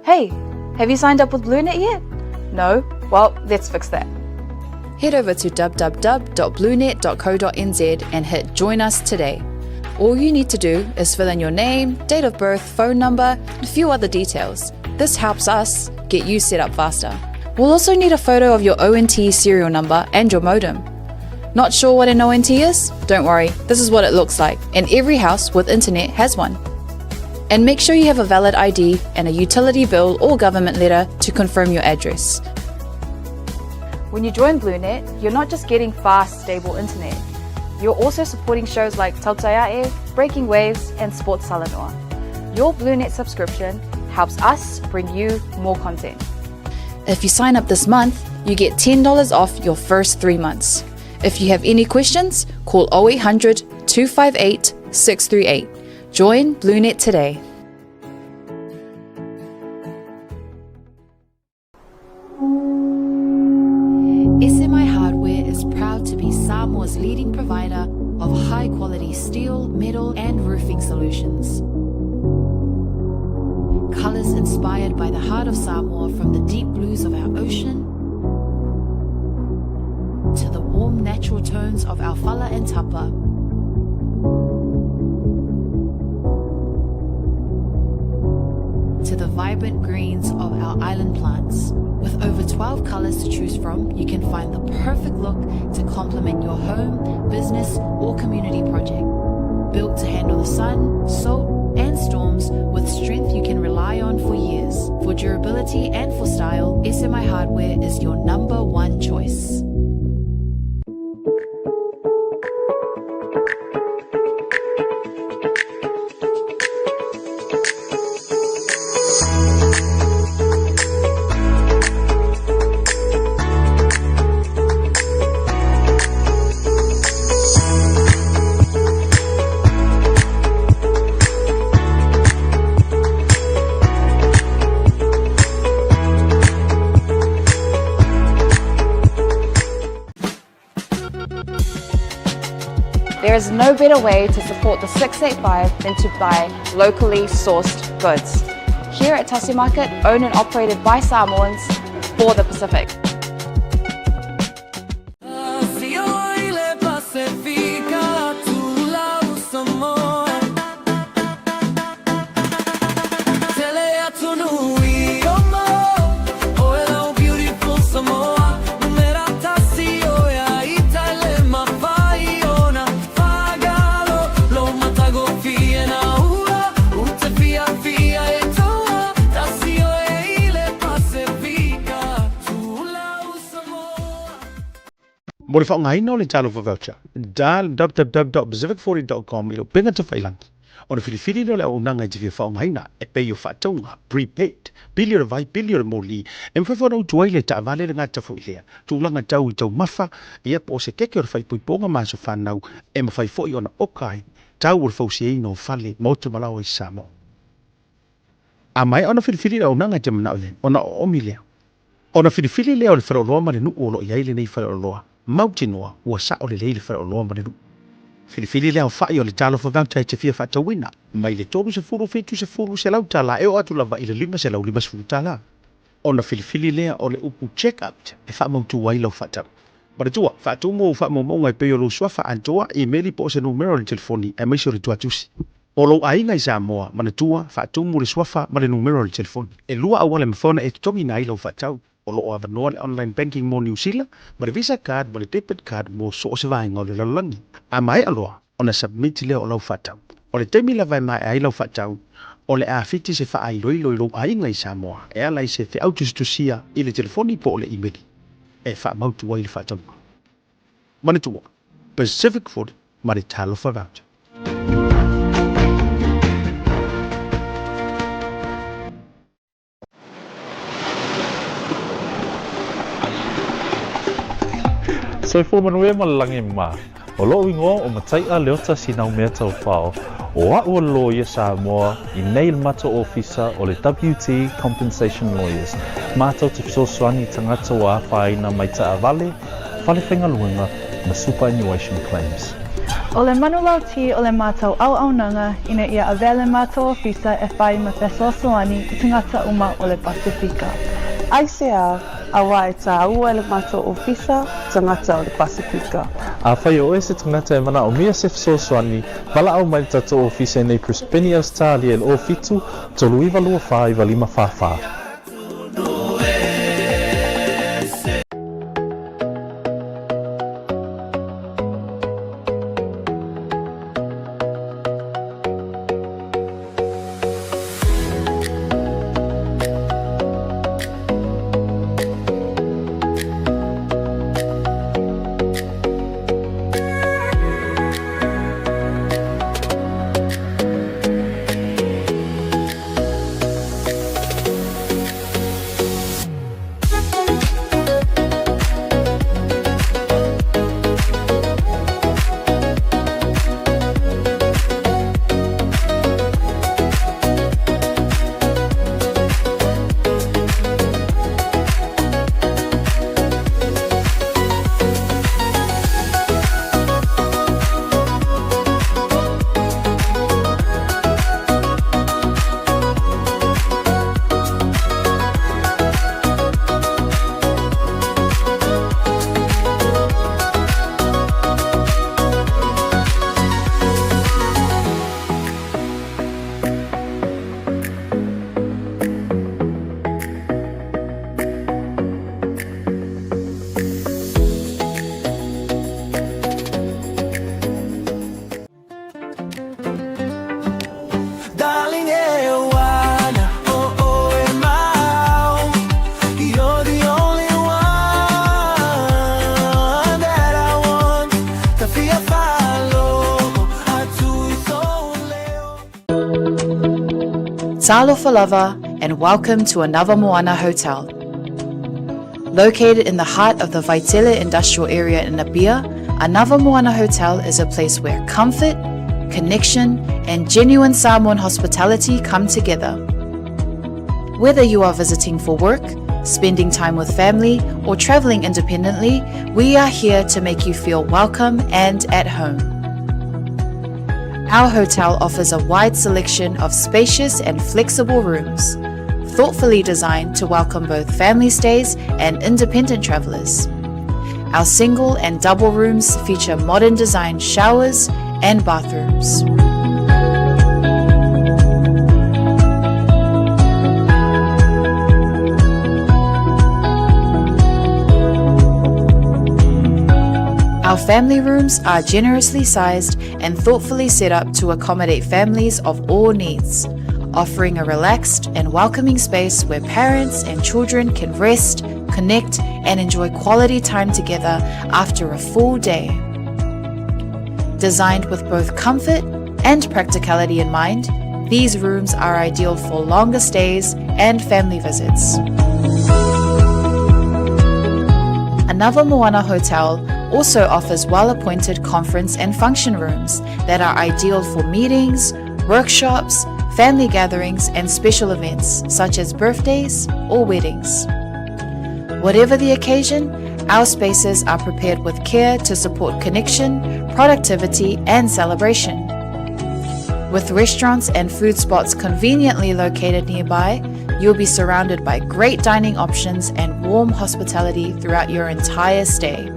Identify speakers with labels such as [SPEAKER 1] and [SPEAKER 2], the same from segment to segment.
[SPEAKER 1] Hey, have you signed up with BlueNet yet? No? Well, let's fix that. Head over to www.bluenet.co.nz and hit Join Us today. All you need to do is fill in your name, date of birth, phone number, and a few other details. This helps us get you set up faster. We'll also need a photo of your ONT serial number and your modem. Not sure what an ONT is? Don't worry, this is what it looks like, and every house with internet has one. And make sure you have a valid ID and a utility bill or government letter to confirm your address. When you join BlueNet, you're not just getting fast, stable internet. You're also supporting shows like Tautaiae, Breaking Waves, and Sports Salanoa. Your BlueNet subscription helps us bring you more content. If you sign up this month, you get $10 off your first three months. If you have any questions, call 0800 258 638. Join BlueNet today. SMI Hardware is proud to be Samoa's leading provider of high quality steel, metal, and roofing solutions. Colors inspired by the heart of Samoa from the deep blues of our ocean to the warm natural tones of our fala and tapa. To the vibrant greens of our island plants. With over 12 colors to choose from, you can find the perfect look to complement your home, business, or community project. Built to handle the sun, salt, and storms with strength you can rely on for years. For durability and for style, SMI Hardware is your number one choice. There is no better way to support the 685 than to buy locally sourced goods. Here at Tasi Market, owned and operated by Samoans for the Pacific.
[SPEAKER 2] Mo le faaaogaina o le Talofa Voucher, dial www.pacific40.com i le upega tafailangi ona filifili lea o le auaunaga e te fia faaaogaina e pei o faatauga, prepaid, pili o le vai, pili o le moli, e mafai foi ona utu ai le taavale le gata foi lea tulaga tau i taumafa, ia po o se keke o le faaipoipoga ma aso fanau e mafai foi ona oka ai tau o le fausiaina o fale, maota ma laoa i Samoa. A maea ona filifili le auaunaga e te manao i ai, ona oomi lea. Ona filifili lea o le faleoloa ma le nuu o lo o i ai lenei faleoloa, mautinoa ua sao lelei le faleoloa ma le nuu. Filifili le aofai o le talofa voucher e te fia faatauina, mai le 30, 70, $100 e oo atu lava i le $550. Ona filifili lea o le upu check out e faamautu ai lau faatau. Manatua, faatumu ou faamaumauga e pei o lou suafa atoa, imeli po o se numera o le telefoni aemaise o le tuatusi. O lou aiga i Samoa, manatua, faatumu le suafa ma le numera o le telefoni. E lua auala e mafai ona e totogiina ai lau faatau. O lo o avanoa le online banking mo Niu Sila, ma le Visa card ma le debit card mo so o se vaega o le lalolagi. A maea loa ona submit lea o lau faatau. O le taimi lava e maea ai lau faatau, o le a fiti se faailoilo i lou aiga i Samoa e ala i se feau tusitusia i le telefoni po o le imeli e faamautu ai le faatauga. Manatua, Pacific Food ma le Talofa Voucher.
[SPEAKER 3] Soifua manuia ma le lagi ma. O loʻu igoa o Mataiʻa Leota Sinaumea Taufao, o aʻu o le loia Samoa i nei le matou ofisa o le WT Compensation Lawyers, matou te fesoasoani i tagata ua afaina mai taavale, fale faigaluega ma superannuation claims.
[SPEAKER 4] O le manulauti o le matou auaunaga ina ia avea le matou ofisa e fai ma fesoasoani i tagata uma o le Pasefika.
[SPEAKER 5] Aisea, auā e tāua e le matou ofisa tagata o le Pasefika.
[SPEAKER 3] Afai o oe se tagata e manaomia se fesoasoani, valaau mai le tatou ofisa i nei Brisbane, Ausetalia i le 07 39 24 95 44.
[SPEAKER 1] Talofa lava and welcome to Anava Moana Hotel. Located in the heart of the Vaitele industrial area in Apia, Anava Moana Hotel is a place where comfort, connection, and genuine Samoan hospitality come together. Whether you are visiting for work, spending time with family, or traveling independently, we are here to make you feel welcome and at home. Our hotel offers a wide selection of spacious and flexible rooms, thoughtfully designed to welcome both family stays and independent travelers. Our single and double rooms feature modern design showers and bathrooms. Our family rooms are generously sized and thoughtfully set up to accommodate families of all needs, offering a relaxed and welcoming space where parents and children can rest, connect, and enjoy quality time together after a full day. Designed with both comfort and practicality in mind, these rooms are ideal for longer stays and family visits. Anava Moana Hotel also offers well appointed conference and function rooms that are ideal for meetings, workshops, family gatherings, and special events such as birthdays or weddings. Whatever the occasion, our spaces are prepared with care to support connection, productivity, and celebration. With restaurants and food spots conveniently located nearby, you'll be surrounded by great dining options and warm hospitality throughout your entire stay.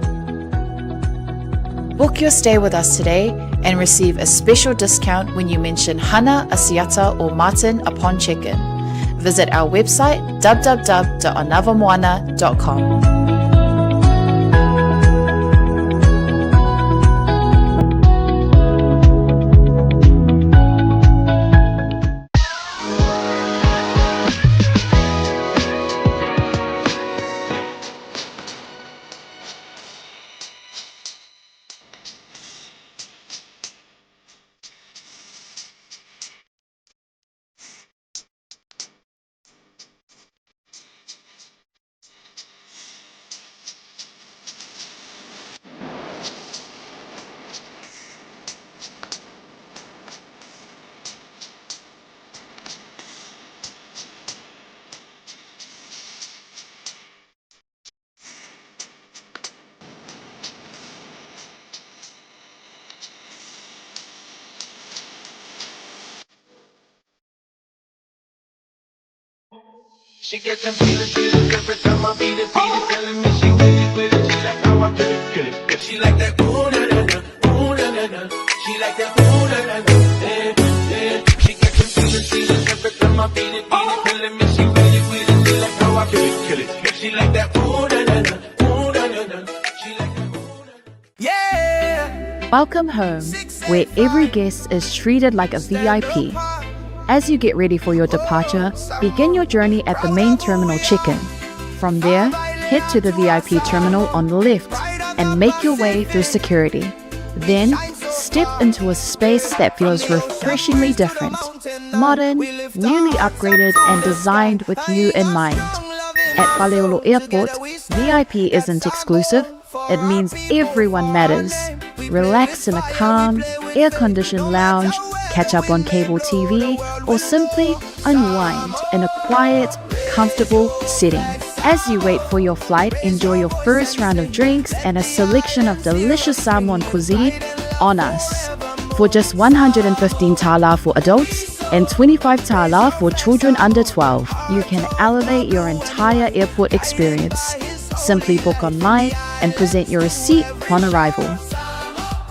[SPEAKER 1] Book your stay with us today and receive a special discount when you mention Hana, Asiata, or Martin upon check-in. Visit our website www.anavamoana.com. Welcome home, where every guest is treated like a VIP. As you get ready for your departure, begin your journey at the main terminal check-in. From there, head to the VIP terminal on the left and make your way through security. Then, step into a space that feels refreshingly different, modern, newly upgraded, and designed with you in mind. At Faleolo Airport, VIP isn't exclusive, it means everyone matters. Relax in a calm, air conditioned lounge, catch up on cable TV, or simply unwind in a quiet, comfortable setting. As you wait for your flight, enjoy your first round of drinks and a selection of delicious Samoan cuisine on us. For just 115 tala for adults and 25 tala for children under 12, you can elevate your entire airport experience. Simply book online and present your receipt upon arrival.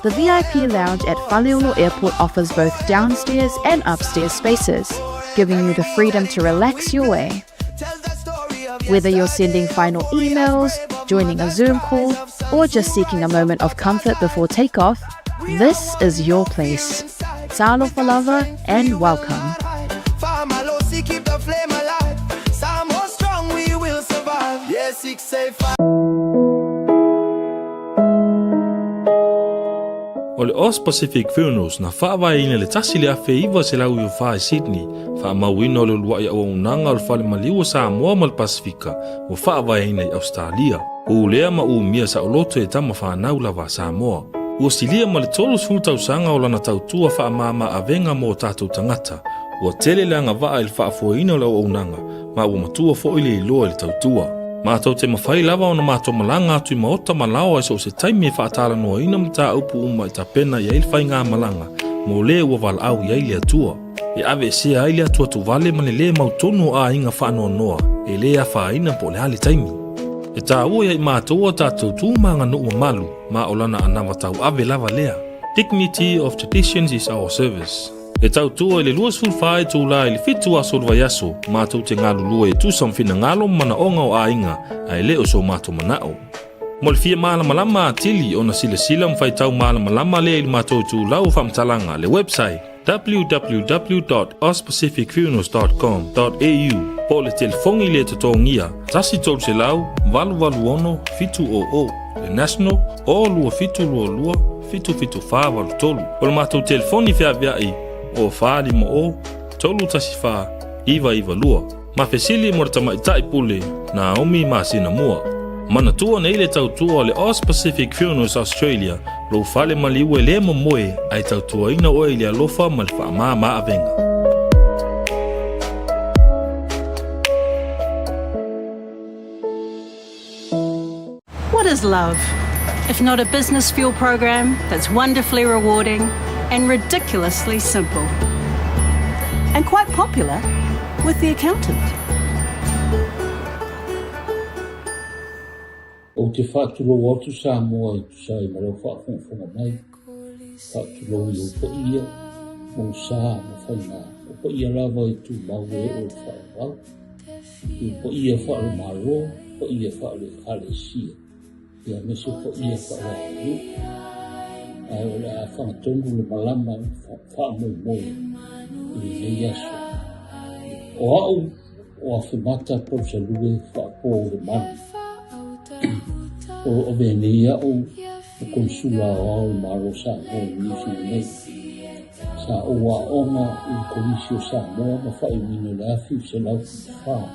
[SPEAKER 1] The VIP lounge at Faleolo Airport offers both downstairs and upstairs spaces, giving you the freedom to relax your way. Whether you're sending final emails, joining a Zoom call, or just seeking a moment of comfort before takeoff, this is your place. Talofa lava and welcome.
[SPEAKER 6] O le Aus Pacific Funerals na faavaeina i le 1994 i Sydney, faamauina o le uluai auaunaga o le Fale Maliu o Samoa ma le Pasefika ua faavaeina i Ausetalia. Ulea ma umia saoloto e tama fanau lava a Samoa. Ua silia ma le 30 tausaga o lana tautua faamama avega mo o tatou tagata. Ua tele le agavaa i le faafoeina o le auaunaga, ma ua matua foi le iloa i le tautua. Matou te mafai lava ona matou malaga atu i maota ma laoa i so o se taimi e faatalanoaina mataupu uma e tapena i ai le faigamalaga mo le ua valaau i ai le Atua. E aveesea ai le atuatuvale ma le lē mautonu o aiga faanoanoa e lē afaina po o le a le taimi. E taua ia i matou a tatou tu ma aganuu mamalu ma o lana anava tauave lava lea. Dignity of traditions is our service. E tautua i le 24 itulā i le 7 aso o le vaiaso, matou te galulue e tusa ma finagalo ma manaoga o aiga, ae le o so matou manao. Mo le fia malamalama atili ona silasila ma faitau malamalama lea i le matou itulau o faamatalaga, le website, www.auspacificfunerals.com.au po o le telefoni le totogia 1 300 886 700, le national, o 2722 77483. O le matou telefoni feaveai o 450 314 992. Ma fesili mo le tamaitai pule Naomi masina mua. Manatua nei le tautua o le Aus Pacific Funerals Australia, lou fale maliu e lē momoe ae tautuaina oe i le alofa ma le faamāmā avega.
[SPEAKER 7] What is love? If not a business fuel program that's wonderfully rewarding and ridiculously simple. And quite popular with the accountant.
[SPEAKER 8] Ou te faatulou atu Samoa e tusa ai ma lau faafogafoga mai, faatulou i ou paia, mou sa ma faiga, o paia lava e tumau e oo i le faavavau, i paia faale-Malo, paia faale-Ekalesia, aemaise paia faale-atunuu. Ae o le a fagatonu le malama faamoemoe i lenei aso. O au o Afemata Palusalue Faapo le Malu. O lo o avea nei au ma Konisula Aoao o le Malo o Samoa i Niu Sila nei. Sa ou aoga i le Kolisi o Samoa ma faaiuina i le 1974,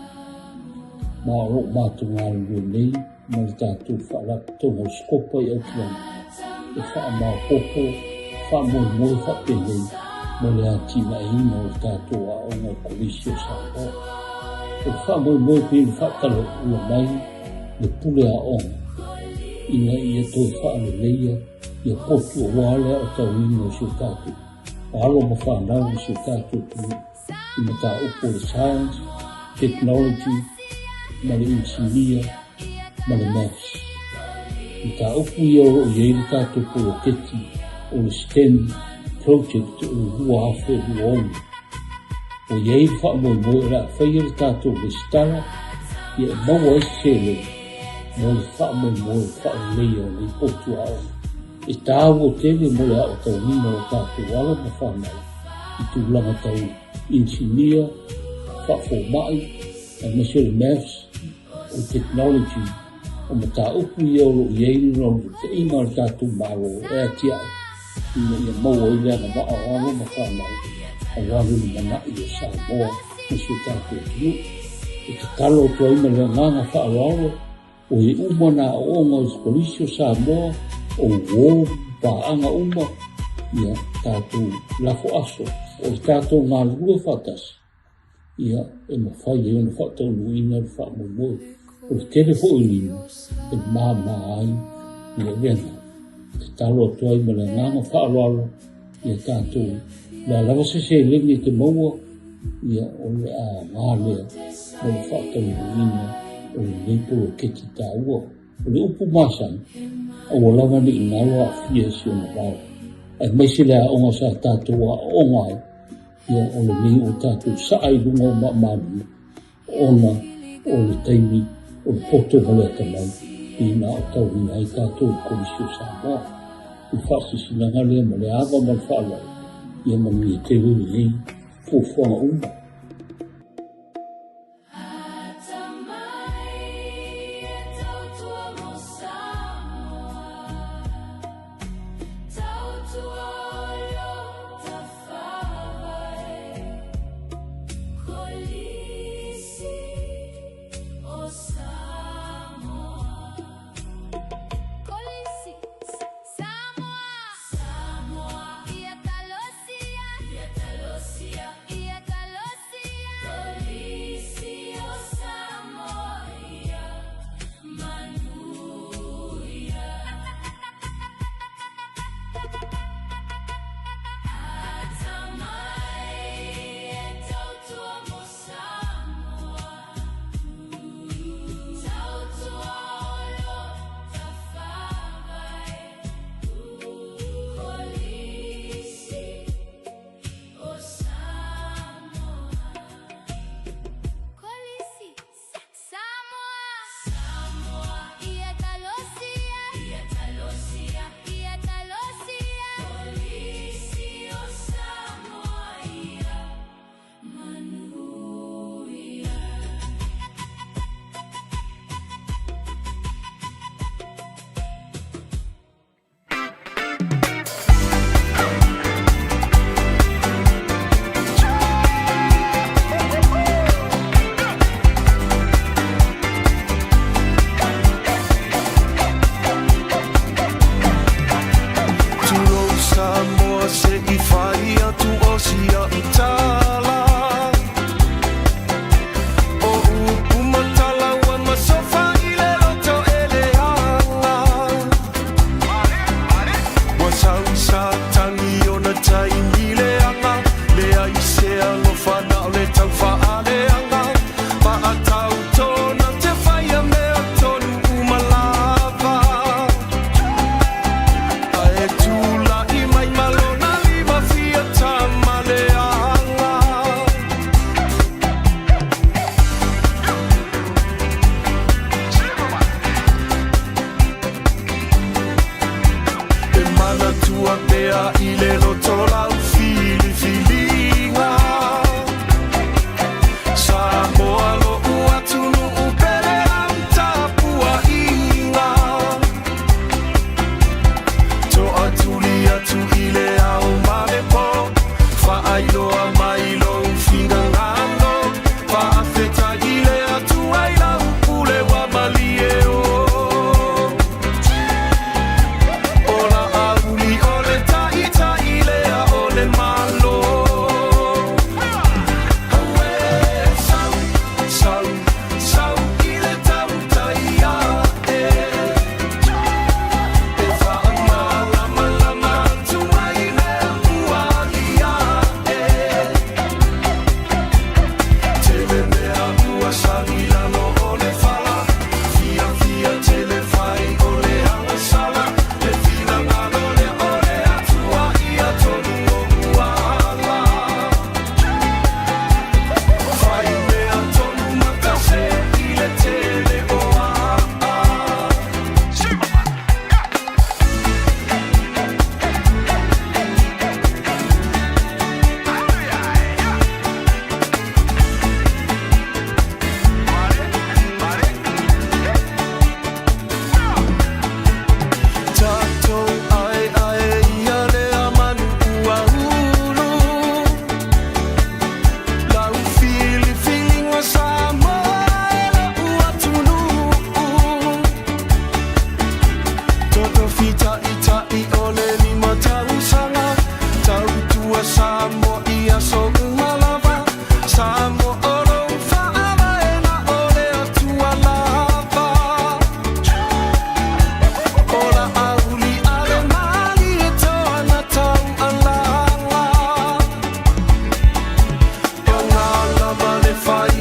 [SPEAKER 8] ma o lo o matou galulue nei ma le tatou Faalapotopotoga o Sikopa i Aukilani e faamaopoopo faamoemoe faapenei mo le atinaeina o le tatou aoga i le Kolisi o Samoa. O le faamoemoe pei ona faatalaula mai le pule aoga ina ia toe faaleleia ia potu aua le aotauina o si o tatou alo ma fanau o si o tatou atunuu i mataupu o le science. Technology ma le Inisinia ma le Maths. Mataupu ia o lo o i ai le tatou poloketi o le STEM Project o le 2026. Ua i ai le faamoemoe o le a faia le tatou resitala ia e maua ai se seleni mo le faamoemoe o le faaleleia o nei potu aoga. E taua tele mo le aotauina o tatou alo ma fanau i tulaga tau inisinia, faafomai, aemaise o le Maths, o le Technology, o mataupu ia o lo o i ai le naunautaiga a le tatou Malo e atiae ina ia maua ai le agavaa o alo ma fanau aua le lumanai o Samoa ma si o tatou atunuu. E tatalo atu ai ma le agaga faaaloalo o e uma nā aooga o le Kolisi o Samoa, o uō ma paaga uma, ia tatou lafo aso o le tatou galulue faatasi ia e mafai ai ona faataunuuina le faamoemoe. O le tele foi o lima e māmā ai le avega. E tatalo atu ai ma le agaga faaaloalo ia tatou, le a lava se seleni e te maua, ia o le aoga lea mo le faataunuuina o lenei poloketi taua. O le upu masani, aua lava ne i galo aafia i si ona vao, aemaise le aoga sa tatou aooga ai, ia o lenei ua tatou saa i luga o maamalu ona o le taimi o le poto ma le atamai ina aotauina ai tatou i le Kolisi o Samoa. O le faasilasilaga lea ma le ava ma le faaaloalo, ia manuia tele lenei fuafuaga uma.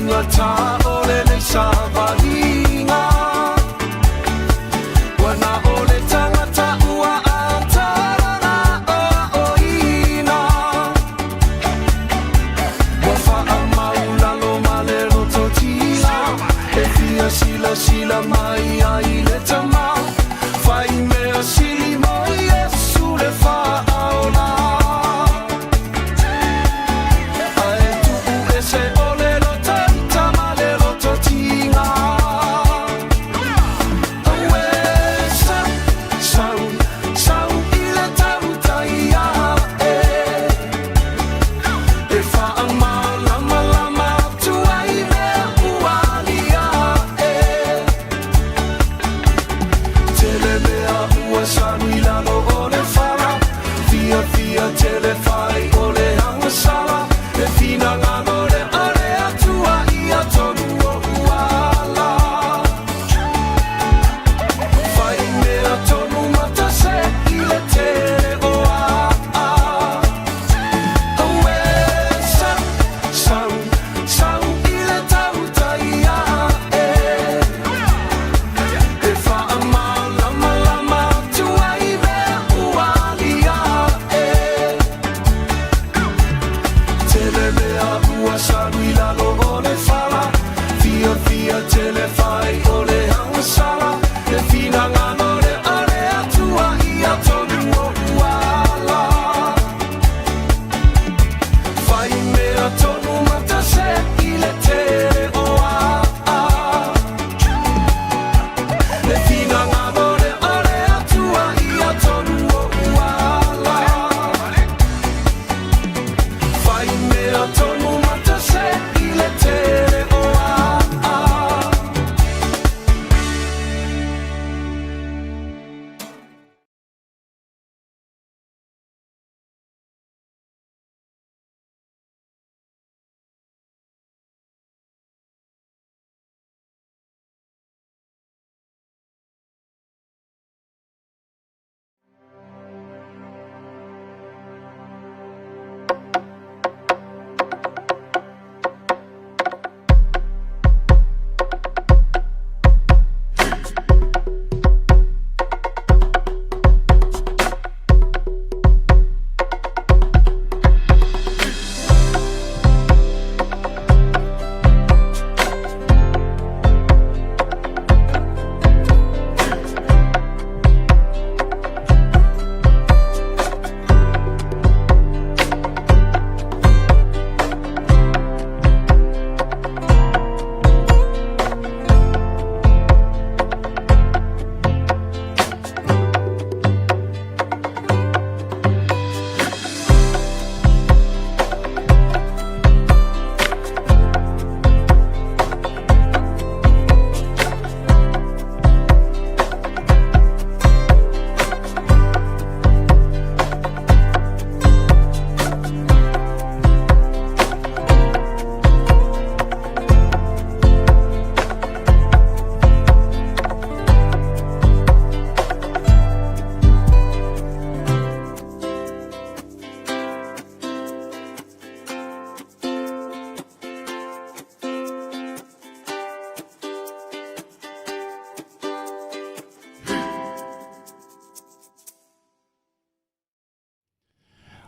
[SPEAKER 9] faigata o lenei savaliga. Ua na o le tagata ua atalala aoaoina. Ua faamaulalo ma le loto tila e fia silasila mai ai le tama. Fai mea sili mo Iesu le faaola. Ae tuu ese o le loto ita ma le loto tiga. Aue sau, sau, sau i le tautai ae. E faamalamalama atu ai mea ua aliae. Tele mea ua salu i lalo o le fala. Fiafia tele fai o le agasala. Le finagalo le o le Atua ia tonu o'u ala. Fai mea tonu matase i le tele o aa. Aue sau, sau, sau i le tautai ae. E faamalamalama atu ai mea ua aliae. Tele mea ua salu i lalo o le fala. Fiafia tele fai o le agasala. Le finagalo le o le Atua ia tonu o'u ala. Fai mea tonu matase i le tele o aa. Le finagalo le o le Atua ia tonu o'u ala. Fai mea tonu matase i le tele o aa.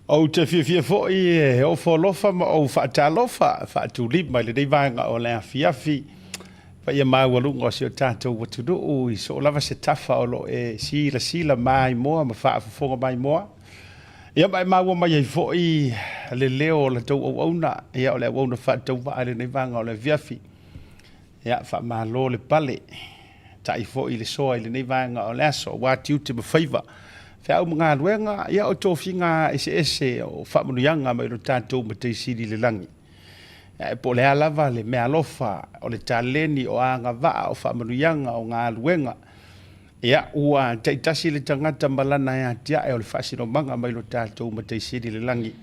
[SPEAKER 2] Ou te fiafia foi e ofo alofa ma ou faatalofa faatulima i lenei vaega o le afiafi paia maualuga o si o tatou atunuu i so o lava se tafa o lo o e silasila maimoa ma faafofoga maimoa. Ia ma e maua mai ai foi le leo o la tou auauna, ia o le auauna faatauvaa i lenei vaega o le afiafi. Ia faamalo le pale, ta'i foi le soa i lenei vaega o le aso, aua tiute ma faiva, feau ma galuega, ia o tofiga eseese o faamanuiaga mai lo tatou Matai Sili i le lagi. Ia po o le a lava le meaalofa, o le taleni, o agavaa, o faamanuiaga, o galuega, ia ua taitasi le tagata ma lana e atiae o le faasinomaga mai lo tatou Matai Sili i le lagi.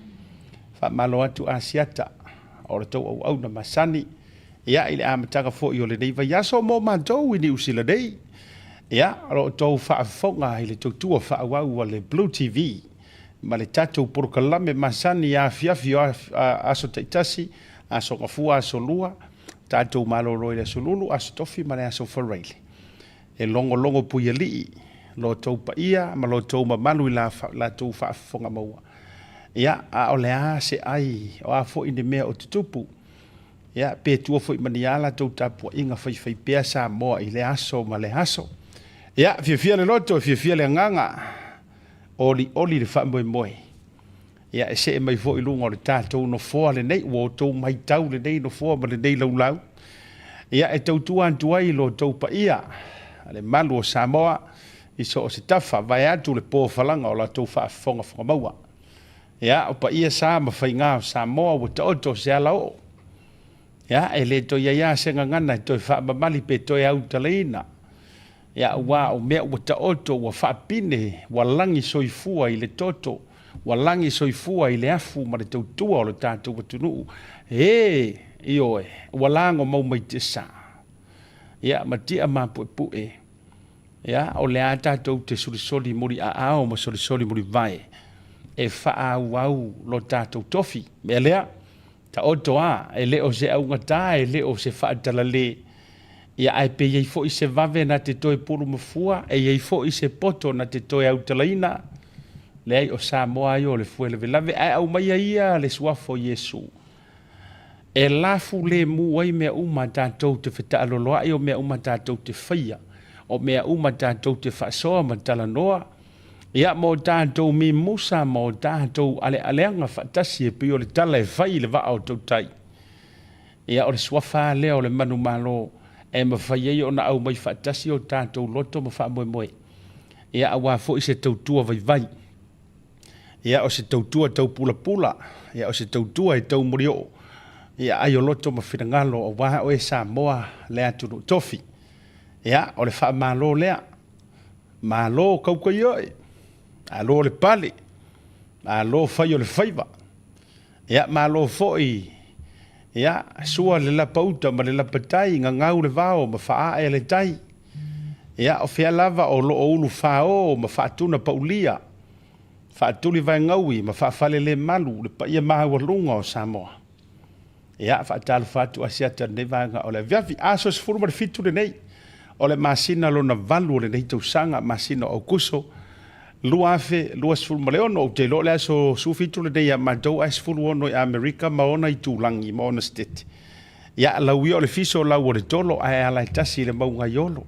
[SPEAKER 2] Faamalo atu Asiata, o le tou auauna masani, Ia, i le amataga foi o lenei vaiaso mo matou i Niu Sila nei, ia, o lo o outou faafofoga i le tautua faaauau a le Blue TV ma le tatou polokalame masani i afiafi o aso taitasi, aso Gafua, aso Lua. Tatou malolo i le Aso Lulu, Aso Tofi ma le Aso Faraile. E logologo puialii lo outou paia ma lo outou mamalu i la latou faafofoga maua. Ia, a o le a se ai, o a foi ni mea o tutupu, ia, pe tua foi ma ni a latou tapuaiga faifaipea Samoa i lea aso ma lea aso. Ia, fiafia le loto, fiafia le agaga, olioli le faamoemoe. Ia, e see mai foi i luga o le tatou nofoa lenei, ua outou matau lenei nofoa ma lenei laulau. Ia, e tautua atu ai lo outou paia, le malu o Samoa, i so o se tafa, vaeatu le po falaga o la outou faafofogafoga maua. Ia, o paia sa ma faiga o Samoa ua taoto se alaoo. Ia, e le toe i ai lava se gagana e toe faamamali pe toe autalaina. Ia, aua o mea ua taoto, ua faapine, ua lagi soifua i le toto, ua lagi soifua i le afu ma le tautua o lo tatou atunuu. E, ioe, ua lagomau mai tiasa. Ia, ma tia mapuepue. Ia, o le a tatou te solisoli muliaao ma solisoli mulivae e faaauau lo tatou tofi. Mea lea, taoto a, e le o se augata, e le o se faatalale, ia ae pe i ai foi se vave na te toe pulumafua, e i ai foi se poto na te toe autalaina, leai o Samoa ai o le fue lavelave, ae aumaia ia le suafa o Iesu. E lafu lemu ai mea uma tatou te fetaaloloai, o mea uma tatou te faia, o mea uma tatou te faasoa ma talanoa, ia ma o tatou mimusa ma o tatou alealeaga faatasi e pei o le tala e fai i le vaa o tautai. Ia o le suafa lava lea o le manumalo e mafai ai ona aumai faatasi o tatou loto ma faamoemoe, ia aua foi se tautua vaivai. Ia, o se tautua tau pulapula, ia, o se tautua e tau mulioo, ia, ai o loto ma finagalo aua oe Samoa le atunuu tofi. Ia, o le faamalo lea. Malo kaukaioe, malo le pale, malo fai o le faiva. Ia, malo foi, ia, sua le lapauta ma le lapatai, gagau le vao ma faaae le tai. Ia, o fea lava o lo o ulufāō ma faatunapaulia, faatulivaegaui ma faafalelemalu le paia maualuga o Samoa. Ia, faatalofa atu Asiata i lenei vaega o le aviavi. Aso 17 lenei o le masina lona valu o lenei tausaga, masina o Aukuso 2026. Ou te iloa o le aso 17 lenei ia matou ae 16 i Amerika ma ona itulagi ma ona setete. Ia, lau ia o le fiso, lau o le tolo, ae ala e tasi i le mauga i Olo.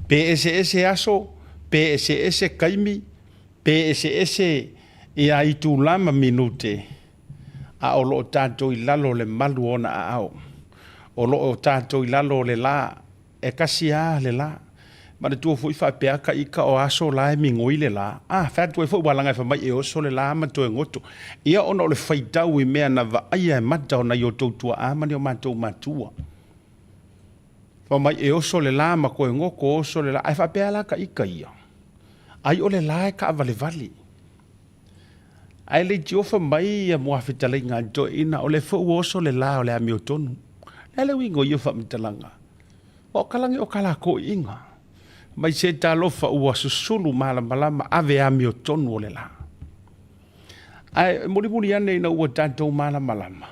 [SPEAKER 2] Pe eseese aso, pe eseese kaimi, pe eseese ia itula ma minute, a o lo o tatou i lalo o le malu o ona aao. O lo o tatou i lalo o le la, E kasi a le la. Manatua foi faapea ka ika o aso la e migoi le la. A, fai atu ai foi ua laga e fai mai e oso le la ma toe goto. Ia ona o le faitau i mea na vaaia e mata o nai o tou tuaa ma ni o matou matua. Fai mai e oso le la ma koe goto, oso le la. Ae faapea la ka ika ia. Ai o le la e kaavalevale. Ae leitiofa mai ia muafetalaiga a le toeaina, o lea foi ua oso le la o le amiotonu. Le a le uiga o ia faamatalaga? Ua o kalagi o kalakoiiga. Mai se talofa ua susulu malamalama ave amiotonu o le la. Ae mulimuli ane ina ua tatou malamalama,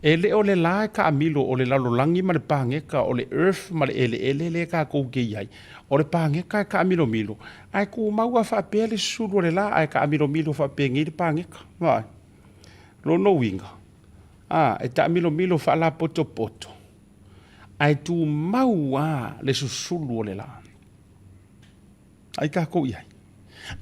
[SPEAKER 2] E le o le la e taamilo o le lalolagi ma le pageka o le earth ma le eleele lea tatou te i ai. O le pageka e taamilomilo, ae tumau lava faapea le susulu o le la ae taamilomilo faapenei le pageka. Vaai. Lona uiga, a, e taamilomilo faalapotopoto, ae tumau lava le susulu o le la. Ai tatou i ai.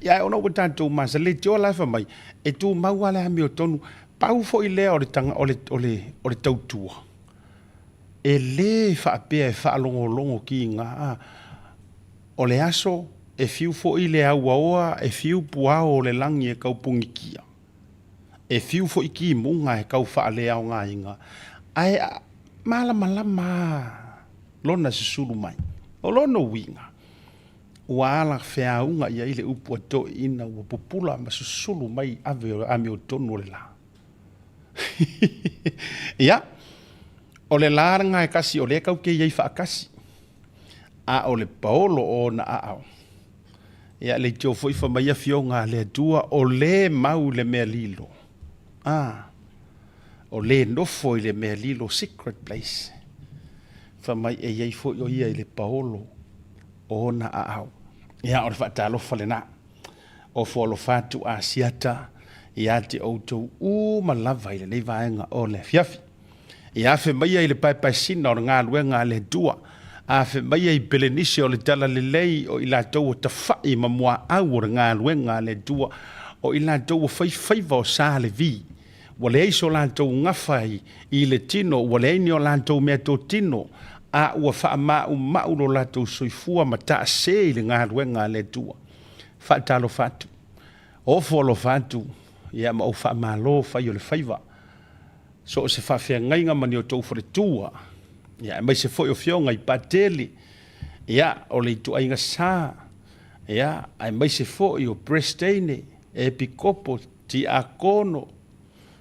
[SPEAKER 2] Ia ae ona ua tatou masani, leitioa la e fai mai, e tumau lava le amiotonu. Pau foi lea o le, o le, o le, o le tautua, e le faapea e faalogologo kiga. O le aso e fiu foi le auaoa, e fiu puao o le lagi e tau pugitia. E fiu foi kimuga e tau faaleaogaina, ae malamalama lava lona susulu mai. O lona uiga, ua ala feauga i ai le upu a toeaiina ua pupula ma susulu mai ave o le amiotonu o le la. Ia, o le la lena e kasi o lea tatou te i ai faatasi, a o le paolo o ona aao. Ia, leitio foi fai mai afioga a le Atua, o le mau i le mea lilo. A, o le nofo i le mea lilo, secret place. Fai mai e i ai foi o ia i le paolo o ona aao. Ia, o le faatalofa lena. Ofo alofa atu Asiata ia te outou uma lava i lenei vaega o le afiafi. Ia afe maia i le paepaesina o le galuega a le Atua, afe maia i Pelenise o le Talalelei o i latou o tafai ma muaau o le galuega a le Atua, o i latou o fai faiva o sa Levi, ua leai so latou gafa i le tino, ua leai ni o latou meatotino, a ua faamaumau lo latou soifua ma taase i le galuega a le Atua. Faatalofa atu, ofo alofa atu, ia ma ou faamalo fai o le faiva. So o se faafeagaiga ma ni outou faletua, ia aemaise foi o afioga i Patele, ia o le ituaiga sa, ia aemaise foi o Peresetene, Epikopo, Tiakono,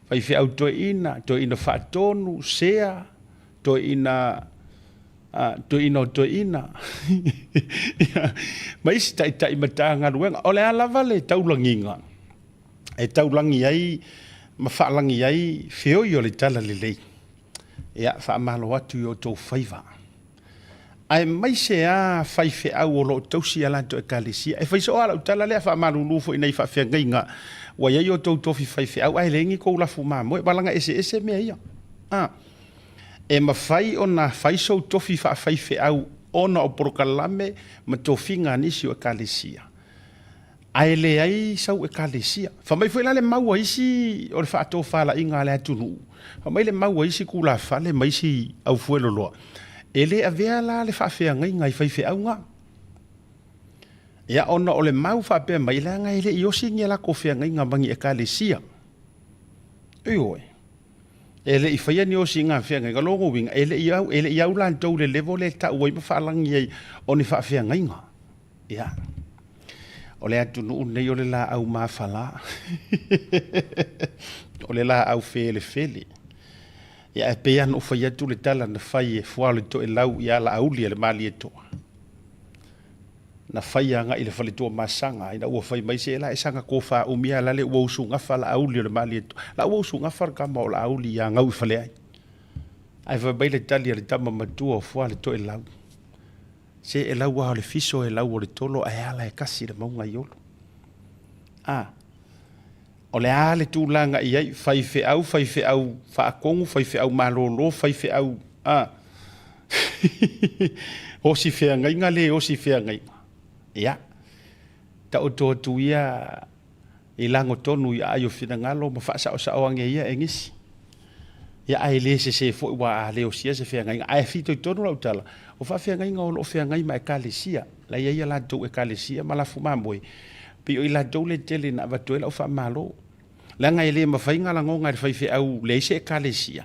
[SPEAKER 2] faifeau toeaina, toeaina faatonu, sea, toeaina toeaina o toeaina, ia, ma isi taitai Matagaluega. O le a lava le taulagiga e taulagi ai ma faalagi ai feoi o le Talalelei, ia, faamalo atu i outou faiva. Aemaise lava faifeau o lo o tausi a latou ekalesia. E fai soo lava lau tala lea, faamalulu foi i nai faafeagaiga ua i ai outou tofi faifeau ae leai ni kou lafu mamoe, valaga eseese mea ia. A, e mafai ona fai sou tofi faafaifeau ona o polokalame ma tofiga a nisi o ekalesia. Ae leai sau ekalesia. Fai mai foi la le mau a isi o le faatofalaiga a le atunuu, fai mai le mau a isi tulafale ma isi aufueloloa, e le avea la le faafeagaiga i faifeauga. Ia ona o le mau faapea mai, leaga e le i osi ni a latou feagaiga ma ni ekalesia. Ioe. E le i faia ni osiga feagaiga, lona uiga, e le i au, e le i au latou i le level lea e tau ai ma faalagi ai o ni faafeagaiga. Ia, o le atunuu lenei o le laau mafala, o le laau felefele. Ia, ae pei lava ona ou fai atu le tala na fai e Fuaoletoelau ia Laauli a le Malietoa. Na fai agai i le fale Tuamasaga ina ua fai mai se la e saga tofa umi lava lale ua usugafa Laauli o le Malietoa. La ua usugafa le tama o Laauli ia Gauifaleai. Ae fai mai le tali a le tama matua o Fuaoletoelau, Se e lau lava o le fiso e lau o le tolo ae ala e kasi le mauga i Olo. A, o le a le tulaga i ai, faifeau, faifeau faatonu, faifeau malolo, faifeau, a, osi feagaiga le osi feagaiga. Ia, taoto atu ia i lago tonu i aai o finagalo ma faasaosao age ia e nisi. Ia ae le sese foi ua a le osia se feagaiga. Ae fitoitonu lau tala, o faafeagaiga o lo o feagai ma Ekalesia, la i ai a latou Ekalesia ma lafu mamoe, pei o i latou le tele na avatu ai lau faamalo. Leaga e le mafai na lagona e le faifeau leai se Ekalesia,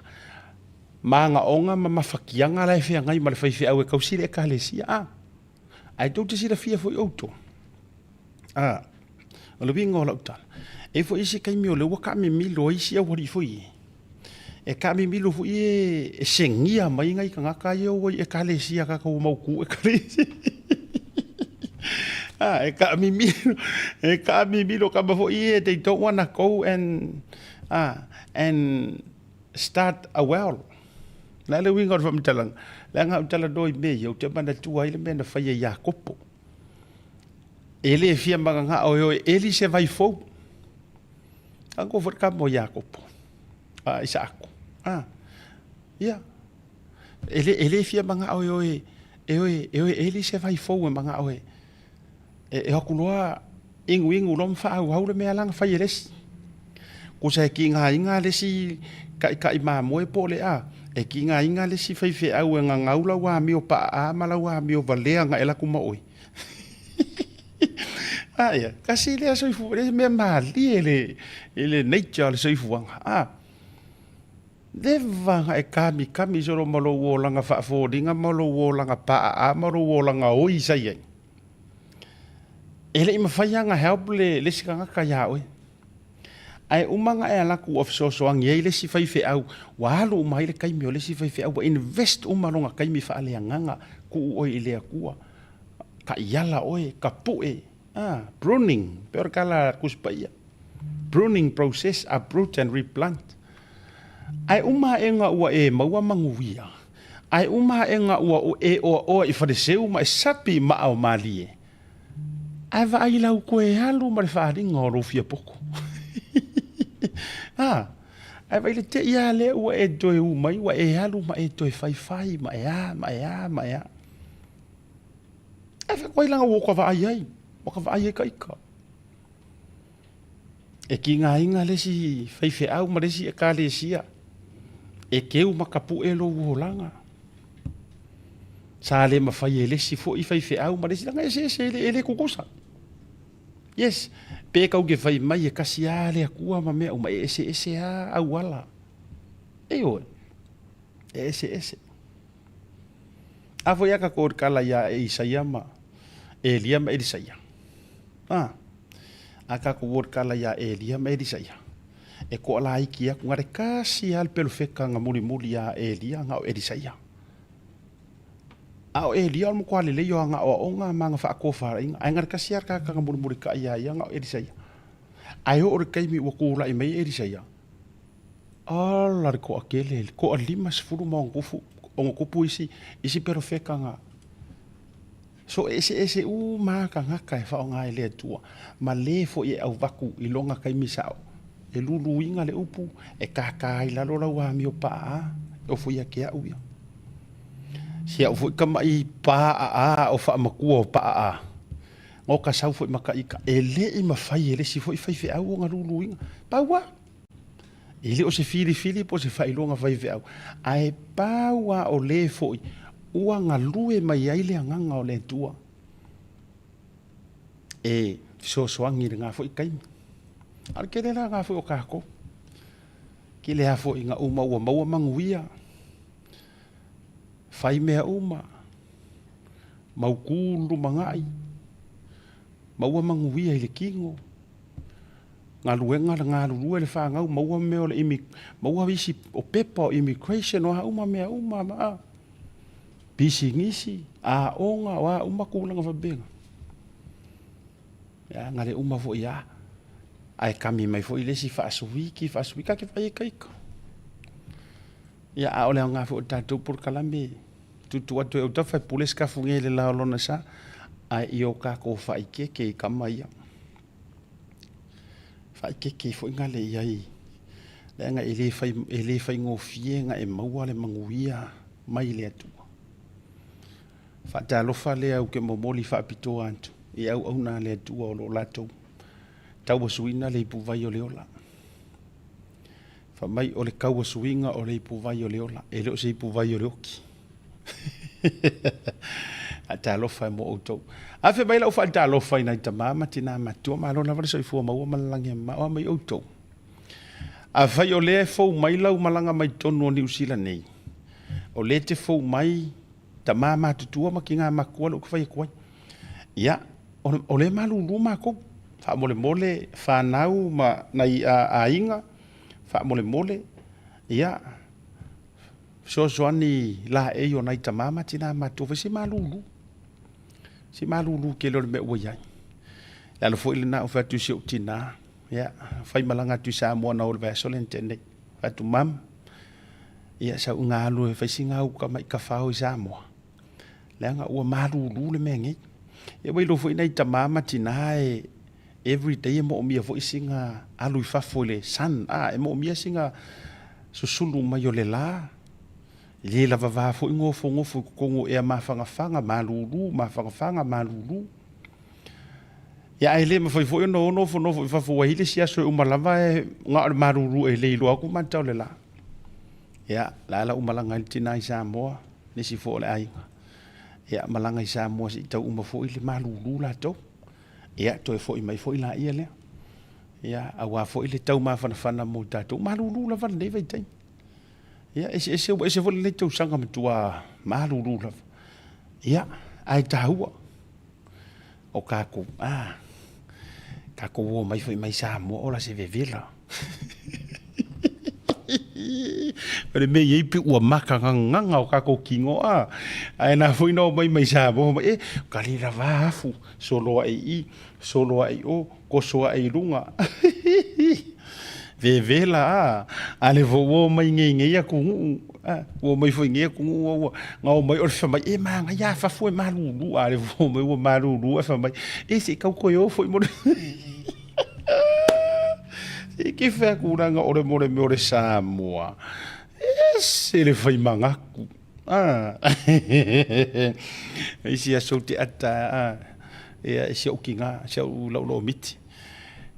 [SPEAKER 2] magaoga ma mafatiaga la e feagai ma le faifeau e tausi le Ekalesia. A, ae tou te silafia foi outou. A, o le uiga o lau tala, e i ai foi isi taimi o lea ua taamimilo ai isi aualii foi ia. E taamimilo foi e, e segia mai nai tagata ia ua i ekalesia tatou mautu ekalesia. A, e taamimilo, e taamimilo kama foi ia, they don't wanna go and, a, and start a well. O le a le uiga o le faamatalaga? Leaga ou talanoa i mea ia, ou te manatua ai le mea na faia i Iakopo. E le fia mananao e o e eli se vai fou. A ko foi ka mo Iakopo. A Isaako. A. Ia. E le e le fia mananao e o e e o e e o e eli se vai fou e mananao e e, e aku loa inuinu loa ma faaauau le mea la na fai e le isi. Kusa e tigaina le isi taitai mamoe po o le a, e tigaina le isi faifeau e gagau lau amio paaa ma lau amio valea na e alu atu ma oe. A ia, tasi lea soifua, le mea malie le, i le nature o le soifuaga. A, leva na e kamikami solo ma lou olaga faafoliga ma lou olaga paaa ma lou olaga oi sa i ai. E le i mafai lava ona help le, le isi tagata iā oe. Ae uma ona e alu atu ua fesoasoani ai le isi faifeau, ua alu uma ai le taimi o le isi faifeau, ua invest uma lona taimi faaleagaga, tuu oe i le Atua, taiala oe, tapue, ah, pruning, pei o le tala a le Tusi Paia, pruning process, uproot and replant. Ae uma ae ua e maua manuia, Ae uma aʻega ua e oaoa i faleseu ma e sapi i maa o malie, ae vaai lau koe alu ma le faaaliga o lou fiapoko. A, ae vaai le tei a lea ua e toe u mai, ua e alu ma e toe faifai ma e a ma e a ma e a. Ae fai atu ai laga ua ka vaai ai, ua ka vaai ai ka ika. E kigaina le isi faifeau ma le isi ekalesia, e keu ma kapuʻe lou olaga. Sa le mafai e le isi foi faifeau ma le isi, leaga e eseese, e le tutusa. Yes, pe kau ke fai mai e kasi lava le Atua ma mea uma, e eseese lava auala. Ioe, e eseese. A foi a kakou i le kala iā Isaia ma Elia ma Elisaia. A, a kakou o le kala iā Elia ma Elisaia. E koalaiki aku ngare kasi a le pelofeka nga mulimuli iā Elia nga o Elisaia. A o Elia o le matua lelei o aga aoaoga ma aga faatofalaiga, ae ngare kasi a le tagata nga mulimulitai iā ia nga o Elisaia. Ae oo i le taimi ua tulai mai Elisaia, Ala le toatele, le toa-50 ma ona tufu, ona tupu isi, isi perofeta na so eseese uma lava tagata e faaaoga e le Atua, ma le foi e auvatu i lona taimi sao, e luluina le upu, e kākā ai lalo lau amio paaa, e ofo ia te au ia. Si au foi tamaʻi paaa o faamatua o paaa, na o ta sau foi ma ta ika, e le i mafai e le isi foi faifeau ona luluina. Pau lava. E le o se filifili po o se faailoga faifeau, ae pau lava o le foi ua galue mai ai le agaga o le Atua e fesoasoani i lena foi taimi. A o le tele la lena foi o tatou, tele lava foi ina uma ua maua manuia, fai mea uma, mautu le lumanai, maua manuia i le tino, galuega le galulue le fanau maua mea o le imi maua isi o pepa o immigration o a uma mea uma ma a pisinisi aoga o a uma tulaga faapena. Ia na le uma foi a ae kami mai foi le isi faasuiki faasuiki ka ke fai e kaika. Ia a o le aoga foi o le tatou polokalame tuutuu atu e autafa e pule se kafuge i le la o lona sa ae i o kakou faaikeke i kama ia. Faaikeke foi gale i ai, leaga e le fai, e le faigofie na e maua le manuia mai le Atua. Faatalofa lea ou te momoli faapitoa atu i auauna a le Atua o lo o latou tauasuina le ipuvai o le ola. Fai mai o le tauasuina o le ipuvai o le ola, e le o se ipuvai o le oki. Faatalofa e mo outou. Afe mai lau faatalofa i nai tama ma tinā matua, malo lava le soifua maua ma le lagi e mamao a mai outou. Afai o lea e fou mai lau malaga mai totonu o Niu Sila nei, o lea e te fou mai tama matutua ma tinā matua lea ou te fai atu ai. Ia, o lea e malulu matou, faamolemole fanau ma nai aiga, faamolemole, ia, Fesoasoani laei o nai tama ma tina matua foi se malulu. Se malulu tele o le mea ua i ai. Le ala foi lena ou fai atu i si ou tina, ia, fai malaga atu i Samoa na o le vaiaso lea na tea nei. Fai atu, Mum, ia sau inga alu e fai sina uka mai kafao i Samoa. Leaga ua malulu le mea nei. Ia ua iloa foi nai tama ma tina e everyday e moomia foi sina alu i fafo i le sun, a, e moomia sina susulu mai o le la. E le lavava foi nofonofo i totonu o ea mafanafana, malulu, mafanafana, malulu. Ia ae le mafai foi ona o nofonofo i fafo ua i ai le isi aso e uma lava e na o le malulu e le iloa atu mata o le la. Ia, la la uma malaga ai le tina i Samoa, nisi foi o le aiga. Ia, malaga i Samoa se i tau uma foi le malulu latou. Ia, toe foi mai foi laia lea. Ia, aua foi le tau mafanafana mo tatou. Malulu lava lenei vaitaimi. Ia, eseese ua ese foi lenei tausaga matua malulu lava. Ia, ae taua o kakou, ah, kakou o mai foi mai Samoa, ola se vevela. O le mea i ai pe ua maka gagaga o kakou kino, ah, ae na foi na o mai mai Samoa, mai, eh, ka le lava afu, solo ae i i, solo ae i o, koso ae i luga. Vevela, ah, a le fou o mai nei nei atunuu. Ua omai foi i nei atunuu ua na omai o le fai mai, e manaia a fafo e malulu, a le ua omai ua malulu ae fai mai, e se i tau toe o foi mo le Se i ke fai atu la na ole mo le mea o le Samoa. E ese le fai manatu. Isi aso ou te ata ia e si ou tina, si au lau miti.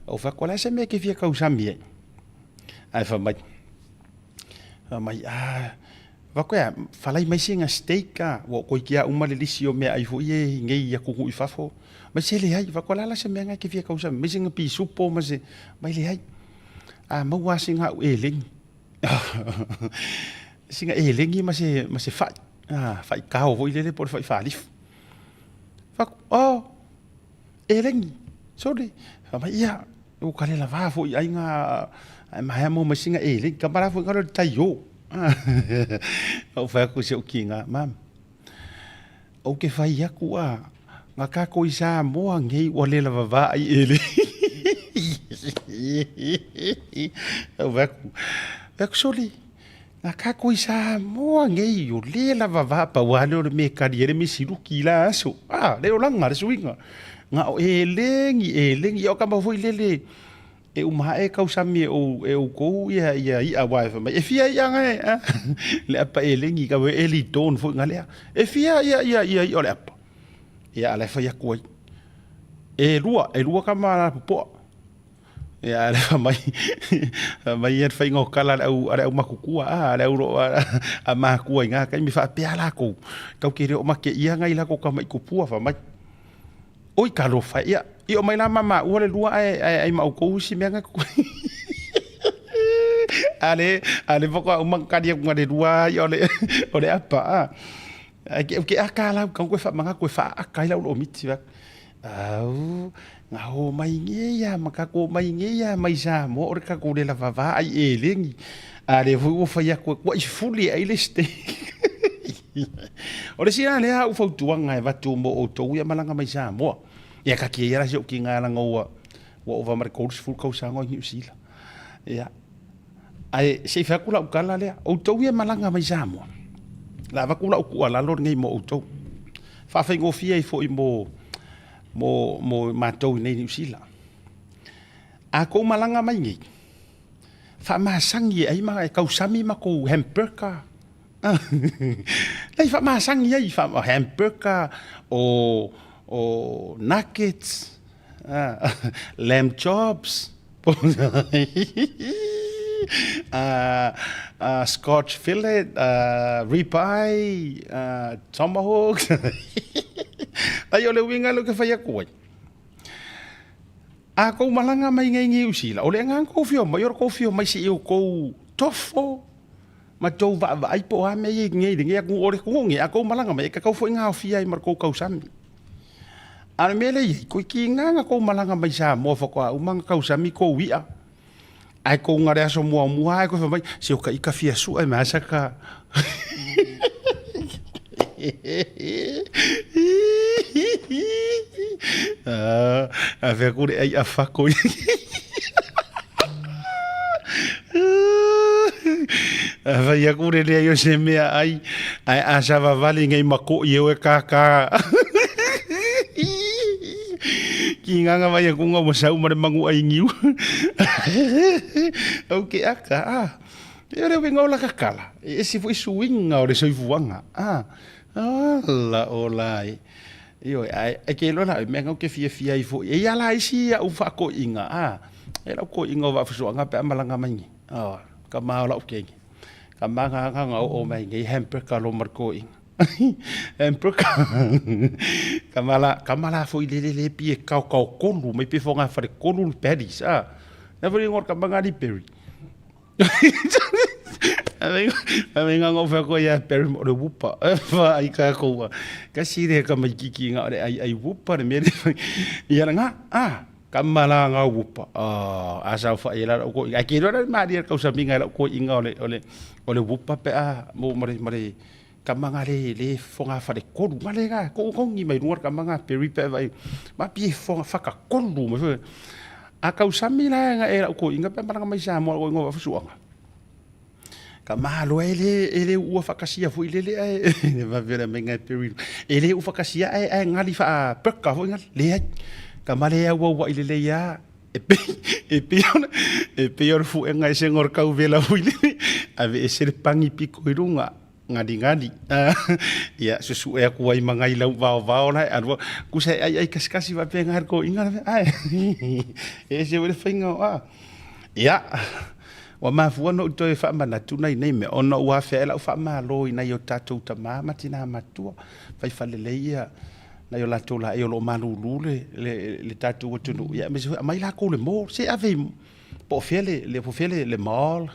[SPEAKER 2] Ou fai atu, o le a se mea e te fia tausami ai? Ae fai mai, fai mai, ah, vaku ea, falai mai sina steak a, ua koiki a uma le lisi o meaai foi ia i nei atunuu i fafo. Mai se leai, vaku o le a la se mea na e te fia tausami, mai sina pisupo ma se, mai leai. A maua lava sina au eleni. Sina eleni ma se, ma se fai, ah, fai kao foi lele po o le fai faalifu. Vaku, oh, eleni, sole. Fai mai, ia, ua ka le lavā foi i aiga ae maea maua mai sina eleni. Ka mala foi ngalo le tai o. Ou fai atu i si ou kiga, Mum, ou te fai atu a, nga kākou i Samoa nei ua le lavavā ai eleni. Ou fai atu, fai atu, sole, nga kākou i Samoa nei ua le lavavā, pau lava lea o le mea e kali ai le misi luki i la aso. A, le olaga le suiga. Nga o eleni, eleni, ia o ka mau foi lele, e uma ae kausami e ou e oukou ia ia i'a aua e fai mai e fia i'a nga e a le apa elegi ka e li don foi nga lea e fia ia ia ia i'a o le apa ia ala e fai atu ai e lua e lua ka ma la popoa ia ala fai mai fai mai ia le faiga o kala a le au a le au makutua a a le au lo a a makua i nga taimi faapea lakou tau ke le o make ia ngai lako ka mai kupua fai mai Oi talofa e, ia, i o mai la ma maua le lua ae, ae ai ma outou isi mea nga A le, a le faatoa uma ona kali atu nga le lua ia o le, o le apa a. Ae ke, ke aka lau, kau koe whaamanga koe whaaka ai lau loo miti va. Au, nga ho mai nge ia, ma ka ko mai nge ia, mai Samoa o le ka ko le lava va ai e lengi. A le fui ua whai aku, kua i fuli ai le steak. O le isi la lea au fautuaga e avatu mo outou ia malaga mai Samoa. Ia kaki ai la si ou kiga laga ua ua ova ma le 30 tausaga o i Niu Sila. Ia ae se i fai atu lau tala lea, outou ia malaga mai Samoa, la avatu lau tuualalo lenei mo outou. Faafaigofie ai foi mo mo mo matou i nei Niu Sila. A tou malaga mai nei, faamasani e ai ma e tausami matou hamburger. Lei faamasani ai, hamburger o o nuggets, lamb chops, scotch fillet, rib eye, tomahawk. Ai o le uiga lea ou te fai atu ai, a tou malaga mai nei i Niu Sila, o le agaga tou fia omai, o le tou fia omai se i outou tofo ma tou vaavaai po o a mea ia i nei lenei atunuu. O le atunuu lenei, a tou malaga mai, e tatau foi ona aofia ai ma le tou tausami. A o le mea lea e i ai, toeitiiti na tou malaga mai Samoa faatoa uma ona tausami tou i'a, ae tou na le aso muamua lava ae toe fai mai, se o ta ita fia sue mai lava saka. A fai atu le ai afako A fai atu le leai o se mea ai, ae a savavali nei ma koʻi e oe kākā. Ki nganga vai aku ngā wasau ma le mangu ai niu. Au ke aka, ah. E ore uiga o la kakala, e ese foi suiga o le soifuaga. Ah, ala ola e. Ioe, ae, ae ke iloa la, mea na ou te fiafia ai foi. E ia la isi au faakoiga, ah, e lau koiga o vaafusuaga pe a malaga mai nei. Oh, ka ma o lau keiki. Ka ma nga nga nga oo mai nei hamburger lo ma le koiga. Hamburger. Ka ma la, ka ma la foi le le le pi e kao kao kolu, mai pe fonga fale kolu le patties, ah. Na foi ngor ka ma nga li berry. Ave nga ngo fa ko ya per mo le wupa. Fa ai ka ko. Ka si re ka mai kiki nga le ai ai wupa le me. Ia nga ah ka mala nga wupa. Ah a sa fa ia la ko ai ke ro ma ri ka sa mi nga la ko inga ole ole ole wupa pe a mo mare mare ka manga le le fonga fa le kolu nga le ga ko ko ngi mai runga ka manga peri pe vai ma pi fonga fa ka kolu mo a kausami la nga e lau ko inga pe malanga mai Samoa ko ingoa fusuanga. Ka malo e le e le ua whakasia fo i lele ae le vave me ngai peri. E le u whakasia ae ae ngali wha peka fo ngali le ai. Ka male au au i lele ia e pe e pe ona e pe ona fu enga e sengor kau vela fo i lele. Ave e sele pangi piko i runga ngali ngali. Ia susu e aku ai mangai lau vao vao lai alua kusa e ai ai kasikasi wa pe ngai ko inga ai. E se wele whainga o a. Ia, ua mafua ona ou toe faamanatu nai nei mea, ona ua afea ai lau faamalo i nai o tatou tama ma tinā matua, fai falelei ia nai o latou laei o lo o malūlū le, le, le tatou atunuu, ia aemaise foi aumai lakou le mall, se ave i, po o fea le, le, po o fea le, le mall,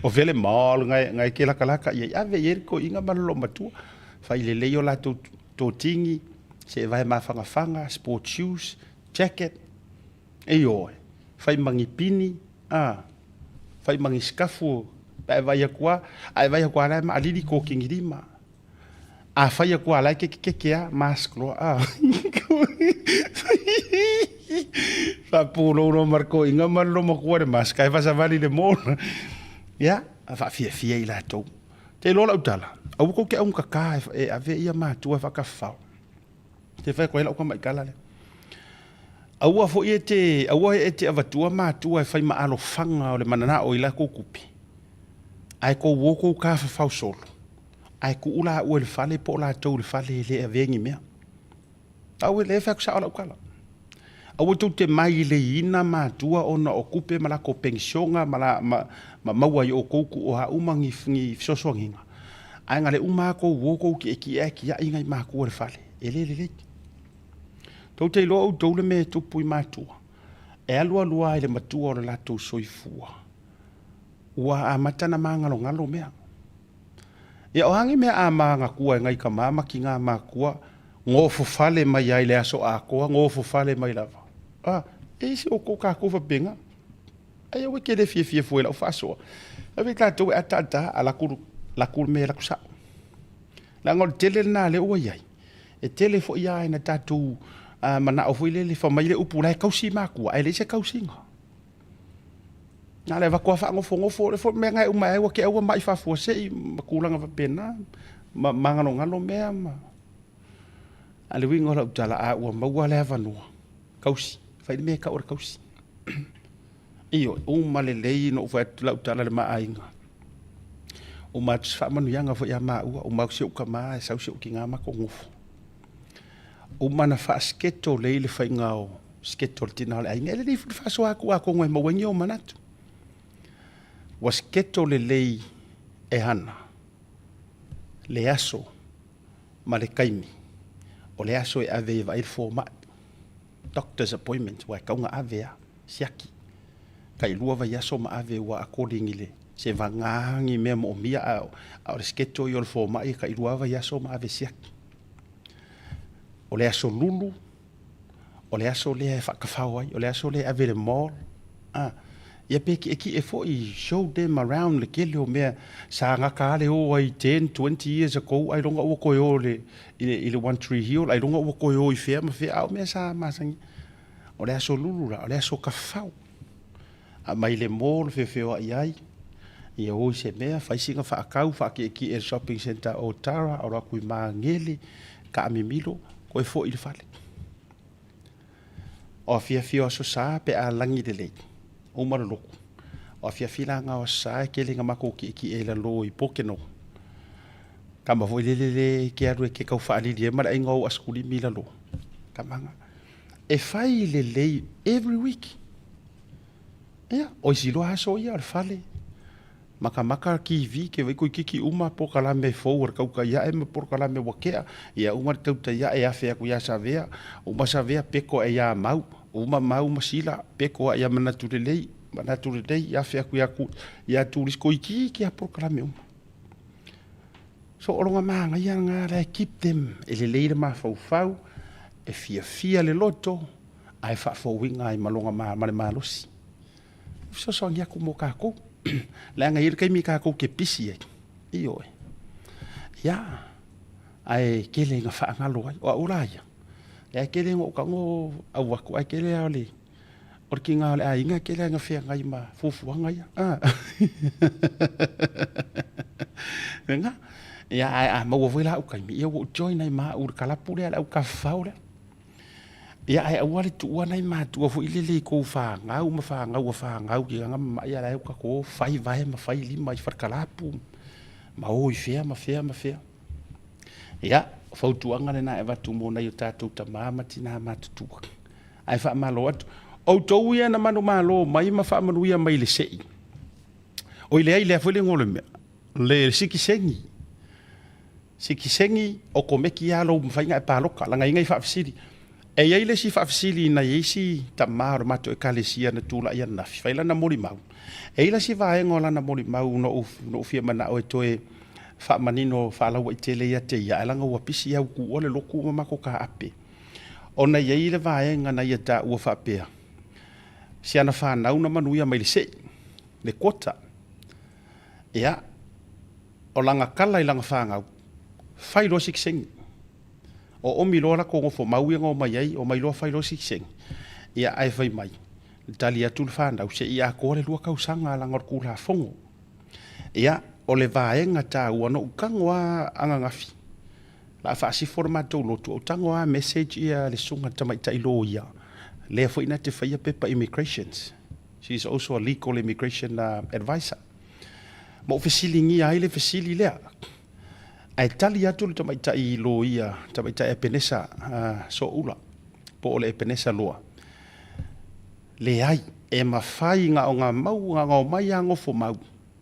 [SPEAKER 2] o fea le mall ngai, ngai ke lakalaka i ai, ave i ai le toeaina ma le loomatua, fai lelei o latou totigi, se e vae mafangafaga, sport shoes, jacket, Ioe, fai ma ni pini, a, fai ma ni sikafu, pe a e vaai atu lava, a e vaai atu lava o la e maalili kokini lima. A fai atu lava o la e kekekeke lava, mask loa, a. Faapulou loa ma le toeaina ma le loomatua le mask ae faasavali i le mall. Ia, faafiafia i latou. Te iloa lau tala, aua tou te augata e ave ia matua e faatafafao. Te whai koe lau tamaitala lea. Aua foi e te, aua e te avatua matua e whai ma alofaga o le mananao i la kou kupe. Ae kou o kou kafafao solo. Ae tuu la ua le fale po o latou le fale e le avea ni mea. Aua le whai aku sao lau tala. Aua tou te mai i le ina matua ona o kupe ma lakou penisiona ma, la, ma, ma maua i o kou ku o ha uma ni, ni fesoasoaniga. Ae na le uma a kou o kou kiekie ae kiaʻi nai makua le fale. E le lelei. Tou te iloa outou le mea e tupu i matua. E alualu lava i le matua o le latou soifua. Ua amata na māgalogalo mea. Ia o a ni mea a māgatua e nai tama ma kinā makua, gofofale mai ai le aso atoa, gofofale mai lava. A, e isi outou kākou faapena. Ai aua e ke le fiafia fua i lau faasoa. Ave tatou e ataata a laku, laku le mea laku sao. Leaga o le tele lena lea ua i ai. E tele foi lava ina tatou manao foi lele fai mai le upu la e tausi makua, ae leai se tausiga. Na o le avatu lava faanofonofo, o le foi mea na e uma ai ua te aua mai faafuasei ma tulaga faapena, ma magalogalo mea ma... A o le uiga o lau tala, a ua maua le avanoa, tausi, fai le mea e tau o le tausi. Ioe, uma lelei ona ou fai atu lau tala i le ma aiga. Uma atu se faamanuiaga foi ia maua, uma atu si ou tama e sau si ou tina matou nofo. Uma ona faasiketo lelei le faiga o siketo a le tina o le aiga. E lelei foi le faasoa atu atonu e maua ai ni ou manatu. Ua siketo lelei e hana le aso ma le taimi o le aso e ave ai e vaai le fomai, doctor's appointment, ua e tatau ona ave lava, siaki. Tailua vaiaso ma ave ua according i le se vagā ni mea moomia a o le schedule ia o le fomai e tailua vaiaso ma ave siaki. O le aso lulu, o le aso lea e faatafao ai, o le aso lea e ave i le mall, a, ia pe kiekie foi, show them around le tele o mea sa gata lava le o ai 10, 20 years ago ailoga ua toe o i le One Tree Hill, ailoga ua toe o i fea ma fea, a o mea sa masani. O le aso lulu la, o le aso tafafao. Aumai le mall feofeoai ai, ia o i se mea, fai sina faatau, faakiekie i le shopping centre o Tara, alo atu i Magele, taamimilo, toe foi i le fale. O afiafi o Aso Sa pe a lagi lelei, uma le lotu. O afiafi la na o Aso Sa e tele ina matou kiekie i lalo i Pokeno. Tama foi lele le ke alu e ke tau faalili ai ma le aiga o ou asikulimi i lalo. Tamaga. E fai lelei every week. Ia, o isi loa aso ia o le fale. Makamaka TV ke wai toeitiiti uma polokalame fou a le tautai ae ma polokalame ua tea. Ia uma le tautai ae afe atu ia Savea, uma Savea peko ae ia Mau, uma Mau ma Sila peko ae ia Manatu Lelei, Manatu Lelei afe atu ia ia Tulisi toeitiiti lava polokalame uma. So o lona manaia lena la e keep them e lelei le mafaufau, e fiafia le loto ae faafouina ai ma lona ma le malosi. Fesoasoani atu mo tatou. Leaga e i ai le taimi tatou te pisi ai, ioe. Ia, ae tele ina faagalo ai. O au la ia, lea e tele ina ou tago au atu, ae tele lava o le, O le kiga o le aiga e tele lava ina feagai ma fuafuaga ia. Lena. Ia ae a maua foi la au taimi, ia ua ou join ai ma au i le kalapu lea, le au tafafao lea. Ia ae aua le tuua nai matua foi lele i tou fanau ma fanau a fanau tulaga ma ia la e tatou o fai vae ma fai lima i fale kalapu ma o i fea ma fea ma fea. Ia, o fautuaga lena e avatu mo nai o tatou tama ma tina matutua. Ae faamalo atu. Outou ia na manumalo mai ma faamanuia mai i le sei. Oi leai lea foi le igoa o le mea. Le sikiseni. Sikiseni okomeki lava lou mafai ona e paloka. Leaga e i ai nai faafesili. E i ai le isi faafesili i nai isi tama o le matou ekalesia na tulai ananafi, fai lana molimau. E i ai le isi vaega o lana molimau na ou fia manao e toe faamanino faalauaitele ia te ia, ae leaga ua pisi au tuua le lotu ma matou taape. Ona e i ai le vaega na ia taua faapea, si ana fanau na manuia mai le sei, le quota. Ia, o lana tala i lana fanau, fai loa sitiseni. Oomi loa latou nofomau ia na omai ai, omai loa fai loa sitiseni. Ia, ae fai mai, tali atu le fanau, se i atoa le 2 tausaga leaga o le Tulafono. Ia, o le vaega taua, na ou tago lava ananafi, la faasifo le matou lotu, ou tago lava message ia le susuga i le tamaitai loia, lea foi na te faia pepa immigrations. She is also a legal immigration advisor. Ma ou fesiligia ai le fesili lea. Ae tali atu le tamaitai loia, tamaitai Epenesa Soula, po o le Epenesa Loa. Leai, e mafai na ona mau, na ona omai lava nofo mau.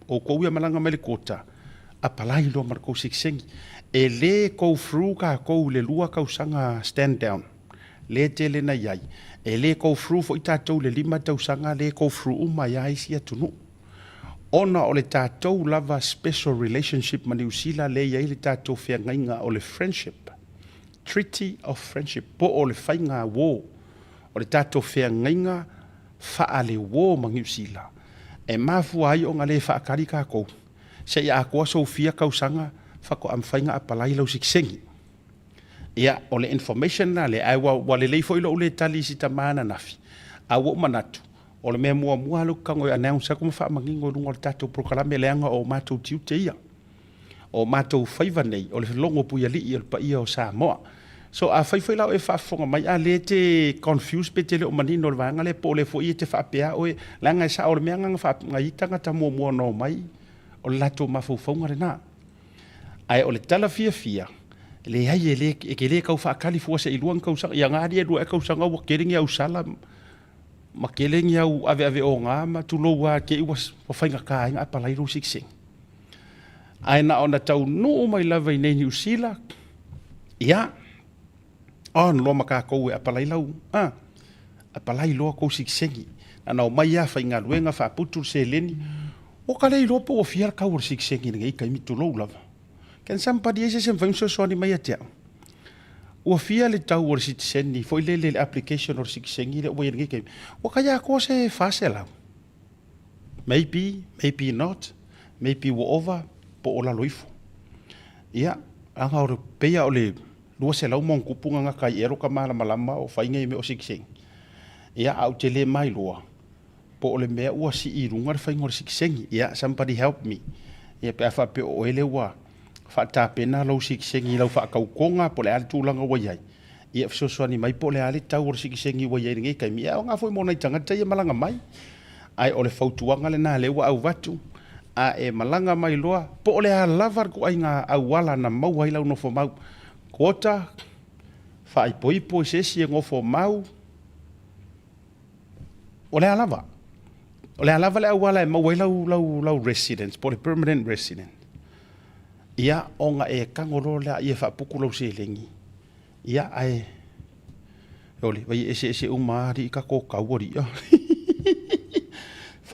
[SPEAKER 2] Outou ia malaga mai le quota, apalai loa ma le tou sitiseni. E le go through tatou i le 2 tausaga stand down, lea e tele na i ai. E le go through foi tatou i le 5 tausaga, lea e go through uma ai lava isi atunuu. Ona o le tatou lava special relationship ma Niu Sila lea e i ai le tatou feagaiga o le friendship, Treaty of Friendship, po o le faiga uo, o le tatou feagaiga faale-uo ma Niu Sila, e mafua ai ona le faatali tatou seia atoa sou fia tausaga faatoa mafai ona apalai lau sitiseni. Ia, o le information la lea, ae ua, ua lelei foi lou le tali i si tama ananafi, a ua ou manatu, o le mea muamua lava lea ou te tago e announce atu ma faamanino i luga o le tatou polokalame leaga o matou tiute ia. O matou faiva nei, o le logo puialii o le paia o Samoa. So afai foi la o e faafofoga mai, a lea e te confuse pe te le o manino i le vaega lea po o lea foi e te faapea oe, leaga e sao o le mea lena na i ai tagata muamua na omai, o le latou mafaufauga lena. Ae o le tala fiafia, leai e le, e te le tau faatali fua seilua ni tausaga, ia na alia lua ea tausaga ua tele ni au sala ma tele ni au aveaveoga ma tulou lava te i ua faigata ai ona apalai lou sitiseni. Ae na ona taunuu mai lava i nei Niu Sila, ia, on loa ma tatou e apalai lau, a, apalai loa kou sitiseni. Na ona omai lava faigaluega faaputu le seleni, ua ka le iloa po ua fia le tau o le sitiseni i lenei taimi, tulou lava. Can somebody, e se isi e mafai ona fesoasoani mai ia te au? Ua fia le tau o le sitiseni foi lele i le application o le sitiseni lea ua i ai i lenei taimi? Ua tai atoa se 400. Maybe, maybe not, maybe ua ova po o lalo ifo. Ia, leaga o le, pei lava o le 200 ma ona tupu na gata ai ea lo ta malamalama o fai nei mea o sitiseni. Ia, ae ou te le mailoa po o le mea ua sii i luga le faiga o le sitiseni. Ia, somebody help me. Ia, pe a faapea o oe lea ua faatapena lou sitiseni i lau faatautoga po o le a le tulaga ua i ai. Ia fesoasoani mai po o le a le tau o le sitiseni ua i ai i lenei taimi. Ia e aoga foi mo nai tagata ia e malaga mai. Ae o le fautuaga lena lea ua avatu, a e malaga mai loa, po o le a lava le ituaiga auala na maua ai lau nofomau, quota, faaipoipo i se isi e nofomau, o le a lava. O le a lava le auala e maua ai lau, lau, lau residence, po o le permanent resident. Ia, ona e tago loa lea e faaputu lau seleni. Ia, ae, ole, vai eseese uma lava alii tatou tau alii.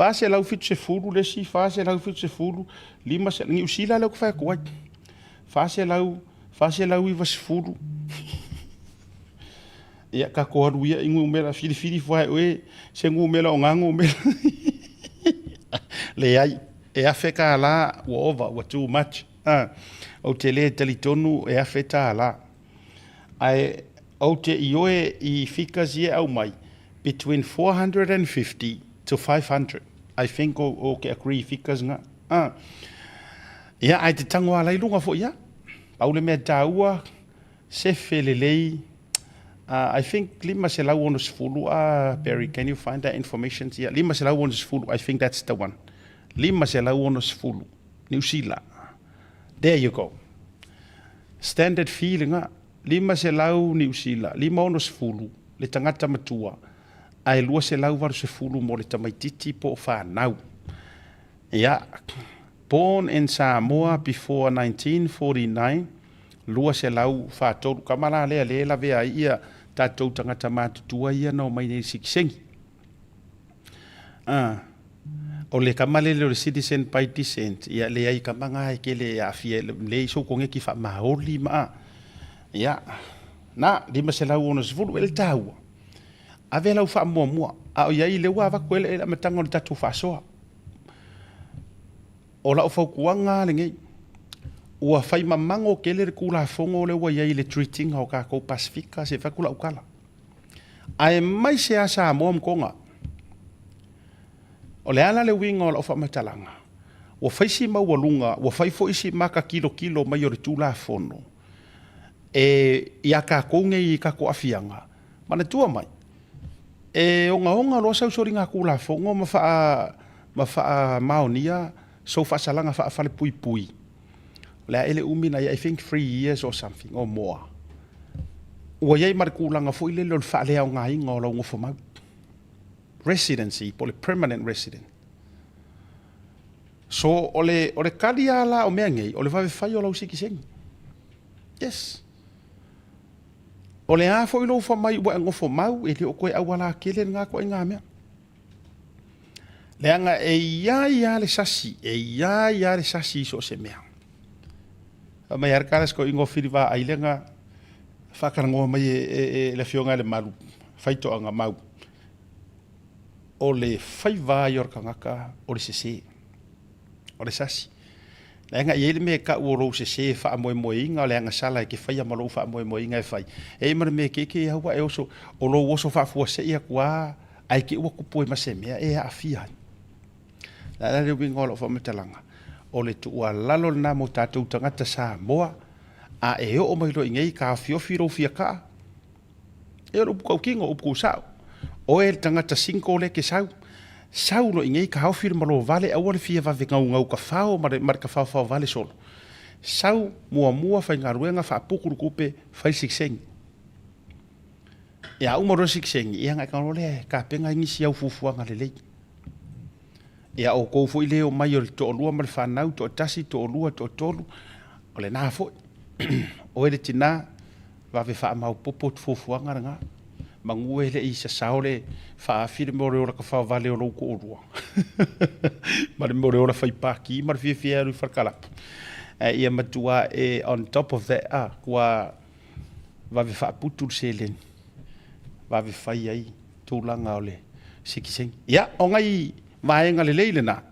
[SPEAKER 2] 470 le isi, 470, 500, Niu Sila lea ou te fai atu ai. 400, 490. Ia, tatou alu ia i numera, filifili ifo lava e oe se numera o na numera. Leai, e $1,000 ua ova, ua too much. Ou te le talitonu e $1,000. Ae ou te ioe i figures ia e aumai, Between 450 to 500. I think o, o ke agree figures nga. Ah. Ia, ai te tango ala i lunga fo ia. Pau le mea tāua, sefe lelei, I think 560, ah, Barry, can you find that information? Yeah, 560, I think that's the one. 560, Niu Sila. There you go. Standard fee lenga, 500 Niu Sila, 560 le tagata matua, ae 280 mo le tamaititi po o fanau. Ia, born in Samoa before 1949, 243, kama la lea le lavea ai ia tatou tagata matutua ia na omai nei i le sikisengi. A, o le kama lele o le citizen by descent, ia leai kama nga e kele e aafia le i sou kongeki faamaoli ma a. Ia, na, 560 e le taua. Ave lau faamuamua, a o iai lea ua avatu ai le amataga o le tatou faasoa. O lau fautuaga lenei, ua fai mamago tele le Tulafono lea ua i ai i le treat-ina o tatou Pasefika, se i fai atu lau tala. Aemaise lava Samoa ma Toga. O le a la le uiga o lau faamatalaga? Ua fai si maualuga, ua fai foi si mata tilotilo mai o le Tulafono e iā tatou nei i tatou aafiaga. Manatua mai, e ogaoga loa sau soligatulafono ma faa ma faamaonia sou faasalaga faafalepuipui, o le a ele umi na i I think 3 years or something or more. Ua i ai ma le tulaga foi lele o le faaleaogaina o lau nofomau. Residency po o le permanent resident. So o le o le kali lava la o mea nei, o le vave fai o lau sitiseni. Yes. O le a foi lou fai mai ua e nofo mau, e le o toe auala tele lena ituaiga mea. Leaga e i ai lava le sasi, e i ai lava le sasi i so o se mea. Fai mai lava le tala a si toeaina o Fili Vaai lea faatalanoa mai e, e, e le afioga i le Malu, faitoaga mau. O le faiva ai o le tagata o le sese, o le sasi. Leaga e i ai le mea e tau o lou sese faamoemoeina o le agasala e te faia ma lou faamoemoeina e fai. E i ai ma le mea e keikei au a e oso, o lou oso faafuasei atu lava ae te i ua tupu ai ma se mea e aafia ai. O le a la le uiga o lau faamatalaga? O le tuualalo lena mo tatou tagata Samoa, a e oo mai loa i inei, taofiofi lou fia kaa, E o le upu tautino, upu tusao. Oe le tagata single lea e te sau, sau loa i inei taofi le malo vale, aua le fia vave gaugau kafao ma le, ma le kafaofao vale solo. Sau muamua faigaluega faaputu le tupe, fai sikisengi. Ia a uma loa le sikisengi, ia ona e tago loa lea e tapena ai nisi au fuafuaga lelei. Ia outou foi lea e omai o le toalua ma le fanau, toatasi, toalua, toatolu, o lena foi. Oe le tina, vave faamaopoopo atu fuafuaga lena. Manu e le i sasao le faaafi le mea o le ola tafaovale o lou toalua ma le mea o le ola fai paki ma le fiafia e alu i falekalapu. Ae ia matua e on top of that, ah, ua vave faaputu le seleni, vave fai ai tulaga o le sikisengi. Ia, o nai vaega lelei lena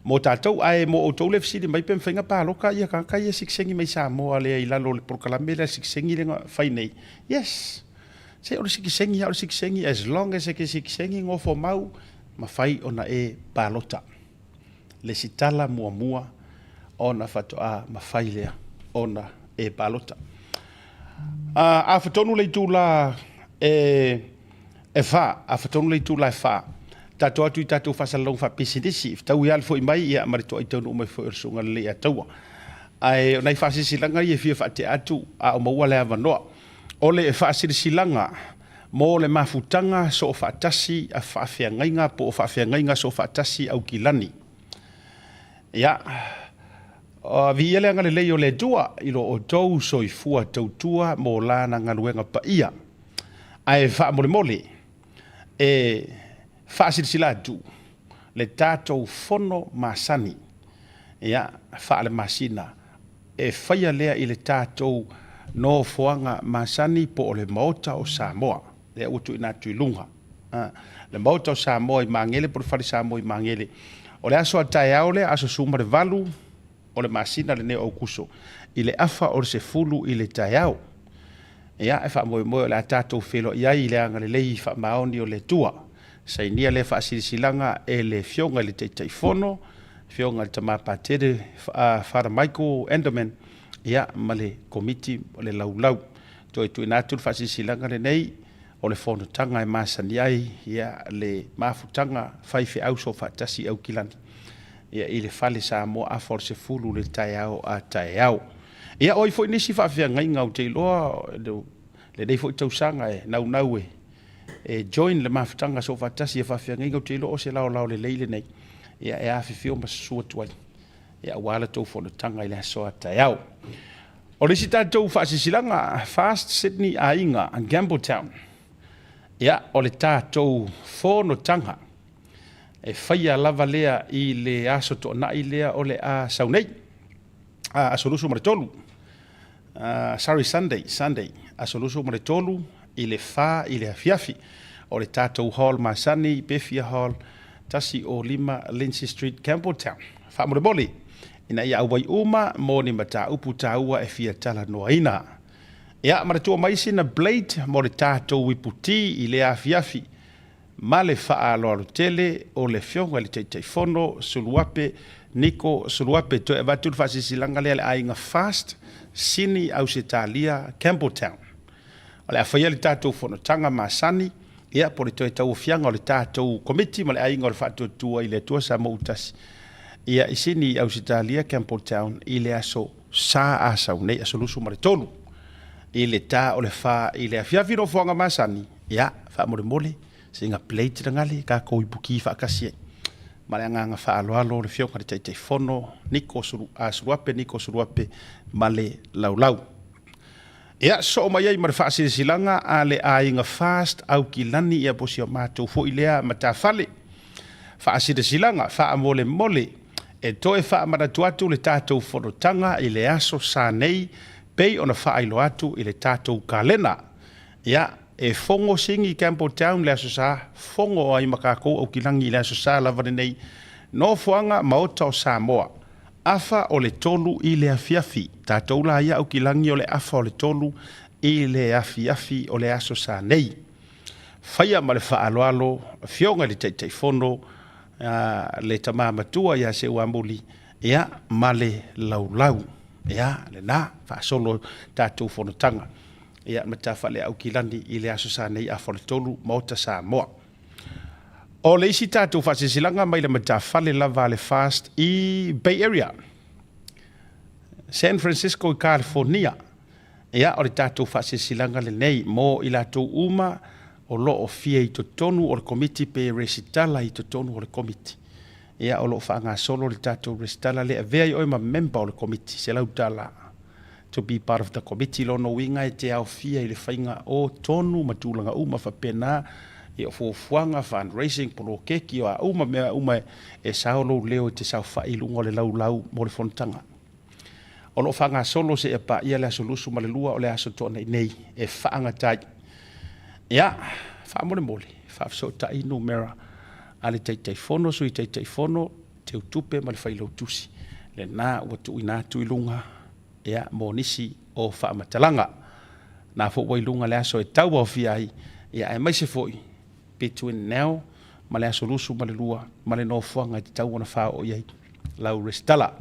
[SPEAKER 2] mo tatou, ae mo outou le fesili mai pe mafai ona paloka ia tagata ia sikisengi mai Samoa lea i lalo o le polokalame lea sikisengi lea na fai nei. Yes, se o le sikisengi lava o le sikisengi, as long as e ke sikisengi nofo mau, mafai ona e palota. Lesitala muamua ona faatoa mafai lea ona e palota. A fatonu le itula e e fa, a fatonu le itula e fa, tatou atu i tatou faasalalauga faapisinisi, fetaui lava le foi mai ia ma le toai taunuu mai foi o le Susuga Lelei Ataua. Ae o nai faasilasilaga ia e fia faatea atu a o maua le avanoa. O le faasilasilaga mo le mafutaga soofaatasi a faafeagaiga po o faafeagaiga soofaatasi Aukilani. Ia, viia le agalelei o le Atua i lo outou soifua tautua mo lana galuega paia. Ae faamolemole e faasilasila atu le tatou fono masani, ia, faalemasina, e faia lea i le tatou nofoaga masani po o le Maota o Samoa, lea ua tuuina atu i luga. Le Maota o Samoa i Magele po o le Fale Samoa i Magele. O le aso a taeao lea, aso 18 o le masina lenei o Aokuso, i le afa o le 10 i le taeao. Ia, e faamoemoe o le a tatou feiloai ai i le agalelei faamaoni o le Atua. Sainia lea faasilasilaga e le Afioga i le Taitaifono, Afioga i le Tama Patele Father Michael Enderman, ia, ma le Komiti o le Laulau. Toe tuuina atu le faasilasilaga lenei o le fonotaga e masani ai ia le mafutaga faifeau soofaatasi i Aukilani, ia, i le Fale Samoa afa o le 10 le taeao a taeao. Ia, o ai foi nisi faafeagaiga ou te iloa lenei foi tausaga e naunau e e join le mafutaga soofaatasi a faafeagaiga, ou te iloa o se laolao lelei lenei ia e afifio ma susu atu ai ia aua la tou fonotaga i le aso a taeao. O le isi tatou faasilasilaga, Fast Sydney Aiga Gambletown, ia o le tatou fonotaga e faia lava lea i le aso Toonai lea o le a sau nei, aso 23, sorry Sunday, Sunday, aso 23 i le 4 i le afiafi. O le tatou hall masani, Bethia Hall, 105 Lindsay Street, Campbelltown. Faamolemole, ina ia auai uma mo ni mataupu taua e fia talanoaina. Ia, manatua mai sina blade mo le tatou iputi i lea afiafi. Ma le faaaloalo tele o le Afioga i le Taitaifono Suluape Niko Suluape toe avatu le faasilasilaga lea le aiga Fast Sini Ausetalia Campbelltown. O le a faia le tatou fonotaga masani ia po o le toe tauaofiaga o le tatou Komiti ma le aiga o le Faatuatua i le Atua Samoa Tasi ia i Sini Ausetalia Campbelltown i le aso Sa a sau nei aso 23 i le ta o le 4 i le afiafi. Nofoaga masani ia faamolemole seiga plate lagale tatou ipuki faatasi ai. Ma le agaga faaaloalo o le Afioga i le Taitaifono Niko Suluape Niko Suluape ma le Laulau. Ia soo mai ai ma le faasilasilaga a le aiga Fast Aukilani ia po o si o matou foi lea matafale. Faasilasilaga faamolemole e toe faamanatu atu le tatou fonotaga i le aso Sa nei pei ona faailoa atu i le tatou kalena. Ia, e fogo sigi Campbelltown le Aso Sa, fogo ai ma tatou Aukilagi i le Aso Sa lava lenei. Nofoaga Maota o Samoa, afa o le 3 i le afiafi. Tatou la ia Aukilagi o le afa o le 3 i le afiafi o le Aso Sa nei. Faia ma le faaaloalo, Afioga i le Taitaifono, le Tama Matua ia Seuamuli, ia, ma le Laulau. Ia, lena, faasolo tatou fonotaga. Ia, matafale Aukilani i le Aso Sa nei afa o le 3, Maota Samoa. O le isi tatou faasilasilaga mai le matafale lava a le Fast i Bay Area, San Francisco i California. Ia, o le tatou faasilasilaga lenei mo i latou uma o lo o fia i totonu o le komiti pe resitala i totonu o le komiti. Ia, o lo o faagasolo le tatou resitala lea, avea ai oe ma member o le komiti, $100 to be part of the committee. Lona uiga e te aofia i le faiga o tonu ma tulaga uma faapena, ia o fuafuaga, fundraising, poloketi, o a uma mea uma e sao lou leo e te saofai i luga o le laulau mo le fonotaga. O lo o faagasolo seia paia le aso 22 o le aso Toonai nei e faagata ai. Ia, faamolemole, faafesootai numera a le Taitaifono, Sui Taitaifono, Teutupe ma le Failautusi, lena ua tuuina atu i luga ia mo nisi o faamatalaga. Na foi ua i luga le aso e tauaofia ai, ia aemaise foi between now ma le aso 22 ma le nofoaga e tatau ona faaoo i ai lau resitala.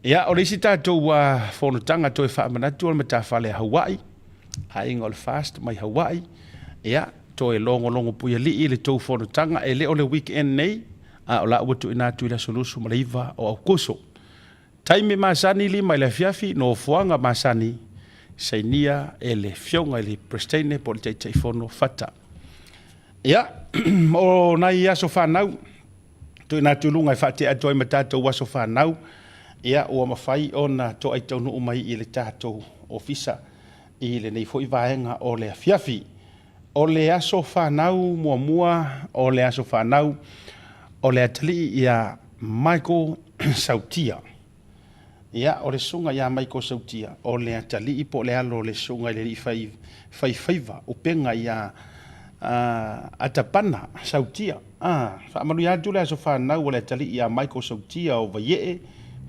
[SPEAKER 2] Ia, o le isi tatou fonotaga toe faamanatu o le matafale a Hawaii, aiga o le Fast mai Hawaii. Ia, toe logologo puialii le tou fonotaga, e le o le weekend nei, a o la ua tuuina atu i le aso 29 o Aokuso. Taimi masani 5 i le afiafi, nofoaga masani, sainia e le Afioga i le Peresetene po o le Taitaifono Fata. Ia, o nai aso fanau, tuuina atu i luga e faatea atu ai ma tatou aso fanau, ia ua mafai ona toai taunuu mai i le tatou ofisa i lenei foi vaega o le afiafi. O le aso fanau muamua o le aso fanau o le atalii ia Michael Sautia. Ia, o le susuga ia Michael Sautia, o le atalii po o le alo o le susuga i le alii fai, faifaiva, upega ia Atapana Sautia. Faamanuia atu le aso fanau o le atalii ia Michael Sautia o Vaiee,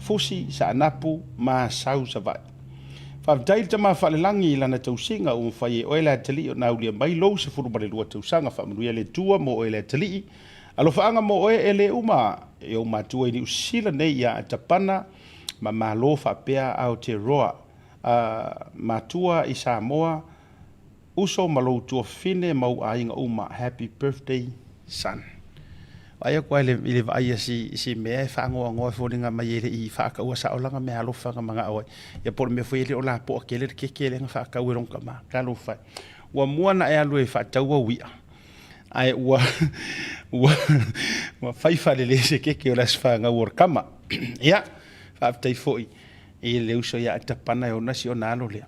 [SPEAKER 2] Fusi, Saanapu ma Sau Savaii. Faafetai i le Tama Faalelagi i Lana tausiga ua mafai e oe le atalii ona aulia mai lou 12 tausaga. Faamanuia le Atua mo oe le atalii. Alofaaga mo oe e le uma e ou matua i Niu Sila nei ia Atapana ma Malo faapea Aotearoa. A matua i Samoa, uso ma lou tuafafine ma ou aiga uma. Happy birthday son. Vaai atu lava i le vaai a si, si mea e faanoanoa e foliga mai e le i faataua sao lana meaalofa na manao ai. Ia po o le mea foi e le o lapoa tele le keke lea na faatau e lona tama. Talofa e. Ua mua ona e alu e faatau au i'a, ae ua, ua, ua fai faalelei se keke o le aso fanau o le tama. Ia, faafetai foi i le uso ia Atapana e ona si ona alo lea.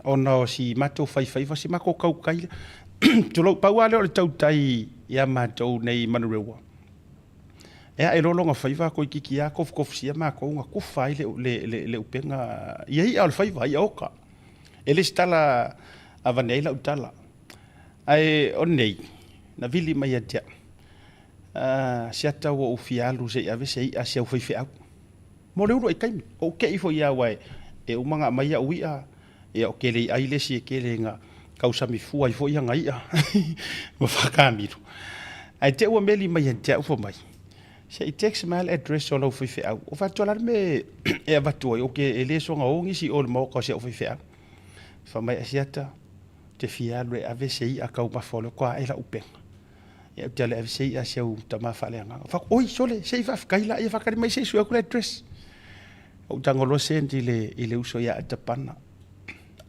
[SPEAKER 2] Ona o si matou faifaiva, si matou tautai lea. Tulou, pau lava lea o le tautai ia matou nei i Manurewa. Ea e lologa faiva toeitiiti lava tofutofusia matou na tufa ai le, le, le, le upega ia i'a o le faiva, i'a oka. E le se tala avane ai lau tala. Ae o nei, na vili mai ia te au, uh, siata ua ou fia alu se i ave se i'a si au faifeau. Mo le uluai taimi, ou te i foi ia aua e uma ona aumai au i'a, ia o kele i ai le isi e kele na tausami fua ai foi ana i'a ma faakamilo. Ae te ua meli mai ia te au fai mai, se i text mai le address o lau faifeau. O fai atu o le a le mea e avatu ai, ou te e le soona o nisi i o i le maota o si au faifeau. Fai mai, Asiata, ou te fia alu e ave se i'a taumafa o lea faatoa ae lau upega. Ia ou te alu e ave se i'a a si au tama faaleagaga. Fai atu, oi sole, se i faafetai la, ia faatali mai se i sue atu le address. Ou tago loa send i le, i le uso ia Atapana.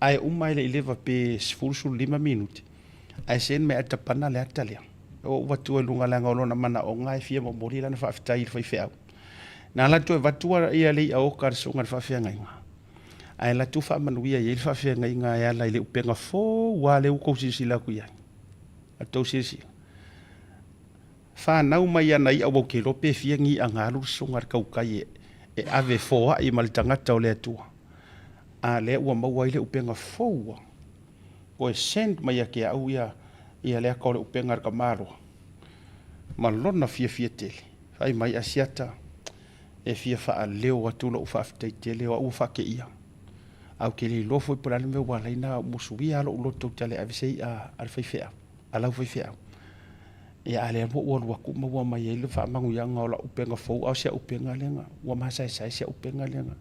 [SPEAKER 2] Ae uma e le i leva pe 10, 15 minute, ae send mai Atapana le ata lea. Ua ou avatua i luga leaga o lona manaoga e fia momoli lana faafetai i le faifeau. Na alu atu e avatu ia le i'a oka a le susuga i le faafeagaiga. Ae alu atu faamanuia i ai le faafeagaiga e ala i le upega fou lava lea ua tou silasila atu i ai. A tou silasila. Fanau mai ana i'a ua ou te iloa pe fia ni i'a na alu le susuga i le tautai e, e ave foai ma le tagata o le Atua. A lea ua maua ai le upega fou ua toe send mai ia te au ia, ia le ata o le upega a le tamaloa ma lona fiafia tele. Fai mai, Asiata, e fia faaleo atu lou faafetai tele o au ua faateia. Ae ou te le iloa foi po o le a le mea ua ala ai ona musuia lou loto ou te alu e ave se i'a a le faifeau, a lau faifeau. Ia a lea ua ou alu atu ma ua aumai ai le faamanuiaga o lau upega fou, a o si au upega lea na, ua masaesae si au upega lea na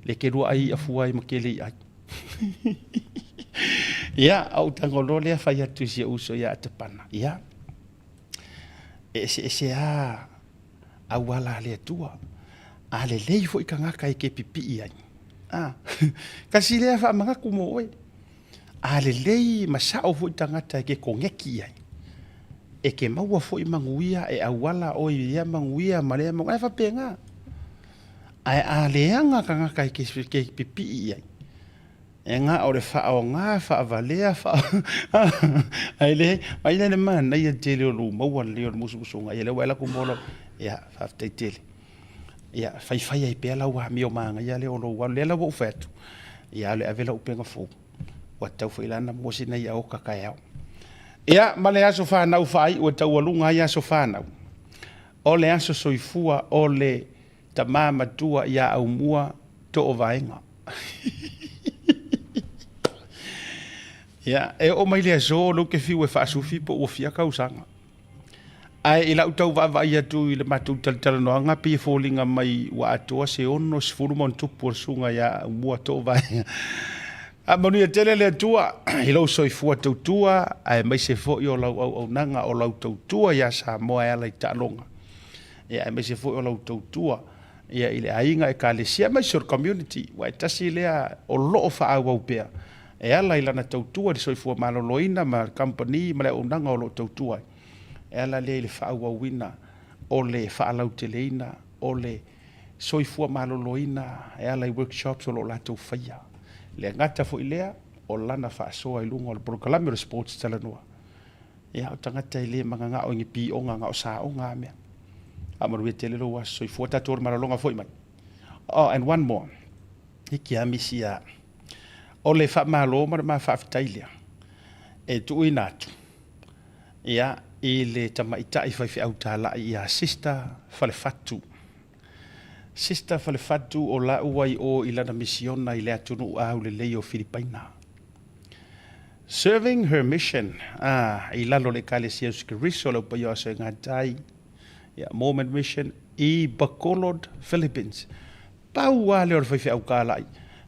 [SPEAKER 2] le ke lua ai i'a fua ai ma ke le i'a ai. Ia, a ou tago loa lea fai atu i si ou uso ia Atapana, ia, e eseese lava auala a le Atua, a lelei foi tagata e ke pipii ai. A, kasi lea faamanatu mo oe. A lelei ma sao foi tagata e ke koneki i ai. E ke maua foi manuia e auala oe i lea manuia ma lea manuia, e faapena. Ae a leaga tagata e ke pipii i ai, e na o le faaaoga, faavalea, ae leai, mai lea le manaia tele o lou maua lelei o le musumusuga, ia lea ua e alu atu mo lau, ia faafetai tele. Ia faifai ai pea lau amio manaia lea o lou alu, lea la ua ou fai atu, ia alu e ave lau upega fou, ua tatau foi la ona mua sina i'a oka taeao. Ia ma le aso fanau faaiu e taualuga ai aso fanau, o le aso soifua o le tama matua ia Aumua Toovaega. Ia, e oo mai le aso o lea ou te fiu e faasufi po ua fia tausaga. Ae i lau tau vaavaai atu i le matou talatalanoaga pei e foliga mai ua atoa se 60+ o le susuga ia Aumua Toovaega. Faamanuia tele le Atua i lou soifua tautua aemaise foi o lau auaunaga o lau tautua ia Samoa e ala i taaloga. Ia aemaise foi o lau tautua ia i le aiga, ekalesia aemaise o le community aua e tasi lea o lo o faaauau pea e ala i lana tautua i le soifua maloloina ma le kamupani ma le auaunaga o lo o tautua ai, e ala lea i le faaauauina o le faalauteleina o le soifua maloloina e ala i workshops o lo o latou faia. E le gata foi lea, o lana faasoa i luga o le polokalame o le Sports Talanoa. Ia, o tagata e le managao i ni pioga na o saoga a mea. Faamanuia tele lou aso soifua. Tatou o le malologa foi mai. Oh, and one more. Hiki lava misi a. O le faamalo ma le ma faafetai lea e tuuina atu ia i le tamaitai faifeau talai ia Sister Falefatu. Sister Falefatu o lāua i o i lana misiona i le atunuu aulelei o Filipaina. Serving her mission, ah, i lalo o le Ekalesia Iesu Keriso le Aupaia o Aso e Gatai, ia, Mormon Mission i Bacolod, Philippines. Pau lava lea o le faifeau kālaʻi,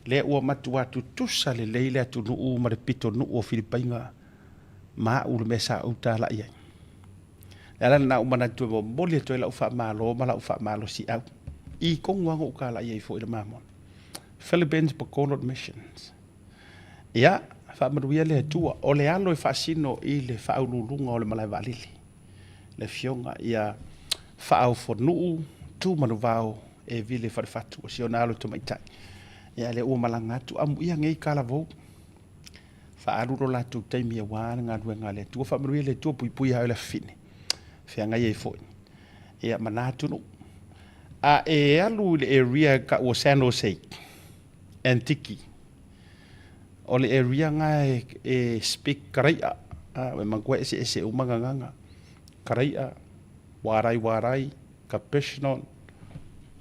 [SPEAKER 2] lea ua matua tutusa lelei le atunuu ma le pitonuu o Filipaina ma aʻu le mea sa ou tālaʻi ai. Le ala lena ua manatu e momoli atu ai lau faamalo ma lau faamalosiau i kogu lava na ou kālaʻi ai foi i le Mamona. Philippines Bacolod Missions. Ia, faamanuia le Atua, o le alo e faasino i le faauluuluga o le malae vaalele, le afioga ia Faaofonuu Tumanuvao e vile falefatu o si ona alo tamaitai. Ia, lea ua malaga atu, amuia nei kalavou, faaalu lo latou taimi aua le galuega a le Atua. Faamanuia le Atua, puipui ia oe le afafine, feagai ai foi ia ma na atunuu. A e alu i le area e tau o San Jose, Antique, o le area na e, e speak Karaia, a, e manatua e eseese uma gagaga, Karaia, Warai Warai, Capishnon,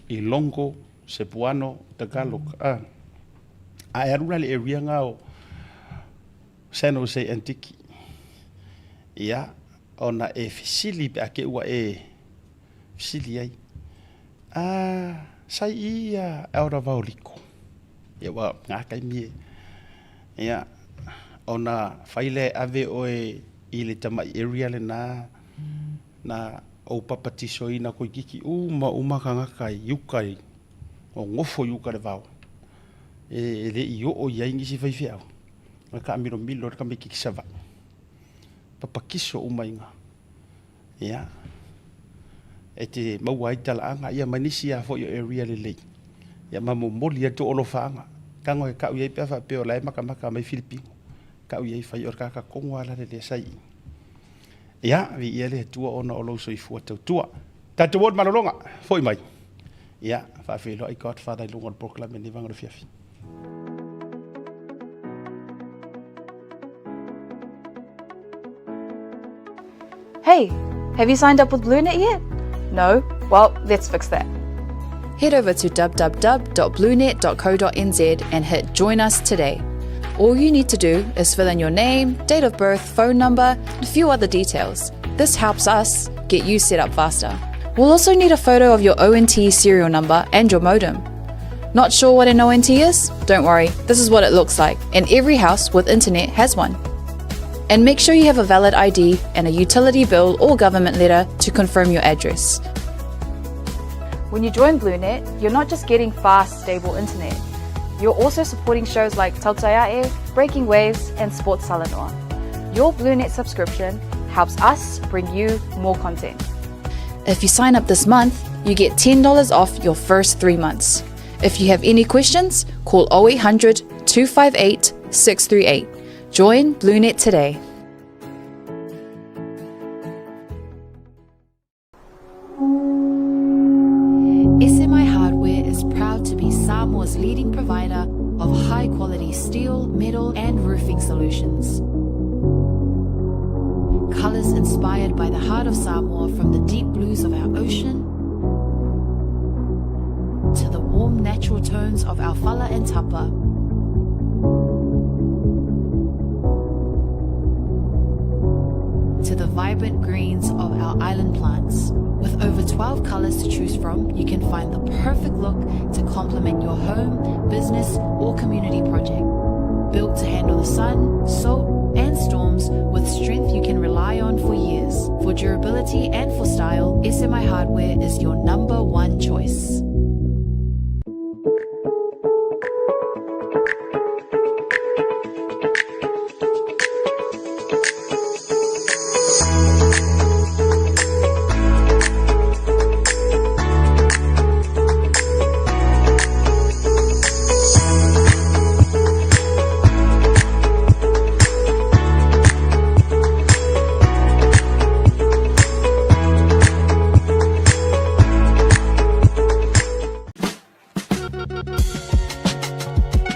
[SPEAKER 2] Ilongo, Cebuano, Tagalog, a. A e alu la i le area na o San Jose Antique, ia, ona e fesili pe a te i ua e fesili ai, a, sai i ia Elder Vaoliko. Ia ua ngā taimi e, ia, ona fai lea e ave oe i le tamai area lena, na ou papatisoina toeitiiti uma uma tagata i uka i o nofo i uka i le vao e le i oo i ai nisi faifeau na taamilomilo ai le tamaititi Savaii papatiso uma i ina ia e te maua ai talaaga ia ma nisi lava foi o area lelei ia ma momoli atu alofaaga tago e tau i ai pe a faapea o la e matamata mai Filipino tau i ai fai o le tagata tonu lava la lea sa i i. Ia, viia le Atua ona o lou soifua tautua. Tatou o i le malologa, foi mai. Ia, faafeiloai Godfather i luga o le polokalame i lenei vaega o le afiafi.
[SPEAKER 1] Hey, have you signed up with BlueNet yet? No? Well, let's fix that. Head over to www.bluenet.co.nz and hit Join Us Today. All you need to do is fill in your name, date of birth, phone number, and a few other details. This helps us get you set up faster. We'll also need a photo of your ONT serial number and your modem. Not sure what an ONT is? Don't worry, this is what it looks like, and every house with internet has one. And make sure you have a valid ID and a utility bill or government letter to confirm your address. When you join BlueNet, you're not just getting fast, stable internet. You're also supporting shows like Tautaiae, Breaking Waves, and Sports Talanoa. Your BlueNet subscription helps us bring you more content. If you sign up this month, you get $10 off your first three months. If you have any questions, call 0800 258 638. Join BlueNet today. SMI Hardware is proud to be Samoa's leading provider of high quality steel, metal, and roofing solutions. Colors inspired by the heart of Samoa from the deep blues of our ocean to the warm natural tones of our fala and tapa. To the vibrant greens of our island plants. With over 12 colors to choose from, you can find the perfect look to complement your home, business, or community project. Built to handle the sun, salt, and storms with strength you can rely on for years. For durability and for style, SMI Hardware is your number one choice.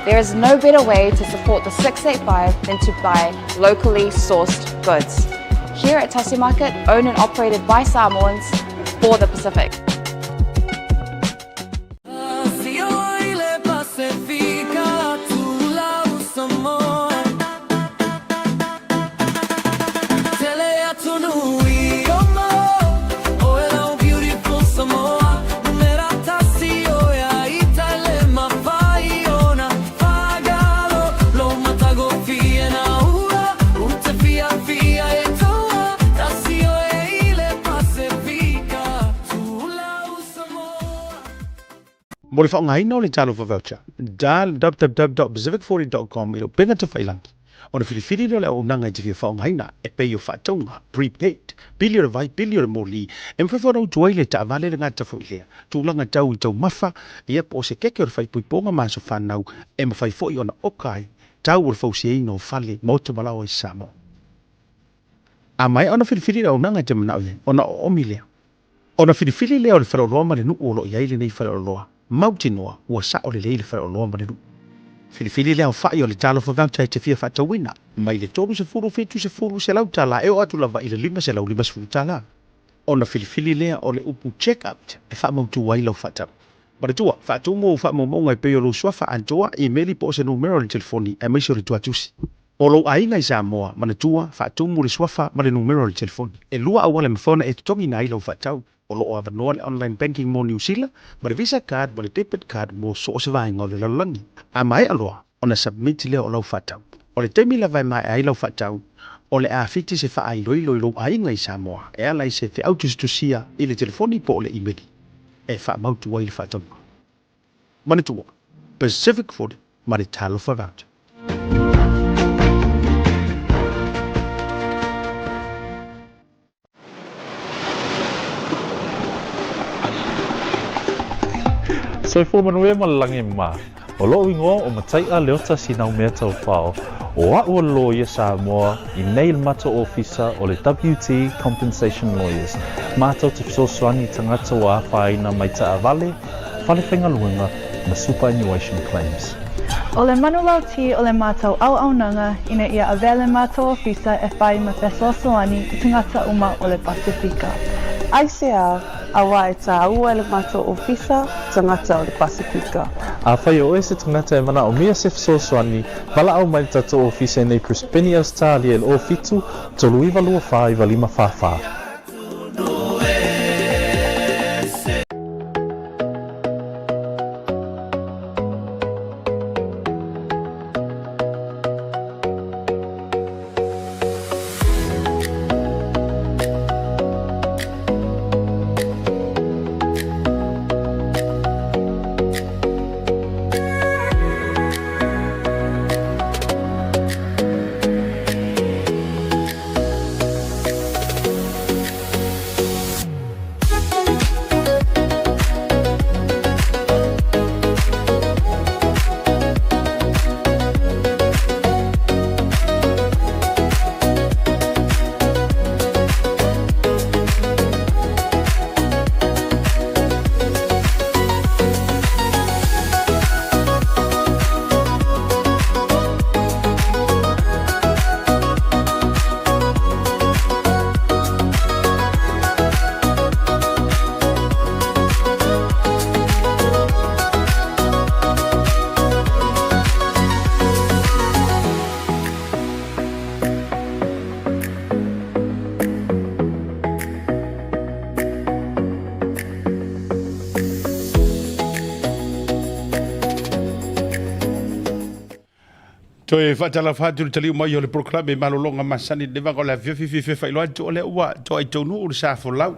[SPEAKER 1] There is no better way to support the 685 than to buy locally sourced goods. Here at Tasi Market, owned and operated by Samoans for the Pacific.
[SPEAKER 2] Mo le faaaogaina o le Talofa Voucher, dial www.pacific40.com i le upega tafailagi ona filifili lea o le auaunaga e te fia faaaogaina e pei o faatauga, prepaid, pili o le vai, pili o le moli, e mafai foi ona utu ai le taavale le gata foi lea, tulaga tau i taumafa, ia po o se keke o le faaipoipoga ma aso fanau e mafai foi ona oka ai tau o le fausiaina o fale, maota ma laoa i Samoa. A maea ona filifili le auaunaga e te manao i ai, ona oomi lea. Ona filifili lea o le faleoloa ma le nuu o lo o i ai lenei faleoloa, mautinoa ua sao lelei le faleoloa ma le nuu. Filifili le aofai o le talofa voucher e te fia faatauina, mai le 30, 70, $100 e oo atu lava i le $550. Ona filifili lea o le upu check out e faamautu ai lau faatau. Manatua, faatumu ou faamaumauga e pei o lou suafa atoa, imeli po o se numera o le telefoni aemaise o le tuatusi. O lou aiga i Samoa, manatua, faatumu le suafa ma le numera o le telefoni. E lua auala e mafai ona e totogiina ai lau faatau. O lo o avanoa le online banking mo Niu Sila, ma le Visa card ma le debit card mo so o se vaega o le lalolagi. A maea loa ona submit lea o lau faatau. O le taimi lava e maea ai lau faatau, o le a fiti se faailoilo i lou aiga i Samoa e ala i se feau tusitusia i le telefoni po o le imeli e faamautu ai le faatauga. Manatua, Pacific 40 ma le Talofa Voucher.
[SPEAKER 3] Soifua manuia ma le lagi e mama. O lo'u igoa o Matai'a Leota Sinaumea Taufao, o a'u o le loia Samoa i nei le matou ofisa o le WT Compensation Lawyers, matou te fesoasoani i tagata ua afaina mai taavale, fale faigaluega ma superannuation claims.
[SPEAKER 4] O le manulauti o le matou auaunaga ina ia avea le matou ofisa e fai ma fesoasoani i tagata uma o le Pasefika.
[SPEAKER 5] Aisea, auā e tāua e le matou ofisa tagata o le Pasefika.
[SPEAKER 3] Afai o oe se tagata e manaomia se fesoasoani, valaau mai le tatou ofisa i nei Brisbane, Ausetalia i le 07 39 24 95 44.
[SPEAKER 2] Toe faatalofa atu i le taliu mai o le polokalame malologa masani le vaga o le afiafi fiafia faailoa atu o lea ua toai taunuu le sa folau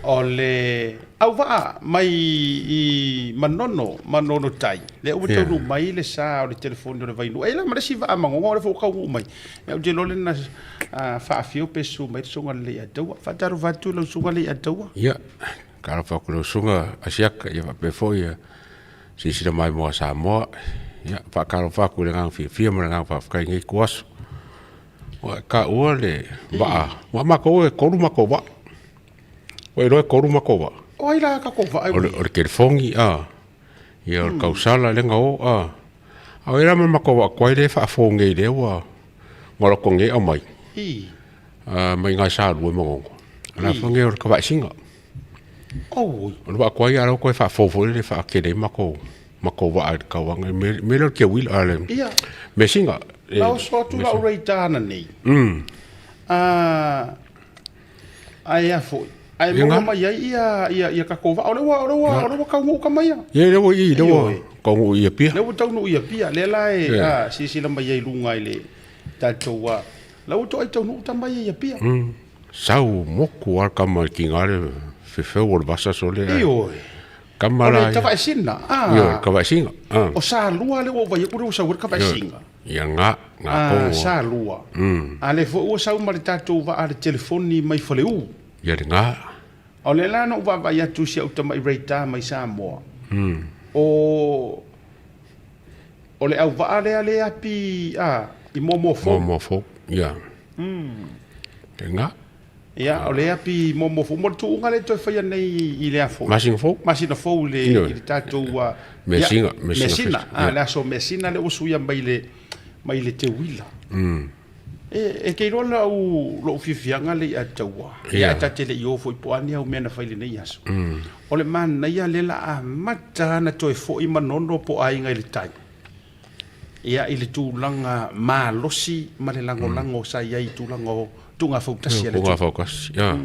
[SPEAKER 2] o le auvaa mai i Manono, Manono tai. Lea ua taunuu mai le sa o le telefoni o le Vainuu. E la ma le isi vaa magogo o lea foi ua taunuu mai. Ou te iloa lea na faafio pe susu mai le susuga i le Leiataua. Faatalofa atu i lau susuga Leiataua.
[SPEAKER 10] Ia, talofa atu i lau susuga Asiata, ia faapea foi ia silasila maimoa a Samoa. Ia, faatalofa atu i le agaga fiafia ma le agaga faafetai i lenei ituaso. Ua taua le vaa, aua matou e tolu matou vaa. Ua iloa e tolu matou vaa.
[SPEAKER 2] O ai la tatou vaa?
[SPEAKER 10] O le telefoni, a, ia o le tausala lea na o, a. A o ai la ma le matou vaa tuai lea e faafou nei lea ua loto nei aumai. Mai ina i Salua i Manono. O le a foi lenei o le tavaesina.
[SPEAKER 2] O
[SPEAKER 10] le vaa tuai a o la ua toe faafou foi lele e faatele ai matou vaa i le tauaga. Le mea lea o le keuila, a le measina.
[SPEAKER 2] Na oso atu lau radar ananei. Ae a foi, ae maua mai ai ia tatou vaa. O lea ua taunuu tama ia.
[SPEAKER 10] Ia lea ua i, lea ua taunuu i Apia.
[SPEAKER 2] Lea ua taunuu i Apia. Lea la e silasila mai ai i luga i le tatou, la ua toai taunuu tama ia i Apia.
[SPEAKER 10] Sau motu lava le tama i le tiga le fefeu o le vasa sole ae.
[SPEAKER 2] Ioe.
[SPEAKER 10] Kama
[SPEAKER 2] O le
[SPEAKER 10] la ia.
[SPEAKER 2] tavaesina, ah.
[SPEAKER 10] Ioe, tavaesina, ah.
[SPEAKER 2] O Salua lea ua ou vaai atu lea ua sau ai le tavaesina.
[SPEAKER 10] Ia nga, nga
[SPEAKER 2] Ah,
[SPEAKER 10] kongo.
[SPEAKER 2] Salua. A lea foi ua sau ma le tatou vaa le telefoni mai Faleu.
[SPEAKER 10] Ia le nga.
[SPEAKER 2] O lea la na ou vaavaai atu i si au tamai radar mai Samoa. O o le auvaa lea lea api a i Moamoa Fou.
[SPEAKER 10] Moamoa Fou, ia. Le nga.
[SPEAKER 2] Ia, o le api Moamoa Fou mo le tuuga lea e toe faia nei i le afo.
[SPEAKER 10] Masina Fou.
[SPEAKER 2] Masina Fou i le, i le tatou uh,
[SPEAKER 10] Measina,
[SPEAKER 2] ia, Measina, ah, le aso Measina lea ua suia mai le mai le Teuila. E, e te iloa lau, lou fiafiaga le ia taua. Ia e ta te le i o foi po o a ni au mea na fai i lenei aso. O le manaia lea la amata na toe foi Manono po o aiga i le tai. Ia i le tulaga malosi ma le lagolago sa i ai i tulaga o tuuga fautasi a le
[SPEAKER 10] Tuuga fautasi, ia.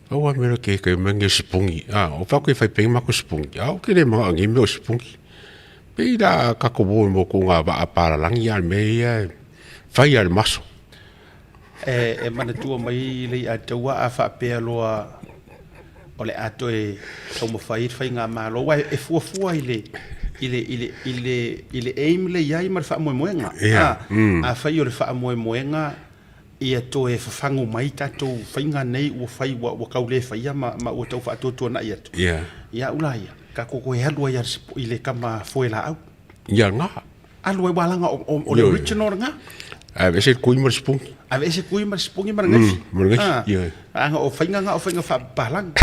[SPEAKER 10] Pau a mea ke ke mea nge sipungi. Ah, o fa ke fai pe ma ko sipungi. Ah, o ke le ma ngi mea o sipungi. Pe la ka ko mo mo ko ngā va a paralangi a me ia fai a le maso.
[SPEAKER 2] E, e manatua mai le ia taua a faapea loa o le a toe taumafai le faigamalo aua e fuafua i le i le i le i le i le aim le i ai ma le faamoemoega.
[SPEAKER 10] Yeah.
[SPEAKER 2] A, afai o le faamoemoega ia toe fafagu mai tatou faiga nei ua fai ua ua tau le faia ma ma ua tau faatuatuanai atu.
[SPEAKER 10] Yeah.
[SPEAKER 2] Ia au la ia, tatou toe alu ai i le tama foe laau.
[SPEAKER 10] Ia nga.
[SPEAKER 2] Alu ai ua laga o, o, o le original lena.
[SPEAKER 10] Aveese le kui ma le sipungi.
[SPEAKER 2] Aveese kui ma le sipungi ma le gaifi.
[SPEAKER 10] Ma le gaifi, ioe.
[SPEAKER 2] Aga o faiga nga o faiga faapapalagi.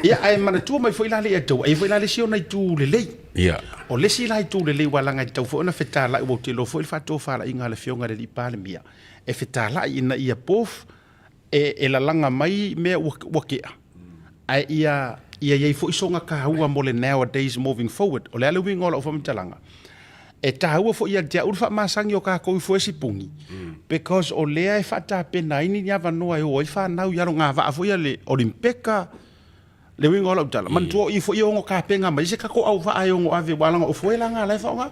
[SPEAKER 2] Ia, ae manatua mai foi la le ia tau, ai foi la le isi ona itu lelei.
[SPEAKER 10] Ia.
[SPEAKER 2] O le isi la itu lelei ua laga e tatau foi ona fetalai, ua ou te iloa foi le faatofalaiga a le Afioga i le Alii Palemia, e fetalai ina ia both e, e lalaga mai mea ua, ua kea, ae ia, ia i ai foi soga taua mo le nowadays moving forward. O le a le uiga o lau faamatalaga? E taua foi ia te au le faamasani o tatou i foe sipuni, because o lea e faatapena ai ni avanoa e o ai fanau i alo gavaa foi a le Olimpeka, le uiga o lau tala, manatua o i foi e ono tapena mai se tatou auvaa e ono ave, aua leaga o foe la na la e faaaoga.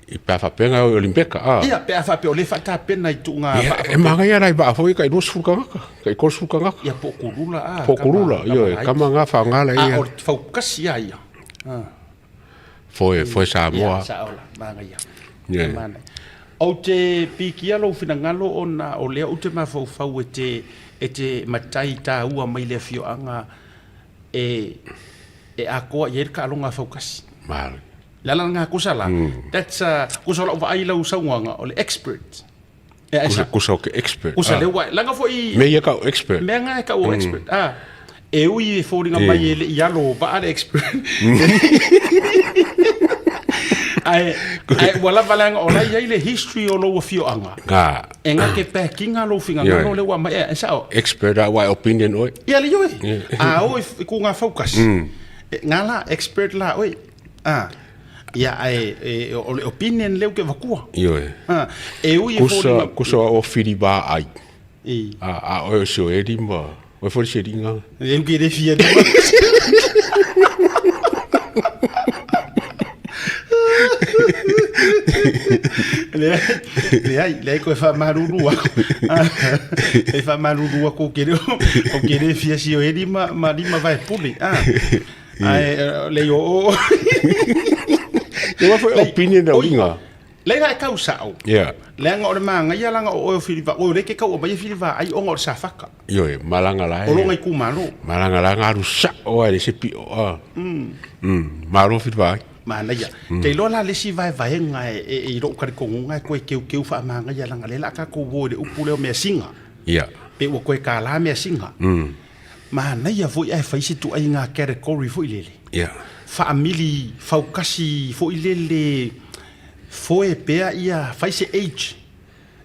[SPEAKER 10] I pe a faapea o Olimpeka, a.
[SPEAKER 2] Ia, pe a faapea o lea e faatapena i tuuga
[SPEAKER 10] Ia, e manaia la i vaa foi tai 20 tagata, tai 30 tagata.
[SPEAKER 2] Ia, po o kulula, a.
[SPEAKER 10] Po o kulula, ioe, kama nga faaaoga la ia.
[SPEAKER 2] A o le faukasi lava ia.
[SPEAKER 10] Foe, foe Samoa.
[SPEAKER 2] Ia, sao la, manaia. Ia. Manaia. Ou te pikia lou finagalo ona o lea ou te mafaufau e te, e te matai taua mai le afioaga e, e atoa i ai le taaloga a faukasi.
[SPEAKER 10] Malo.
[SPEAKER 2] Le ala lena kusa la, that's a, kusa o lau vaai i lau saunoaga, o le expert. E,
[SPEAKER 10] Kusa, kusa o ke expert.
[SPEAKER 2] Kusa lea ua, leaga foi...
[SPEAKER 10] Mea ia kau expert.
[SPEAKER 2] Mea nga e kau o expert. Ah, e ui e foliga mai e le i alo vaa le expert. Ae, ae ua lava leaga o la e i ai le history o lou afioaga.
[SPEAKER 10] Nga.
[SPEAKER 2] E nga ke backinga lou finagalo lea ua aumai, e, e sao?
[SPEAKER 10] Expert a ua e opinion oe.
[SPEAKER 2] Ia le ioe. A o i ku nga faukasi. Nga la, expert la oe. Ah. Ia, ae, e, o le opinion lea ou te avatua.
[SPEAKER 10] Ioe.
[SPEAKER 2] Ah, e ui e
[SPEAKER 10] Kusa,
[SPEAKER 2] foliga...
[SPEAKER 10] kusa o whiri wā ai.
[SPEAKER 2] I.
[SPEAKER 10] A, a oe o sio e rima. Oe fori se ringa.
[SPEAKER 2] E uki re fia rima. Leai, leai, leai koe whaamaruru aku. E whaamaruru aku o ke reo, o ke re fia sio e rima, ma rima vae pule. Ah. Ae, lei o o.
[SPEAKER 10] Ia wa foi opinion au inga.
[SPEAKER 2] Lei la e kau sao.
[SPEAKER 10] Yeah.
[SPEAKER 2] Leaga o le magaia langa o oe o Filiva, oe o le ke kau o mai e Filiva ai onga o le safaka.
[SPEAKER 10] Ioe, malanga la e.
[SPEAKER 2] O longa i kumalo.
[SPEAKER 10] Malanga la ngaru sa o ai le se pio a. Malo Filiva ai.
[SPEAKER 2] Manaia. Te iloa la le isi vaevaega e, e, i lou talitonuga e toe keukeu faamagaia langa le la a tatou o i le upu lea o measina.
[SPEAKER 10] Ia.
[SPEAKER 2] Pe ua toe kālā measina. Manaia foi ae fai se tuaiga category foi lele.
[SPEAKER 10] Ia.
[SPEAKER 2] Faamili faukasi foi lele foe pea ia fai se age.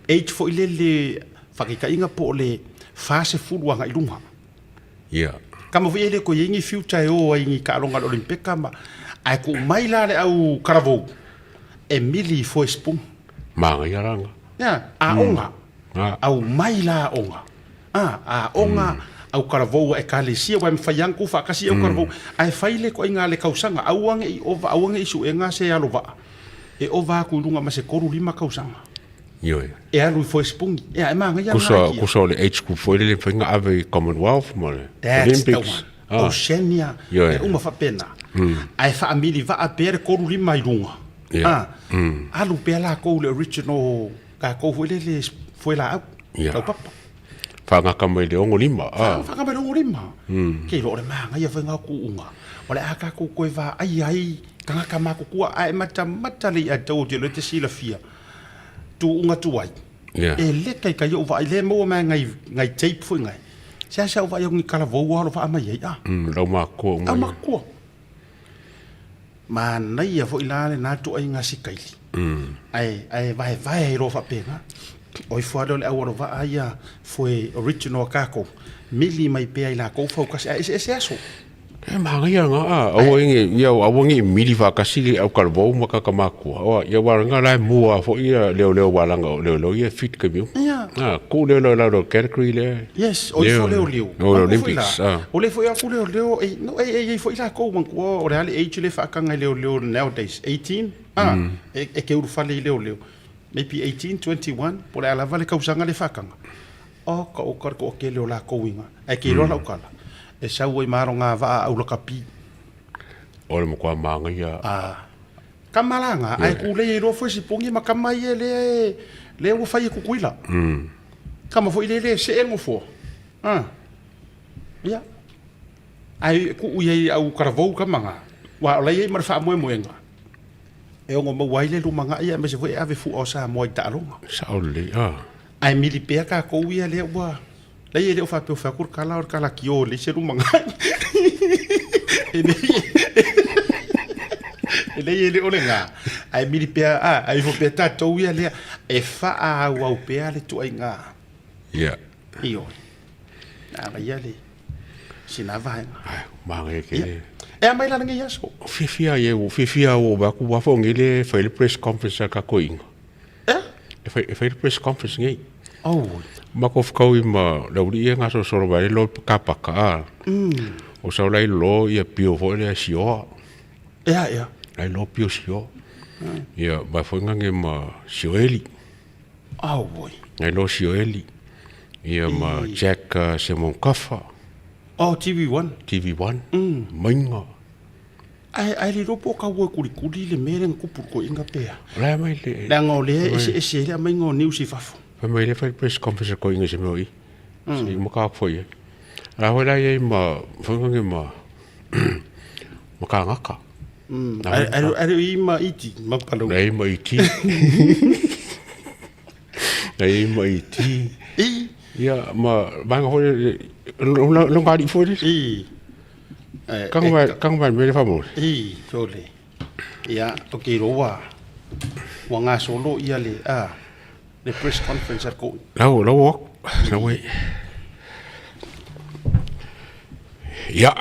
[SPEAKER 2] Age foi lele faataitaiga po o le 40 agai luga.
[SPEAKER 10] Ia.
[SPEAKER 2] Kama foi e le toe i ai ni future e o ai ni taaloga a le Olimpeka ma ae tuu mai la le au karavou e mili i foe spoon.
[SPEAKER 10] Manaia la.
[SPEAKER 2] Ia, aoga. Aumai la aoga. A, aoga, au karavou a ekalesia, wai mawhai ang ku whaakasi au karavou. Ae whai le koe ngā le kausanga, aua nge i ova, aua nge i suenga se alo waa. E ova aku i runga ma se koru lima kausanga.
[SPEAKER 10] Ioe.
[SPEAKER 2] E alu i foe sipungi. Ea, e maangaia
[SPEAKER 10] Kusa,
[SPEAKER 2] ngā kia.
[SPEAKER 10] kusa o le age group foi lele whainga ave i Commonwealth ma le
[SPEAKER 2] That's the
[SPEAKER 10] Olympics.
[SPEAKER 2] one. Oceania,
[SPEAKER 10] Ioe.
[SPEAKER 2] e uma whapena. Ae faamili vaa pea le 35 i luga.
[SPEAKER 10] Ia.
[SPEAKER 2] Ah, alu pea lakou i le original tatou foi lele foe laau,
[SPEAKER 10] Ia.
[SPEAKER 2] laupapa.
[SPEAKER 10] Faagata mai le 65, ah.
[SPEAKER 2] Faagata mai le 65. Ke iloa o le manaia foi lena o tuuga, o le a tatou toe vaaia ai tagata matutua ae matamata le i'a tau ou te iloa e te silafia tuuga tuai.
[SPEAKER 10] Ia.
[SPEAKER 2] E le taitai ou vaai lea e maua mai nai nai tape foi nai. Seasea ou vaai atu ni talavou lava o lo o vaa mai ai, ah.
[SPEAKER 10] Lau matua uma.
[SPEAKER 2] Au matua. Manaia foi la lena ituaiga sikaili. Ae ae vaevae ai loa faapena. O ifo lava lea o le aualovaa ia foe original a tatou, mili mai pea i latou fautasi ae eseese aso.
[SPEAKER 10] E manaia na a, aua ne ia aua ne i mili faatasi le autalavou ma tagata matutua, aua ia aua leaga la e mua lava foi ia leoleo aua leaga o leoleo ia e fit taimi uma.
[SPEAKER 2] Ia.
[SPEAKER 10] A, tuu lea i lalo o le category lea.
[SPEAKER 2] Yes, o ifo leoleo.
[SPEAKER 10] O le Olympics, a.
[SPEAKER 2] O lea foi aku leoleo, e, no, e, e i ai foi latou, manatua o le a le age lea e faataga i leoleo nowadays, 18, a, e, e te ulufale i leoleo. Maybe 18, 21, po o le a lava le tausaga lea e faataga. Oka oka le toatele o latou iga, ae ke iloa lau tala, e sau ai ma aloga vaa au lakapi.
[SPEAKER 10] O le matua manaia.
[SPEAKER 2] A, kama la ga, ae tulei ai loa foi sipogi ma kama ia lea e, lea ua fai e Tutuila. Kama foi lea e le see le nofoa. A, ia. Ae tuu i ai i au talavou kama ga, aua o la e i ai ma le faamoemoega e ono maua ai le lumanai aemaise foi e ave fua o Samoa i taaloga.
[SPEAKER 10] Sao lelei, a.
[SPEAKER 2] Ae mili pea tatou ia lea ua Leai e le o faapea ua fai atu le tala o le tala kio e leai se lumanai. E leai e leai e le o lena. Ae mili pea a ae ifo pea tatou ia lea e faaauau pea le ituaiga.
[SPEAKER 10] Ia.
[SPEAKER 2] Ioe. A ia le sina vaega.
[SPEAKER 10] Ai, manaia tele.
[SPEAKER 2] E a mai la lenei aso.
[SPEAKER 10] Fiafia ia, ua fiafia ua ou vaai atu ua foi nei le fai le press conference a tatou iga.
[SPEAKER 2] Ea?
[SPEAKER 10] E fai, e fai le press conference nei.
[SPEAKER 2] Oh.
[SPEAKER 10] Matou fetaui ma le aualii ia gasolosolo mai ai loa kapaka a. O sau la i lalo ia pio foi lea sioa.
[SPEAKER 2] Ea, ea.
[SPEAKER 10] La i lalo pio sioa. Ia, mai foi nage ma sioeli.
[SPEAKER 2] Auoi.
[SPEAKER 10] Nai lo sioeli. Ia ma Jack uh, Simon Kafa.
[SPEAKER 2] Oh, TV1.
[SPEAKER 10] TV1. Mainga.
[SPEAKER 2] Ae, ae le iloa po o kaua e kulikuli le mea lea na tupu i le toeaina pe a.
[SPEAKER 10] O la e aumai le...
[SPEAKER 2] Leaga o lea e eseese ai le aumaiga o news i fafo.
[SPEAKER 10] Fai mai lea fai le press conference a le toeaina i se mea o i. Se i uma ka atu foi i ai. A la foi la i ai ma, foi nani ma, ma kānaka.
[SPEAKER 2] Ae, ae, ae le o i ai ma iti, ma Palauli.
[SPEAKER 10] Na i ai ma iti. Na i ai ma iti.
[SPEAKER 2] I.
[SPEAKER 10] Ia, ma vaega foi le, lona alii foi le.
[SPEAKER 2] I.
[SPEAKER 10] Kanga mai, kanga mai mele whamore.
[SPEAKER 2] I, sole. Ia, o ke roa. Ua gasolo ia le, a, le press conference a ko.
[SPEAKER 10] Lau, lau aku. Lau e. Ia.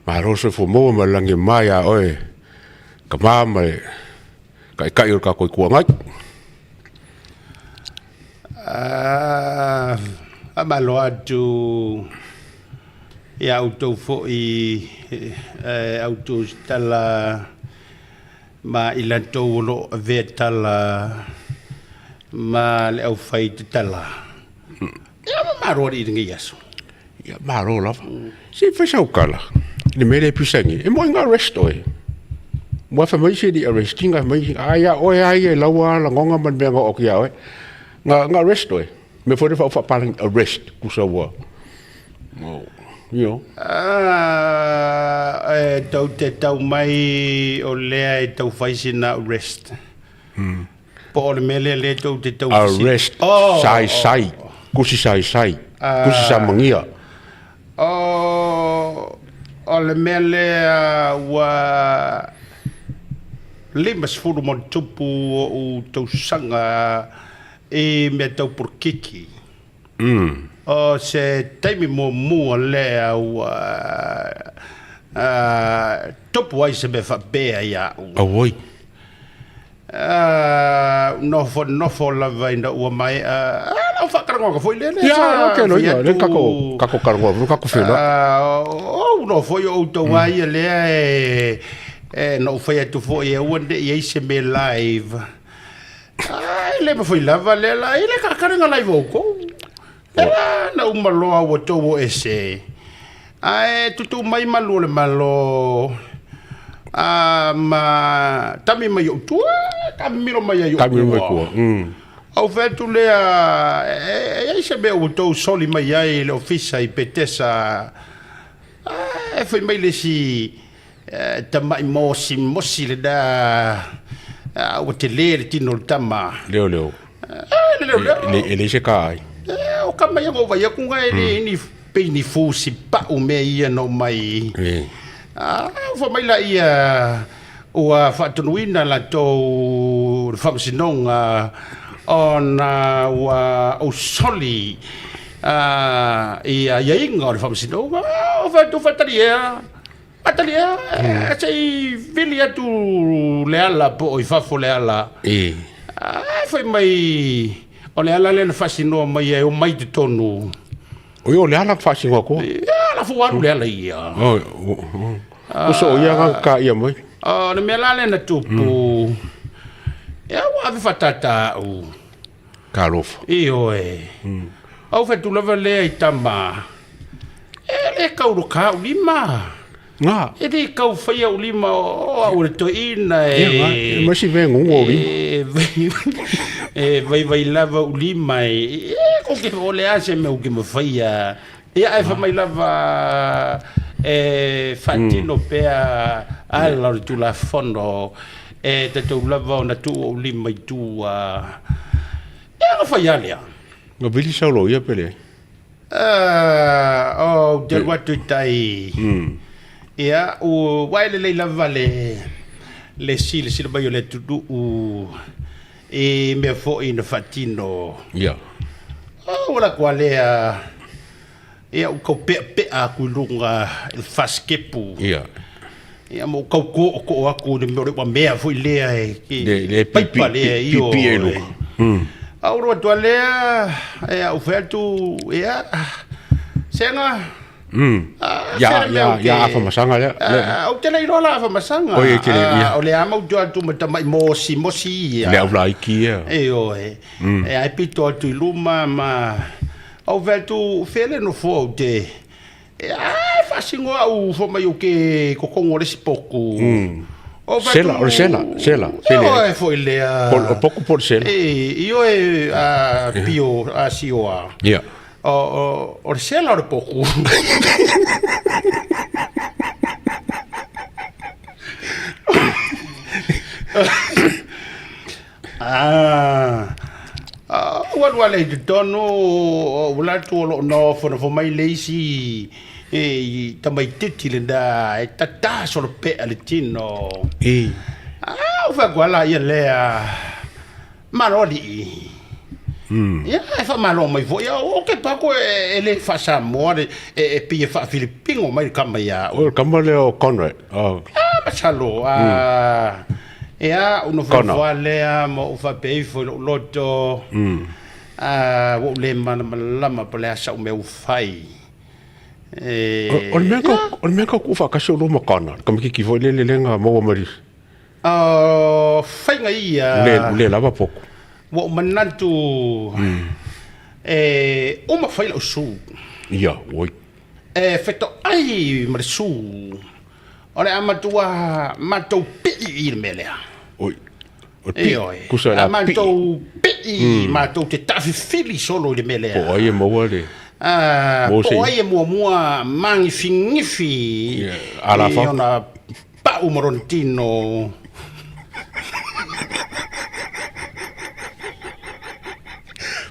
[SPEAKER 10] Malo soifua maua ma le lagi mai a oe. Ka mā ma le kaikai o le kākou i kuangai.
[SPEAKER 2] Ah, faamalo atu ia outou foi e outou tala ma i latou o lo o avea tala ma le aufai tatala. Ia ma malo alii i lenei aso.
[SPEAKER 10] Ia malo lava. Se i fai sau tala i le mea lea e pisa nei, e moi nga arrest oe. Ua fai mai se li arrestinga, fai mai a ia oe a ia e laua lagoga ma le mea na oo atu ia oe. Nga nga arrest oe. Mea foi lea faa-faapalagi arrest kusa ua you know.
[SPEAKER 2] Ah, e tou te tau mai o lea e tau fai sina arrest. Po o le mea lea lea tou te tau
[SPEAKER 10] Arrest
[SPEAKER 2] oh,
[SPEAKER 10] sai sai, kusi sai sai, kusi sa magia.
[SPEAKER 2] Oh, o le mea lea ua 50 ma tupu o'u tausaga i mea tau polokiki. O se taimi muamua lea ua tupu ai se mea faapea ia a'u.
[SPEAKER 10] Auoi.
[SPEAKER 2] Nofo nofo lava ina ua maea lau faatalanoaga foi lea lea
[SPEAKER 10] Ia,
[SPEAKER 2] sa
[SPEAKER 10] okay,
[SPEAKER 2] fai
[SPEAKER 10] loia, le
[SPEAKER 2] atu.
[SPEAKER 10] kako kako talanoa, kako feiloai.
[SPEAKER 2] O nofo foi o outou a ia lea e e na ou fai atu foi e aua ne i ai se mea live. Ai le mafai lava lea la i le kakale nga live outou. Lea la na uma loa ua tou o ese. Ae tutū mai malu o le Malo a ma tami mai ou tua, taamilo mai ai ou
[SPEAKER 10] Taamilo mai
[SPEAKER 2] tua.
[SPEAKER 10] tua.
[SPEAKER 2] Ou fai atu lea, e i ai se mea ua outou soli mai ai i le ofisa i Petesa, ae fai mai le isi tamai mosimosi lena, ua tele le tino o le tama.
[SPEAKER 10] Leo leo.
[SPEAKER 2] E le leo leo.
[SPEAKER 10] E leai se ka ai.
[SPEAKER 2] O kama ia na ou vaai atu e le ni pei ni fusi pau mea ia na omai. A fai mai laia ua faatonuina latou le faamasinoga ona ua ou soli i aiaiga o le faamasinoga. Ou fai atu, faatalie, faatalie, se i vili atu le ala po o i fafo le ala. Ae fai mai o le ala lea na faasinoa mai ai, omai i totonu.
[SPEAKER 10] Oi, o le ala na faasinoa atu.
[SPEAKER 2] Ia, la fu alu le ala ia.
[SPEAKER 10] Oi, o so ia nga ka ia mai.
[SPEAKER 2] O le mea la lea na tupu, ia ua ave faatata au.
[SPEAKER 10] Talofa.
[SPEAKER 2] Ioe. Ou fai atu lava lea i tama, e le kau lo ka au lima.
[SPEAKER 10] Nga.
[SPEAKER 2] E le kau fai au lima o au le toeaina e.
[SPEAKER 10] Ia nga, e mai si ve ngongo au lima.
[SPEAKER 2] E vaivai lava au lima e. E ko ke o le a se mea u ke mafaia. Ia ae fai mai lava e faatino pea ala o le Tulafono e tatou lava ona tuu ou lima i tua. Ia na fai a lea.
[SPEAKER 10] Na vili sau loia pe leai?
[SPEAKER 2] Ou te alu atu i tai. Ia, ua e lelei lava le le silasila mai o le atunuu i mea foi na faatino.
[SPEAKER 10] Ia.
[SPEAKER 2] Ua latou a lea, ia ua tau peapea atu i luga i le fasikepu.
[SPEAKER 10] Ia.
[SPEAKER 2] Ia ma ua tau tootoo atu i le mea o le uamea foi lea e
[SPEAKER 10] Le, le
[SPEAKER 2] paipa lea, ioe.
[SPEAKER 10] Pipi ai luga.
[SPEAKER 2] A ou alu atu lava lea, ia ou fai atu, ia, Sega,
[SPEAKER 10] Ia, ia, ia Afamasaga lea.
[SPEAKER 2] Ou te le iloa la Afamasaga.
[SPEAKER 10] Oi, e te le, ia.
[SPEAKER 2] O le a mau atu ma tamai mosi mosi ia.
[SPEAKER 10] Le au laiti ia.
[SPEAKER 2] Ioe. E ai pito atu i luma ma ou fai atu, fea le nofoa ou te E faasino au fai mai ou te totogi o le isi potu.
[SPEAKER 10] Ou fai atu, Sela, o le sela, sela, sela.
[SPEAKER 2] Ioe foi lea.
[SPEAKER 10] O potu po o le sela.
[SPEAKER 2] Ioe a pio a sioa.
[SPEAKER 10] Ia.
[SPEAKER 2] O le sela o le potu. Ua alu lea i totonu, ua alu atu o lo o nofonofo mai le isi tamaitiiti lena e tata solopea le tino. Ua fai atu lava laia lea, Malo alii. Ia, e faamalo mai foi. Ou te iloa atu e le faa-Samoa, e pei e faa-Filipino mai le tama ia au.
[SPEAKER 10] O le tama lea o Conrad.
[SPEAKER 2] Masalo, ia, ou nofonofo lava lea ma ou faapea ifo i lou loto, ua ou le malamalama po o le a sau mea ua fai.
[SPEAKER 10] O le mea tau tuufaatasi o lua ma Connor, le tamaitiiti foi lele lea na maua mai
[SPEAKER 2] O faiga ia.
[SPEAKER 10] Ua le lava potu.
[SPEAKER 2] Ua ou manatu e uma fai lau su.
[SPEAKER 10] Ia, oi.
[SPEAKER 2] E fetoai ma le su. O le a matua matou pii i le mea lea.
[SPEAKER 10] Oi. O le pii.
[SPEAKER 2] Ioe.
[SPEAKER 10] Kusa o le a pii.
[SPEAKER 2] Matou pii, matou te taafifili solo i le mea lea.
[SPEAKER 10] Po o ai e maua le.
[SPEAKER 2] Po o ai e muamua magifigifi i ona pau ma lona tino.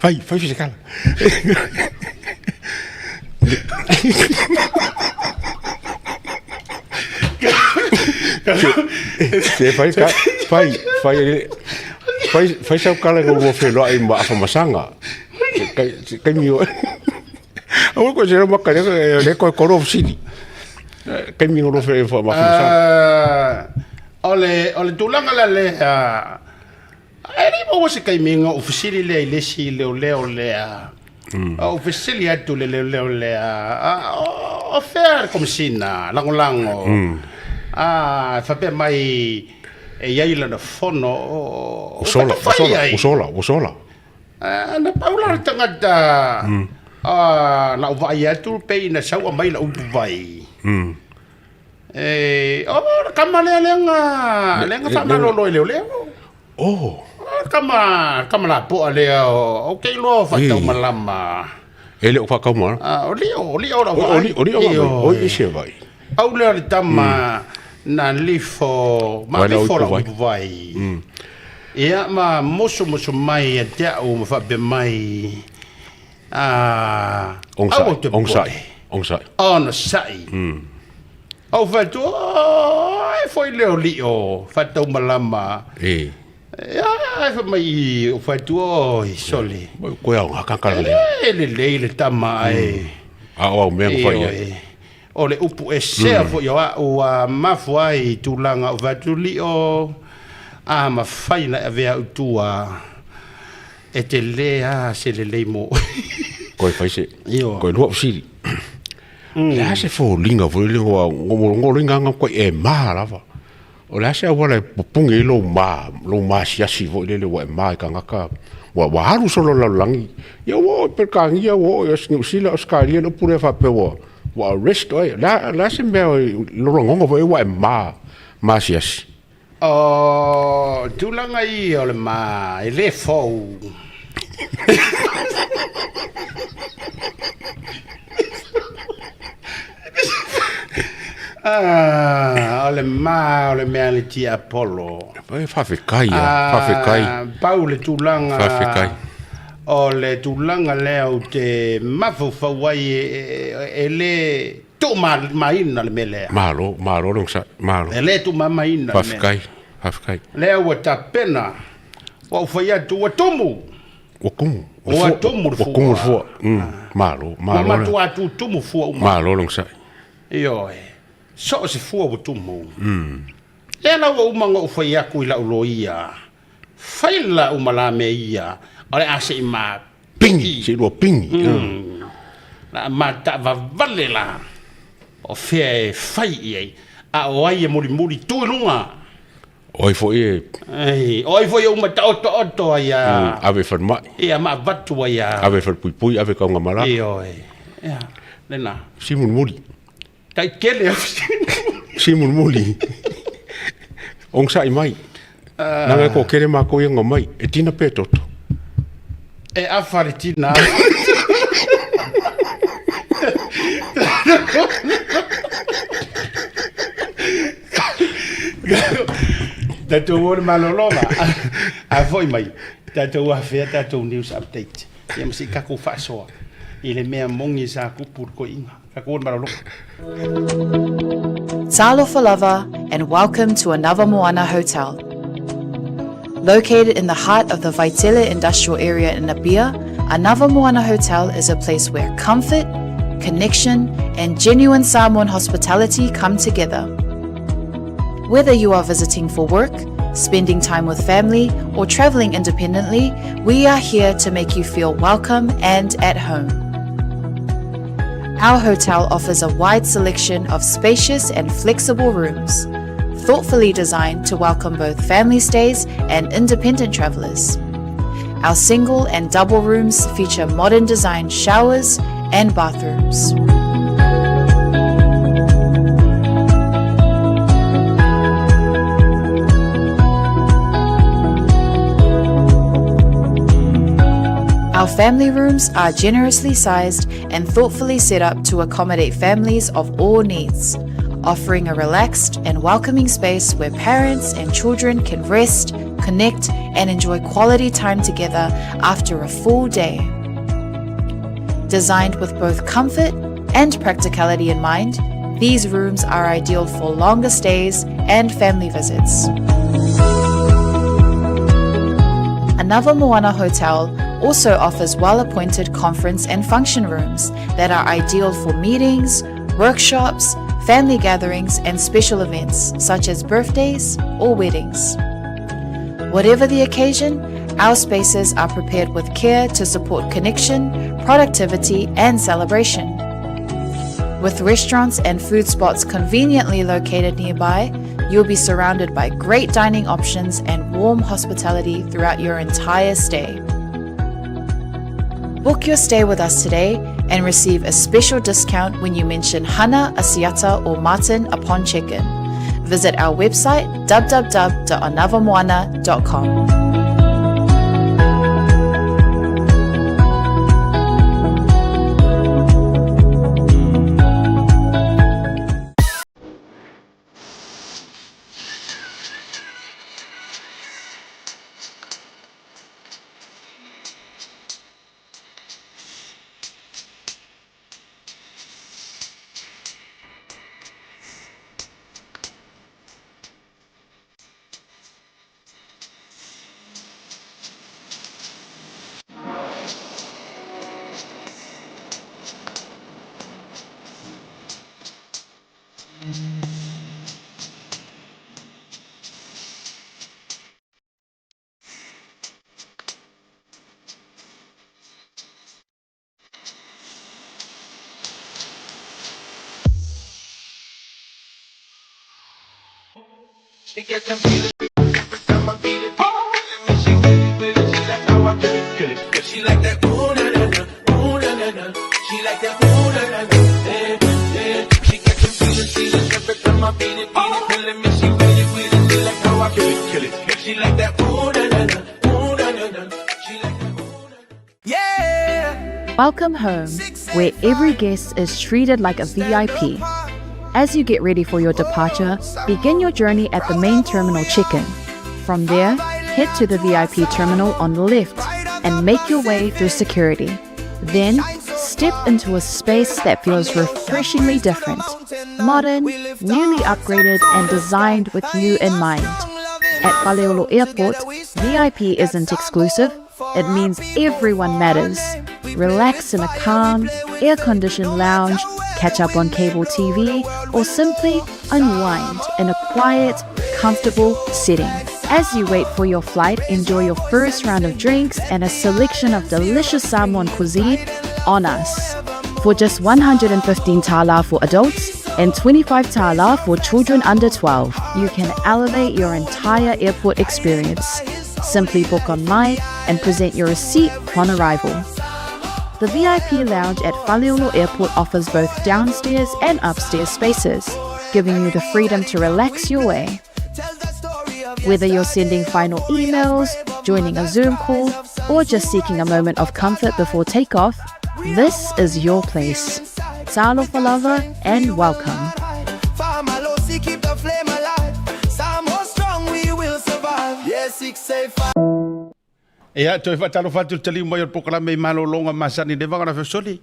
[SPEAKER 10] Fai, fai fisikala. Se fai ka fai fai fai fai sau kala ngo mo feloai ma Afamasaga. Kai kai mi o. Aua ko se maka le le ko ko sini. Kai mi ngo fe fo ma Afamasaga.
[SPEAKER 2] O le o le tulaga la lea. E le i maua se taimi na ou fesili lea i le isi leoleo lea. Ou fesili atu i le leoleo lea, O fea le Komesina Lagolago? A faapea mai e i ai lana fono.
[SPEAKER 10] Ua sola, ua sola, ua sola, ua sola.
[SPEAKER 2] Na pau la le tagata.
[SPEAKER 11] Lau vaai atu pei ina sau aumai lau ipuvai. E, o le tama lea lea na, lea na faamalolo e leoleo.
[SPEAKER 10] Oh.
[SPEAKER 11] O le tama, tama lapoa lea, ou te iloa o faataumalama.
[SPEAKER 10] E le o faataumalama.
[SPEAKER 11] Ah, o Lio, o Lio lau vaai.
[SPEAKER 10] O Lio, o Lio isi e vai.
[SPEAKER 11] Au lea o le tama na lifo, ma lifo lau ipuvai. Ia, ma musumusu mai ia te au ma faapea mai,
[SPEAKER 10] Aua te
[SPEAKER 11] popole.
[SPEAKER 10] Onosai.
[SPEAKER 11] Onosai. Ou fai atu, oh, e foi lea o Lio, faataumalama.
[SPEAKER 10] E.
[SPEAKER 11] Ia, e fai mai, ou fai atu, oi, sole.
[SPEAKER 10] Koe au ngā kakara lea.
[SPEAKER 11] E lelei le tama, e.
[SPEAKER 10] A o au mea na fai ai.
[SPEAKER 11] O le upu esea foi o a'u a mafua ai i tulaga o fai atu, Lio, a mafai ona e avea au i tua, e tele a se lelei mo oe.
[SPEAKER 10] Koe fai se, koe lua fesili. O le a se foliga foi lele ua ngolo ingaga koe e ma lava. O le a se auala e pupugi ai lou ma, lou masiasi foi lele ua e ma i tagata ua ua alu solo i le lalolagi. Ia ua oo i Peretania, ua oo i Niu Sila, Ausetalia, le upu lea faapea ua ua arrest oe. O le a, le a se mea i lou lagona foi ua e ma masiasi?
[SPEAKER 11] O tulaga ia o le ma e le fou. Ah, o le ma o le mea le tiapolo.
[SPEAKER 10] E faafetai a, faafetai.
[SPEAKER 11] Ah, pau le tulaga.
[SPEAKER 10] Faafetai.
[SPEAKER 11] O le tulaga lea ou te mafaufau ai e, e, e le tuumamaina le mea lea.
[SPEAKER 10] Malo, malo le onosai, malo.
[SPEAKER 11] E le tuumamaina le mea.
[SPEAKER 10] Faafetai, faafetai.
[SPEAKER 11] Lea ua tapena, ua ou fai atu, ua tumu.
[SPEAKER 10] Ua tumu.
[SPEAKER 11] Ua tumu le
[SPEAKER 10] fua. Ua tumu le fua. Malo, malo.
[SPEAKER 11] Ua matua tutumu fua uma.
[SPEAKER 10] Malo le onosai.
[SPEAKER 11] Ioe. So o se fua ua tumu. Lea la ua uma ona ou fai atu i lau loia, fai lau malā mea ia, o le a se i ma
[SPEAKER 10] Pingi, se i lua pingi.
[SPEAKER 11] La a matavavale la, o fea e fai i ai, a o ai e mulimuli tu i luga.
[SPEAKER 10] O ai foi e...
[SPEAKER 11] Ai, o ai foi e uma taotooto ai a...
[SPEAKER 10] Ave i falemai.
[SPEAKER 11] Ia, ma avatu ai a...
[SPEAKER 10] Ave i falepuipui, ave i Kaugamalala.
[SPEAKER 11] Ioe. Ia, lena.
[SPEAKER 10] Si mulimuli.
[SPEAKER 11] Tai tele au
[SPEAKER 10] Si mulimuli. Onosai mai. Leaga e toatele matou ia na omai. E tina pe toto?
[SPEAKER 11] E afa le tina. Tatou o le malologa. A foi mai, tatou afea tatou news update. Ia ma se i tatou faasoa i le mea moni sa tupu i le toeaina. Tatou o le malologa.
[SPEAKER 1] Talofa lava and welcome to another Moana Hotel. Located in the heart of the Vaitele industrial area in Apia, Anava Moana Hotel is a place where comfort, connection, and genuine Samoan hospitality come together. Whether you are visiting for work, spending time with family, or traveling independently, we are here to make you feel welcome and at home. Our hotel offers a wide selection of spacious and flexible rooms, thoughtfully designed to welcome both family stays and independent travelers. Our single and double rooms feature modern design showers and bathrooms. Our family rooms are generously sized and thoughtfully set up to accommodate families of all needs, offering a relaxed and welcoming space where parents and children can rest, connect, and enjoy quality time together after a full day. Designed with both comfort and practicality in mind, these rooms are ideal for longer stays and family visits. Anava Moana Hotel also offers well-appointed conference and function rooms that are ideal for meetings, workshops, family gatherings, and special events such as birthdays or weddings. Whatever the occasion, our spaces are prepared with care to support connection, productivity, and celebration. With restaurants and food spots conveniently located nearby, you'll be surrounded by great dining options and warm hospitality throughout your entire stay. Book your stay with us today and receive a special discount when you mention Hana, Asiata, or Martin upon check-in. Visit our website www.anavamoana.com. Welcome home, where every guest is treated like a VIP. As you get ready for your departure, begin your journey at the main terminal check-in. From there, head to the VIP terminal on the left and make your way through security. Then, step into a space that feels refreshingly different, modern, newly upgraded, and designed with you in mind. At Faleolo Airport, VIP isn't exclusive, it means everyone matters. Relax in a calm, air-conditioned lounge, catch up on cable TV, or simply unwind in a quiet, comfortable setting. As you wait for your flight, enjoy your first round of drinks and a selection of delicious Samoan cuisine on us. For just 115 tala for adults and 25 tala for children under 12, you can elevate your entire airport experience. Simply book online and present your receipt upon arrival. The VIP lounge at Faleolo Airport offers both downstairs and upstairs spaces, giving you the freedom to relax your way. Whether you're sending final emails, joining a Zoom call, or just seeking a moment of comfort before takeoff, this is your place. Talofa lava and welcome.
[SPEAKER 11] Ia, toe faatalofa atu i le taliu mai o le polokalame i malologa masani le vaga na fesoli.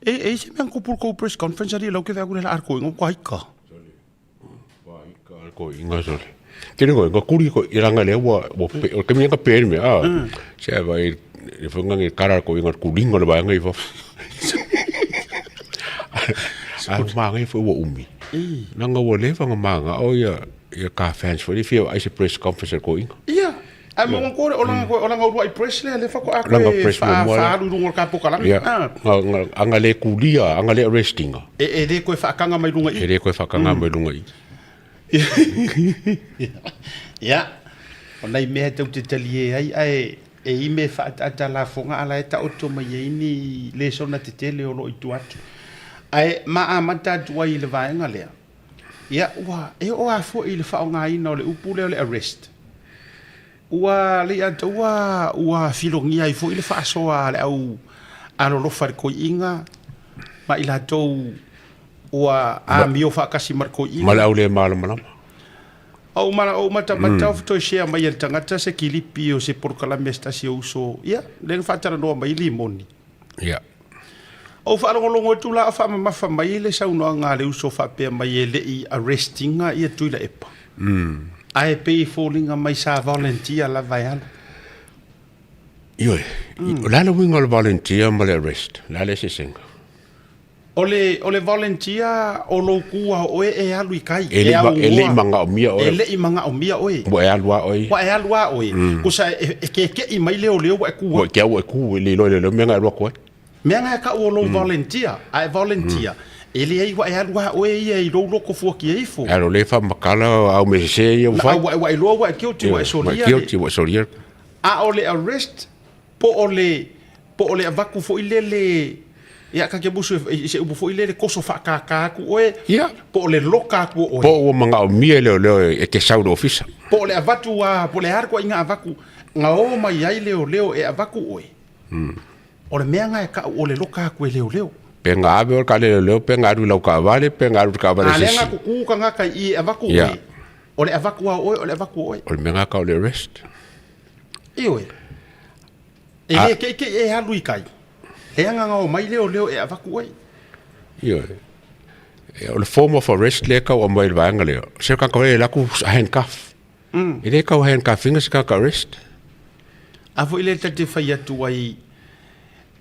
[SPEAKER 11] E, e se mea kupu kou press conference ali lau ke vea kule la arko ingo kwa hika.
[SPEAKER 10] Kwa hika arko ingo soli. Tene ko ingo kuri ko iranga le ua ua pe o kemi nga pe me a. Se va i le whanga ngi kara ko ingo kulingo le vaenga i fo. A ma ngi fo ua umi. Nanga ua le whanga manga o ia ia ka fans fo i fia ai se press conference ko ingo.
[SPEAKER 11] Ia. Ai mo ko o langa ko o langa urua i press le le fa ko a ko fa fa alu lunga ka poka langa.
[SPEAKER 10] Ia. Nga anga le kulia, anga le arrestinga.
[SPEAKER 11] E e le koe whaakanga mai runga i.
[SPEAKER 10] E le koe whaakanga mai runga i.
[SPEAKER 11] Ia. O nei mea tau te tali e ai ai e i me whaataata la fonga ala e taoto mai ai ni le sona te tele o lo i tu atu. Ai ma a mata atu ai i le vaenga lea. Ia, ua e oo lava foi i le faaaogaina o le upu lea o le arrest. Ua lei ataua ua filogia ai foi le faasoa a le au alolofa i le koiiga ma i latou ua amio faatasi ma le koiiga.
[SPEAKER 10] Ma le au le malamalama.
[SPEAKER 11] Ou mala ou matamata mm. toe share mai e le tagata se kilipi o se polokalame a se tasi o uso. Ia, lea na faatalanoa mai le moni.
[SPEAKER 10] Ia.
[SPEAKER 11] Ou faalogologo atu la o faamamafa mai le saunoaga a le uso faapea mai e le i arrest ina ia Tuilaepa. Ae pei e foliga mai sa volunteer lava e alu.
[SPEAKER 10] Ioe, o le a le uiga o le volunteer ma le arrest? O le a le eseesega?
[SPEAKER 11] O le, o le volunteer o lou ku a oe e alu i kai,
[SPEAKER 10] E le i, e le i magaomia oe.
[SPEAKER 11] E le i magaomia oe.
[SPEAKER 10] Ua e alu a oe.
[SPEAKER 11] Ua e alu a oe. Kusa e, e kekeʻi mai leoleo ua e ku
[SPEAKER 10] Ua ke au e ku, e le iloa i leoleo mea na e alu atu ai.
[SPEAKER 11] Mea na e kau o lou volunteer, a e volunteer, e leai ua e alu a oe ia i lou loko fuakia ifo.
[SPEAKER 10] E alo le faamakala au mea sese ia ua fai.
[SPEAKER 11] Ua, ua e loa ua e guilty, ua e solia.
[SPEAKER 10] Ua e guilty, ua e solia.
[SPEAKER 11] A o le arrest, po o le, po o le avatu foi lele Ia, ta te musu i se upu foi lele toso faakākā atu oe,
[SPEAKER 10] Ia.
[SPEAKER 11] po o le loka atu o oe.
[SPEAKER 10] Po o ua manaomia e leoleo e te sau i le ofisa.
[SPEAKER 11] Po o le avatu a, po o le a le ituaiga avatu, na o mai ai leoleo e avatu oe, o le mea na e tau o le loka atu e leoleo.
[SPEAKER 10] Pe na ave oe i le taavale a leoleo, pe na alu i lau taavale, pe na alu i le taavale a
[SPEAKER 11] A
[SPEAKER 10] se
[SPEAKER 11] lea na
[SPEAKER 10] isi.
[SPEAKER 11] tutu tagata i i e avatu
[SPEAKER 10] Ia.
[SPEAKER 11] oe, o le avatu a o oe, o le avatu o oe.
[SPEAKER 10] O le mea na tau o le arrest.
[SPEAKER 11] Ioe. E le keikei e alu i kai. Leaga na omai leoleo e avatu oe.
[SPEAKER 10] Ioe. O le form of arrest lea e tau aumai i le vaega lea, o se tagata foi lea e alu atu handcuff. E le tau handcuff ina se tagata arrest.
[SPEAKER 11] A foi lea ta te fai atu ai,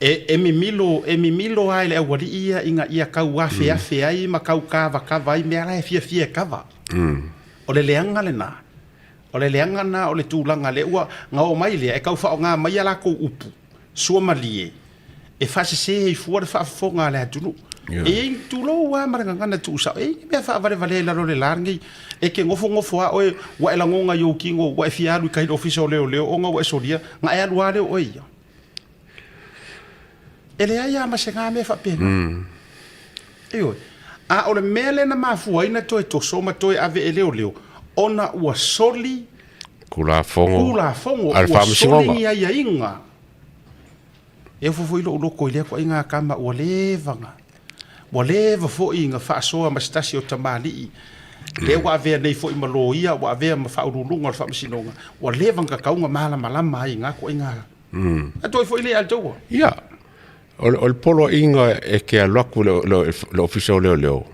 [SPEAKER 11] e, e mimilo, e mimilo lava i le aualii ia ina ia tau afeafe ai ma tau kavakava ai mea la e fiafia e kava. O le leaga lena. O le leaga lena o le tulaga lea ua na oo mai lea e tau faaaoga mai a latou upu suamalie e faasese ai fua le faafofoga a le atunuu. E i ai, tulou lava ma le gagana tuusao, e i ai ni mea faavalevalea i lalo o le la lenei. E te nofonofo lava oe ua e lagona i ou tino ua e fia alu i tai i le ofisa o leoleo ona ua e solia, na e alu lava lea o oe ia. E leai lava ma se ga mea faapena. Ioe. A o le mea lea na mafua ai na toe toso ma toe ave e leoleo, ona ua soli
[SPEAKER 10] Tulafono
[SPEAKER 11] Tulafono,
[SPEAKER 10] a le
[SPEAKER 11] ua soli
[SPEAKER 10] Faamasinoga.
[SPEAKER 11] ni aiaiga. E ofo foi lou loto i lea toaiga kama ua leva na, ua leva foi na faasoa ma se tasi o tamalii, lea ua avea nei foi ma loia, ua avea ma faauluuluga o le Faamasinoga, ua leva na tatau na malamalama ai i na toaiga. A toe foi lea i taua.
[SPEAKER 10] Ia, o le, o le poloaiga e te alu atu i le, le, le ofisa o leoleo,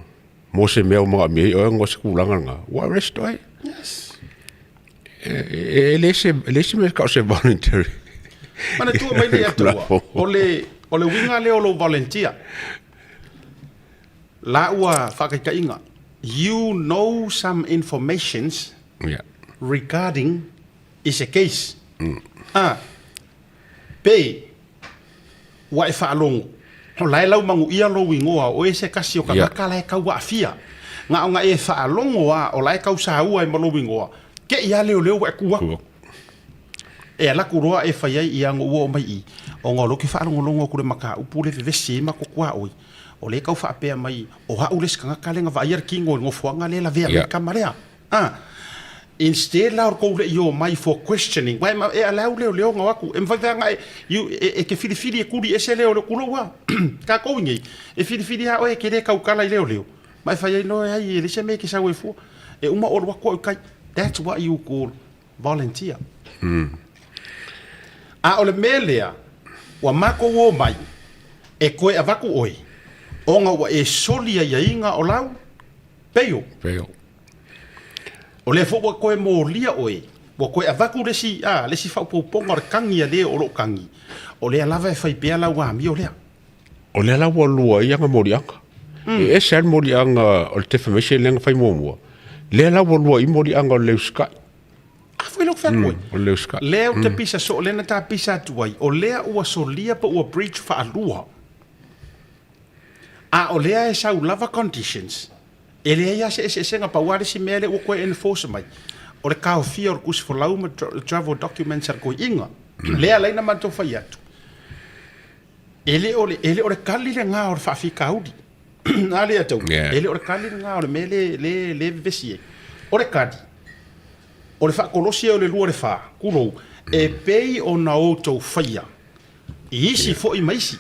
[SPEAKER 10] mo se mea ua manaomia ai oe ona o se tulaga lena, ua arrest oe.
[SPEAKER 11] Yes.
[SPEAKER 10] E, e, e le se, e le se mea tau se voluntary.
[SPEAKER 11] Manatua mai lea taua, o le, o le uiga lea o lou volunteer, la ua faataitaiga, you know some informations
[SPEAKER 10] Yeah.
[SPEAKER 11] regarding is a case. A, pe ua e faalogo, o la e laumanuia lou igoa o oe se tasi o tagata la e tau aafia. Na ona e faalogo a o la e tau saua ai ma lou igoa, te i a leoleo ua e tu atu. E ala atu loa e fai ai ia ona ua oo mai i, ona o lea ou te faalogologo atu i le mataupu lea e vevesi ai matou tuaoi, o lea e tau faapea mai o au le isi tagata lea na vaaia le tino i le nofoaga lea e lavea mai le tama lea. A Instead la o le tou le i o mai for questioning, uae ma e alau leoleo na o atu, e mafai foi ona e, you, e, e te filifili e kuli ese leoleo, kulou a, tatou i nei, e filifili a oe e te le tautala i leoleo, ma e fai ai no e ai, e leai se mea e te sau ai fua, e uma o alu atu au i kai, that's what you call volunteer. A o le mea lea, ua matou o mai, e toe avatu oe, ona ua e soli aiaiga o lau peio.
[SPEAKER 10] Peio.
[SPEAKER 11] O lea foi ua toe molia oe, ua toe avatu le isi, a, le isi faaopoopoga o le tagi a le o lo o tagi, o lea lava e fai pea lau amio lea.
[SPEAKER 10] O lea la ua lua ai ana moliaga. E ese lava le moliaga o le defamation lea na fai muamua, lea la ua lua ai moliaga o le usikai.
[SPEAKER 11] A foi lea ou te fai atu ai.
[SPEAKER 10] O le usikai.
[SPEAKER 11] Lea ou te pisa soo, lea na ta pisa atu ai, o lea ua solia po ua breach faalua. A o lea e sau lava conditions, E leai lava se eseesega, pau lava le isi mea lea ua toe enforce mai, o le taofia o le tusi folau ma travel documents a le toeaina. Lea la ina matou fai atu, e le o le, e le o le tali lena o le faafitauli. A lea tau, e le o le tali lena o le mea le, le, le vevesi ai. O le tali, o le faakolosi ai o le lua le fa, tulou, e pei ona outou faia i isi foi ma isi.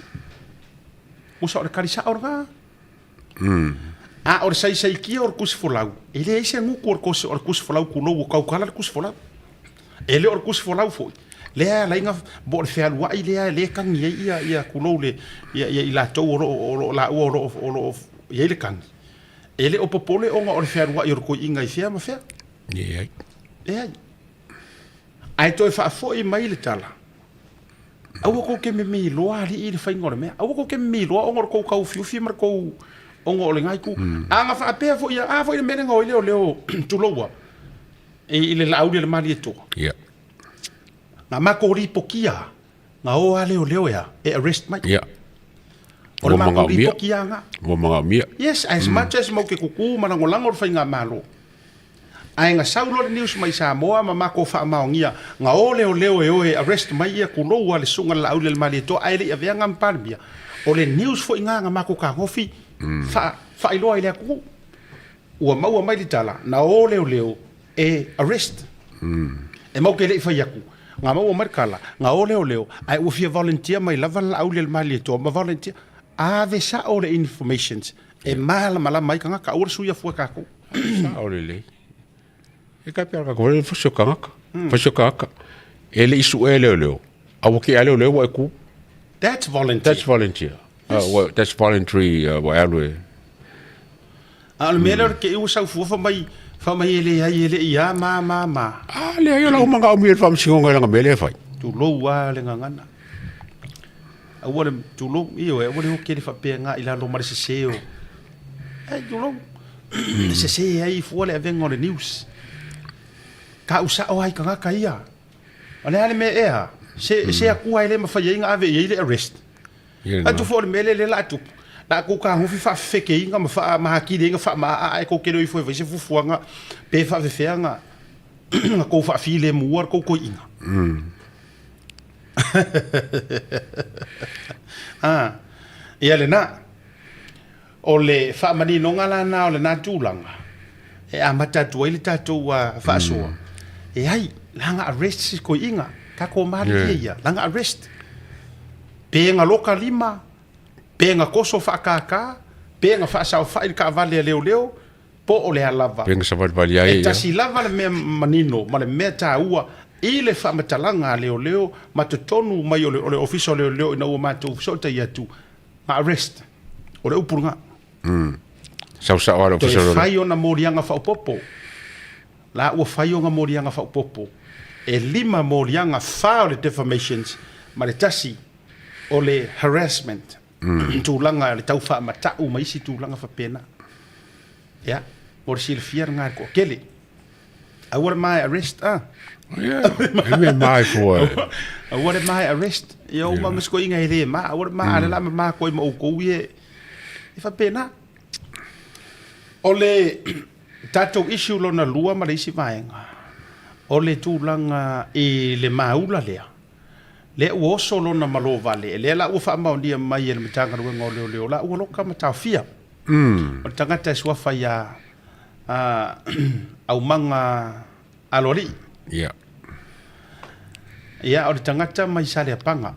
[SPEAKER 11] Musa o le tali sao lena. A o le saisaitia o le tusi folau, e leai se gutu o le o le tusi folau tulou ua tautala le tusi folau. E le o le tusi folau foi, lea e ala ai na, po o le fealuai lea e le tagi ai ia, ia tulou le, ia, ia i latou o lo o, o lo o laua o lo o, o lo o i ai le tagi. E le o popole ona o le fealuai o le toeaina i fea ma fea.
[SPEAKER 10] Leai.
[SPEAKER 11] Leai. Ae toe faafoi mai le tala, Aua kou te mimi loa alii i le faiga o le mea. Aua kou te mimi loa ona o le kou taufiufi ma le kou ona o lena itu. A na faapea foi ia, a foi le mea lea na o ai leoleo tuloua i le Laauli a le Malietoa.
[SPEAKER 10] Ia.
[SPEAKER 11] Na matou lipotia, na o a leoleo e a, e arrest mai.
[SPEAKER 10] Ia.
[SPEAKER 11] O le matou lipoti a na.
[SPEAKER 10] Ua manaomia.
[SPEAKER 11] Yes, as much as mau te kuku ma lagolago le faigamalo. Ae na sau loa le news mai Samoa ma matou faamaonia, na o leoleo e o e arrest mai ia kulou a le susuga le Laauli a le Malietoa ae le i avea nga ma Palemia. O le news foi gā na matou tagofi faa faailoa i le atunuu. Ua maua mai le tala na o leoleo e arrest. E mau ke le i fai atu, na maua mai le tala na o leoleo ae ua fia volunteer mai lava le Laauli a le Malietoa ma volunteer. Ave sao le informations e malamalama ai tagata, aua le suia fua e tatou.
[SPEAKER 10] Sao lelei. E kai pea ka le fasi o kangaka. Fasi o kangaka. E le isu e leoleo. A ua ke a leoleo ua e ku.
[SPEAKER 11] That's volunteer.
[SPEAKER 10] That's volunteer. Yes. Well, that's voluntary ua e alu e.
[SPEAKER 11] A o le mea lea o le ke ua sau fua fa mai fa mai e leai e le i a ma ma ma.
[SPEAKER 10] A leai o lau manaomia i le faamasinoga i lana mea lea e fai.
[SPEAKER 11] Tulou a le gagana. Aua le tulou, ioe, aua le o kele faapea nga i lalo ma le sese o. Ai tulou. E sese ai fua le avega o le news. Ka usao ai tagata ia. O le a le mea ea? Se, se akua e le mafai ai na ave i ai le arrest. Atu foi o le mea lea lea la a tupu. La a kou kagofi faafefekeiga ma faa ma hakili ai na faamaa ae kou kele o ifo e fai se fufuaga pe faafefea na na kou faafilemua le kou koiina. Ah, ia lena. O le faamaninoga la na o lena tulaga e amata atu ai le tatou faasoa. E ai, laga arrest si koiina, tatou malilie ia, laga arrest. Pe na loka lima, pe na toso faakākā, pe na faasaofai le taavale a leoleo, po o le a lava.
[SPEAKER 10] Pe na savalivali ai
[SPEAKER 11] E tasi lava le mea manino ma le mea taua i le faamatalaga a leoleo ma totonu mai o le, o le Ofisa o Leoleo ina ua matou fesootai atu, na arrest. O le upu lena.
[SPEAKER 10] Sau sao lava le Ofisa o
[SPEAKER 11] Toe
[SPEAKER 10] Leoleo.
[SPEAKER 11] fai ona moliaga faaopoopo. La ua fai ona moliaga faaopoopo. E lima moliaga, fa o le defamations ma le tasi o le harassment. Tulaga le tau faamatau ma isi tulaga faapena. Ia, mo le silafia lena e le toatele. Aua le mae arrest a.
[SPEAKER 10] Ia, e mea mae fua.
[SPEAKER 11] Aua le mae arrest. Ia uma ma sikoiga e le ma, aua le ma, ale la ma ma koe ma outou ie. E faapena. O le tatou issue lona lua ma le isi vaega, o le tulaga i le maula lea, lea ua oso lona malo vale, lea la ua faamaonia mai e le Matagaluega o Leoleo, la ua loka ma taofia. O le tagata e suafa ia Aumaga Aloalii.
[SPEAKER 10] Ia.
[SPEAKER 11] Ia, o le tagata mai Saleapaga.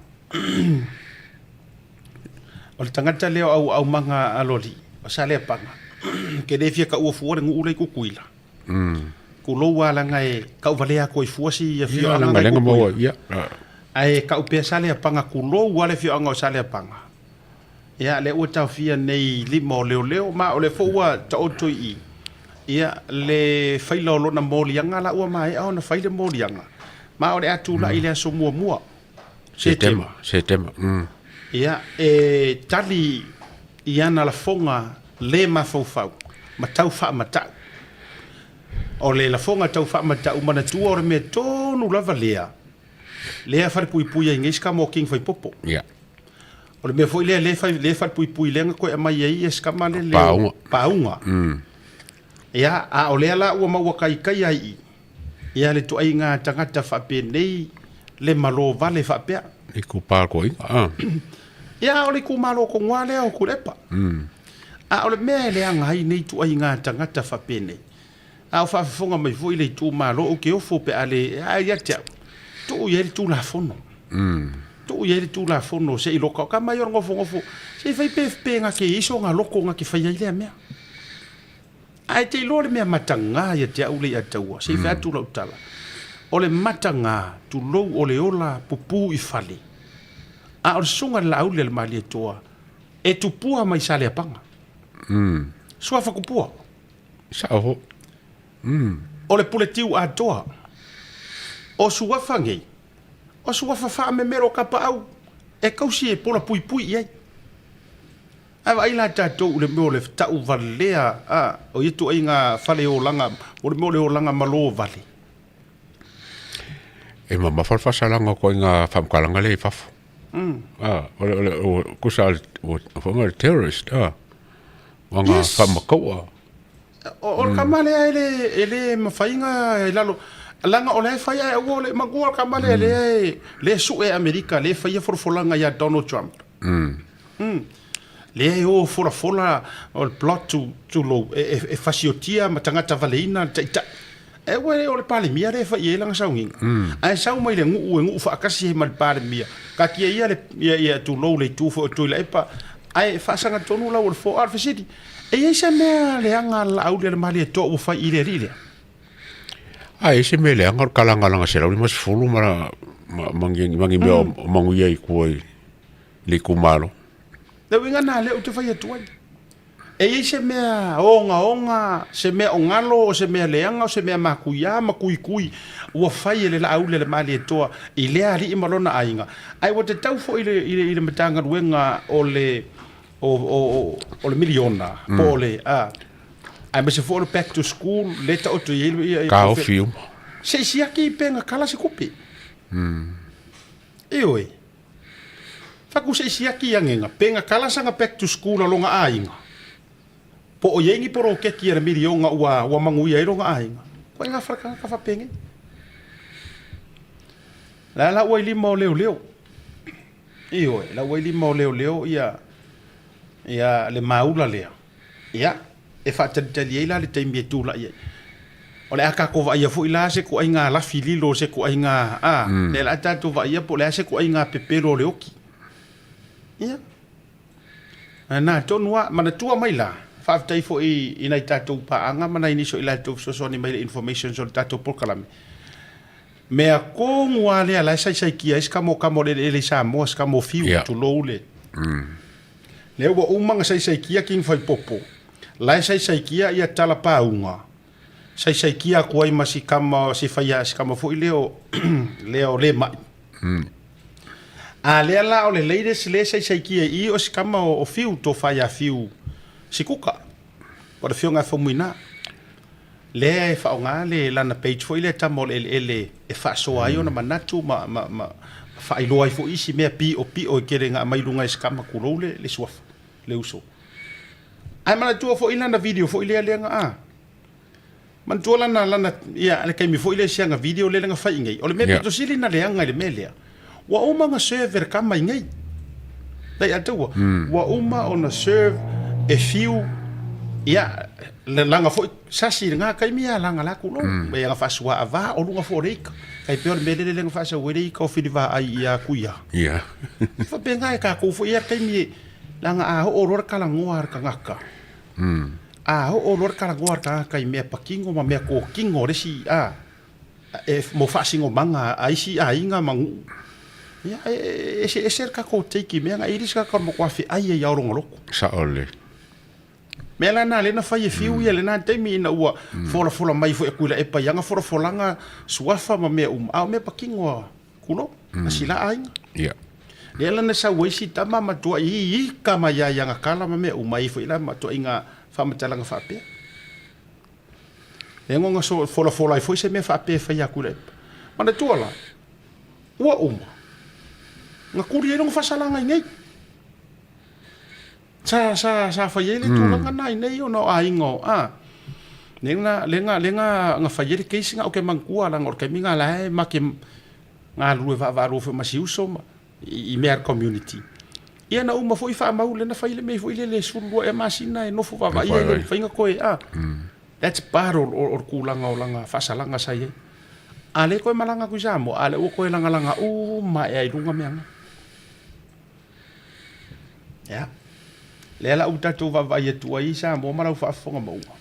[SPEAKER 11] O le tagata lea o Aumaga Aloalii, o Saleapaga, ke le fia taua fua le nuu lea i Tutuila. Tulou lava leaga e tauvalea atu ai fua si afioaga lea i Tutuila. Ae tau pea Saleapaga, tulou lava le afioaga o Saleapaga. Ia, lea ua taofia nei i lima o leoleo, ma o lea foi ua taoto i i, ia, le faila o lona moliaga la ua maea ona fai le moliaga, ma o le a tulai i le aso muamua, Setema.
[SPEAKER 10] Setema, mm.
[SPEAKER 11] Ia, e tali i ana lafoga le mafaufau ma tau faamatau. O le lafoga tau faamatau, manatua o le mea tonu lava lea, lea e falepuipui ai nei si tama o King Faipopo.
[SPEAKER 10] Ia.
[SPEAKER 11] O le mea foi lea lea fai lea falepuipui lea na toe aumai ai si tama lea
[SPEAKER 10] Paauga.
[SPEAKER 11] Paauga. Ia, a o lea la ua maua kaikai ai i ia le ituaiga tagata faapenei le malo vale faapea.
[SPEAKER 10] I kupa ko inga. Ah.
[SPEAKER 11] Ia, o le itumalo tonu lava lea o Tuilaepa. A o le mea e leaga ai nei ituaiga tagata faapenei, A o faafofoga mai foi le itumalo, ou te ofo pe a le, a ia te au, tuu i ai le Tulafono. Tuu i ai le Tulafono se i loka, ka mai o le nofonofo, se i fai pe, pe na te i ai soga loko na te fai ai lea mea. Ae te iloa le mea mataga ia te au le Leiataua, se i fai atu lau tala, o le mataga, tulou, o le ola pupū i fale, a o le susuga i le Laauli a le Malietoa, e tupua mai Saleapaga. Suafa tupua.
[SPEAKER 10] Sao ho.
[SPEAKER 11] O le puletiu atoa. O suafa nei, o suafa faamemelo kapaau e kausi e pola puipui i ai. Ae vaai la tatou i le mea o le tauvalea a, o ia ituaiga fale olaga, o le mea o le olaga malo vale.
[SPEAKER 10] E mamafa le faasalaga o ituaiga faamatalaga lea i fafo. A, o le, o le, o, kusa o le, o, o le terrorist, a. Ua
[SPEAKER 11] yes.
[SPEAKER 10] faamataua.
[SPEAKER 11] O le tama lea e le, e le mafai na i lalo. Leaga o lea e fai ae aua o le matua le tama lea lea e, lea e sue Amerika, lea e faia folafolaga ia Donald Trump. Lea e o folafola o le plot tu, tulou, e, e, e fasiotia ma tagata valeina le taitai. E ua le o le Palemia lea e fai i ai lana sauniga. Ae sau mai le nuu e nuu faatasi ai ma le Palemia, taatia ia le, ia, ia tulou le itu foi o Tuilaepa, ae faasagatonu lau o le fo. A o le fesili, e i ai se mea leaga a le Laauli a le Malietoa ua fai i le alii lea?
[SPEAKER 10] A e i se mea leaga o le kalagalaga 150 ma, ma, ma, ni, ma ni mea o manuia i tua i le itumalo.
[SPEAKER 11] Le uiga lena lea ou te fai atu ai. E i ai se mea ogaoga, se mea o galo, o se mea leaga, o se mea matuia ma kuikui ua fai e le Laauli a le Malietoa i lea alii ma lona aiga, ae ua tatau foi i le, i le, i le Matagaluega o le, o, o, o, o le miliona, po o le, a, aemaise foi o le back to school, lea e taoto i ai ia, ia,
[SPEAKER 10] Taofi uma.
[SPEAKER 11] Se i siaki pe gakala se tupe. Ioe. Faku se i siaki angega pe gakala sanga back to school a longa aiga. Po o i ai ni poloketi a le milionga ua ua manuia ai longa aiga. Koe nga wharakanga ka whapenge. La la ua i lima o leoleo. Ioe, la ua i lima o leoleo ia ia le maula lea. Ia, e faatalitali ai la le taimi e tulai ai. O le a tatou vaaia foi la se ituaiga lafi lilo, se ituaiga, a, lea o le a tatou vaaia po o le a se ituaiga pepelo o le oti. Ia, na tonu lava. Manatua mai la, faafetai foi i nai tatou paaga ma nai nisi o i latou fesoasoani mai i le informations o le tatou polokalame. Mea tonu lava lea la e saisaitia ai se kamokamo o le eleele i Samoa, se kamo fiu, tulou le. Lea ua uma ona saisaitia King Faipopo, la e saisaitia ia tala pāuga, saisaitia atu ai ma si kama, si faia, si kama foi lea o, lea o le mai. A lea la o le latest lea e saisaitia i i o si kama o, o Fiu, tofa ia Fiu Sikuka, o le afioga ia Faumuina. Lea e faaaoga le lana page foi lea tama o le eleele e faasoa ai ona manatu ma, ma, ma faailoa ai foi isi mea piopio e tele ina aumai i luga e se kama tulou le, le suafa, le uso. Ae manatua foi lana video foi lea lea na a. Manatua lana, lana, ia, le taimi foi lea i siana video lea na fai i nei. O le mea pito sili na leaga i le mea lea, ua uma ona serve e le kama i nei. Dai a taua, ua uma ona serve e fiu, ia, le laga foi sasi i lena taimi a laga la tulou. E aga faasua ava o luga foi o le ika. Tai pei o le mea lele lea na faasau ai le ika o Filivaai ia Kuia.
[SPEAKER 10] Ia.
[SPEAKER 11] Faapena e tatou foi ia taimi e laga a oo loa le talanoa a le tagata. A oo loa le talanoa a le tagata i mea patino ma mea totino o le isi a e mo faasinomaga a isi aiga ma nuu. Ia e eseese le tatou take i mea na, e le se tagata o le matua feai ai lava o lona loto.
[SPEAKER 10] Sao lelei.
[SPEAKER 11] Mea la na lea na fai e fiu ia lena taimi ina ua folafola mai foi a Tuilaepa i ana folafolaga suafa ma mea uma, a o mea patino a Kulo, a sila aiga.
[SPEAKER 10] Ia.
[SPEAKER 11] Lea la na sau ai si tama matua i ika mai ai ana kala ma mea uma, e i foi la matuaiga faamatalaga faapea. Lea na ona folafola ai foi se mea faapea e fai a Tuilaepa. Manatua la, ua uma, na tuli ai lona faasalaga i nei. Sa, sa, sa fai ai le tulaga na i nei ona o aiga o, a, lea na, lea na, lea na, na fai ai le case na o ke manatua leaga o le taimi na la e ma ke galulue vaavaalua foi ma si uso ma i, i mea a le community. Ia na uma foi faamau lea na fai le mea foi lele 12 ea masina e nofo vaavaai ai le mafai ona toe, a. That's part o, o, o le tulaga o lana faasalaga sa i ai. A lea e toe malaga atu i Samoa, a lea ua toe lagalaga uma ae ai i luga mea na. Ia. Lea la ua tatou vaavaai atu ai i Samoa ma lau faafofoga maua.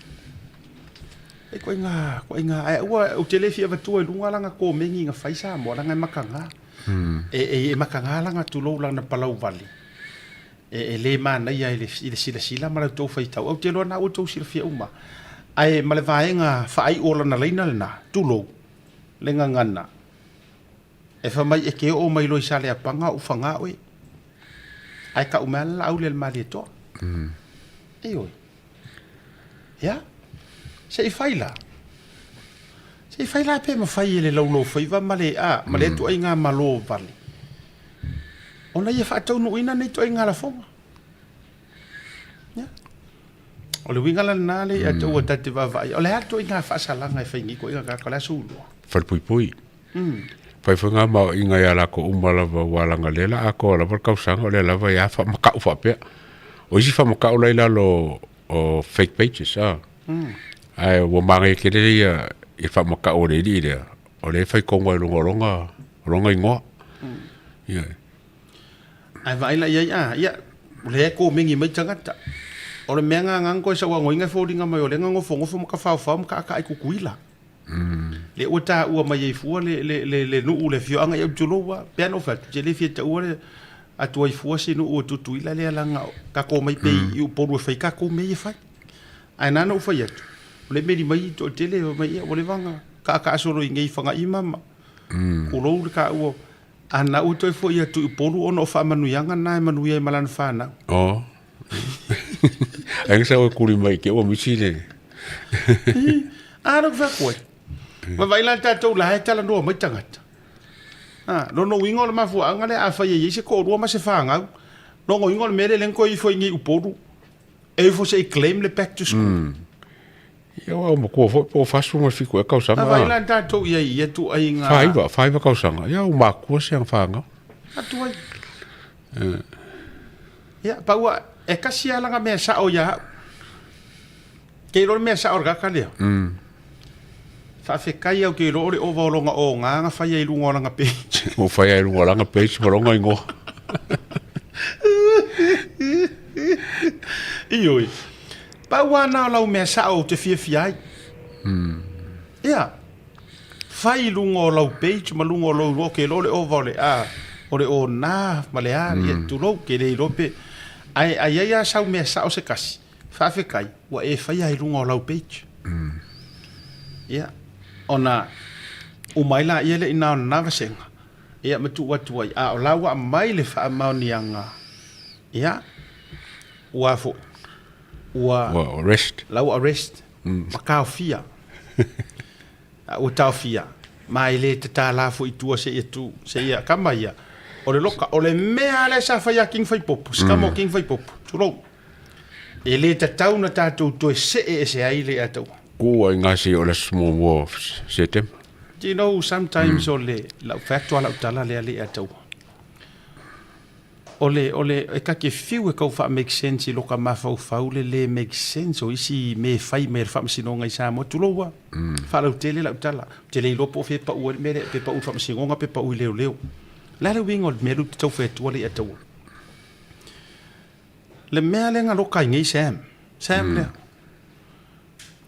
[SPEAKER 11] E koinga, koinga, ae ua ou te le fia avatua i luga lana komeni na fai Samoa leaga e makaga. E, e, e makaga lana tulou lana palau vale. E, e le manaia i le, i le silasila ma la outou faitau. Ou te iloa na ua outou silafia uma. Ae ma le vaega faaiu o lana laina lena, tulou, le gagana. E fai mai e te oo mai loa i Saleapaga ou faga oe. Ae tau mai lava le Laauli a le Malietoa. Ioe. Ia. Se i fai la. Se i fai la pe mafai e le Laulaufaiva ma le, a, ma lea ituaiga malo vale ona ia faataunuuina nei ituaiga lafoga. Ia. O le uiga la lena le ia te ua ta te vaavaai. O le a le ituaiga faasalaga e fai nei ituaiga tagata, o le a sou iloa?
[SPEAKER 10] Falepuipui. Fai foi ngā maoaiga ia lakou uma lava ua laga lea la atoa lava le tausaga o lea lava ia faamakau faapea. O isi faamakau la i lalo o fake pages a. Ae ua manaia tele ia i faamakau a le alii lea, o lea e fai tonu lava i luga o lona o lona igoa. Ia.
[SPEAKER 11] Ae vaai la i ai a, ia, o lea e komeni mai tagata. O le mea gagana toe sauagoina e foliga mai o lea na nofonofo ma tafaofao ma taataa i Tutuila. Lea ua taua mai ai fua le, le, le, le nuu le afioaga ia tulou lava. Pei lava ona ou fai atu, ou te le fia taua le atu ai fua se nuu o Tutuila lea leaga tatou omai pea i Upolu e fai tatou mea ia e fai. Ae na ona ou fai atu, o lea e meli mai toatele fai mai, ia ua leva ona taataa solo i inei i Fagaima ma tulou le taua. A na ua toe foi atu i Upolu ona o faamanuiaga na e manuia ai ma lana fanau.
[SPEAKER 10] Oh. Ai sa o kuli mai ke ua misi le.
[SPEAKER 11] A lou fai atu ai. Vaavaai la le tatou la e talanoa mai tagata. A, lona uiga o le mafuaaga lea afai e i ai se toalua ma se fanau, lona uiga o le mea lea lea na toe ifo ai nei i Upolu, e ifo se i claim le back to school.
[SPEAKER 10] Ia ua matua foi po o 47 ea tausaga.
[SPEAKER 11] Vaavaai la tatou i ai i ia ituaiga.
[SPEAKER 10] Faiva, faiva tausaga. Ia ua matua si ana fanau.
[SPEAKER 11] Atu ai. Ia, pau a, e kasi lava lana mea sao ia au. Ke iloa le mea sao o le kaka lea. Faafetai au ke iloa o le ova o lona oga na fai ai i luga o lana page.
[SPEAKER 10] Ua fai ai i luga o lana page ma lona igoa.
[SPEAKER 11] Ioe. Pau lava na o lau mea sao ou te fiafia ai. Ia, fai i luga o lau page ma luga o lou igoa, ke iloa o le ova o le a, o le ona ma le a, ia tulou, ke le iloa pe, ae a i ai lava sau mea sao se kasi, faafetai, ua e faia i luga o lau page. Ia, ona uma ai laia lea i ina o lena vasega, ia ma tuu atu ai, a o la ua aumai le faamaoniaga, ia, ua foi, ua,
[SPEAKER 10] Ua arrest.
[SPEAKER 11] La ua arrest, ma taofia. A ua taofia, ma e le tatala foi i tua seia tu, seia kama ia. O le loka, o le mea lea sa fai a King Faipopo, si kama o King Faipopo, tulou. E le tatau na tatou toe see ese ai le ataua.
[SPEAKER 10] Ku ai ngā si o le aso muamua o Setema.
[SPEAKER 11] Do you know, sometimes o le, lau fai atu lava lau tala lea le ataua. O le, o le, e ta te fiu e tau faa make sense i loka mafaufau le le make sense o isi me e fai mai e le Faamasinoga i Samoa, tulou a, faalautele lau tala, ou te le iloa po o fea e pau ai le mea lea, pe pau i le Faamasinoga pe pau i leoleo. O le a le uiga o le mea lea ou te tau fai atua lea ia taua? Le mea lea na loka ai nei Sam, Sam lea.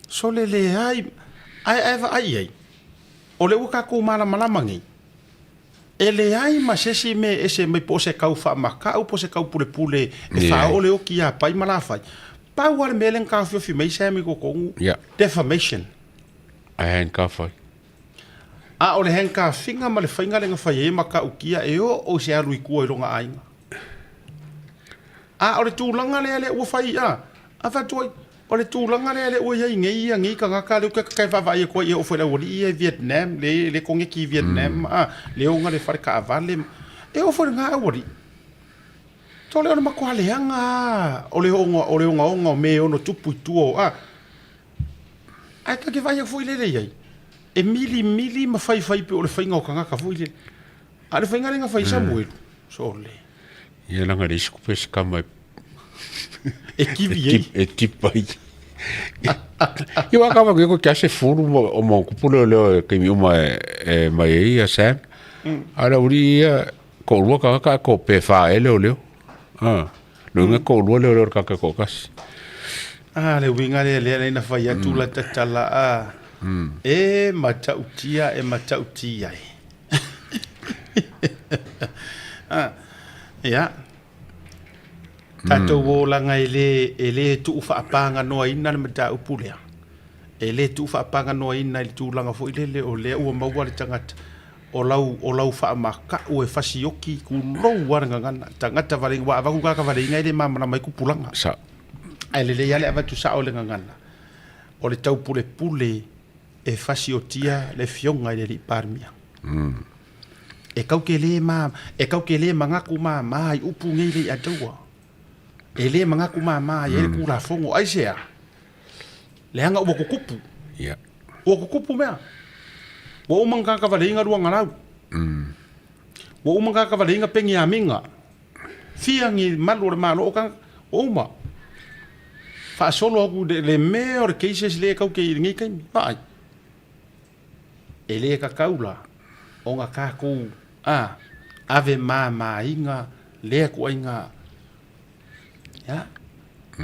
[SPEAKER 11] Sole leai, ae, ae vaai i ai, o lea ua tatou malamalama nei, E leai ma se isi mea e ese mai po o se kau faamakau po o se kau pulepule e faaoo le oki iā Pai ma Lafai. Pau lava le mea lea na taofiofi mai Sam i totonu, defamation.
[SPEAKER 10] Ae handcuff ai.
[SPEAKER 11] A o le handcuffiga ma le faiga lea na fai ai e matautia e oo i se alu i tua i lona aiga. A o le tulaga lea lea ua fai a, a fai atu ai, O le tulaga lea lea ua i ai nei ia nei tagata lea ou te te vaavaai atu ai e oo foi i le aualii ia i Vietnam, le le koneti i Vietnam a, le oga le fale taavale ma, e oo foi i lena aualii. Tole o le matua leaga lava o le oga o le ogaoga o mea e ono tupu i tua o a. Ae ta te vaai atu foi lele i ai, e milimili ma faifai pei o le faiga o tagata foi lele. A o le faiga lea na fai ai Samuelu, sole.
[SPEAKER 10] Ia leaga e leai se tupe se tama e
[SPEAKER 11] E kivi ai.
[SPEAKER 10] E tip ai. Ia waka waka ko kia se fulu mo o mo kupu leo leo e kaimi uma e, e mai ai ia Sam. Ala uri ia ko rua ka ka ko pe wha e leo leo. Ah. Lo nga ko rua leo leo ka ka ko kasi.
[SPEAKER 11] Ah, le uiga lea lea lea na fai atu la tatala a. E matautia e matautia e. Ah, ia. Tatou olaga e le, e le tuu faapaganoaina le mataupu lea. E le tuu faapaganoaina i le tulaga foi lele o lea ua maua le tagata o lau, o lau faamaka'u e fasioki tulou lava le gagana. Tagata vale, aua a avatu tagata valeiga e le malamalama ai tupulaga.
[SPEAKER 10] Sao.
[SPEAKER 11] Ae lelei lava le avatu sao i le gagana. O le taupulepule e fasiotia le Afioga i le Alii Palemia. E kau ke lē ma, e kau ke lē manatu māmā i upu nei lei ataua. E lē manatu māmā i ai le Tulafono. Aisea? Leaga ua tutupu.
[SPEAKER 10] Yeah.
[SPEAKER 11] Ua tutupu mea. Ua uma na tagata valeiga luaga lau. Ua uma gakavaleiga Peniamina, fia ni malu o le Malo o tagata, ua uma. Faasolo atu i le mea o le cases lea e tau te i lenei taimi. Vaai. E le tatau la ona tatou a ave mamaina lea ituaiga ia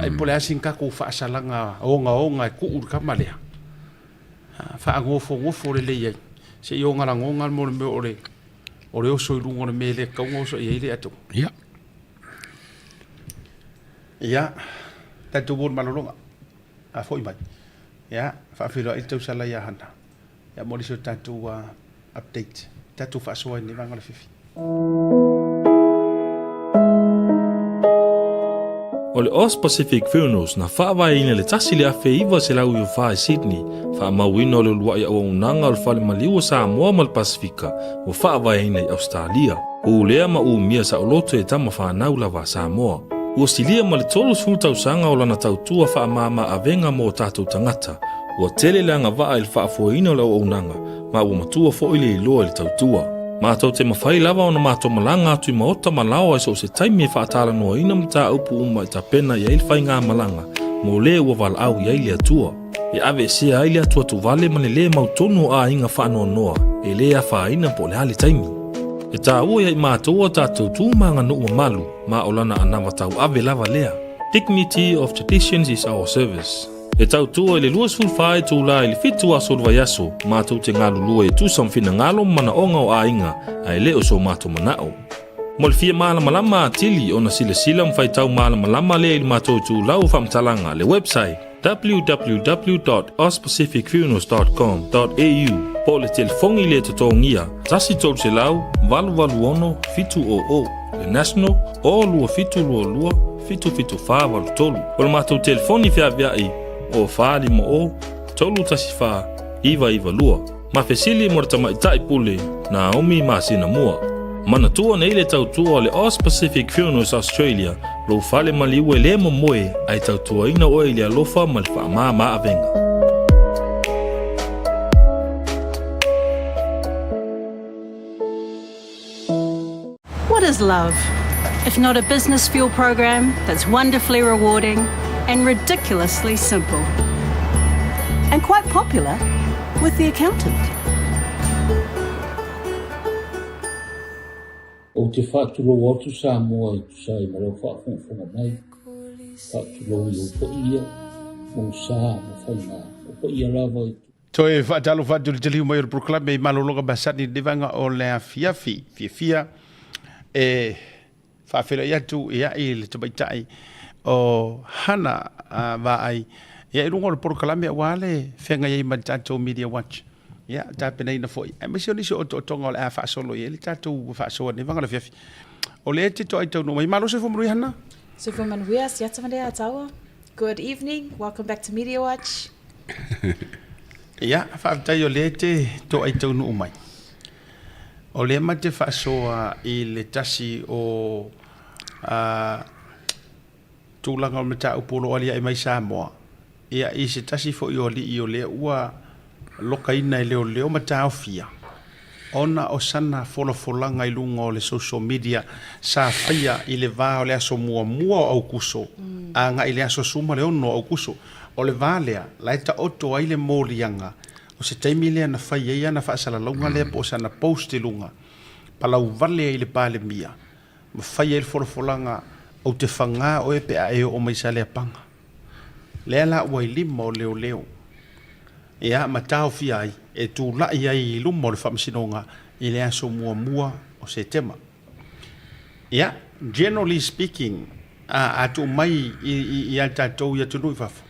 [SPEAKER 11] ai po o le a sina tatou faasalaga ogaoga e tuu i le tama lea faanofonofo lelei ai seia ona lagona mo le mea o le o le oso i luga o le mea e le tatau ona oso i ai le atunuu.
[SPEAKER 10] Ia.
[SPEAKER 11] Ia, tatou o i le malologa. A foi mai. Ia, faafeiloai le tausala ia Hana. Ia mo le isi o tatou update. Tatou faasoa i lenei vaega o le afiafi.
[SPEAKER 6] O le Aus Pacific Funerals na faavaeina i le 1994 i Sydney, faamauina o le uluai auaunaga o le Fale Maliu o Samoa ma le Pasefika ua faavaeina i Ausetalia. Pulea ma umia saoloto e tama fanau lava a Samoa. Ua silia ma le 30 tausaga o lana tautua faamama avega mo o tatou tagata. Ua tele le agavaa i le faafoeina o le auaunaga, ma ua matua foi le iloa i le tautua. Matou te mafai lava ona matou malaga atu i maota ma laoa i so o se taimi e faatalanoaina mataupu uma e tapena i ai le faigamalaga mo le ua valaau i ai le Atua. E aveesea ai le atuatuvale ma le lē mautonu o aiga faanoanoa e lē afaina po o le a le taimi. E taua ia i matou a tatou tu ma aganuu mamalu ma o lana anava tauave lava lea. Dignity of traditions is our service. E tautua i le 24 itula i le 7 aso o le vaiaso, matou te galulue e tusa ma finagalo ma manaoga o aiga, ae le o so matou manao. Mo le fia malamalama atili ona silasila ma faitau malamalama lea i le matou itulau o faamatalaga, le website, www.auspacificfunerals dot com dot au, po o le telefoni le totogia, 1 300 886 700, le national, o 2722 77483. O le matou telefoni feaveai, o 450 314 992. Ma fesili mo le tamaitai pule Naomi masina mua. Manatua nei le tautua o le Aus Pacific Funerals Australia, lou fale maliu e le momoe ae tautuaina oe i le alofa ma le faamama avega.
[SPEAKER 7] What is love? If not a business fuel program that's wonderfully rewarding and ridiculously simple. And quite popular with the accountant.
[SPEAKER 8] Ou te faatulou atu Samoa e tusa ai ma lau faafogafoga mai, faatulou i ou paia, mou sa ma faiga, o paia lava i.
[SPEAKER 11] Toe faatalofa atu i le taliu mai o le polokalame i malologa masani i lenei vaega o le afiafi fiafia e faafeiloai atu ia i le tamaitai o Hana Vaai ia i luga o le polokalame aua le feagai ai ma le tatou Media Watch ia tapenaina foi aemaise o nisi o otootoga o le a faasolo i ai le tatou faasoa i lenei vaega o le afiafi. O lea e te toai taunuu mai. Malo soifua manuia Hana.
[SPEAKER 1] Soifua manuia, siata manuia Ataua. Good evening, welcome back to Media Watch.
[SPEAKER 11] Ia, faafetai o lea e te toai taunuu mai. O lea ma te faasoa i le tasi o uh, tulaga o mataupu o lo o aliae mai Samoa. Ia, i se tasi foi o alii o lea ua lokaina e leoleo ma taofia ona o sana folafolaga i luga o le social media sa faia i le va o le aso muamua o Aukuso agai i le aso 16 o Aukuso. O le va lea, la e taoto ai le moliaga o se taimi lea na fai ai ana faasalalauga lea po o sana post i luga, palauvale ai i le Palemia ma fai ai le folafolaga, Ou te fagā oe pe a e oo mai Saleapaga. Lea la ua i lima o leoleo. Ia, ma taofia ai, e tulai ai i luma o le Faamasinoga i le aso muamua o Setema. Ia, generally speaking, a, a tuu mai i, i, i a tatou i atunuu i fafo,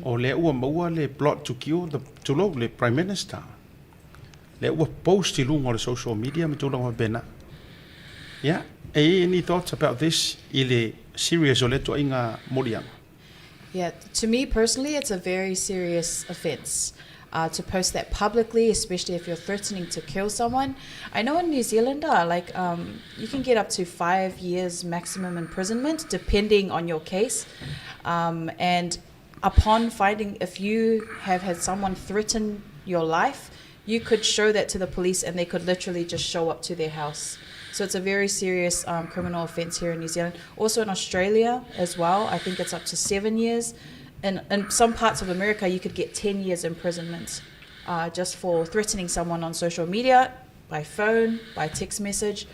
[SPEAKER 11] o lea ua maua le plot to kill the, tulou, le Prime Minister. Lea ua post i luga o le social media ma tulaga faapena. Ia, e i ai any thoughts about this i le serious o lea tuaiga moliaga?
[SPEAKER 1] Yeah, to me personally, it's a very serious offence. Uh, to post that publicly, especially if you're threatening to kill someone. I know in New Zealand, uh, like um, you can get up to five years maximum imprisonment, depending on your case. Um, and upon finding, if you have had someone threaten your life, you could show that to the police and they could literally just show up to their house. So it's a very serious um, criminal offence here in New Zealand. Also in Australia as well, I think it's up to seven years. In, in some parts of America, you could get 10 years imprisonment uh, just for threatening someone on social media, by phone, by text message.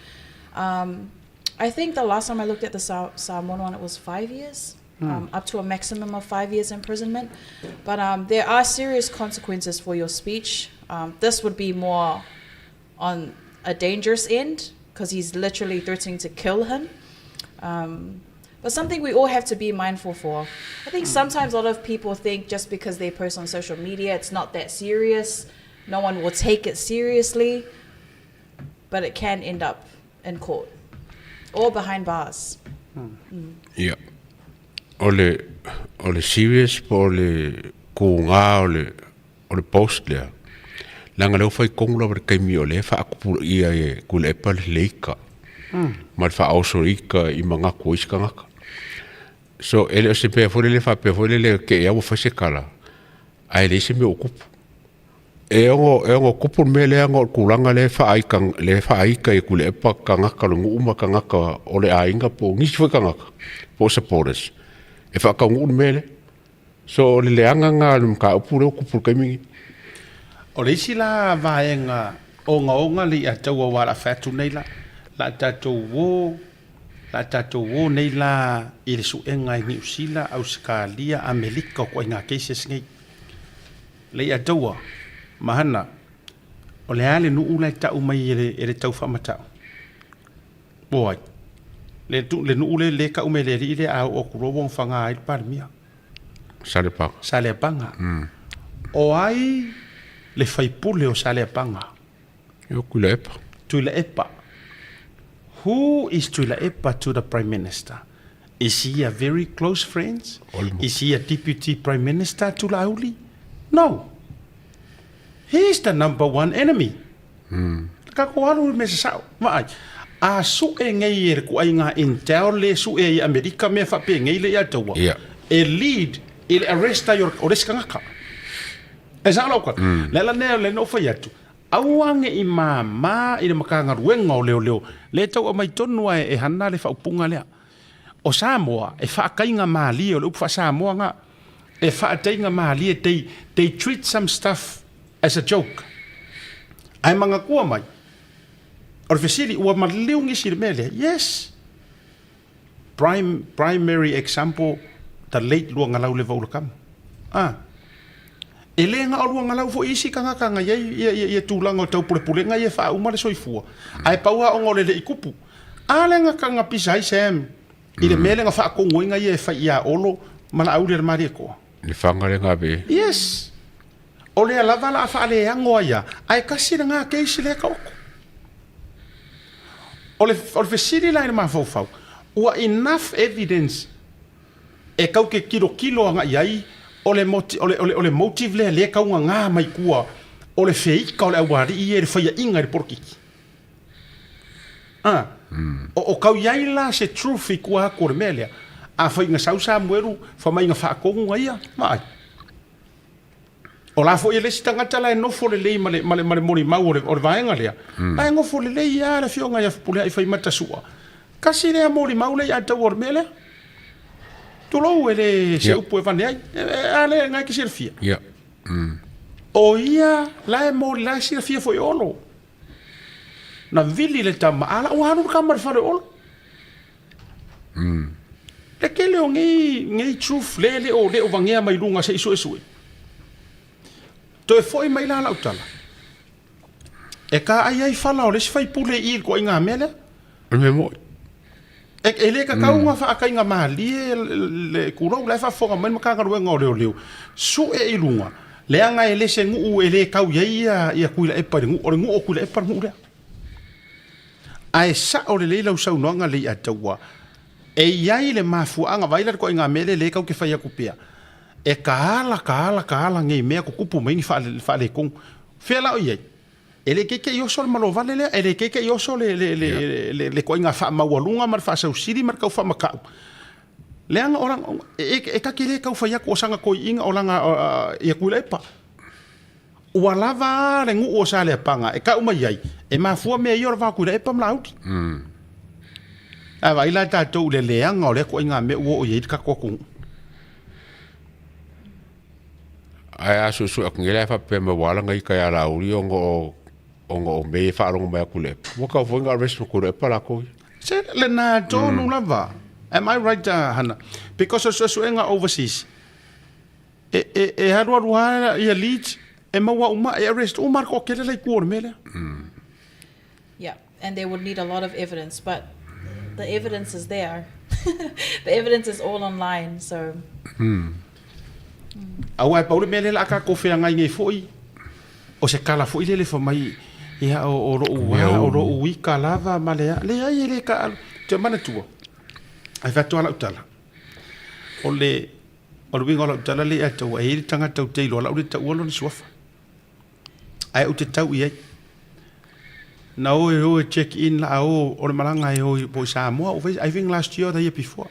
[SPEAKER 1] Um, I think the last time I looked at the Sa- Samoan one, it was five years. Mm. Um, up to a maximum of five years imprisonment. But um, there are serious consequences for your speech. Um, this would be more on a dangerous end because he's literally threatening to kill him. Um, but something we all have to be mindful for. I think sometimes a lot of people think just because they post on social media, it's not that serious. No one will take it seriously. But it can end up in court or behind bars. Mm.
[SPEAKER 10] Yeah. O le, o le serious po o le kūgā o le, o le post lea, leaga lea ua fai tonu lava i le taimi o lea e faatupulaia e Tuilaepa le leika ma le faaoso ika i manatu o isi tagata. So e le o se mea foi lele faapea foi lele te i lava ua fai se tala ae leai se mea o tupu. E ono, e ono tupu le mea lea ona o le tulaga lea e faaita, lea e faaita e Tuilaepa tagata o le nuu ma tagata o le aiga po o nisi foi tagata po o supporters e faataunuu le mea lea. So o le leaga lena o le mataupu lea ua tupu i le taimi lenei.
[SPEAKER 11] O le isi la vaega ogaoga le ia taua aua o le a fai atu nei la, la a tatou o, la a tatou o nei la i le suega i Niu Sila, Ausetalia, Amelika o ituaiga cases nei. Le ia taua, Mahana, o le a le nuu la e tau mai e le, e le tau faamatau? Po ai? Le, le nuu le, le tau mai e le alii lea a oo atu loa ua ogafaga ai le Palemia.
[SPEAKER 10] Saleapaga.
[SPEAKER 11] Saleapaga. Mm. O ai le faipule o Saleapaga?
[SPEAKER 10] O Tuilaepa.
[SPEAKER 11] Tuilaepa. Who is Tuilaepa to the Prime Minister? Is he a very close friend? Olmo. Is he a deputy Prime Minister to Laauli? No. He is the number one enemy. Mm. Ka ko alu me se sao. Vaai. A su'e nei e le kuaiga intel le su'e ai i Amerika mea faapenei le ia taua.
[SPEAKER 10] Yeah.
[SPEAKER 11] E lead i le arrest ai o le isi tagata. E sao lau tala. Mm. Le ala lea lea na ou fai atu, aua ne i māmā i le Matagaluega o Leoleo, lea e tau aumai tonu lava e hana le faaupuga lea. O Samoa, e faataiga malie, o le upu faa-Samoa lena, e faataiga malie, they, they treat some stuff as a joke. Ae manatua mai, o le fesili, ua maliu nisi i le mea lea? Yes! Prime, primary example, the late Luagalau Levaulakamu. Ah. E le na o Luagalau foi isi tagata na iai ia, ia, ia tulaga o taupulepulega ia e faauma le soifua. Ae pau lava ona o le le'i kupu. A lea na, na pisa ai Sam i le mea lea na faatonu ai na ia e fai ia Olo ma Laauli a le Malietoa.
[SPEAKER 10] Le faga lea na ave.
[SPEAKER 11] Yes. O lea lava la a faaleago ai a, ae tasi lena case lea taoto. O le, o le fesili la i le mafaufau, ua enough evidence e kau ke tilotilo agai ai o le, o le, o le, o le motive lea lea e taugagā mai tua o le feika o le aualii ia i le faiaʻiga i le polokiki. A, mm. o, o kau iai la se truth i tua atu o le mea lea. A fai ina sau Samuelu, fa mai ina faatonu na ia, vaai. O la foi e le isi tagata la e nofo lelei ma le, ma le, ma le molimau o le, o le vaega lea. Mm. La e nofo lelei lava le afioga ia Fepuleai Faimata Sua. Kasi lea molimau lea ia taua o le mea lea. Tulou e le se yeah. upu e vane ai. E, e, a le ngai ke silafia.
[SPEAKER 10] Yeah. Mm.
[SPEAKER 11] O ia la e moli la e silafia foi Olo. Na vili le tama, a la ua alu le tama i le fale o Olo. Mm. Le tele o nei, nei truth le le o le o vagea mai luga se i suesue. Toe foi mai la lau tala. E ka ai ai fala o le isi faipule i i le ituaiga mea lea.
[SPEAKER 10] O le mea moni.
[SPEAKER 11] E, e le tatau mm. ona faataiga malie le tulou la e faafofoga mai le Matagaluega o Leoleo, sue i luga, leaga e le se nuu e le tau i ai ia, ia Tuilaepa i le nuu, o le nuu o Tuilaepa le nuu lea. Ae sao lelei lau saunoaga Leiataua, e i ai le mafuaaga, vaai la le ituaiga mea lea lea tatou te fai atu pea, e taala, taala, taala nei mea tutupu mai ni faaletonu. Fea la o i ai? E le keike'i oso le malovale lea, e le keike'i oso le, le, le, le, le ituaiga faamaualuga ma le faasausili ma le tau faamata'u. Leaga o lana, e, e, e ta te le tau fai atu o sana toeaiina o lana, ia Tuilaepa. Ua lava a le nuu o Saleapaga e kau mai ai, e mafua mea ia o le va o Tuilaepa ma Laauli. Ae vaai la tatou i le leaga o lea ituaiga mea ua oo i ai le tatou atunuu.
[SPEAKER 10] Ae a suesue atu nei la e faapea mai ua ala ona ita ia Laauli ona o ona o mea ia e faalogo mai a Tuilaepa. Ua tatau foi ona arrest ma Tuilaepa latou ia.
[SPEAKER 11] Se lena tonu lava. Am I right Hana? Because o suesuega overseas, e, e, e alualu lava ia leads, e maua uma, e arrest uma le toatele la i tua o le mea lea.
[SPEAKER 1] Yeah, and they would need a lot of evidence, but the evidence is there. The evidence is all online, so.
[SPEAKER 11] Aua e pau le mea lea o le a tatou feagai nei foi, o se tala foi lele fai mai, ia o, o lou a, o lou ika lava ma le a. Leai e le taaalo. Ou te manatua, ae fai atu lava lau tala, o le, o le uiga o lau tala lea ia te au, e i ai le tagata ou te iloa la ou le taua lona suafa. Ae ou te tau i ai. Na o e o e check in la a o o le malaga e o po i Samoa, I think last year or the year before.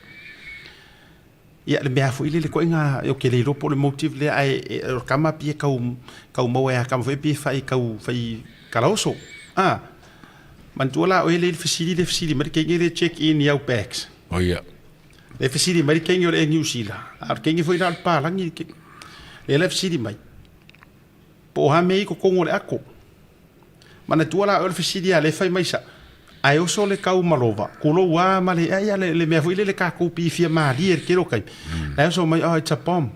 [SPEAKER 11] Ia le mea foi lele koe ngā o ke le iloa po o le motive lea ae e, o le kama pia kau kau maua e a kama foi pia fai kau fai kalaoso. Ah. Manatua la oe le fesili le fesili mai le kenge le check in i au bags.
[SPEAKER 10] Oh ia.
[SPEAKER 11] Le fesili mai le kenge o le Air New Zealand. A o le kenge foi la o le palagi le kenge. Le la fesili mai. Po o a mea i totonu o le ato. Manatua la oe o le fesili a le fai mai sa, ae oso le kau malova, kulou a ma le ai a le, le mea foi lele tatou pi fia malie i le tele o taimi. Lae oso mai, oh it's a bomb.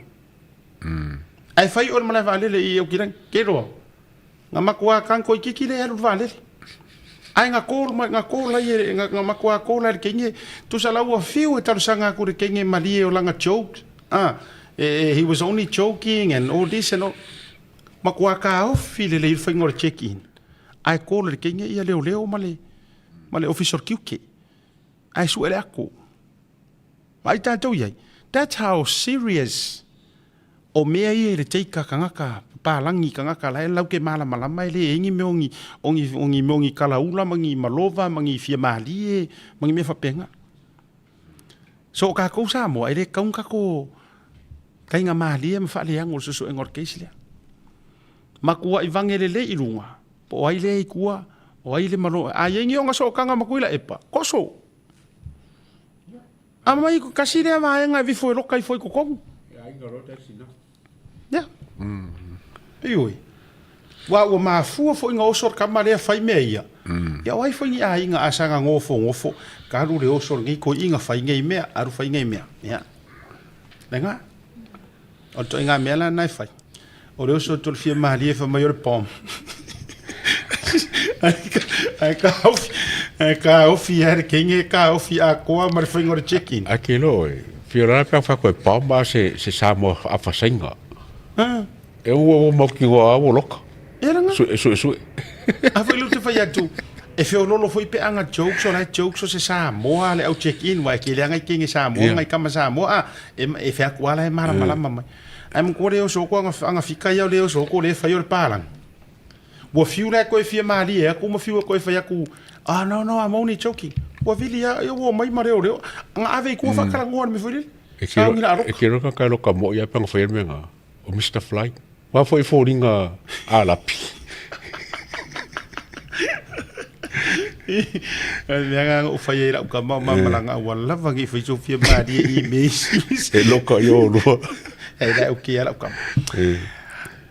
[SPEAKER 11] Ae fai oe le malae vaalele i Aukilani, ke loa. Nga matua kang koi kiki le alu le vaalele. Ae nga call mai, nga call ai e, nga, nga matua call ai le kenge, tusa la ua fiu e talosaga aku le kenge malie o langa jokes. Ah, e, he was only joking and all this and all. Matua taofi lelei le faiga o le check in, ae call e le teine ia leoleo ma le ma le ofisa o le tiute, ae sue le ato. Vaai tatou i ai, that's how serious o mea ia i le take a tagata, papalagi tagata la e lau ke malamalama e le i ai ni mea o ni o ni o ni mea o ni kalaula ma ni malova ma ni fia malie ma ni mea faapena. So o tatou Samoa e le tatau ona tatou Taiga malie ma faaleaga o le suesuega o le case lea. Matuai vage lelei i luga, po o ai lea i tua, o ai le malo. A i ai ni ona sootaga ma Tuilaepa, koso. A mai kasi lea vaega e vifo e loka ifo i totonu. Ia. Ioe. Ua ua mafua foi na oso le tama lea fai mea ia. Ia o ai foi ni aiga a saga nofonofo, ka alu le oso lenei toeaiina fai nei mea, alu fai nei mea. Ia. Lena. O le ituaiga mea la lena e fai. O le oso atu o le fia malie fai mai o le bomb. Ae ka ofi, ae ka ofi lava le kenge, ka ofi atoa ma le faiga o le check-in.
[SPEAKER 10] Ae ke iloa oe, fia lala pe a fai atu e bomb a o se, se Samoa afasaina. E ua ua mautinoa lava ua loka.
[SPEAKER 11] E langa.
[SPEAKER 10] Sue sue sue.
[SPEAKER 11] A foi lea ou te fai atu, e feololo foi pe aga jokes o la e jokes o se Samoa le au check in wa e ke leaga i kenge Samoa yeah. ngai kama Samoa a e, e fea atu ala e malamalama mai. Ai mo ko le oso ko anga anga fika ia le oso ko le fai o le palang. Ua fiu la koe fia malie aku ma fiu koe fai aku ah no no I'm only joking. Ua vili ia ia ua mai ma reo reo. Anga ave i kua mm. whakarangoa me foi lele.
[SPEAKER 10] E kiro, e kiro ka kai loka mo ia panga fai me nga. O Mister Fly. Wā foi fōringa a lapi.
[SPEAKER 11] Mea ngā o whai ai rau ka mau mamalanga ua lava ki whai sofia marie i me isi.
[SPEAKER 10] E loka i o lua.
[SPEAKER 11] Hei lai o kia rau ka.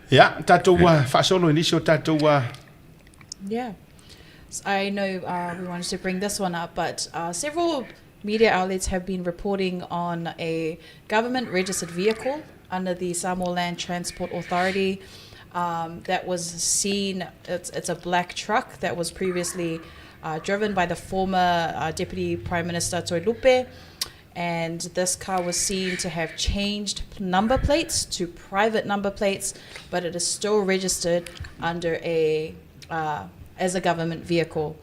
[SPEAKER 11] Ia, tātou ua whaasolo i nisi o tātou ua.
[SPEAKER 1] Yeah. So I know uh, we wanted to bring this one up, but uh, several media outlets have been reporting on a government registered vehicle under the Samoa Land Transport Authority um, that was seen. It's, it's a black truck that was previously uh, driven by the former uh, Deputy Prime Minister Toilupe. And this car was seen to have changed number plates to private number plates, but it is still registered under a uh, as a government vehicle.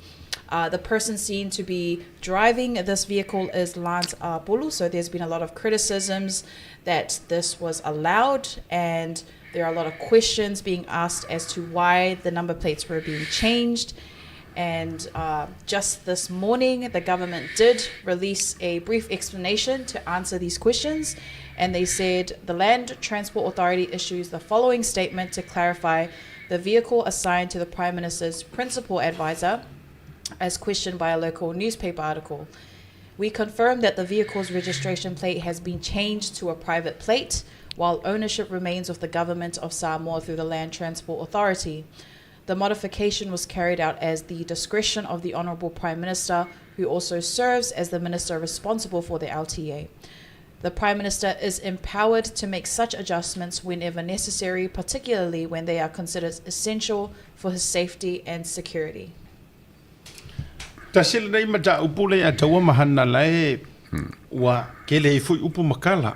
[SPEAKER 1] Uh, the person seen to be driving this vehicle is Lance Apulu. So there's been a lot of criticisms that this was allowed, and there are a lot of questions being asked as to why the number plates were being changed. And uh, just this morning, the government did release a brief explanation to answer these questions. And they said the Land Transport Authority issues the following statement to clarify the vehicle assigned to the Prime Minister's principal advisor, as questioned by a local newspaper article. We confirm that the vehicle's registration plate has been changed to a private plate, while ownership remains with the government of Samoa through the Land Transport Authority. The modification was carried out as the discretion of the Honourable Prime Minister, who also serves as the minister responsible for the LTA. The Prime Minister is empowered to make such adjustments whenever necessary, particularly when they are considered essential for his safety and security.
[SPEAKER 11] Tasi lenei mataupu le ia taua ma hana lae ua kele ai foi upu ma kala.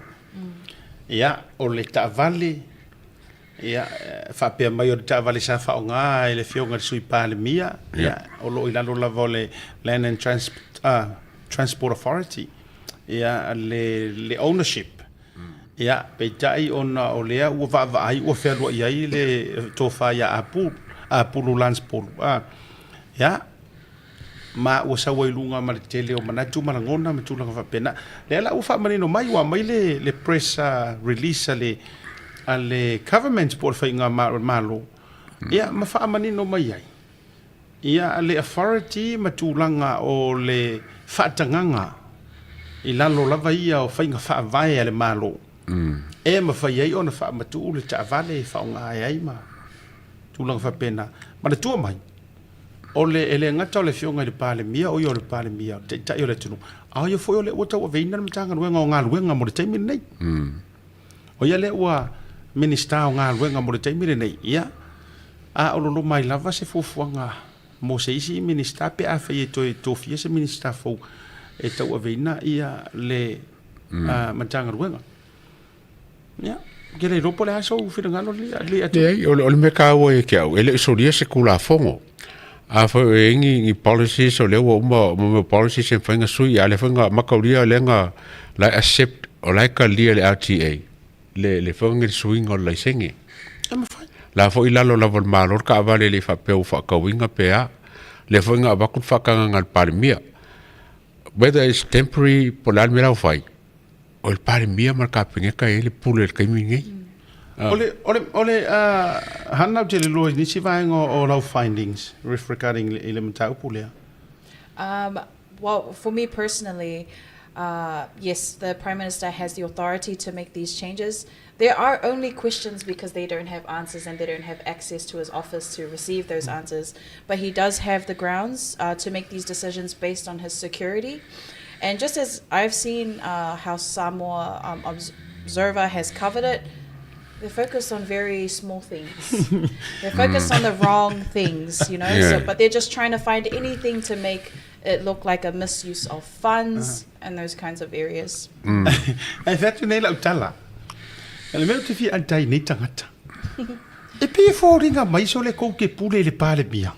[SPEAKER 11] Ia, o le taavale, ia, faapea mai o le taavale sa faaaoga e le Afioga i le Sui Palemia, ia, o lo o i lalo lava o le Land and Trans, Transport Authority, ia, le, le ownership. Ia, peitai ona o lea ua vaavaai ua fealuai ai le tofa ia Apu, Apulu Lance Polu. A, ia, ma ua sau ai luga ma le tele o manatu ma lagona ma tulaga faapena. Lea la ua faamanino mai, ua aumai le, le press release a le, a le government po o le faiga malo, ia, ma faamanino mai ai. Ia, le authority ma tulaga o le faatagaga i lalo lava ia o faiga faavae a le Malo e mafai ai ona faamatuu le taavale e faaaoga ai ma tulaga faapena. Manatua mai, o le, e le gata o le Afioga i le Palemia, o ia o le Palemia, o le Taitai o le atunuu, a o ia foi o lea ua tauaveina le Matagaluega o Galuega mo le taimi lenei. O ia lea ua Minisita o Galuega mo le taimi lenei, ia, a o loloma ai lava se fuafuaga mo se isi Minisita pe afai e toe tofia se Minisita fou e tauaveina ia le Matagaluega. Ia, ou te le iloa po o le a sou finagalo alii atu.
[SPEAKER 10] Leai, o le mea taua ia te au, e le o solia se Tulafono. Afai o i ai ni, ni policies o lea ua uma, mo mea o policies e mafai ona sui, a o lea foi na mataulia o lea na, la e accept, o la e talia e le RTA le, le foi le suiga o le laisene.
[SPEAKER 11] E mafai.
[SPEAKER 10] La foi i lalo lava o le Malo le taavale e le i faapea ua faatauina pe a. Lea foi na avatu le faatagaga a le Palemia. Whether it's temporary po o le a le mea la ua fai, o le Palemia ma le Kapeneta e i ai le pule i le taimi lenei.
[SPEAKER 11] O le, o le, o le Hana, ou te le iloa i nisi vaega o lau findings with regarding i le mataupu lea.
[SPEAKER 1] Well, for me personally, yes, the Prime Minister has the authority to make these changes. There are only questions because they don't have answers and they don't have access to his office to receive those answers. But he does have the grounds to make these decisions based on his security. And just as I've seen how Samoa Observer has covered it, they're focused on very small things. They're focused on the wrong things, you know. So, but they're just trying to find anything to make it look like a misuse of funds and those kinds of areas.
[SPEAKER 11] E whea atu nei lau tala. Le mea ou te fia antai nei tangata. E pei e fōringa mai so le kou ke pule i le Palemia.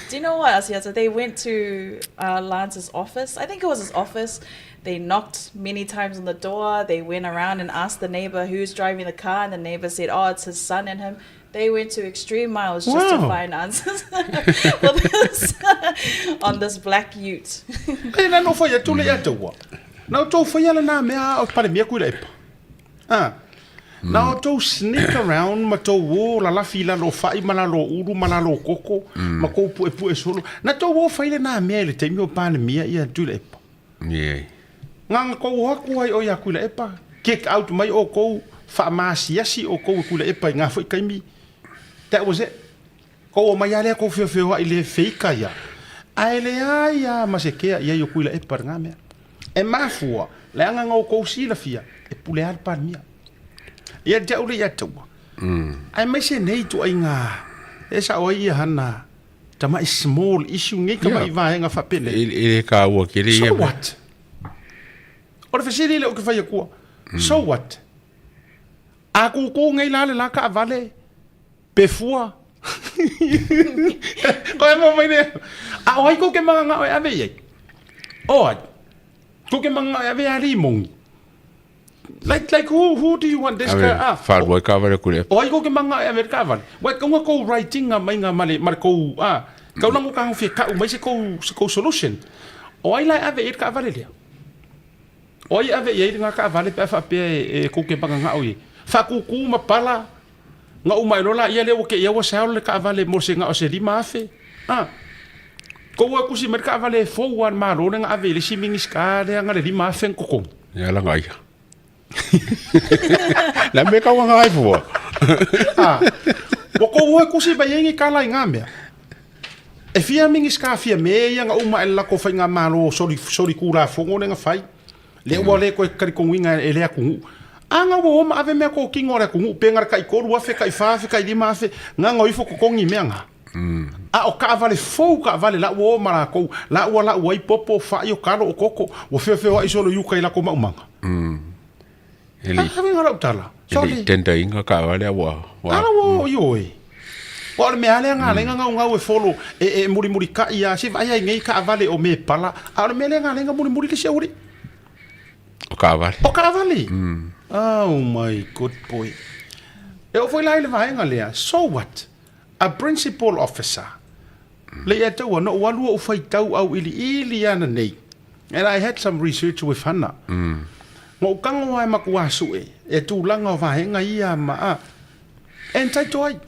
[SPEAKER 1] Do you know what, Asiata? They went to Lance's office. I think it was his office. They knocked many times on the door. They went around and asked the neighbor who's driving the car, and the neighbor said, oh, it's his son and him. They went to extreme miles just to find answers for this, on this black ute.
[SPEAKER 11] E na no whai atu le ia taua. Na o tou whai ala nā mea o Palemia kui epa. Ah. Na o tou sneak around ma tou o lalafi i lalo o fai ma lalo o ulu ma lalo o koko ma kou puepue solo. Na tou o whai le nā mea i le taimi o Palemia ia Tuilaepa.
[SPEAKER 10] Yeah.
[SPEAKER 11] Nganga kou o aku ai o ia Tuilaepa. Kick out mai o kou whaamaasiasi o kou e Tuilaepa i ngā foi taimi. That was it. Kou o mai a lea kou feofeoaʻi le feika ia. Ae leai a ma se kea i ai o Tuilaepa i ngā mea. E mafua, leaga na outou silafia, e pule a le Palemia. Ia te au le ia taua. Aemaise nei ituaiga e sao ai ia hana tamaʻi small issue nei tamaʻi vaega faapenei.
[SPEAKER 10] E le taua tele ia
[SPEAKER 11] So what? O le fesili lea ou te fai atua. So what? A kūkū nei la le la taavale pe fua. Ko e mo mai nei. A o ai kou ke mangangao e ave i ai? O ai? Kou ke mangangao e ave a Rimongi? Like, like who, who do you want this
[SPEAKER 10] Ave,
[SPEAKER 11] car? Ah,
[SPEAKER 10] whārua i kāwale kure.
[SPEAKER 11] O ai kou ke mangangao e ave le kāwale? Wai, kaunga kou writing-a mai ngā male, male kou, ah, kau lango ka hofia kau mai se kou, se kou solution. O ai la e ave i le kaavale lea? O ai e ave i ai le ngā kaavale pe a whaapea e, e kou ke mangangao i ai? Whakūkū ma pala. Ga uma ai loa laia lea ua te i a ua sell le taavale mo se na o se 5,000. Ah. Kou e tusi mai le taavale e fou lava a le Malo lea na ave i le isi Minisita lea na le 5,000 na totogi.
[SPEAKER 10] Ia laga ai. Le a mea kau anga ai fua.
[SPEAKER 11] Ah. Ua kou e tusi mai ai ni tala i ngā mea. E fia Minisita fia me ia na uma e le latou faigamalo soli soli Tulafono lea na fai. Lea ua le toe talitonuina e le atunuu. A na ua o ma ave mea totino a le atunuu pe na o le tai 3,000, tai 4,000, tai 5,000, na na o ifo totogi i mea na. A o taavale fou taavale la ua o ma latou, la ua lau ai popo, fai, o talo, o koko, ua feofeoai solo i uka i latou maumaga.
[SPEAKER 10] E le
[SPEAKER 11] A uiga lau tala.
[SPEAKER 10] E le i tender ina taavale a ua
[SPEAKER 11] ua. A ua ioe. Aua o le mea lava lea na ala ai ona gaugau e folo e e mulimulitai lava, se vaai ai nei taavale o mepala, a o le mea lea na ala ai ona mulimuli le isi aualii.
[SPEAKER 10] O taavale.
[SPEAKER 11] O taavale. Oh my good boy. E oo foi la i le vaega lea, so what? A principal officer. Le ia taua, na ou alu ou faitau auiliili ana nei. And I had some research with Hana. Na ou tago lava e matua sue e tulaga o vaega ia ma a e entitle ai.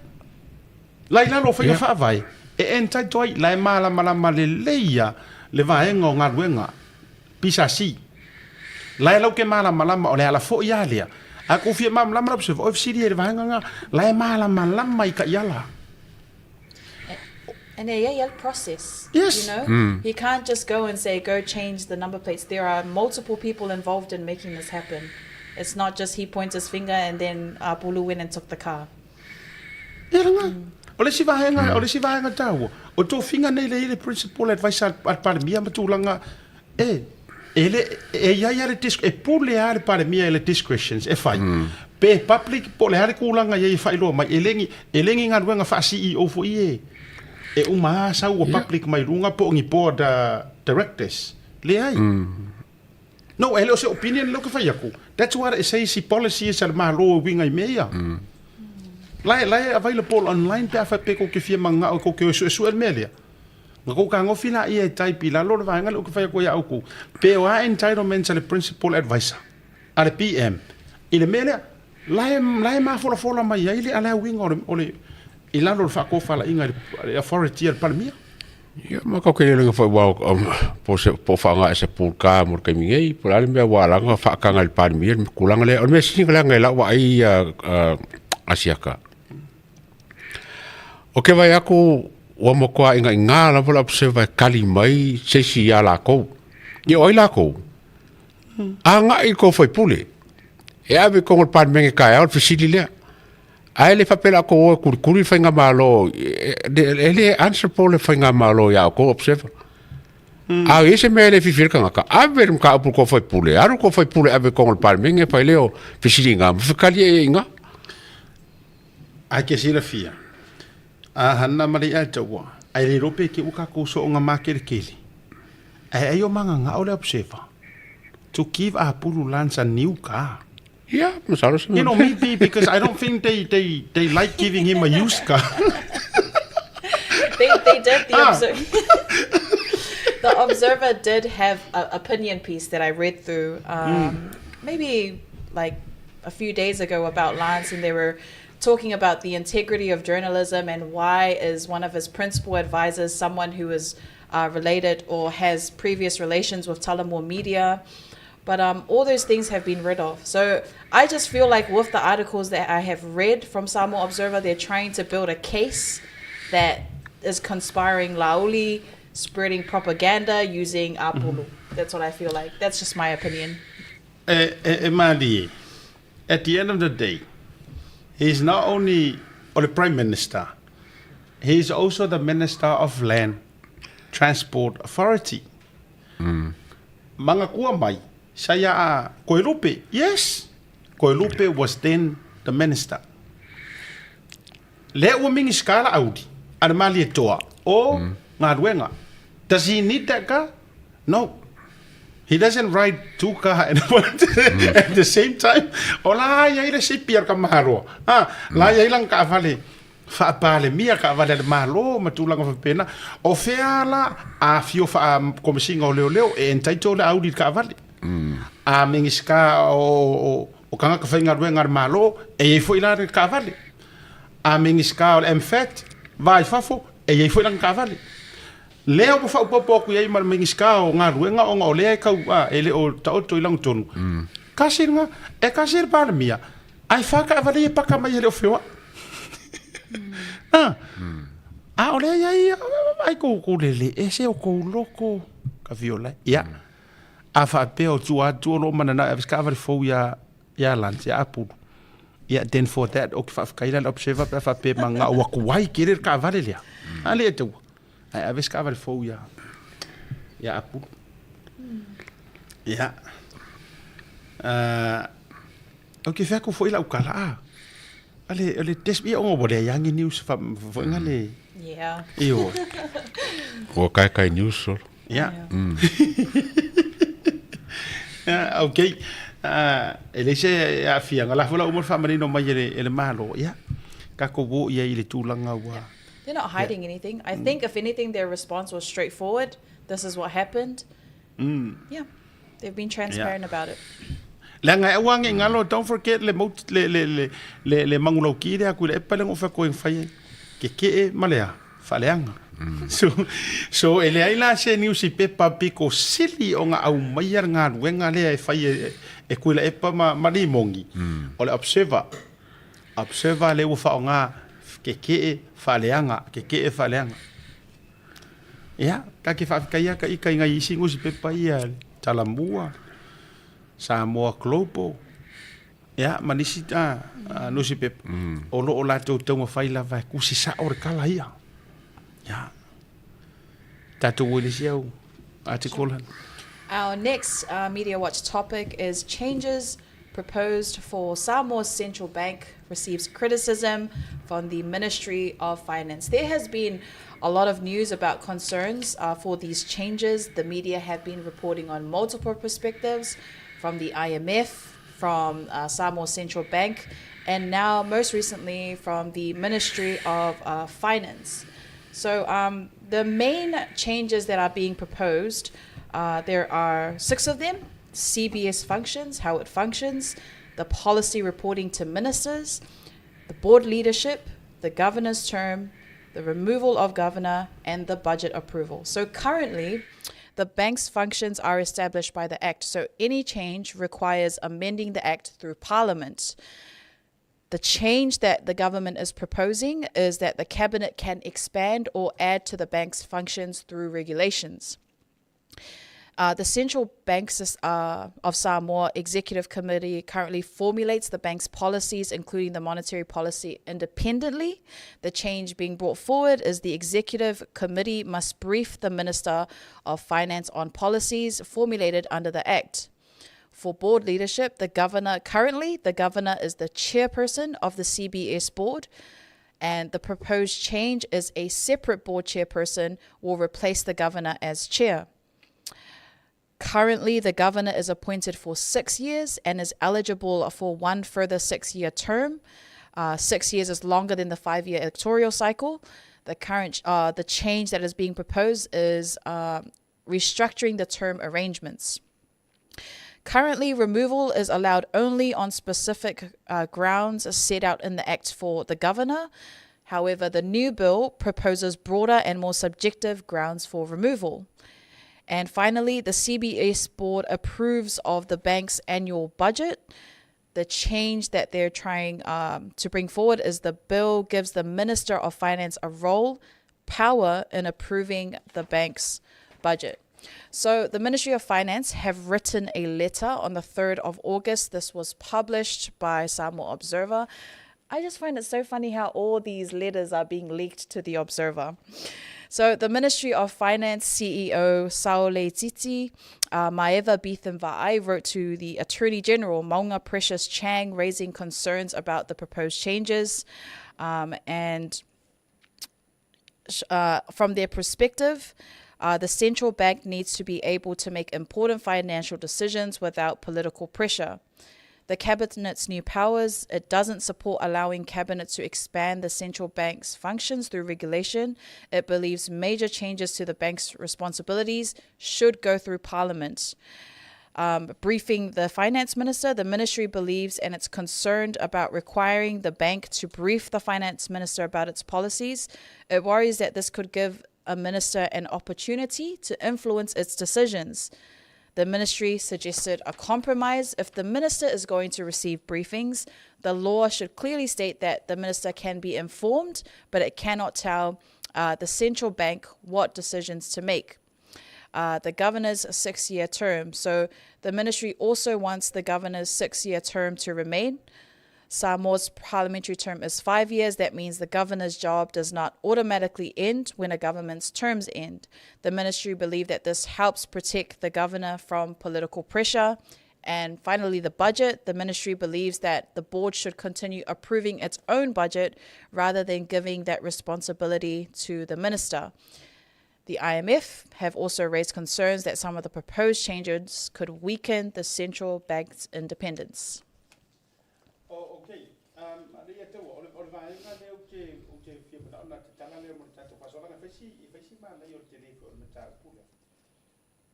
[SPEAKER 11] La i lalo o faiga faavae e entitle ai, la e malamalama lelei ia le vaega o galuega PSC. La e lau ke malamalama o le ala foi a lea. A kou fia malamalama lau se fesili ai i le vaega lena, la e malamalama i taiala.
[SPEAKER 1] And e iai a le process.
[SPEAKER 11] Yes.
[SPEAKER 1] You know? He can't just go and say, go change the number plates. There are multiple people involved in making this happen. It's not just he points his finger and then Apulu went and took the car.
[SPEAKER 11] Ia lena. O le isi vaega, o le isi vaega taua, o tofiga nei lea e i ai le principal advisor a le Palemia ma tulaga e, e le, e i ai lava le dis, e pule lava le Palemia i le discretions e fai. Pe public po o le a le tulaga i ai e faailoa mai, e le ni, e le ni galuega faa-CEO foi e, e uma lava sau ua public mai luga po o ni board directors. Leai. No, e le o se opinion lea ou te fai atu. That's what it says i policies a le Malo e uiga i mea ia. La e, la e available online pe a faapea kou te fia manao kou te o e suesue le mea lea. Na kou kagofi laia e type i lalo le vaega lea ou te fai atu ai ia outou. Pe o a entitlements a le Principal Advisor a le PM i le mea lea. La e, la e mafolafola mai ai le ala uiga o le, o le, i lalo o le faatofalaiga i le authority a le Palemia.
[SPEAKER 10] Ia, ma kau ke lele foi wa po se po whaanga e se pulka mo le taimi nei, po le a le mea ua ala ona whaakanga i le Palemia le tulaga lea. O le mea sili ona leaga i lau vaai Asiaka. O ke vaai atu ua matua ingaiga lava le observer e kali mai se isi ia lakou. Ia o ai lakou? Agai i le tou faipule. E ave i totonu o le Palemene taeao le fesili lea. Ae le faapea la outou o e kulikuli le faigamalo, e le answerable le faigamalo ia outou observer. A i ai se mea e le fiafia ai le tagata, ave le mataupu i le tou faipule, alu le tou faipule e ave i totonu o le Palemene fai lea o fesiliga ma fekali ai i ina.
[SPEAKER 11] Ae ke silafia, a hana ma le ia taua, ai le iloa pe te ua tatou soonga makelikeli, ae ai o magagao le observer to give Apulu Lance a new car.
[SPEAKER 10] Ia, masalo se
[SPEAKER 11] You know, maybe because I don't think they, they, they like giving him a used car.
[SPEAKER 1] They, they did the observer. The Observer did have an opinion piece that I read through maybe like a few days ago about Lance, and they were talking about the integrity of journalism and why is one of his principal advisors someone who is related or has previous relations with Tullamore Media. But all those things have been rid of. So I just feel like with the articles that I have read from Samoa Observer, they're trying to build a case that is conspiring Laauli, spreading propaganda using Apulu. That's what I feel like. That's just my opinion.
[SPEAKER 11] E, e, e malie, at the end of the day, he's not only o le Prime Minister, he's also the Minister of Land Transport Authority. Mangakua mai, sa ia a Koelupe. Yes, Koelupe was then the minister. Lea ua Minisita la Auli, a le Malietoa o Galuega. Does he need that car? No. He doesn't ride two car at, at the same time. O la ia i le sipi a le Kamaharoa. Ah, la ia i lana taavale Faa-Palemia, taavale a le Malo ma tulaga faapena. O fea la a afio faa-Komesina o Leoleo e entitle le auli i le taavale. A Minisita o tagata faigaluega a le Malo, e i ai foi la le taavale. A Minisita o le MFAT, va i fafo, e i ai foi lana taavale. Lea ua faaopoopo atu i ai ma le Minisita o Galuega ona o lea e tau, a, e le o taoto i lagotonu. Tasi lena, e tasi le Palemia, ae fa taavale ia e paka mai e le o feoai. A, a o lea e i ai, ai tou lele ese o tou loto ka viola. Ia, a faapea o tua atu o lo o mananao e ave se taavale fou ia ia Lance, ia Apulu. Ia, then for that, ou te faafetai la i le Observer pe a faapea e manao atu ai tele le taavale lea. A le taua. Ae ave se taavale fou ia, ia Apulu. Ia. Uh, ou te fai atu foi lau tala, ah, ale, o le test, ia ona ua leai lava ni news fa, fofoga le...
[SPEAKER 1] Yeah.
[SPEAKER 11] Ioe.
[SPEAKER 10] Ua kaikai news solo.
[SPEAKER 11] Ia. Yeah, okay. E leai se aafiaga, o la foi la ua uma ona faamanino mai e le, e le Malo, ia, tatou o i ai i le tulaga ua...
[SPEAKER 1] They're not hiding anything. I think if anything their response was straightforward. This is what happened. Yeah. They've been transparent about it.
[SPEAKER 11] Leaga e aua ne i galo, don't forget le mau, le, le, le, le, le manulauki lea Tuilaepa lea na ou fai atu ai na fai ai. Keke'e ma le a? Faaleaga. So, so e leai la se niusipepa piko sili ona aumaia le galuega lea e fai e, e Tuilaepa ma, ma Limoni, o le Observer. Observer lea ua faaaoga keke'e faaleaga, keke'e faaleaga. Ia, ta te faafetai lava ita i nai isi nusipepa ia, Talamua, Samoa Global, ia, ma nisi nusipepa, o lo o latou taumafai lava e tusi sao le tala ia. Ia. Tatou o i le isi au article.
[SPEAKER 1] Our next Media Watch topic is changes proposed for Samoa's central bank receives criticism from the Ministry of Finance. There has been a lot of news about concerns for these changes. The media have been reporting on multiple perspectives from the IMF, from Samoa Central Bank, and now most recently from the Ministry of Finance. So the main changes that are being proposed, there are 6 of them. CBS functions, how it functions, the policy reporting to ministers, the board leadership, the governor's term, the removal of governor, and the budget approval. So currently, the bank's functions are established by the Act, so any change requires amending the Act through Parliament. The change that the government is proposing is that the cabinet can expand or add to the bank's functions through regulations. The Central Bank of Samoa Executive Committee currently formulates the bank's policies, including the monetary policy, independently. The change being brought forward is the Executive Committee must brief the Minister of Finance on policies formulated under the Act. For board leadership, the governor currently, the governor is the chairperson of the CBS board. And the proposed change is a separate board chairperson will replace the governor as chair. Currently, the governor is appointed for 6 years and is eligible for one further 6-year term. 6 years is longer than the 5-year electoral cycle. The change that is being proposed is restructuring the term arrangements. Currently, removal is allowed only on specific grounds set out in the Act for the governor. However, the new bill proposes broader and more subjective grounds for removal. And finally, the CBS board approves of the bank's annual budget. The change that they're trying to bring forward is the bill gives the Minister of Finance a role, power in approving the bank's budget. So the Ministry of Finance have written a letter on the 3rd of August. This was published by Samoa Observer. I just find it so funny how all these letters are being leaked to the Observer. So the Ministry of Finance CEO Saole Titi Maeva Beetham Va'ai wrote to the Attorney General Maunga Precious Chang raising concerns about the proposed changes. And from their perspective, the central bank needs to be able to make important financial decisions without political pressure. The cabinet's new powers, it doesn't support allowing cabinet to expand the central bank's functions through regulation. It believes major changes to the bank's responsibilities should go through parliament. um, briefing the finance minister. The ministry believes and it's concerned about requiring the bank to brief the finance minister about its policies. It worries that this could give a minister an opportunity to influence its decisions. The ministry suggested a compromise. If the minister is going to receive briefings, the law should clearly state that the minister can be informed, but it cannot tell uh, the central bank what decisions to make. Uh, the governor's six year term. So the ministry also wants the governor's six year term to remain. Samoa's parliamentary term is five years. That means the governor's job does not automatically end when a government's terms end. The ministry believe that this helps protect the governor from political pressure. And finally, the budget. The ministry believes that the board should continue approving its own budget rather than giving that responsibility to the minister. The IMF have also raised concerns that some of the proposed changes could weaken the central bank's independence.
[SPEAKER 2] Oh, okay. Um, lea taua, o le, o le vaega lea ou te, ou te fia manao na tatala lea mo le tatou faasoalaga, e fai si, e fai si manaia o le tele foi o le mataupu lea.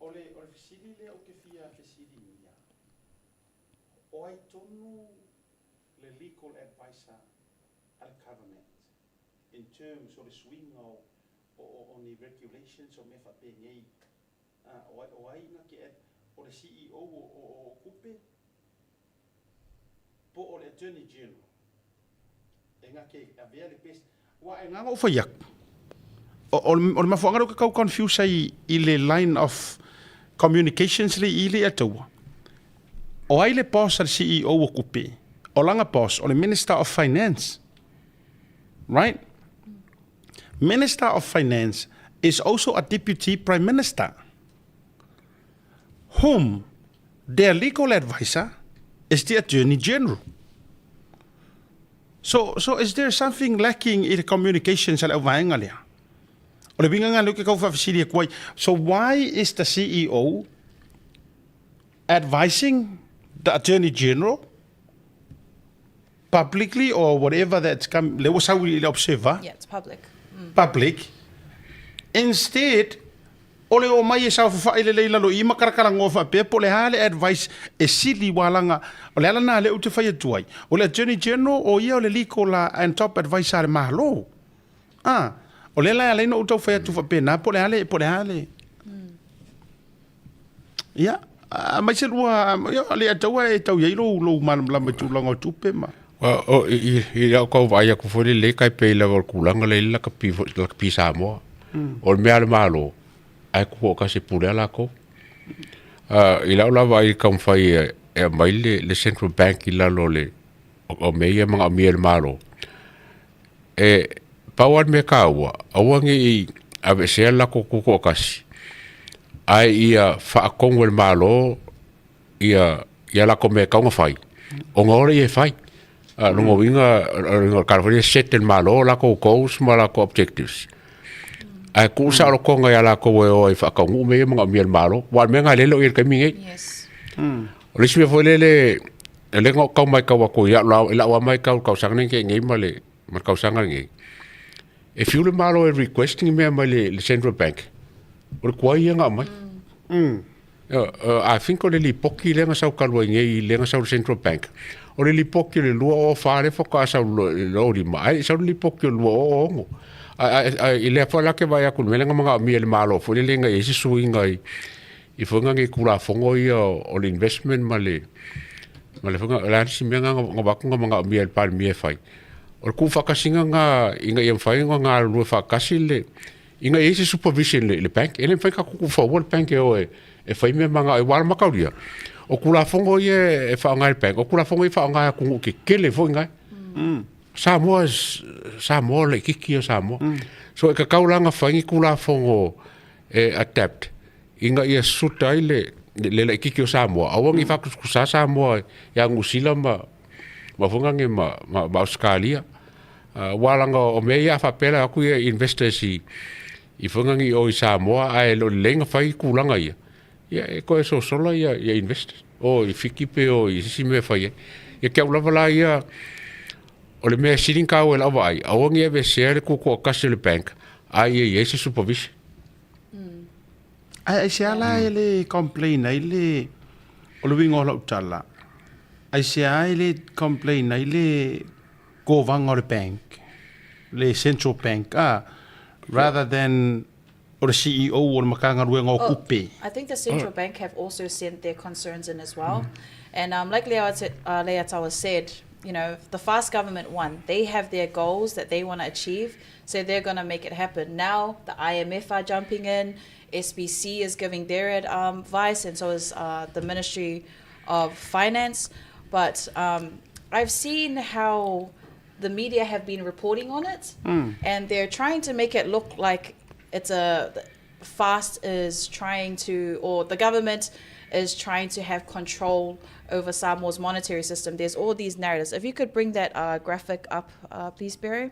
[SPEAKER 2] O le, o le fesili lea ou te fia fesiligia, o ai tonu le legal advisor a le government in terms o le suiga o, o, o, o ni regulations o mea faapenei, ah, o ai, o ai na ke, o le CEO o, o, o Kupe, po o le Attorney General e gake avea le best aua e agaga ou fai atu o le mafuaaga lea ou te tau confuse ai i le line of communications le i le Ataua o ai le boss a le CEO o Kupe o lana boss o le Minister of Finance right Minister of Finance is also a deputy prime minister whom their legal advisor is the Attorney General. So, so is there something lacking i le communications a le auvaega lea? O le uiga lena lea ou te tau faafesili atu ai. So why is the CEO advising the Attorney General publicly or whatever that's come, lea ua sau i le Observer?
[SPEAKER 1] Yeah, it's public.
[SPEAKER 2] Public. Instead, o le omai e saofafai lelei i lalo i i ma karakaranoa faapea po o le a le advice e sili ua alaga o le ala lena lea ou te fai atu ai, o le Attorney General o ia o le legal and top adviser a le Malo. A, o lea la e ala ai ona ou tau fai atu faapena po o le a le, po o le a le, ia, aemaise lua, ia, Leiataua e tau i ai lou, lou malamalama i tulaga o tupe ma.
[SPEAKER 10] O, i, i lau kau vaai atu foi lelei kai pei lava o le tulaga lea i le lakapi foi, lakapi Samoa. O le mea a le Malo, ae tupu o kasi pule a lakou. I lau la vaai i taumafai e, e aumai le, le Central Bank i lalo o le, o mea ia e manaomia e le Malo, e pau lava le mea taua, aua ne i aveesea le latou tutoatasi, ae ia faatonu e le Malo ia ia latou mea e tatau ona fai, ona o lea e fai. A lona uiga, o le tala foi lea e set e le Malo latou goals ma latou objectives. Ae tuu saolotoga ia latou e o ai e faataunuu mea ia e manaomia e le Malo. Aua o le mea lena o lea e le o i ai i le taimi lenei.
[SPEAKER 1] Yes.
[SPEAKER 10] O le isi mea foi lele, o lea na ou tau matau atu i lau i lau lava matau i le tausaga lenei na tea nei ma le ma le tausaga lenei, e fiu le Malo e request ni mea mai le Central Bank, o le tuai ia na aumai. I think o le lipoti lea na sau talu ai nei lea na sau i le Central Bank, o le lipoti o le 2004 lea faatoa sau i le 2005, ae le i sau le lipoti o le 2006. Ae i lea foi la ke vaai atu i le mea lea na manaomia e le Malo foi lele ina ia i ai se suiga i foi nai Tulafono ia o le investment ma le ma le foi o le a le isi mea lena na avatu na manaomia e le Palemia e fai, o le tuufaatasiga lena ina ia mafai ona galulue faatasi le Ina ia i ai se supervision i le bank, e le mafai ona tatou tuufaua le bank e o e fai mea manao ai. Aua o le mataulia, o Tulafono ia e faaaoga e le bank, o Tulafono ia e faaaoga e atunuu tetele foi na. Samoa is, Samoa o le laitiiti ia o Samoa. So e tatau la ona fai ni Tulafono e adapt ina ia suit ai le le laitiiti o Samoa, aua ne i faatusatusa Samoa ia Niu Sila ma ma foi nane ma ma Ausetalia. Aua leaga o mea ia a faapea la atu ia investors i i foi nani i o i Samoa ae le o lelei ona fai tulaga ia, ia e toe sosola ia ia investors o i Fiti pe o i se isi mea e fai ai. Ia te au lava la ia o le mea e sili ona taua i lau vaai, aua ne i aveesea le tutoatasi o le bank ae ia i ai se supervision.
[SPEAKER 2] Ae aisea la e le complain ai le.
[SPEAKER 11] O le uiga o lau tala, aisea e le complain ai le kovana o le bank, le central bank, ah, rather than o le CEO o le Matagaluega o Tupe.
[SPEAKER 1] I think the central bank have also sent their concerns in as well. And like Leiataua said, you know, the fast government won. They have their goals that they want to achieve, so they're going to make it happen. Now the IMF are jumping in, SBC is giving their advice, and so is the Ministry of Finance. But I've seen how the media have been reporting on it, and they're trying to make it look like it's a FAST is trying to, or the government is trying to have control over Samoa's monetary system. There's all these narratives. If you could bring that graphic up, please, Barry.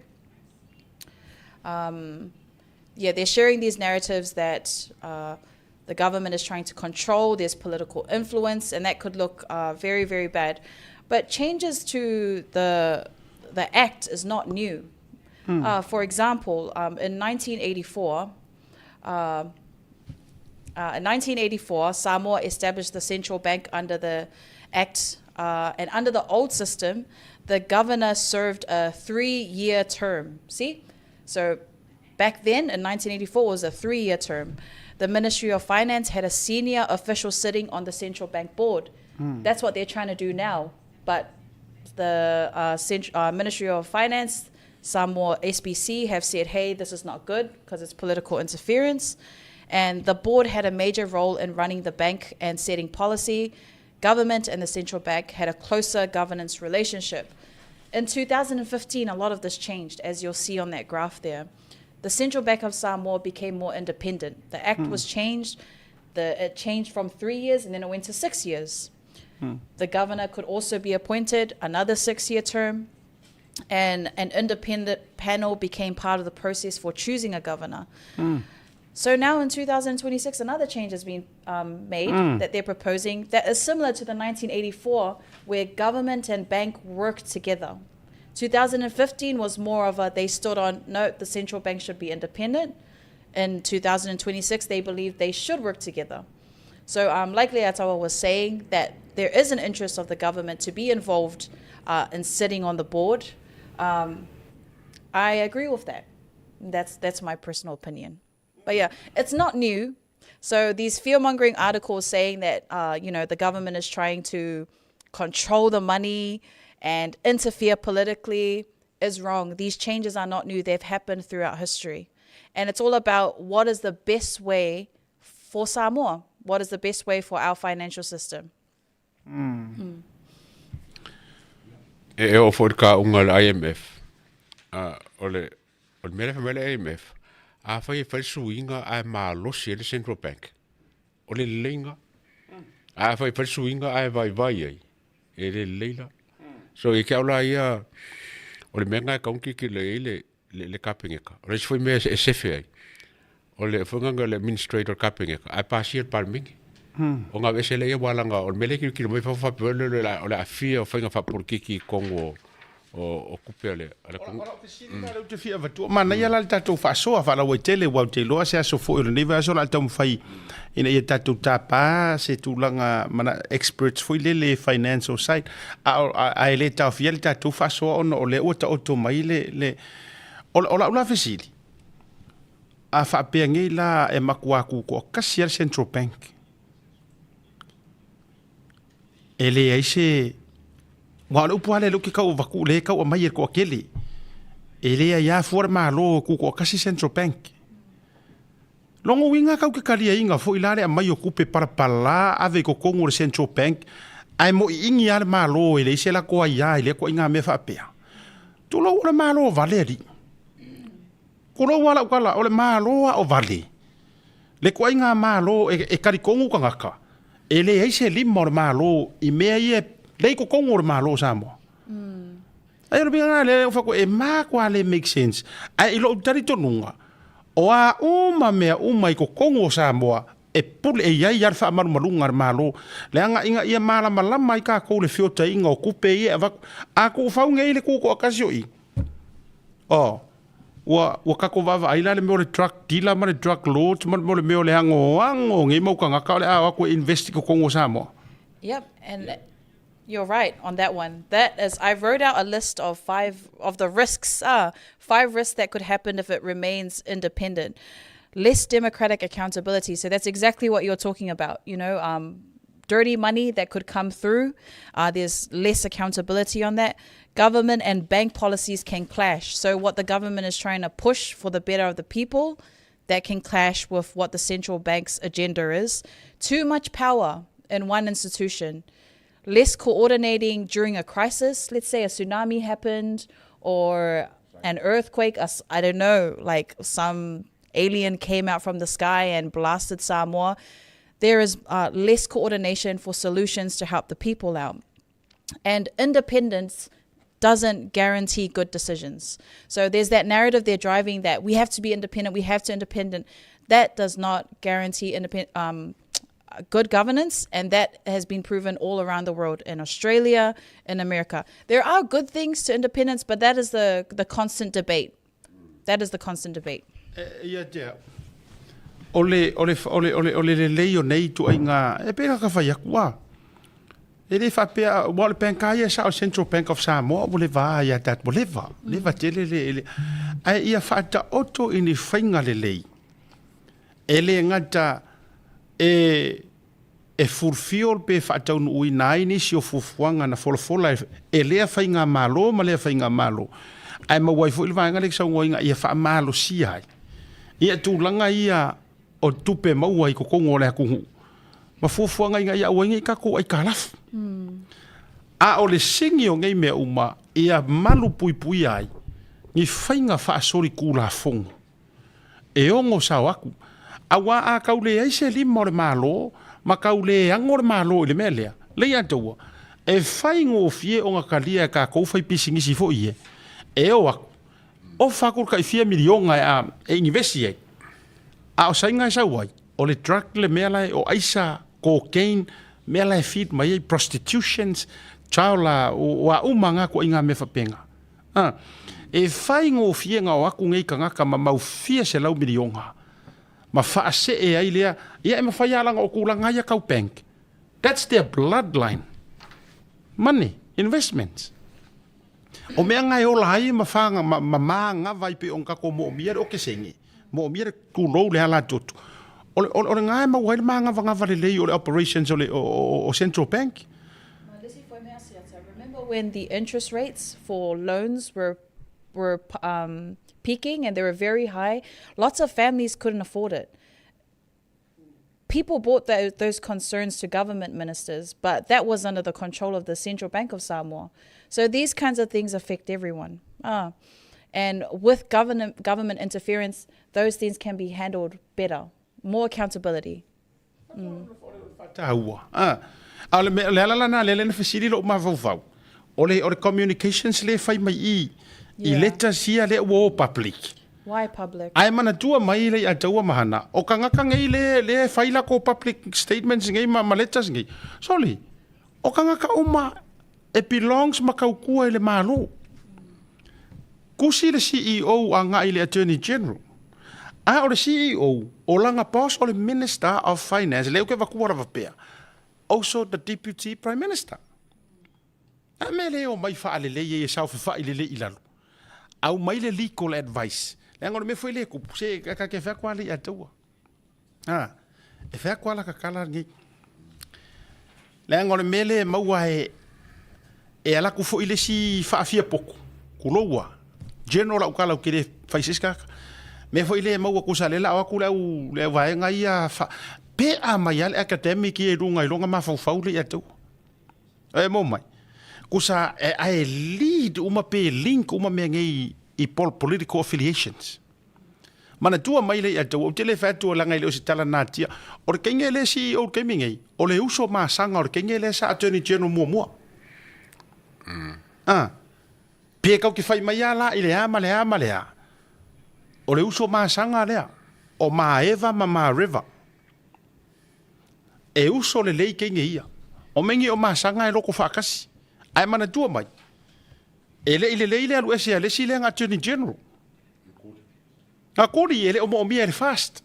[SPEAKER 1] Yeah, they're sharing these narratives that the government is trying to control, there's political influence, and that could look very, very bad. But changes to the act is not new. For example, in 1984, in 1984, Samoa established the central bank under the Act, and under the old system, the governor served a 3-year term. See? So back then, in 1984, was a 3-year term. The Ministry of Finance had a senior official sitting on the central bank board. That's what they're trying to do now. But the Ministry of Finance, Samoa SBC have said, hey, this is not good because it's political interference. And the board had a major role in running the bank and setting policy. Government and the central bank had a closer governance relationship. In 2015, a lot of this changed, as you'll see on that graph there. The Central Bank of Samoa became more independent. The act was changed. It changed from 3 years and then it went to 6 years. The governor could also be appointed another 6-year term, and an independent panel became part of the process for choosing a governor. So now in 2026, another change has been made that they're proposing that is similar to the 1984, where government and bank worked together. 2015 was more of a, they stood on, no, the central bank should be independent. In 2026, they believe they should work together. So like Leiataua was saying, that there is an interest of the government to be involved in sitting on the board. I agree with that. That's my personal opinion. But yeah, it's not new. So these fear-mongering articles saying that you know, the government is trying to control the money and interfere politically is wrong. These changes are not new. They've happened throughout history. And it's all about what is the best way for Samoa? What is the best way for our financial system?
[SPEAKER 10] E oo foi le kauga le IMF, o le mea lea fai mai le IMF, afai e fai le suiga ae malosi ai le Central Bank, o le leleiga. Ae afai e fai le suiga ae vaivai ai, e le lelei la. So ia te au la ia, o le mea lena e tatau ona tilotilo i ai le Kapeneta. O le isi foi mea e sefe ai, o le foi lena o le administrator o le Kapeneta, ae pasia le Palemene. Ona aveese lea aua leaga o le mea lea e tilotilo mai fafo faapea o le aafia o faiga faapolokiki i totonu o tupe a le atunuu.
[SPEAKER 11] O lau fesili la lea ou te fia avatua, manaia la le tatou faasoa faalauaitele aua ou te iloa se aso foi o lenei vaiaso o le a taumafai ina ia tatou tapa se tulaga mana experts foi lele financial side a e le taofia le tatou faasoa ona o lea ua taoto mai le o lau la fesili, a faapea nei la e matua tutoatasi lava le Central Bank, e leai se aua o le upu lava lea lea ou te tau avatu lea e tau aumai e le toatele, e leai lava fua le Malo e tutoatasi Central Bank. Lona uiga tau te taliaina foi la le aumai o tupe palapala ave i totonu o le Central Bank, ae moiini lava le Malo e leai se latou aia i lea ituaiga mea faapea. Tulou o le Malo vale alii. Tulou lava lau tala, o le Malo lava o vale. Le ituaiga Malo e talitonu tagata, e leai se lima o le Malo i mea ia lea i totonu o le Malo o Samoa. Ai o le mea lena lea ou fai atu e matua le make sense. Ae i lou talitonuga, o a uma mea uma i totonu o Samoa, e pule, e i ai lava le faamalumaluga a le Malo, leaga ina ia malamalama ai tatou i le feotaiga o tupe ia e avatu. A tuufau nei le tutoatasi o i, oh, ua tatou vaavaai la i le mea o le drug dealer ma le drug lords ma le mea o le anoano o nei mau tagata o le a o atu e invest i totonu o Samoa.
[SPEAKER 1] Yep, and you're right on that one. That is, I wrote out a list of five of the risks, five risks that could happen if it remains independent. Less democratic accountability. So that's exactly what you're talking about, you know, dirty money that could come through. There's less accountability on that. Government and bank policies can clash. So what the government is trying to push for the better of the people, that can clash with what the central bank's agenda is. Too much power in one institution. Less coordinating during a crisis. Let's say a tsunami happened or an earthquake. I don't know, like some alien came out from the sky and blasted Samoa. There is less coordination for solutions to help the people out. And independence doesn't guarantee good decisions. So there's that narrative they're driving that we have to be independent, we have to independent. That does not guarantee good governance, and that has been proven all around the world, in Australia, in America. There are good things to independence, but that is the constant debate. That is the constant debate.
[SPEAKER 2] Ia te au. O le, o le, o le, o le, o le lelei o nei ituaiga, e pei ona ka fai aku a. E le faapea, aua o le bank lava ia sa o Central Bank of Samoa ua leva lava ia tatou, ua leva, leva tele le, le, ae ia faataoto i ni faiga lelei, e le gata e, e fulfill pe faataunuuina ai nisi o fuafuaga na folafola e lea faigamalo ma lea faigamalo, ae maua ai foi le vaega lea i saunoaina ia faamalosia ai ia tulaga ia o tupe maua i totonu o le atunuu ma fuafuaga ina ia aua ai ne i tatou aitalafu. A o le sini o nei mea uma, ia malupuipuia ai ni faiga faasolitulafono e ono sao atu, aua a tau leai se lima o le Malo ma tau le ano le Malo i le mea lea, Leiataua, e faigofie ona talia e tatou faipisinisi foi e e o atu, ofa atu le tai fia miliona e a e inivesi ai. A o saina e sau ai, o le drug le mea la e, o aisa, cocaine, mea la e feed mai ai, prostitutions, child la, o, o a uma nga koʻi mea faapena. A, e faigofie na o atu nei tagata ma mau fia 100 miliona ma faasee ai lea, ia e mafai lava leaga o tulaga ia tau bank. That's their bloodline. Money, investments. O mea nga e ola ai ma whanga, ma māgava ai pe o kako mo mia le o kesenge. Mo mia le tulou le ala tutu. O le nga e maua ai le māgavagava lelei o le operations o le o Central Bank.
[SPEAKER 1] Remember when the interest rates for loans were peaking and they were very high? Lots of families couldn't afford it. People brought those concerns to government ministers, but that was under the control of the Central Bank of Samoa. So these kinds of things affect everyone. And with government interference, those things can be handled better. More accountability.
[SPEAKER 2] Taua. Ah. A le ala lana le le fesili lo mafaufau. O le communications le fai mai i letters ia le ua o public.
[SPEAKER 1] Why public?
[SPEAKER 2] Ae manatua mai le ia taua mahana. O kangaka nei le fai la ko public statements nei ma letters nei. Sorry. O kangaka uma e belongs ma kaukua i le malo. Kusi le CEO a ngai le Attorney General. A o le CEO, o langa boss o le Minister of Finance, le uke vakua lava pea. Also the Deputy Prime Minister. A me le o mai whaalelei e sao whawhai le le i lalo. Au mai le legal advice. Le anga o le mea foi le kupu, se ka ke whea kwa le i ataua. Ah, e whea kwa la kakala ngi. Le anga o le mea le maua e alaku foi le si whaafia poku. Kuloua. General au kala u kere whai se skaka. Mea foi le maua kusa le la o aku le au vaenga ia wha, pe a mai ale academic i e runga i longa mafaufau le i ataua. E mo mai. Kusa e ae lead uma pe link uma mea nei i political affiliations. Manatua mai le i ataua, o te le whatua langa i le o se tala nā tia. O le keinge le CEO o le keimi nei, o le uso masanga o le keinge le sa Attorney General mua mua. Ah. Pe kau ki whai mai a la i le a ma le a ma le a. O le uso masanga lea, o Maeva ma Ma River. E uso le lei keinge ia. O mengi o masanga e loko whaakasi. Ae manatua mai. E le i le lei le alu ese a le si le nga Attorney General. Ngā kori e le o mo mia e le fast.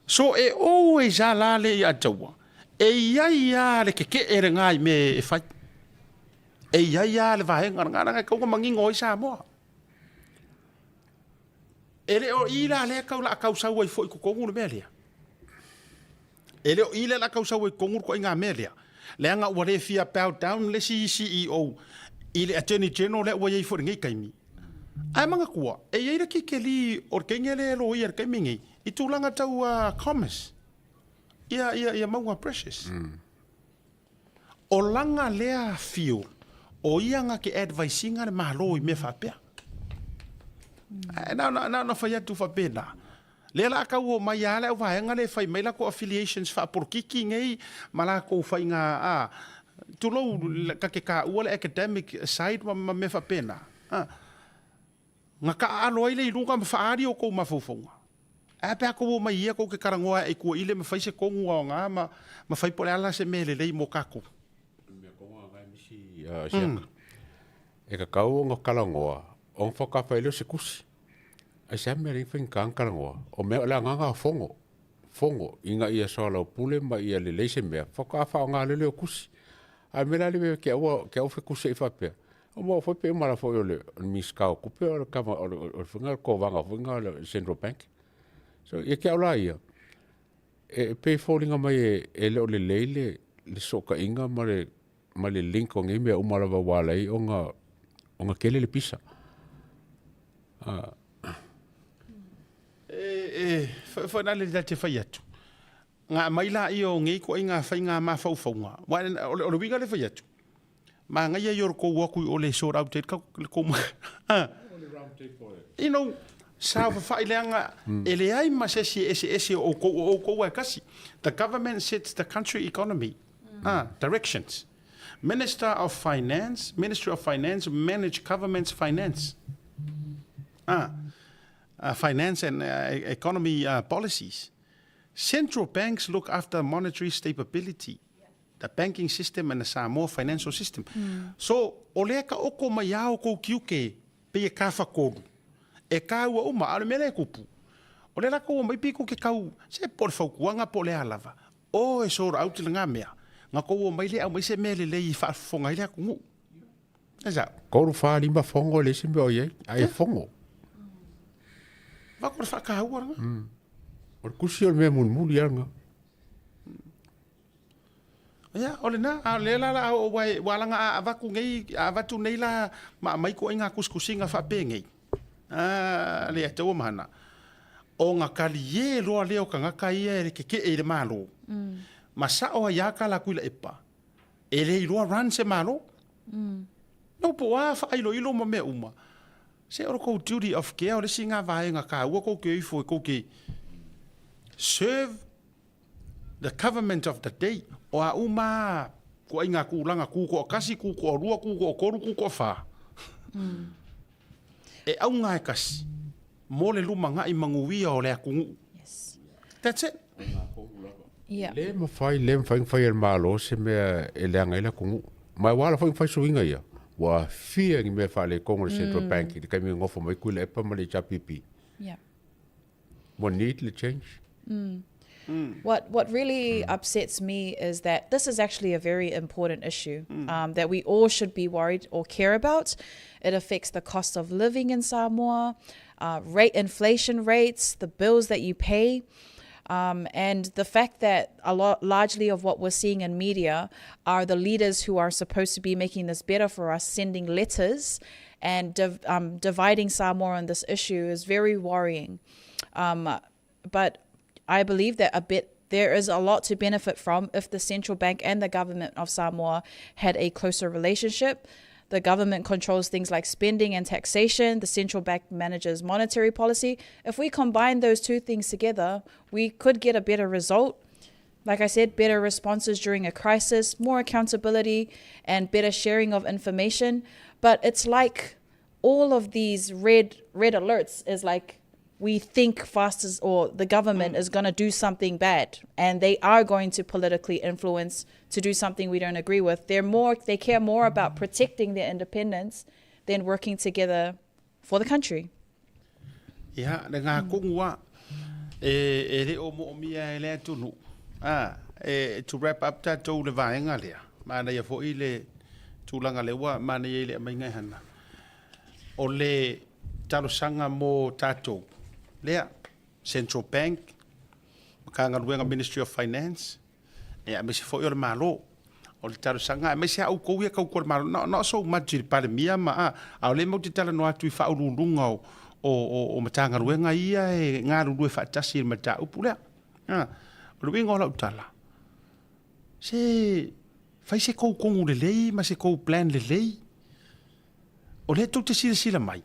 [SPEAKER 2] So e always a la le i ataua.
[SPEAKER 11] E i ai lava le keke'e lena i mea e fai. E i ai lava le vaega lena, leaga e tatau ona manino ai Samoa. E le o i la lea tau la tau sau ai foi i totonu le mea lea. E le o i lea la tau sau ai i totonu le ituaiga mea lea. Leaga ua le fia bow down le isi CEO i le Attorney General lea ua i ai foi i lenei taimi. Ae manatua, e i ai le kikeli o le teine lea e loia i le taimi nei i tulaga tau commerce, ia, ia, ia Mauga Precious. O lana lea field, o ia na te advise ina le Malo i mea faapea. Ae na ona, na ona fai atu faapena. Lea la tau o mai lava le auvaega lea e fai mai latou affiliations faapolokiki nei ma latou faiga a, tulou, ta te taua le academic side ma, ma mea faapena. A, na taaalo ai lea i luga ma faaali outou mafaufauga. Ae a pe a tou omai ia tou te talanoa ae i tua ile ma fai se tonu aoga ma, ma fai po o le a la se mea lelei mo tatou.
[SPEAKER 10] E tatau ona talanoa ona faatoa fai lea o se tusi. Ae se a mea e le faigata ona talanoa? O mea o le agaga o fono, fono ina ia soalaupule ma ia lelei se mea faatoa faaaoga loa lea o tusi. A o le mea la lea ke au ke au fetusiai faapea, o maua foi pe uma la foi o le Minisita o Tupe o le kava o le o le faiga o le kovaga foi lena o le Central Bank. So ia te au la ia, e pei e foliga mai e le o lelei le le sootaiga ma le ma le link o nei mea uma lava ua ala ai ona ona tele le pisa.
[SPEAKER 11] E, e, foi na le te fai atu. Nga aumai laia o nei ituaiga faiga mafaufauga, aua o le uiga lea e fai atu, manaia ia o le tou o atu i o le sort out ai le tou you know, saofafai leaga e leai ma se isi e eseese o outou, o outou lava e tasi. The government sets the country economy directions. Minister of Finance, Ministry of Finance manage government's finance. Finance and economy policies. Central banks look after monetary stability, the banking system and the Samoa financial system. So, o lea ka oko mai a oukou tiute pei e kafatolu, e kāua uma, a o le mea lea e tupu, o lea latou omai pei tou te tau, se po o le fautuaga po o le a lava, o e sort out lena mea, na tou omai lea aumai se mea lelei e faafofoga ai le atunuu. E sao?
[SPEAKER 10] Tolu, fa, lima fono e leai se mea o i ai, ae e fono.
[SPEAKER 11] Vako le faataua lena.
[SPEAKER 10] O le kusi o le mea mulimuli lava lena.
[SPEAKER 11] Ia, o lena, a o lea la o le a oo, aua ua ala ona a avatu nei, a avatu nei la ma aumai ituaiga tusitusiga faapenei, a le Ataua ma Hana, ona talie loa lea o tagata ia e tetee i le Malo, ma sao ai lava tala a Tuilaepa, E le iloa run se Malo. No po o a faailoilo ma mea uma, se o le tou duty of care o le isi nga vaega taua tou te o ifo e tou te serve the government of the day. O a uma a ituaiga tulaga tutoatasi, tutoalua, tutoatolu, tutoafa. E auga e tasi mo le lumanai manuia o le atunuu. That's it.
[SPEAKER 1] Yeah.
[SPEAKER 10] Le mafai, le mafai ona fai e le Malo se mea e leaga ai le atunuu. Ma ua ala foi ona fai suiga ia. Ua aafia ni mea faaletonu a le Central Bank i le taimi e nofo mai Tuilaepa ma le HRPP.
[SPEAKER 1] Yeah.
[SPEAKER 10] Ua need le change.
[SPEAKER 1] What what really upsets me is that this is actually a very important issue that we all should be worried or care about. It affects the cost of living in Samoa, rate inflation rates, the bills that you pay. And the fact that a lot, largely of what we're seeing in media are the leaders who are supposed to be making this better for us sending letters and div, dividing Samoa on this issue is very worrying. But I believe that a bit there is a lot to benefit from if the central bank and the government of Samoa had a closer relationship. The government controls things like spending and taxation. The central bank manages monetary policy. If we combine those two things together, we could get a better result. Like I said, better responses during a crisis, more accountability, and better sharing of information. But it's like all of these red red alerts is like we think fast or the government is going to do something bad and they are going to politically influence to do something we don't agree with. They're more they care more about protecting their independence than working together for the country.
[SPEAKER 11] Ia, le ngā kongua e, e le o moomia e le atunuu. Ah. E, to wrap up tatou le vaega lea, manaia foi le tulaga lea ua manaia i le aumaiga e Hana, o le talosaga mo tatou lea, Central Bank, Matagaluega Ministry of Finance, ia aemaise foi o le Malo. O le talosaga aemaise lava outou ia tautua i le Malo, not, not so much i le Palemia ma a, a o lea matou te talanoa atu i Faauluuluga o, o, o, o Matagaluega ia e galulue faatasi i le mataupu lea. A, o le uiga o lau tala, se fai se tou tonu lelei ma se tou plan lelei. O lea tou te silasila mai,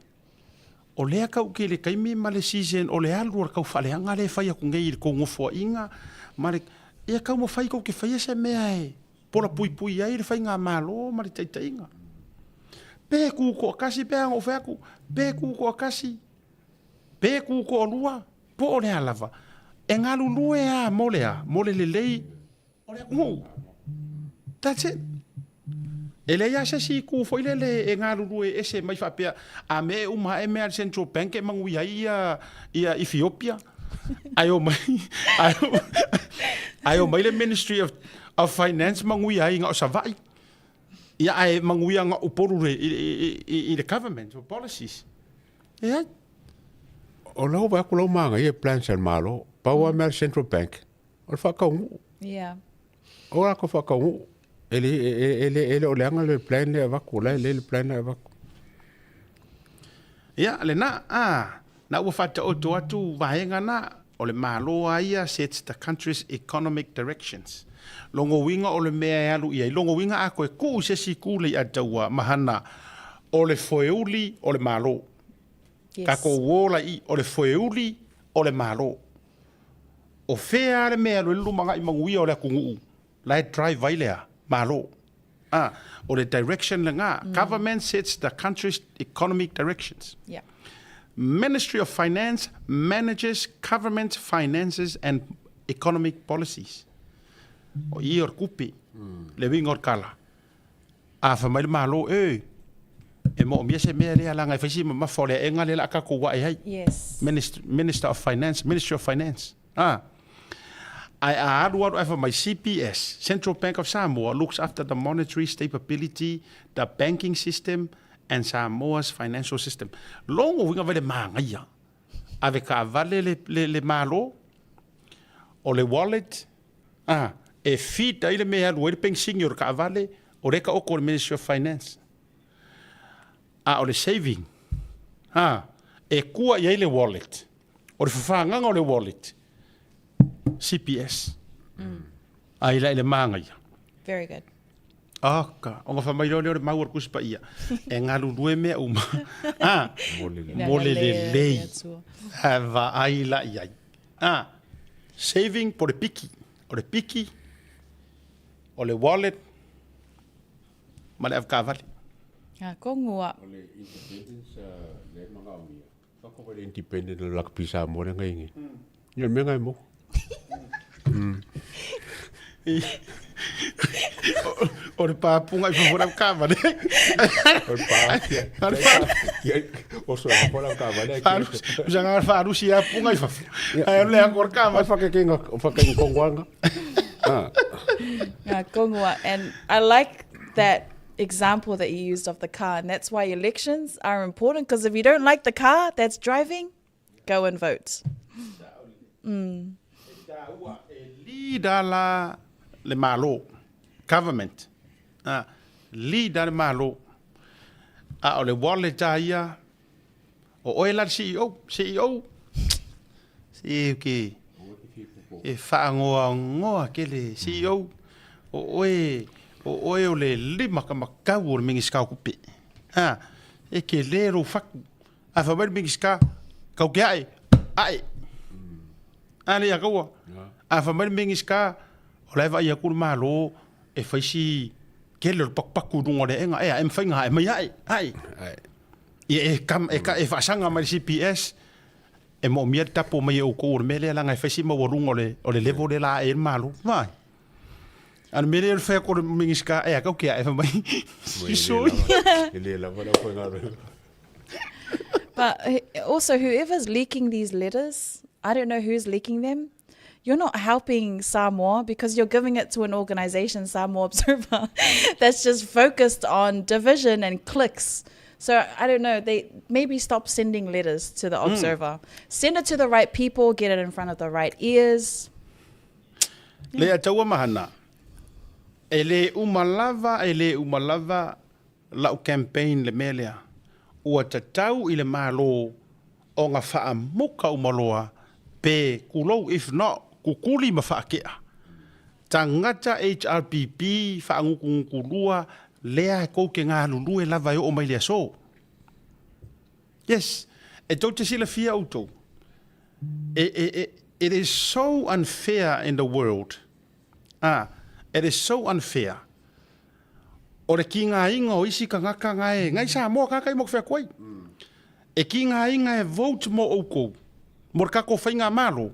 [SPEAKER 11] o lea tau ke le taimi ma le season o le alu o le taufaaleaga lea e fai atu nei i le tou nofoaiga ma le, ia taumafai tou te faia se mea e polapuipui ai le faigamalo ma le taitaiga. Pe tu toatasi, pe a na ou fai atu, pe tu toatasi, pe tu toalua, po o le a lava, e galulue lava mo le a? Mo le lelei o le atunuu. That's it. E leai lava se isi itu foi lele e galulue ese mai faapea, a mea e uma ae mea a le Central Bank e manuia ai ia, ia Ethiopia. Ae omai, ae omai le Ministry of, of Finance manuia ai na o Savaii. Ia ae manuia na o Upolu i, i, i, i le government or policies. Leai.
[SPEAKER 10] O lau vaai atu lau manaia plans a le Malo, pau lava mea a le Central Bank, o le faataunuu.
[SPEAKER 1] Yeah.
[SPEAKER 10] O latou faataunuu. E le, e, e, le, e le o leaga le plan lea e avatu, o la e lelei le plan lea e avatu.
[SPEAKER 11] Ia, lena, a, na ua faataoto atu vaega na, o le Malo a ia sets the country's economic directions. Logo uiga o le mea e alu i ai, logo uiga a toe tuu i se isi itu le i'a taua mahana o le foeuli o le Malo.
[SPEAKER 1] Yes.
[SPEAKER 11] Tatou ola i o le foeuli o le Malo. O fea lava le mea e alu ai le lumanai manuia o le atunuu, la e drive ai le a? Malo. A, o le direction lena. Government sets the country's economic directions.
[SPEAKER 1] Yeah.
[SPEAKER 11] Ministry of Finance manages government finances and economic policies. O i o le tupe, le uiga o le tala. A fai mai le Malo, e, e moomia se mea lea leaga e fai si mamafa o le aega lea o le a tatou ae ai.
[SPEAKER 1] Yes.
[SPEAKER 11] Minister, Minister of Finance, Ministry of Finance. Ah. Ae a alu alu ae fai mai CBS, Central Bank of Samoa, looks after the monetary stability, the banking system and Samoa's financial system. Logo uiga vai le magaia. Ave taavale le, le, le Malo, o le wallet, ah, e feed ai le mea e alu ai le penisini o le taavale, o lea e taoto i le Ministry of Finance. A o le saving, ah, e tua i ai le wallet. O le fafagaga o le wallet, CPS. Ai la i le magaia.
[SPEAKER 1] Very good.
[SPEAKER 11] Aka, ona fai mai loa lea o le mau a le Tusi Paia, e galulue mea uma, a, mo le lelei. Ae vaai la i ai. A, saving po o le piki, o le piki, o le wallet, ma le avetaavale.
[SPEAKER 1] A, kongua.
[SPEAKER 10] O le independence lea e manaomia, Whakawai le independent le rugby Samoa le ngai ngi. Ia me ngai mo.
[SPEAKER 11] O le papunga i fafo lau kavale.
[SPEAKER 10] O le pa. O so fafo lau kavale.
[SPEAKER 11] Usaga faalusi a punga i fafo. Ae o le ako le kavale.
[SPEAKER 10] Whakakenga, whakakenga kongwanga.
[SPEAKER 1] Ngā kongua. And I like that example that you used of the car, and that's why elections are important, because if you don't like the car that's driving, go and vote.
[SPEAKER 11] Mm. E lead la le Malo, government. Ah, lead le Malo. A o le wallet a ia, o oe la le CEO, CEO, se ke, e whaangoa ke le CEO, o oe, o oe o le lima ka makau o le Mingisika o kupe. Ha, e ke le ro whaku. A wha mai le Mingisika, kau ke ae, ae. A le ia kaua. A wha mai le Mingisika, o la e vai aku le Malo, e whai si kele o le pakupaku runga o le enga, e a e mwhainga, e mai ae, ae. Ia e, kam, e, ka, e whaasanga mai le CPS, e moomia le tapo mai e outou o le mea lea leaga e fai si maualuga o le, o le level lea la ae ai le Malo. Vai. A le mea lea o le fai atu o le Minista, e a kau ke ae fai mai. Sisoi.
[SPEAKER 10] E le lava la whai
[SPEAKER 1] But also, whoever's leaking these letters, I don't know who's leaking them. You're not helping Samoa because you're giving it to an organization, Samoa Observer, that's just focused on division and clicks. So I don't know, they maybe stop sending letters to the hmm. Observer. Send it to the right people, get it in front of the right ears.
[SPEAKER 11] Le ataua mahana, e le uma lava, e le uma lava lau campaign le mea lea. Ua tatau i le Malo ona faamuka uma loa pe kulou if not kukuli ma faakea. Tagata HRPP faagutugutu lea e kou te galulue lava e oo mai le aso. Yes, e tou te silafia outou. E, e, e, it is so unfair in the world. Ah, it is so unfair. O le kigaina o isi tagata gae, ngai Samoa kaka i mo fea koe. E kigaina e vote mo oukou, mo le kako faigamalo.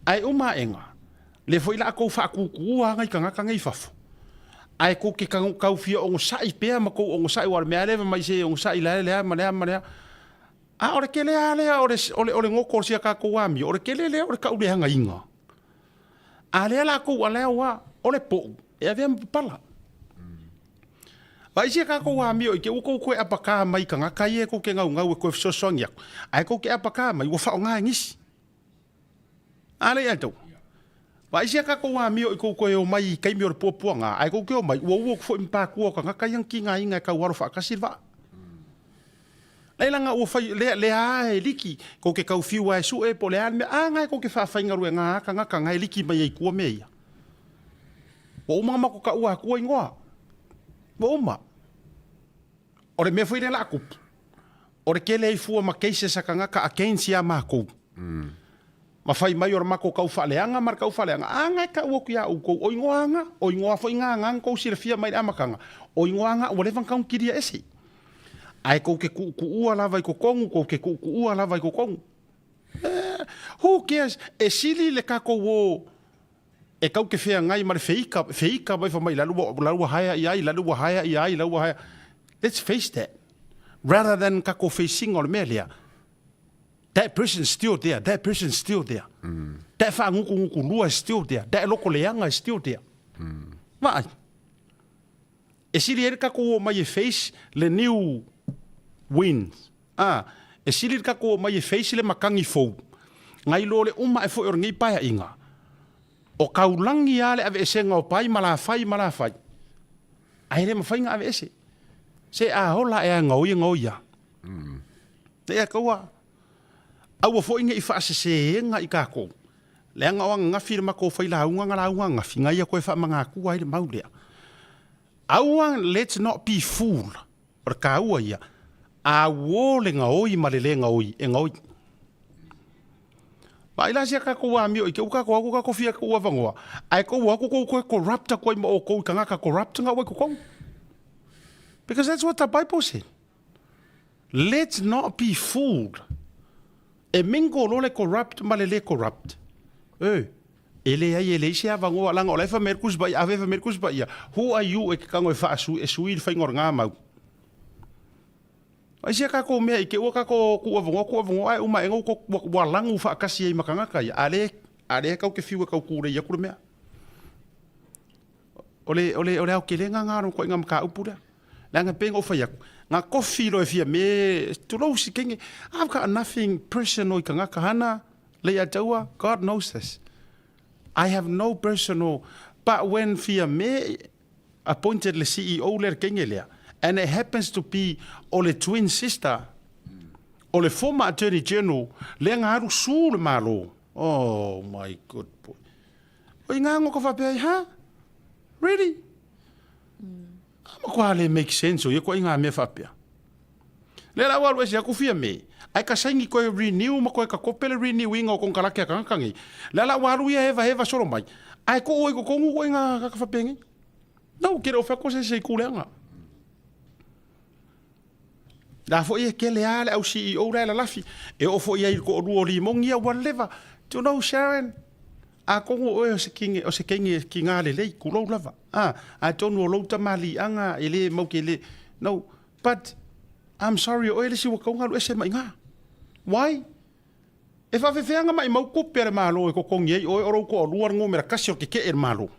[SPEAKER 11] Ae uma aʻega, lea foi la a kou faakukua aga i tagata nei i fafo. Ae kou te kau fia ogosaʻi pea ma kou ogosaʻi aua o le mea lea fai mai se ogosaʻi la lea ma lea ma lea. A o le kele lava lea o le, o le, o le goto o sia kakou amio, o le kele lea o le kauleagaina. A lea la kou alea ua o le poʻu e avea ma papala. Vaai sia kakou amio i te ua kou koe apakā mai i tagata ia e kou te gaugau e koe fesoasoani aku, ae kou te apakā mai ua faaaoga e nisi. A lea ia tou. Vaai sia kakou amio i kou koe omai i taimi o le puapuaga, ae kou te omai ua ua atu foi ma pakua o tagata ia na tigaina e tau alo faatasi le vaa. Laila nga ua fai, lea, lea a e liki, kou ke kau fiu a e suʻe, po o le a le mea, a nga e kou ke faafaigaluega a tagata nga e liki mai ai tua mea ia. Ua uma nga matou taua atua igoa. Ua uma. O le mea foi lea la a kupu, o le kele ai fua ma cases a tagata against ia makou. Ma fai mai o le matou kau faaleaga ma le kau faaleaga, a nga e tau atu ia outou, o igoa nga, o igoa foi nga nga na tou silafia mai le amataga, o igoa nga ua leva na tau ese. Ae kou te kuʻukuʻua lava i totonu, kou te kuʻukuʻua lava i totonu. Eh, who cares? E sili le kakou o e kau te feagai ma le feika, feika mai fa mai lalu ua haea ia ai, lalu ua haea ia ai, lalu ua haea. Let's face that. Rather than kakou facing o le mea lea. That person's still there, that person's still there. That whaagutugutu lua is still there, that loko leaga is still there. Vaai. E sili ai le tatou omai e face le new wind. A, e sili le tatou omai e face le matagi fou. Ngai lo le uma ae foi o lenei paeaiga, o taulagi lava le aveesega o pai ma lafai ma lafai, ae le mafai ona aveese. Se a ola ae a gaoi e gaoi lava. Lea taua, aua foi ne i faasesēga i tatou, leaga o ananafi le matou failauga na lauga ananafi, na ia toe faamanatua ai le mau lea. Aua, let's not be fooled, o le taua ia, a uō le gaoi ma le lē gaoi, e gaoi. Vaai la sia tatou amio i te ua tatou atu tatou fia tuu avanoa, ae tou atu tou toe corrupt atu ai ma outou i tagata corrupt na ua i totonu. Because that's what the Bible said. Let's not be fooled. E mingle loa le corrupt ma le le corrupt. E, e leai e leai se avanoa leaga o la e fai mai le Tusi Paia, a fai mai le Tusi Paia, who are you e te tago e faasui e sui le faiga o lena mau. Ai sia tatou mea i te ua tatou tuu avanoa tuu avanoa ae uma ae ua ua lagu faatasi ai ma tagata ia, a le a lea tatou te fiu e tau tulei atu le mea. O le o le o le aotelega lena o le ituaiga mataupu lea. Leaga e pei ona ou fai atu, na tofi loa e fia me, tulou si kenge, I've got nothing personal i tagata hana, Leiataua, God knows this. I have no personal, but when fia me appointed le CEO lea le kenge lea, and it happens to be o le twin sister o le former Attorney General lea na alu su le Malo. Oh my good boy. O i ngā ngoko faapea ai, ha? Really? A matua le make sense o ia koe i ngā mea faapea. Lea la ua alu ese aku fia me, ae ka saini koe renew ma koe ka kope le renew inga o konkarake a kangaka nei. Lea la ua alu ia heva heva solo mai, ae ko oi ko kongu koe ngā kaka faapea nei. No, kere o whako se se i kuleanga. La foi e kele a le au CEO la e lalafi, e oo foi ai i le toalua o Limoni ia ua leva. Do you know Sharon, atonu o oe o se kingi, o se kingi ki ngā lelei, kulou lava. Ah, atonu o lou tamaliiaga e le mau ke le, no, but I'm sorry o oe le isi ua tau galu ese mai ngā. Why? E faafefeaga maʻimau tupe a le Malo e totogi ai oe o lou toalua le numera tasi o le teteʻe i le Malo.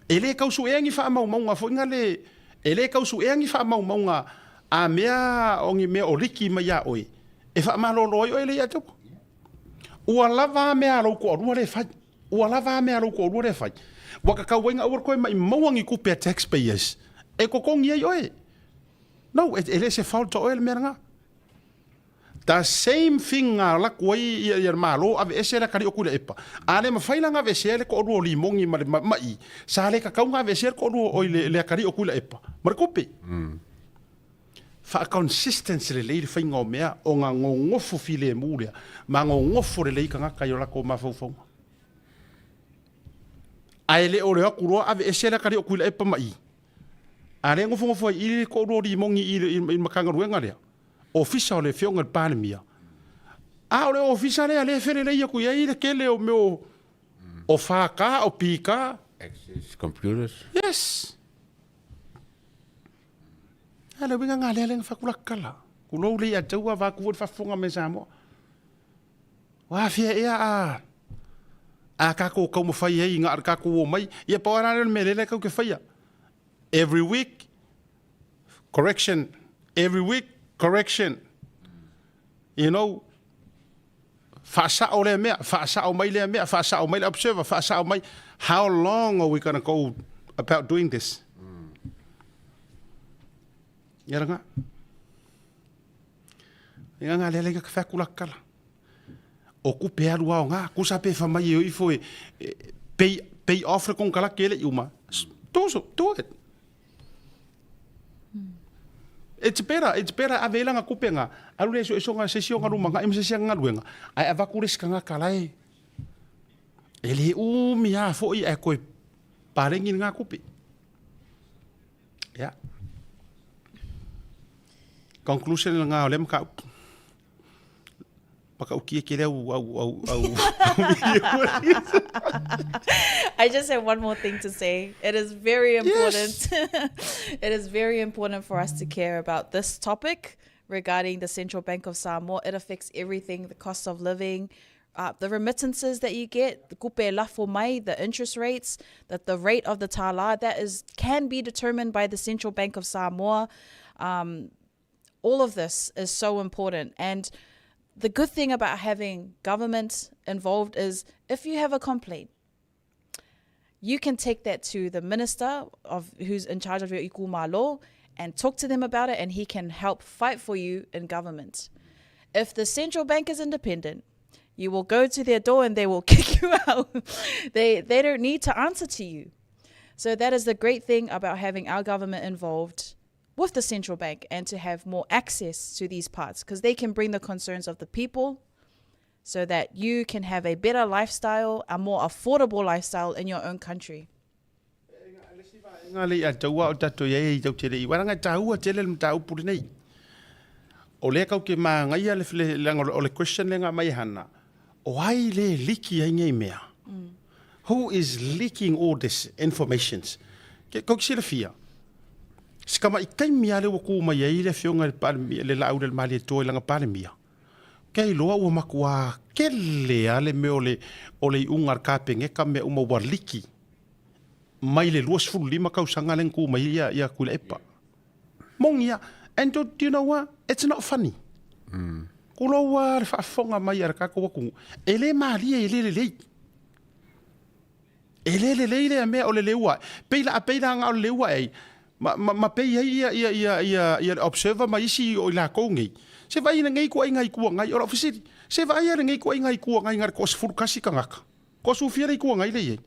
[SPEAKER 11] E le tau suʻea ni faamaumauga foi na le, e le tau suʻea ni faamaumauga a mea o ni mea o liki mai iā oe e faamalolo ai oe le ia te upu. Ua lava a mea a lou toalua lea e fai. Ua lava a mea a lou toalua lea e fai. Ua tatau ai na aua le toe maʻimaua ni tupe a taxpayers e totogi ai oe. No, e le se fault o oe le mea lena. The same thing na alu atu ai ia le Malo aveese le atalii o Tuilaepa. A le mafai la ona aveesea le toalua o Limogi ma le ma'i, sa le tatau ona aveesea le toalua oi le atalii o Tuilaepa ma le tupe. Faa-consistency lelei le faiga o mea ona nonofo filemu lea ma nonofo lelei tagata i o latou mafaufauga. Ae le o le o atu loa aveese le atalii o Tuilaepa ma i, a lea e nofonofo ai i le toalua o Limogi i le Matagaluega lea. Ofisa o le Afioga i le Palemia, a o le Ofisa lea lea e felelei atu i ai le tele o mea o, o FK, o PK.
[SPEAKER 10] Access computers.
[SPEAKER 11] Yes. A le uiga ngā lea lea nga whakurakala. Kulou lei a taua vāku foi le faafofoga mai Samoa. Ua afia ea a a kākou kaumawhai ai ngā ar kākou o mai. Ia pau ara lea o le mea lele kau ke whaia. Every week, correction every week correction you know faasao lea mea faasao mai lea mea faasao mai le observer faasao mai how long are we going to go about doing this ia ranga ia nga lele ka fa kula kala o ku pe alu ao nga ku sa pe fa mai e ifo e pay pay off le konkala kele uma do so do it It's better, it's better ave i langa kupenga, alu le suesuega se isi o galu magai ma se isi galuega, ae avatu le isi tagata la e e le umi lava foi ae toe paleni lena tupe. Ia. Conclusion lena o lea mataupu. Matautia tele au au au au
[SPEAKER 1] I just have one more thing to say. It is very important. Yes. It is very important for us to care about this topic regarding the Central Bank of Samoa. It affects everything, the cost of living, uh, the remittances that you get, the kupe lafo mai, the interest rates, that the rate of the tala, that is can be determined by the Central Bank of Samoa. Um, all of this is so important. And the good thing about having government involved is if you have a complaint, you can take that to the minister of who's in charge of your ikumalo and talk to them about it and he can help fight for you in government. If the central bank is independent, you will go to their door and they will kick you out. they they don't need to answer to you. So that is the great thing about having our government involved with the central bank and to have more access to these parts because they can bring the concerns of the people so that you can have a better lifestyle, a more affordable lifestyle in your own country.
[SPEAKER 11] Ngā lei a taua o tatou i ai i tau tele i waranga tāua tele le mataupu lenei. O lea kau ke māngaia le, le, le, o le question le ngā mai hana. O ai le liki ai ngei mea? Mm. Who is leaking all this informations? Ke, kau ki silafia. Si kama i taimi a le ua kū mai ai le afioga i le Palemia, le Laauli a le Malietoa i lana Palemia, kei loa ua makuā kele a le mea o le, o le iuga a le Kapeneta mea uma ua liki mai le 25 tausaga lea na kū mai ai ia, ia Tuilaepa. Moni a, and do, do you know what? It's not funny. Mm. Kulou a le faafofoga mai a le tatou atunuu, e le malie, e le lelei. E le lelei lea mea o le leua ae. Pei la, pei la na o le leua ae ai, ma, ma, ma pei ai ia, ia, ia, ia, ia le observer ma isi o i lakou nei. Se vaai i lenei ituaiga Itu Agai, o lau fesili, se vaai a lenei ituaiga Itu Agai na le toasefulu tasi tagata, toasefulu fia le Itu Agai lea i ai.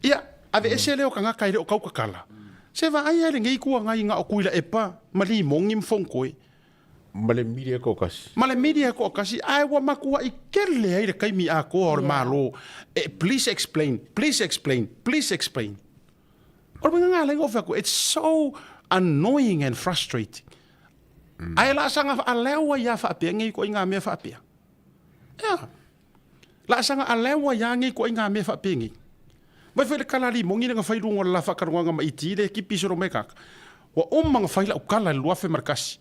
[SPEAKER 11] Ia, aveese lea o tagata e le o tautatala. Se vaai a lenei Itu Agai na o Tuilaepa ma Limogi ma Fonotoe.
[SPEAKER 10] Ma le media toatasi.
[SPEAKER 11] Ma le media toatasi, ae ua matuai tele ai le taimi atoa o le Malo e please explain, please explain, please explain. O le uiga lena lea na ou fai atu, it's so annoying and frustrating. Ae laasaga aleu ai lava faapea nei ituaiga mea faapea. Ea. Laasaga aleu ai lava nei ituaiga mea faapenei. Mai foi le tala a Limoni lea na fai i luga o le la faatalanoaga ma IT lea e tipi solo mai tagata. Ua uma ona fai lau tala i le 2001.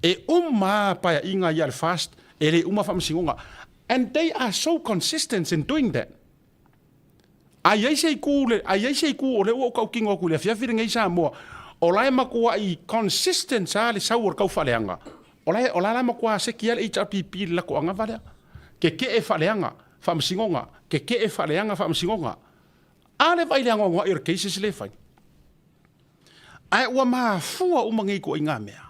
[SPEAKER 11] E uma lava paeaiga ia a le FAST, e le uma faamasinoga. And they are so consistent in doing that. A i ai se itu, a i ai se itu o lea ua ou tautino atu i le afiafi lenei Samoa, o la e matuai consistent lava le sau o le tau faaleaga. O la e, o la la matua seki ai le HRPP i le latou anava lea. Keke'e faaleaga, faamasinoga, keke'e faaleaga, faamasinoga. A le vaai i le anoanoai o le cases lea e fai. Ae ua mafua uma nei ituaiga mea.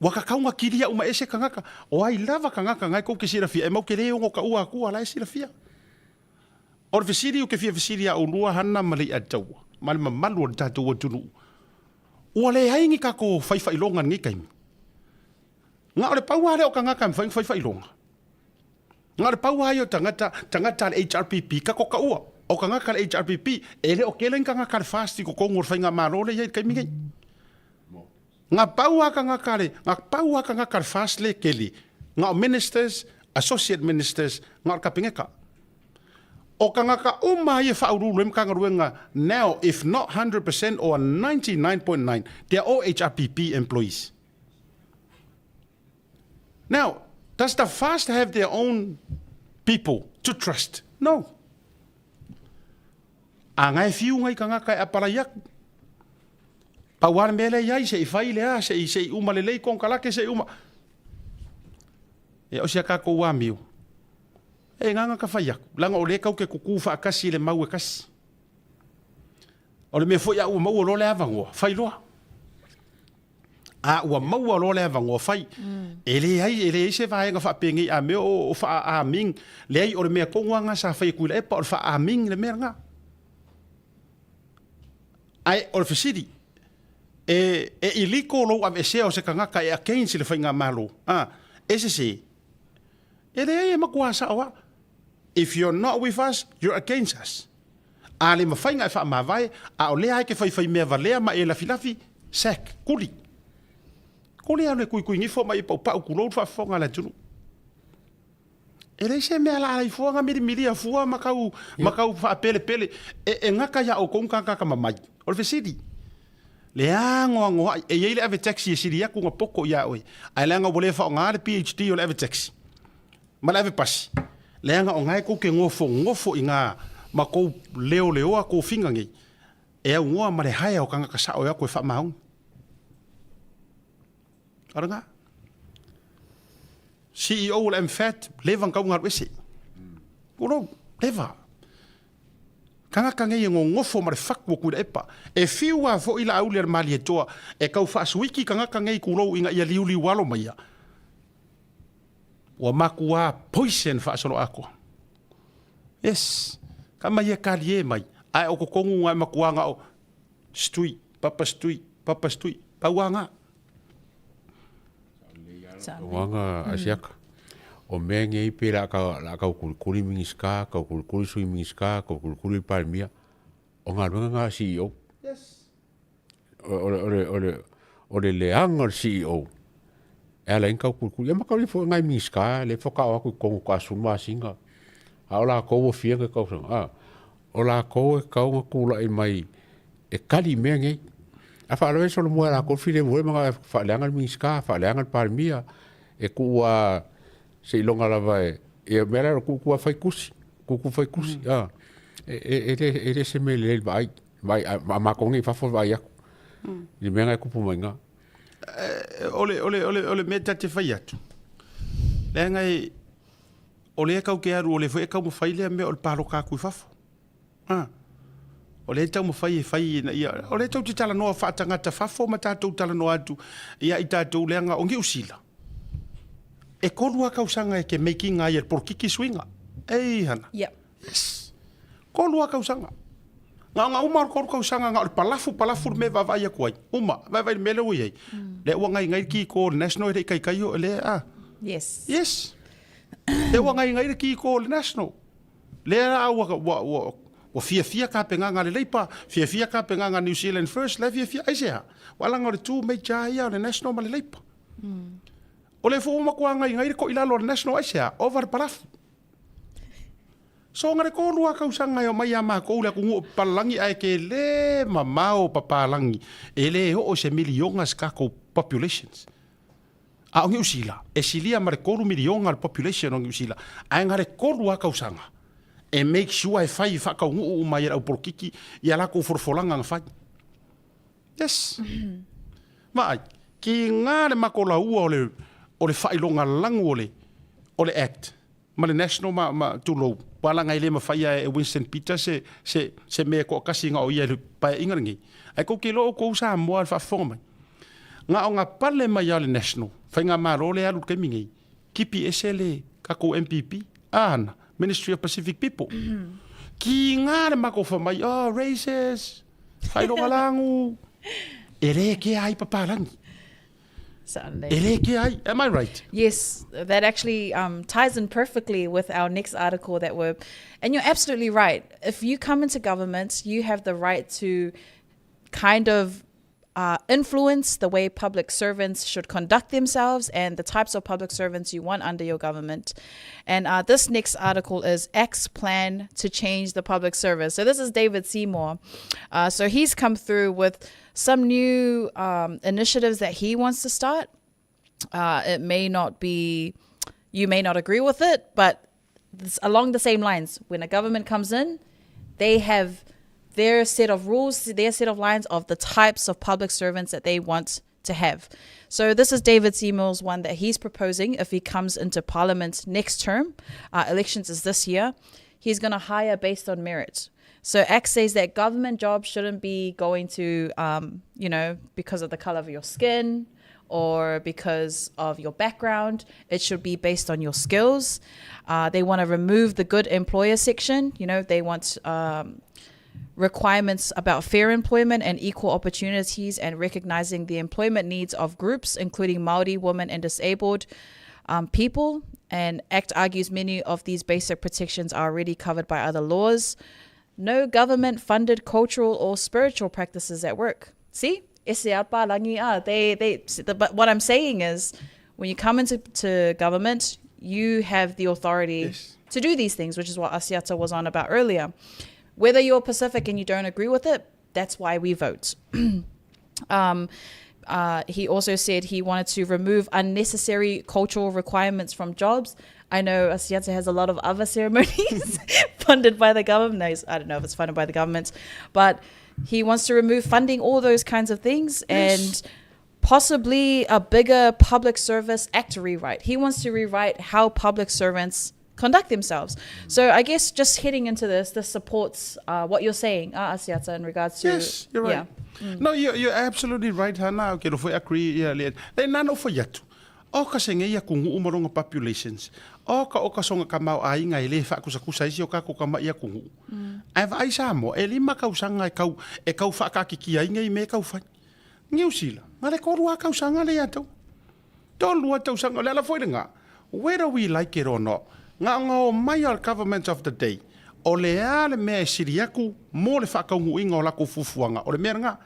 [SPEAKER 11] Ua tatau ona kilia uma ese tagata. O ai lava tagata na e tou te silafia, e mau te le ono taua atua la e silafia. O le fesili ou te fia fesili ia oulua Hana ma Leiataua, ma le mamalu o le tatou atunuu, ua leai ni tatou fai faailoga i lenei taimi? Na o le pau lava lea o tagata e mafai ona fai faailoga. Na o le pau lava ia o tagata, tagata a le HRPP, tatou taua, o tagata a le HRPP, e le o tele ni tagata a le FAST i totonu o le faigamalo lea e i ai i le taimi nei. Na pau lava tagata a le, na pau lava tagata a le FAST lea e tele, na o Ministers, Associate Ministers, na o le Kapeneta. O tagata uma ia e faauluulu ai Matagaluega now if not 100% or 99.9, they are all HRPP employees. Now, does the FAST have their own people to trust? No. A nga e fiu ngai tagata e apalai aku. Pau lava le mea lea i ai, se i fai le a, se i, se i uma lelei konekarate, se i uma. E o si a tatou amio. E nganga ka fai aku. Leaga o lea kau ke kukū faatasi i le mau e kasi. O le mea foi a ua maua loa le avanoa, fai loa. A ua maua loa le avanoa fai. E leai, e leai se vaega faapenei a mea o, o faa-aming. Leai, o le mea tonu lava lena sa fai e Tuilaepa, o le faa-aming le mea lena. Ae o le fesili, e, e illegal lou aveesea o se tagata e against i le faigamalo? A, e sese? E leai, e matua sao lava. If you're not with us, you're against us. A le mafai ona e faamavae, a o lea e te faifaimea valea ma e lafilafi, sack, kuli. Kuli alu e kuikuigifo ma e paupau tulou le faafofoga a le atunuu. E leai se mea la ai fua na milimilia fua ma kau, ma kau faapelepele. E, e gata iā oukou ni tagata mamai. O le fesili, le anoanoai, e i ai le ave taxi e sili atu ona poto iā oe, ae leaga ua le faaaoga le PhD o le ave taxi. Ma le ave pasi, leaga o na e kou te nofonofo i na ma kou leoleoa tofiga nei, e aunoa ma le haea o tagata sao e o atu e faamaoni. O lena. CEO o le MFAT, leva ona tau ona alu ese. Tulou, leva. Tagata nei e nonofo ma le fatu o Tuilaepa. E fiu lava foi Laauli a le Malietoa e tau faasuiki tagata nei tulou ina ia liuliualo maia. Ua makuā poison faasoloatoa. Yes. Ka mai e kalie mai. Ae o totonu nga e makuā nga o stui, papa stui, papa stui. Pau a nga.
[SPEAKER 10] Uaga asiaka. O mea nei pe la ka la ka kulikuli Minisita, ka kulikuli Sui Minisita, ka kulikuli Palemia. O galuega nga CEO.
[SPEAKER 11] Yes.
[SPEAKER 10] O le o le o le o le leaga o le CEO e ala ai ona taukulikuli. Ia ma tau le foi nai Minisita le whakao aku i kongo ka sulu masina. A o lakou ua fia ke tausaga. A, o lakou e kau nga kula'i mai e kali mea nei. A faalawe solo mua e lakou filemu e ma faaleaga le Minisita, faaleaga le Palemia, e tuu a seiloga lava e, ia mea la o tuu a fai tusi, tutu fai tusi, a. E, e, e, le, e le se mea lelei le vaai, vaai, a, a matou nei i fafo le vaai atu. I le mea na e tupu mai ina.
[SPEAKER 11] O le, o le, o le, o le mea ta te fai atu, leaga e, o lea kau te alu, o lea foi e taumafai lea mea o le paloka atu i fafo. A, o lea e taumafai e fai ina ia, o lea tou te talanoa faatagata fafo ma tatou talanoa atu ia i tatou leaga o Niu Sila. E kolu lava tausaga e te making ai e le polokiki suiga. Ei hana.
[SPEAKER 1] Yep.
[SPEAKER 11] Yes. Kolu lava tausaga. Na ona uma o le kolu tausaga na o le palafu palafu le mea e vaavaai atu ai. Uma, vaavaai i le mea lea ua i ai. Lea ua gaigai le kiko o le National e le i kaikai o le a.
[SPEAKER 1] Yes.
[SPEAKER 11] Yes. Lea ua gaigai le kiko o le National. Lea la ua, ua, ua, ua fiafia tapenaga a le Labour, fiafia tapenaga a New Zealand First, la e fiafia. Aisea? Ua laga o le two major ia o le National ma le Labour. O lea foi ua matua gaigai le toilalo a le National, aisea? Ova le palafu. Soga le 3 tausaga e omai ia matou le atunuu o Palalagi ae tele mamao papalagi e le oo i se miliona se tatou populations. A o Niu Sila, e silia ma le 3 miliona le population o Niu Sila, ae na le 3 lava tausaga e make sure e fai e faataunuu uma ai e le aupolokiki ia latou folafolaga na fai. Yes. Vaai, kiga le matou laua o le o le faailoga lagu o le o le Act ma le National ma, ma tulou, ua laga e le mafaia e Winston Peters se, se, se mea e toatasi na o ia i le paeaiga lenei. Ae tou te iloa outou Samoa i le faafofoga mai, na o na pale mai lava le National, Faigamalo lea e alu i le taimi nei, tipi ese le tatou MPP, a ana, Ministry of Pacific People. Kiga le matou fai mai, oh, racist, faailoga lagu, e le kea ai papalagi.
[SPEAKER 1] Certainly.
[SPEAKER 11] E le kea ai, am I right?
[SPEAKER 1] Yes, that actually um, ties in perfectly with our next article that we're, and you're absolutely right. If you come into government, you have the right to kind of uh, influence the way public servants should conduct themselves and the types of public servants you want under your government. And uh, this next article is X plan to change the public service. So this is David Seymour. Uh, so he's come through with some new um, initiatives that he wants to start. Uh, it may not be, you may not agree with it, but it's along the same lines. When a government comes in, they have their set of rules, their set of lines of the types of public servants that they want to have. So this is David Seymour's one that he's proposing if he comes into parliament next term. Uh, elections is this year. He's going to hire based on merit. So X says that government jobs shouldn't be going to, um, you know, because of the color of your skin or because of your background. It should be based on your skills. Uh, they want to remove the good employer section. You know, they want um, requirements about fair employment and equal opportunities and recognizing the employment needs of groups, including Maori women and disabled um, people. And ACT argues many of these basic protections are already covered by other laws. No government funded cultural or spiritual practices at work. See? Ese langi ah. They, they, but what I'm saying is, when you come into to government, you have the authority yes. to do these things, which is what Asiata was on about earlier. Whether you're Pacific and you don't agree with it, that's why we vote. um, uh, he also said he wanted to remove unnecessary cultural requirements from jobs. I know Asiata has a lot of other ceremonies funded by the government. No, I don't know if it's funded by the government, but he wants to remove funding, all those kinds of things, yes. and possibly a bigger public service act rewrite. He wants to rewrite how public servants conduct themselves. So I guess just heading into this, this supports uh, what you're saying, uh, Asiata, in regards to...
[SPEAKER 11] Yes, you're right. Yeah. Mm. No, you're, you're absolutely right, Hana. Okay, no, agree. Yeah, le, le nano fo yatu. O ka se ngeia ku nguu maronga populations. O ka o ka songa ka mau ai ngai le fa kusa kusa isi o ka ko ka mai ku nguu. Mm. Ai va ai sa mo, e lima kau sanga e kau, e kau fa ka kiki ai ngai me kau fai. Niu sila, ngale korua kau sanga le atu. Tolua tausaga, o le ala foi lena, whether we like it or not, ngaongao mai a le government of the day, o le a le mea e sili aku mo le faataunuuina o lakou fuafuaga, o le mea lena.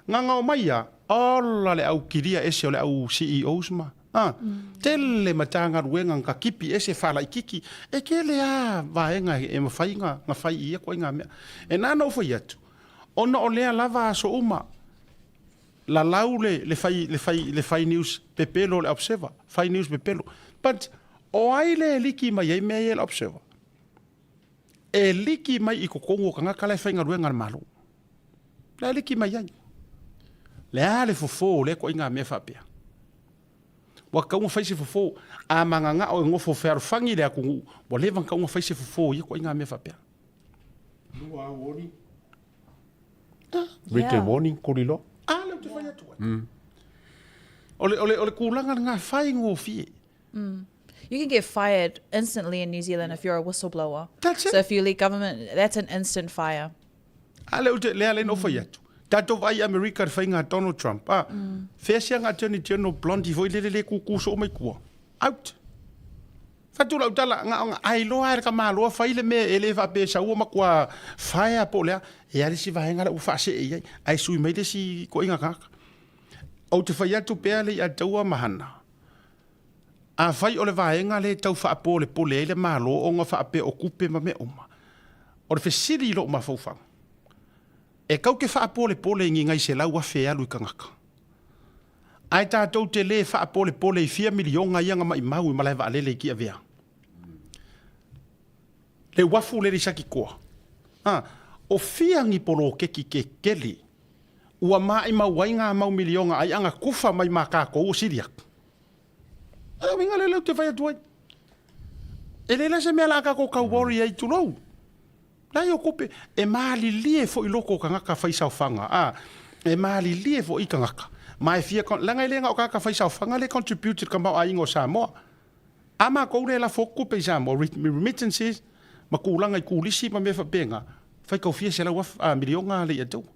[SPEAKER 11] Ngangao mai a, ola le au kilia ese o le au CEOs ma, a, tele Matagaluega nga kipi ese faalaikiki, e kele a vaega e mafai nga fai i ia koaiga mea. E nana ou fai atu, ona o lea lava aso uma, Lalau le le fai le fai le fai news pepelo le observer fai news pepelo but o ai le liki mai ai mea ia le observer e liki mai i totonu o tagata la e faigaluega a le Malo la e liki mai ai le a le fofo o lea ituaiga mea faapea ua tatau ona fai se fofo a managao e nofo fealofani le atunuu ua leva ona tatau ona fai se fofo i ia ituaiga mea faapea.
[SPEAKER 10] Lua au warning. Written warning, kori loa.
[SPEAKER 11] A lea ou te fai atu ai. Mm. O le, o le, o le kūlanga lena whaingofie.
[SPEAKER 1] Mm. You can get fired instantly in New Zealand if you're a whistleblower.
[SPEAKER 11] That's it.
[SPEAKER 1] So if you leak government, that's an instant fire.
[SPEAKER 11] A lea ou te, lea lea na fai atu. Tatou vaai i Amerika le faiga a Donald Trump. A, mm. fea sianga Attorney General Blondie foi lele le kūkū soo mai kua. Out. Fatu lau tala, nga nga ai loa e le tamaloa fai le mea e le faapea e saua matua fire po o le a, e a le isi vaega lea ua faasee i ai, ae sui mai le isi ituaiga tagata. Ou te fai atu pea le ia taua ma hana, afai o le vaega lea e tau faapolepole ai le Malo ona faapea o tupe ma mea uma, o le fesili i lou mafaufau, e tau te faapolepole i ni nai 100,000 e alu i tagata? Ae tatou te lē faapolepole i fia milioga ia na maimau i malae vaalele i Tiavea. Le uafu lele i Satitoa. A, o fia ni poloketi tetele ua maimau ai na mau milioga ai ana tufa mai ma tatou o sili atu. O le uiga lea lea ou te fai atu ai. E leai la se mea o le a tatou tau worry ai, tulou. Leai o tupe, e malilie foi loko o tagata faisaofaga, a, e malilie foi tagata, ma e fia, leaga e le na o tagata faisaofaga lea e contribute i le tamaoaiga o Samoa. A matou lea e lafo atu tupe i Samoa, remittances ma tulaga i turisi ma mea faapena, faitau fia $100,000, a, miliona le ia taua.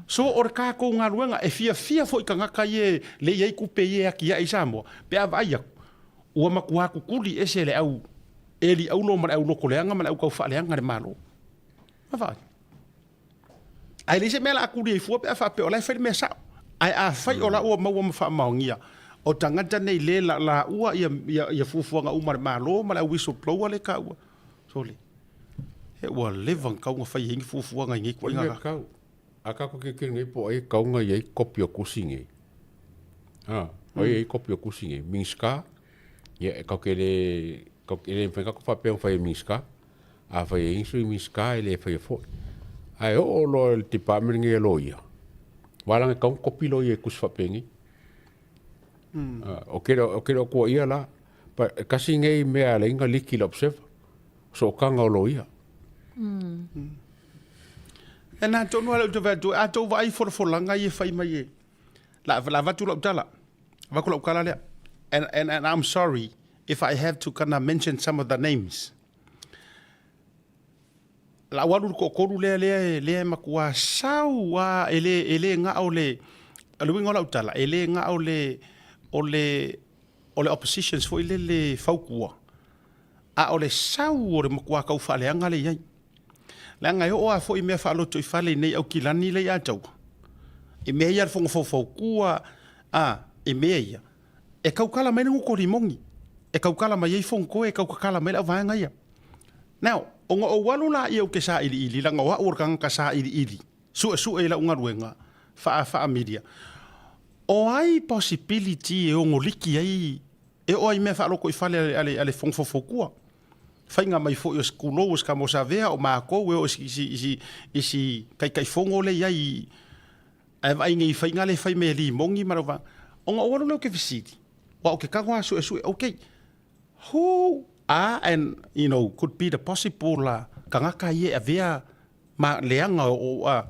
[SPEAKER 11] So o le tatou galuega, e fiafia foi tagata ia lea e i ai tupe ia e atiae i Samoa, pe a vaai atu, ua matua tutuli ese le au eli aulo ma le au lotoleaga ma le au taufaaleaga le Malo. A vaai. Ae leai se mea o le a tuli ai fua pe a faapea o la e fai le mea sao. Ae afai o la ua maua ma faamaonia, o tagata nei le laua ia, ia, ia fuafuaga uma a le Malo ma le au whistleblower lea e taua. Sole. He ua leva ona tau na fai ai ni fuafuaga i nei
[SPEAKER 10] tuaiga
[SPEAKER 11] ga.
[SPEAKER 10] Kau. A ka ko ke nei po ai kau nga iai kopi o kusi nei. Ha, ai ai kopi o kusi nei. Minska. Ia e kau ke le kau ke le fai ka ko fa pe fai Minska. A fai ai sui Minska e le fai fo. Ai o lo le department ngi lo ia. Wala ngi kau kopi lo ia kus fa pe ngi. O ke o ke o ko ia la. Pa kasi nei mea le inga liki la observe. Sookanga o loia.
[SPEAKER 11] E nā tonu ala uta whea a tau vaai folafolaga ia e fai mai e. La, la avatu lau tala. Avatu lau kala lea. And, and, and I'm sorry if I have to kind of mention some of the names. La au alu le toatolu lea lea lea e matua sau a e le e le gao le o le uiga o lau tala e le gao le o le o le oppositions foi lele fautua a o le sau o le matua tau faaleaga lea i ai. Leaga e oo lava foi i mea faalotoifale i nei Aukilani lea ia Taua, i mea ia a le Fono Faufautua, a, i mea ia, e tautala mai le gutu o Limoni, e tautala mai ai Fonotoe, e tautatala mai le auvaega ia. Now, ona ou alu laia ou te sailiili, leaga o au o le tagata sailiili, suesue i lau galuega faa, faa-media, o ai possibility e ono liki ai E oo ai i mea faalotoifale a le, a le, a le Fono Faufautua. Faiga mai foi o se tulou o se Kamosavea, o matou e oo i si, i si, i si, i si Taitaifono lea i ai i, ae vaai nei i faiga lea e fai mai e Limoni ma lau vaega. Ona ou alu lea ou te fesili, aua ou te tago lava suesue, okay, who are and, you know, could be the possible uh, tagata ia e avea ma leaga o, o, uh,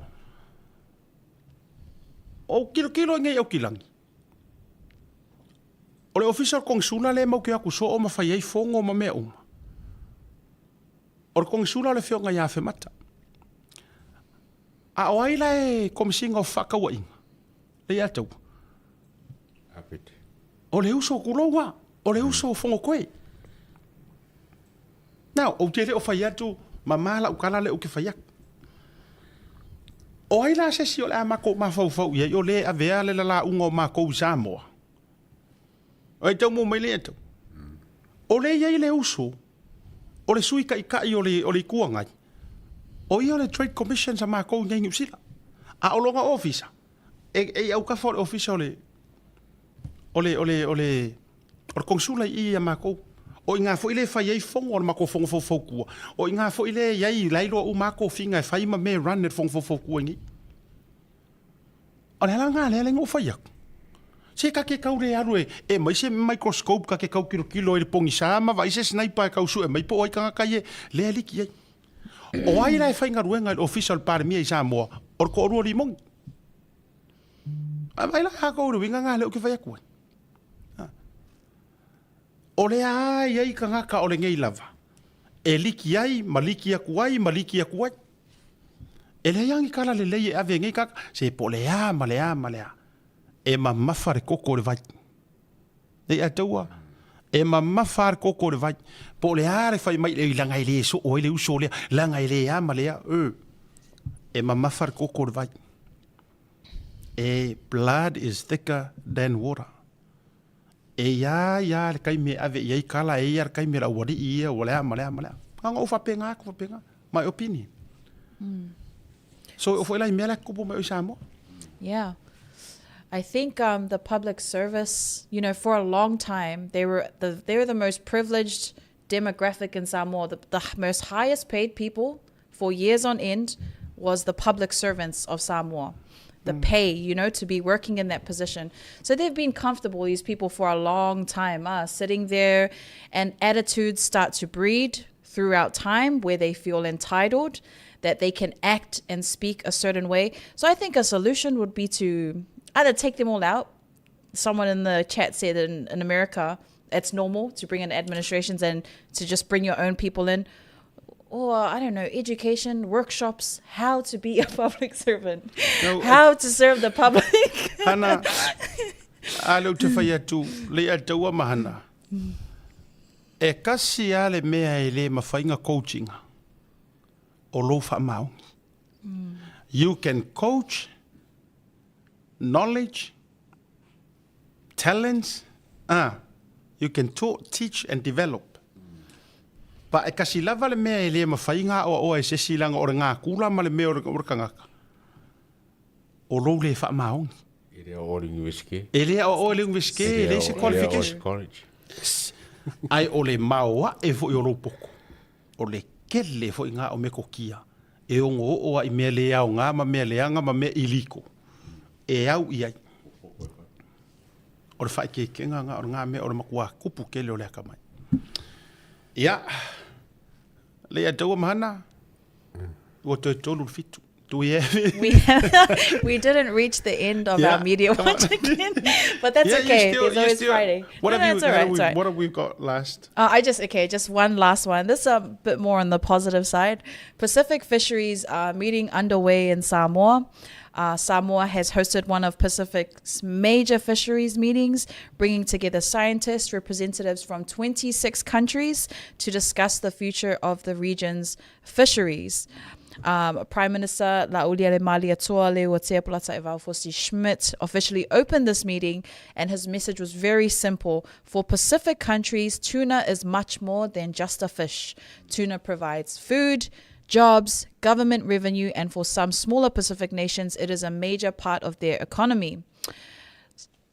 [SPEAKER 11] ou tilotilo i nei Aukilani. O le Ofisa o le Konisula lea e mau ke o atu soo ma fai ai fono ma mea uma. O le Konisula o le Afioga ia Afemata. A o ai la e Komesina o Fefaatauaiga? Le ia Taua.
[SPEAKER 10] Apete.
[SPEAKER 11] O le uso o Kuloua, o le uso o Fonotoe. Now, ou te le o fai atu, mama lau tala lea ou te fai atu. O ai la se isi o le a matou mafaufau i ai o le e avea le lalauga o matou i Samoa? O ai tau mo mai le atu. O le i ai le uso, o le sui taitai o le, o le Itu Agai, o ia o le Trade Commission sa matou i nei Niu Sila. A o lona ofisa, e, e i autafa o le ofisa o le, o le, o le, o le, O le konisula i i ia makou. O iga foi lea e fai ai fono o le makou fono faufautua. O iga foi lea e i ai la e iloa uma a tofiga e fai ma mea e run e le fono faufautua i nei. O le ala lena lea la ou fai atu. Se ta te tau le alu e e aumai se microscope ta te tau tilotilo ai i le pogisa ma vaai se sniper e tau sue mai po o ai tagata ia lea e liki ai. O ai la e faigaluega i le ofisa o le Palemia i Samoa? O le toalua o Limoni. A vaai la tatou i le uiga lena lea ou te fai atu ai. O lea a i ai tagata o lenei lava e liki ai ma liki atu ai ma liki atu ai. E leai lava ni tala lelei e ave e nei tagata, se po o le a ma le a ma le a. E mamafa le koko o le vai. Nei a taua, e mamafa le koko o le vai. Po o le a le fai mai, leaga e le soo ai le uso lea, leaga e le a ma le a, e. E mamafa le koko o le vai. E blood is thicker than water. E ia ia le taimi e ave i ai kala, e ia le taimi e le aualii ia, ua le a ma le a ma le a. Na ona ou faapena atu faapena. My opinion. So e oo foi la i mea la e tutupu mai o i Samoa.
[SPEAKER 1] Yeah. I think um, the public service, you know, for a long time they were the they were the most privileged demographic in Samoa. The, the most highest paid people for years on end was the public servants of Samoa. The mm. pay, you know, to be working in that position. So they've been comfortable, these people, for a long time, uh, sitting there, and attitudes start to breed throughout time where they feel entitled, that they can act and speak a certain way. So I think a solution would be to either take them all out. Someone in the chat said in, in America, it's normal to bring in administrations and to just bring your own people in. Or, I don't know, education, workshops, how to be a public servant, no, how to serve the public.
[SPEAKER 11] Hana, a leo te whai atu, le a taua mahana. E kasi a le mea e le mawhainga coachinga o lou whaamaongi. Mm. You can coach knowledge, talents, ah, you can talk, teach and develop. But e kasi lava le mea e le mawhai ngā oa oa e se silanga o le ngā kula ma le mea o le, o le kangaka. O lou le whaamaongi.
[SPEAKER 10] E lea o le university.
[SPEAKER 11] E lea o le university, e le se qualification.
[SPEAKER 10] College.
[SPEAKER 11] Ai o le maoa e fo i o lou poko. O le kele fo i ngā o me kokia. E ongo o oa i mea le ao ngā ma mea leanga ma mea iliko. E au i ai. O le whaikekenga ngā o ngā mea o le makua kupu kele o le akamai. Ia, le ia taua mahana, ua toe tolu le fitu. Do we have
[SPEAKER 1] We we didn't reach the end of yeah, our media watch again, but that's yeah, okay. Still, There's always still, Friday.
[SPEAKER 11] What
[SPEAKER 1] no,
[SPEAKER 11] have
[SPEAKER 1] no,
[SPEAKER 11] you,
[SPEAKER 1] all right,
[SPEAKER 11] we,
[SPEAKER 1] all right.
[SPEAKER 11] What have we got last?
[SPEAKER 1] Uh, I just okay, just one last one. This is a bit more on the positive side. Pacific Fisheries uh, meeting underway in Samoa. Uh, Samoa has hosted one of Pacific's major fisheries meetings, bringing together scientists, representatives from 26 countries to discuss the future of the region's fisheries. Um, Prime Minister Laaulialemalietoa Leuatea Polataivao Schmidt officially opened this meeting, and his message was very simple. For Pacific countries, tuna is much more than just a fish. Tuna provides food, jobs, government revenue, and for some smaller Pacific nations, it is a major part of their economy.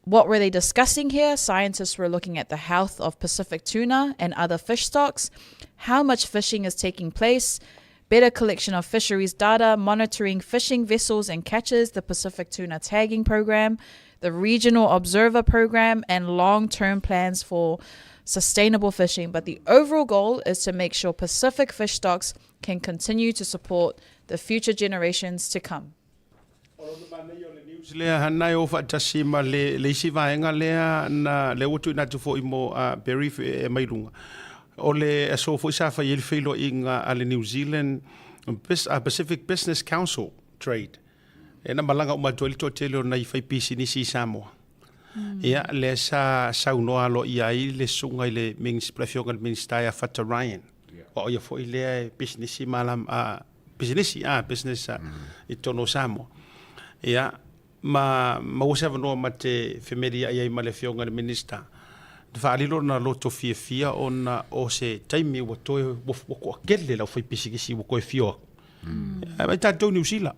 [SPEAKER 1] What were they discussing here? Scientists were looking at the health of Pacific tuna and other fish stocks, how much fishing is taking place, better collection of fisheries data, monitoring fishing vessels and catches, the Pacific Tuna Tagging Program, the Regional Observer Program, and long term plans for sustainable fishing. But the overall goal is to make sure Pacific fish stocks can continue to support the future generations to come.
[SPEAKER 11] Lea hana e o whaatasi ma le, le isi vaenga lea na le ua tuuina atu foi mo uh, Barry e mai lunga. O le aso foi sa fai ai le feiloaiga a le New Zealand Pacific Business Council Trade. E na malaga uma atu ai le toatele o nai fai pisinisi i Samoa. Mm. Ia, lea sa saunoa aloaia ai le susuga i le Afioga i le Minisita ia Fata Ryan. Yeah. O ia foi lea e pisinisi malam, uh, pisinisi, ah, business uh, mm. i totonu o Samoa. Ia, ma maua se avanoa ma te femelia'i ai ma le Afioga i le Minisita. Na faalilo lona loto fiafia ona o se taimi ua toe ua, ua toatele le aufaipisikisi ua toe fio aku. Mm. Mai tatou Niu Sila,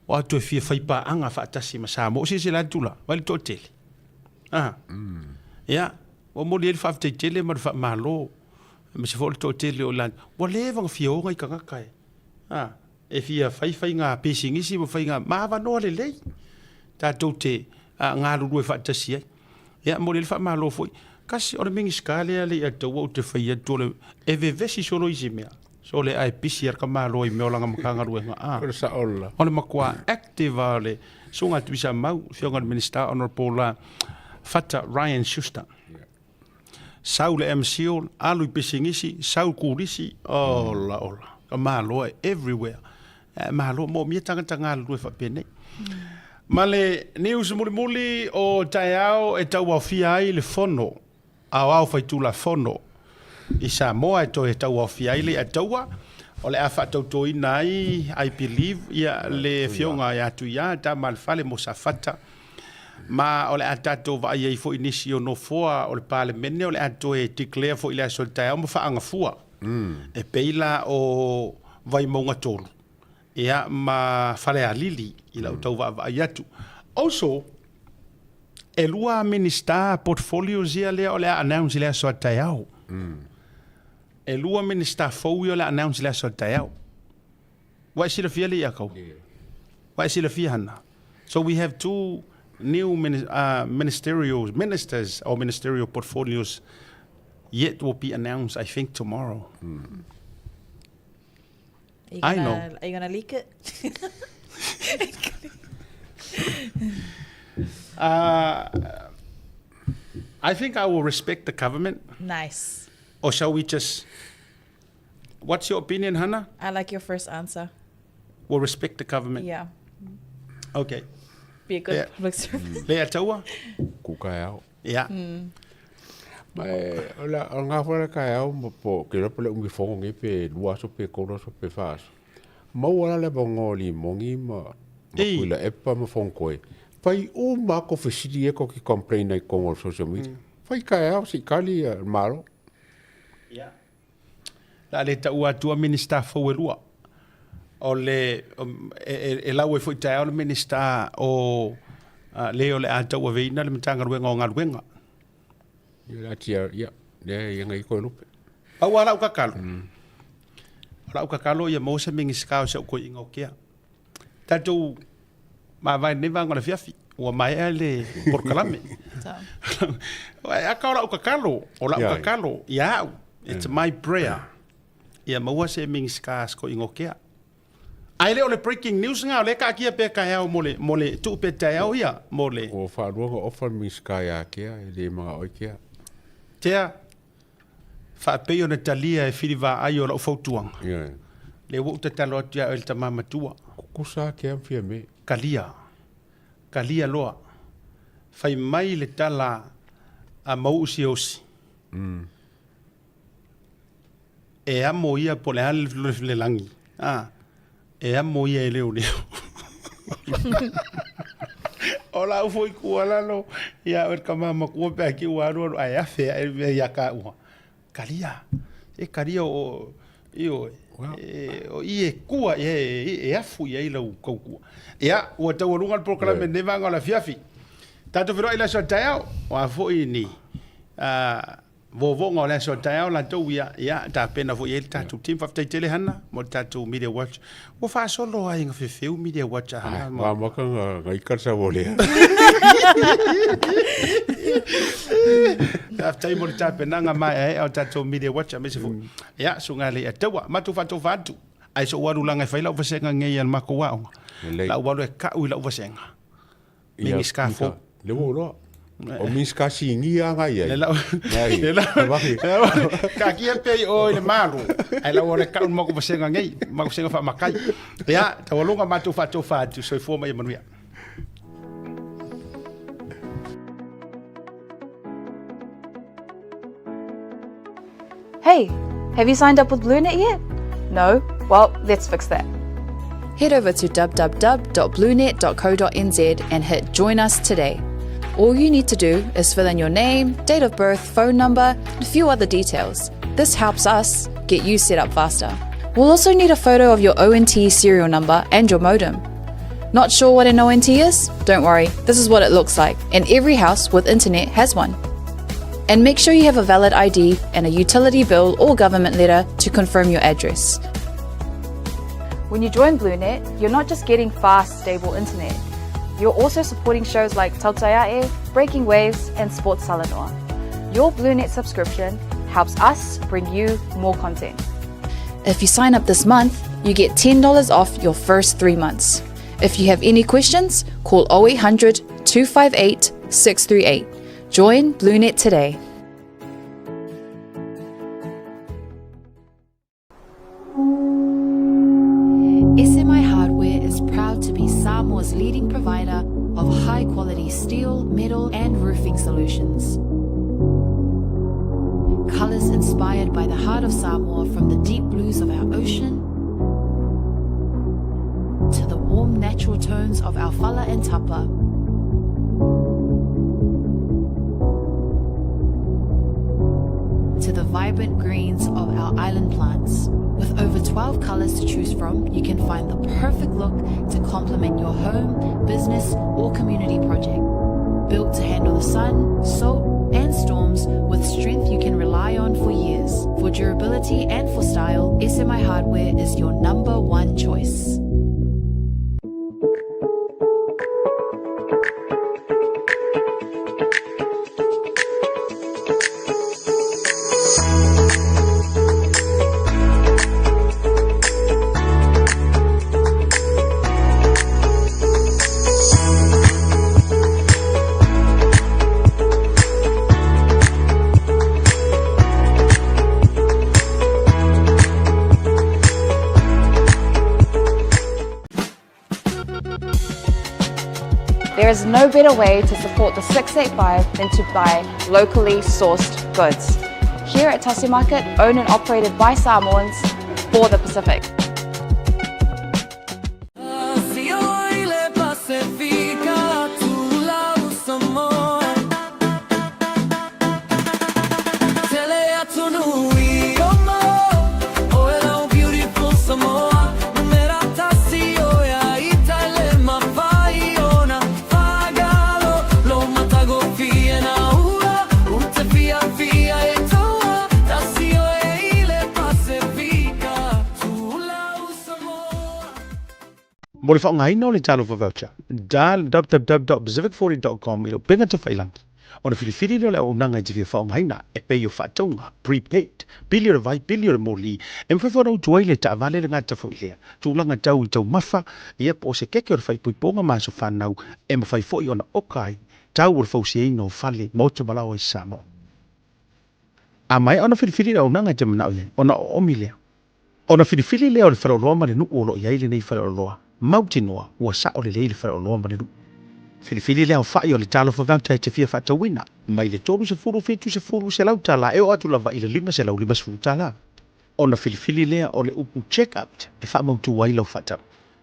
[SPEAKER 11] ua toe fia fai paaga faatasi ma Samoa. O silasila atu la, vai le toatele. Ah. Mm. Ia, ua momoli ai le faafetai tele ma le faamalo, aemaise foi o le toatele o lan. Ua leva ona fia oga i tagata e. Ah. E fia fai faiga pisinisi ma faiga ma avanoa lelei tatou te galulue faatasi ai. Ia, momoli ai le faamalo foi. Kasi, o le Minisita lea le ia taua ou te fai atu o le, e vevesi solo isi mea. So le ae pisi a le tamaloa i mea o lana Matagaluega. A,
[SPEAKER 10] O le sao la.
[SPEAKER 11] O le matua active lava o le Susuga a Tuisamau, Afioga i le Minisita Honourable Fata Ryan Schuster. Sau le MCIL, alu i pisinisi, sau kulisi, ola ola. Ka malo e everywhere. E, malo mo mia tagata galulue faapenei. Ma le news mulimuli o taeao e tauaofia ai le fono aoao faitulafono i Samoa e toe tauaofia ai le Ataua o le a faatautoina ai I believe ia le afioga ia Tuia tama le fale mo Safata Ma o le a tatou vaai ai foi i nisi o nofoa o le Palemene o le a toe declare foi i le aso o le taeao ma faagafua. E pei la o Vaimauga 3 ia ma Falealili i lau tau vaavaai atu. Also, E lua Minista portfolios ia lea o le a announce i le aso a taeao. E lua Minista fou ia o le a announce i le aso a taeao. Ua e silafia le ia kau? Ua e silafia Hana? So we have two new ministerial ministers or ministerial portfolios yet will be announced I think tomorrow.
[SPEAKER 12] Are you
[SPEAKER 11] I
[SPEAKER 12] gonna,
[SPEAKER 11] know.
[SPEAKER 12] Are you gonna leak it?
[SPEAKER 11] I think I will respect the government.
[SPEAKER 12] Nice.
[SPEAKER 11] Or shall we just What's your opinion, Hannah?
[SPEAKER 12] I like your first answer.
[SPEAKER 11] We'll respect the government.
[SPEAKER 12] Yeah.
[SPEAKER 11] Okay.
[SPEAKER 12] Be a good
[SPEAKER 11] Yeah.
[SPEAKER 12] public servant.
[SPEAKER 11] Lea taua?
[SPEAKER 10] Ku kaeao.
[SPEAKER 11] Yeah.
[SPEAKER 10] Ma e, o la, o ngā whare kaeao ma po, ke ropa le ungi fongo ngi pe lua aso pe kolo aso pe wha aso. Maua la le bongo li mongi ma, ma
[SPEAKER 11] Ei.
[SPEAKER 10] kuila epa ma fongkoe. Fai o ma ko fesili e ko ki complain ai kongo social media. Fai kaeao si kali a malo.
[SPEAKER 11] Yeah. La le taua atua Minista fou e lua. O le, e, e, e lau e foi taeao le Minista o uh, le o le a tauaveina le Matagaluega o Galuega.
[SPEAKER 10] Ia la tia, ia, le ia ngai koe lupe.
[SPEAKER 11] Pau a lau kakalo. O lau kakalo ia maua se Minista o se au koiinga o kea. Tatou mavae nei vaega o le afiafi, ua maea le polokalame. Aka o lau kakalo, o lau kakalo ia au, it's my prayer, ia maua se Minista se koiinga o kea. Ae le o le breaking news nga, o lea e kaakia pea taeao mo le, mo le tuu pea taeao ia, mo le.
[SPEAKER 10] Ua faalua ona ofa le Minista ia Kea, e le manao ai Kea.
[SPEAKER 11] Tea, faapei ona talia e Fili Vaai o lau fautuaga.
[SPEAKER 10] Ioe.
[SPEAKER 11] Lea ua ou tatalo atu ia oe le tama matua.
[SPEAKER 10] Kukusa Kea ma Fiame.
[SPEAKER 11] Kalia. Kalia loa. Fai mai le tala a Mau'u Siosi. E amo ia po o le a le lagi. A, e amo ia e leoleo. O lau foi tuualalo ia oe le tama matua pe a ki ua alualu ae afe ae le mea ia taua. Kalia, e kalia o, ioe, e, o i e kua i ai, e afu i ai lau tautua. Ia, ua taualuga le polokalame i lenei vaega o le afiafi. Tatou feiloai i le aso a taeao, o a foi ni, a, Vovoga o le aso a taeao latou ia, ia tapena foi i ai le tatou team. Faafetai tele Hana mo le tatou Media Watch. Ua faasolo ai ga fefeu Media Watch a Hana.
[SPEAKER 10] Ma maka nga nga ika sa wo lea.
[SPEAKER 11] Faafetai mo le tapenaga maeaea o tatou Media Watch aemaise foi. Ia, susuga le Ataua, matou faatofa atu. Ae so ou alu laga e fai lau vasega nei a le matou aoga. Lau alu e ka'u i lau vasega. Minista fou.
[SPEAKER 10] Le ua loa. O Minista sinia nga i ai.
[SPEAKER 11] Le lau. Le lau. Kakia pea i o i le malo. Ai lau o le ka'u makou vasega nei, makou vasega faamakai. Ia, taualoga matou faatofa atu, soifua ma ia manuia.
[SPEAKER 1] Hey, have you signed up with BlueNet yet? No? Well, let's fix that. Head over to www.bluenet.co.nz and hit Join Us today. All you need to do is fill in your name, date of birth, phone number, and a few other details. This helps us get you set up faster. We'll also need a photo of your ONT serial number and your modem. Not sure what an ONT is? Don't worry, this is what it looks like, and every house with internet has one. And make sure you have a valid ID and a utility bill or government letter to confirm your address. When you join BlueNet, you're not just getting fast, stable internet. You're also supporting shows like Tautaiae, Breaking Waves, and Sports Salanoa. Your BlueNet subscription helps us bring you more content. If you sign up this month, you get $10 off your first three months. If you have any questions, call 0800 258 638. Join BlueNet today. SMI Hardware is proud to be Samoa's leading provider of high quality steel, metal, and roofing solutions. Colors inspired by the heart of Samoa from the deep blues of our ocean to the warm natural tones of our fala and tapa. To the vibrant greens of our island plants. With over 12 colors to choose from, you can find the perfect look to complement your home, business, or community project. Built to handle the sun, salt, and storms with strength you can rely on for years. For durability and for style, SMI Hardware is your number one choice. There is no better way to support the 685 than to buy locally sourced goods. Here at Tasi Market, owned and operated by Samoans for the Pacific.
[SPEAKER 2] Mo le faaaogaina o le Talofa Voucher, dial www.pacific40.com i le upega tafailagi ona filifili lea o le auaunaga e te fia faaaogaina e pei o faatauga, prepaid, pili o le vai, pili o le moli, e mafai foi ona utu ai le taavale le gata foi lea tulaga tau i taumafa, ia po o se keke o le faaipoipoga ma aso fanau e mafai foi ona oka ai tau o le fausiaina o fale, maota ma laoa i Samoa. A maea ona filifili le auaunaga e te manao i ai, ona oomi lea. Ona filifili lea o le faleoloa ma le nuu o lo o i ai lenei faleoloa, mautinoa ua sao lelei le faleoloa ma le nuu. Filifili le aofai o le talofa voucher e te fia faatauina, mai le 30 70 selau tala e oo atu lava i le 550 tala. Ona filifili lea o le upu check out e faamautu ai lau faatau.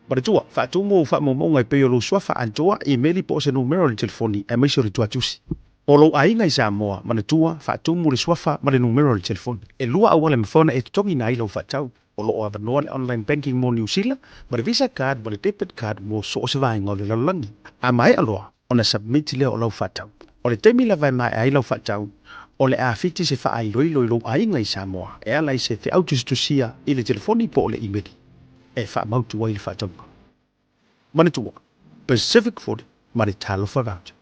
[SPEAKER 2] Manatua, faatumu ou faamaumauga e pei o lou suafa atoa, imeli po o se numera o le telefoni aemaise o le tuatusi. O lou aiga i Samoa, manatua, faatumu le suafa ma le numera o le telefoni. E lua auala e mafai ona e totogiina ai lau faatau. O lo o avanoa le online banking mo Niu Sila, ma le Visa card ma le debit card mo so o se vaega o le lalolagi. A maea loa ona submit lea o lau faatau. O le taimi lava e maea ai lau faatau, o le a fiti se faailoilo i lou aiga i Samoa e ala i se feau tusitusia i le telefoni po o le imeli e faamautu ai le faatauga. Manatua, Pacific 40 ma le Talofa Voucher.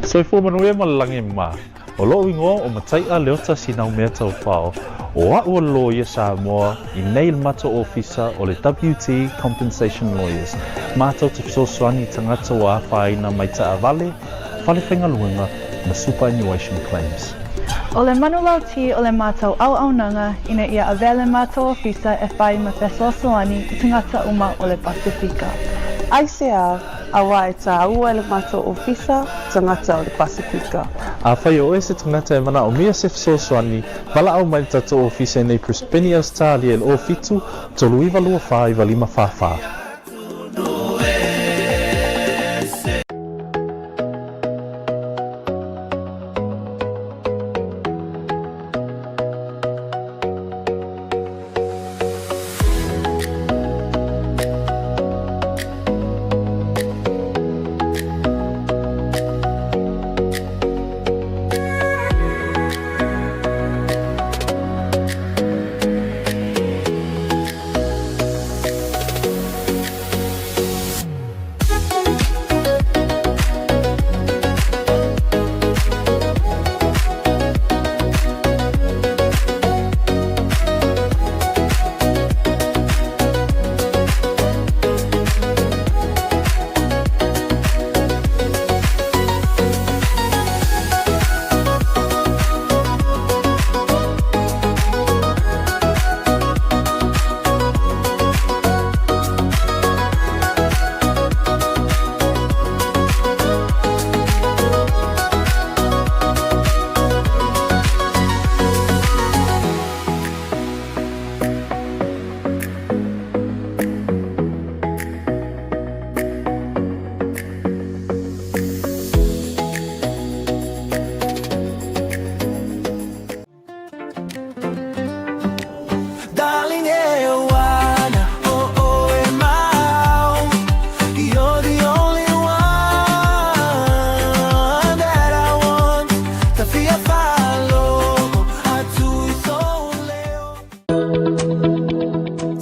[SPEAKER 3] Soifua manuia ma le lagi e mama. O lo'u igoa o Matai'a Leota Sinaumea Taufao, o a'u o le loia Samoa i nei le matou ofisa o le WT Compensation Lawyers, matou te fesoasoani i tagata ua afaina mai taavale, fale faigaluega ma superannuation claims.
[SPEAKER 4] O le manulauti o le matou auaunaga ina ia avea le matou ofisa e fai ma fesoasoani i tagata uma o le Pasefika.
[SPEAKER 5] Aisea, auā e tāua e le matou ofisa tagata o le Pasefika.
[SPEAKER 3] Afai o oe se tagata e manaomia se fesoasoani, valaau mai le tatou ofisa i nei Brisbane, Ausetalia i le 07 39 24 95 44.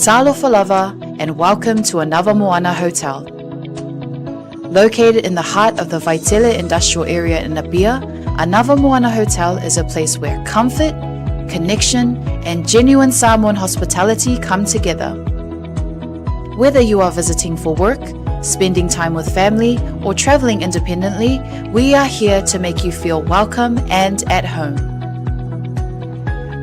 [SPEAKER 1] Talofa lava and welcome to Anava Moana Hotel. Located in the heart of the Vaitele industrial area in Apia, Anava Moana Hotel is a place where comfort, connection, and genuine Samoan hospitality come together. Whether you are visiting for work, spending time with family, or traveling independently, we are here to make you feel welcome and at home.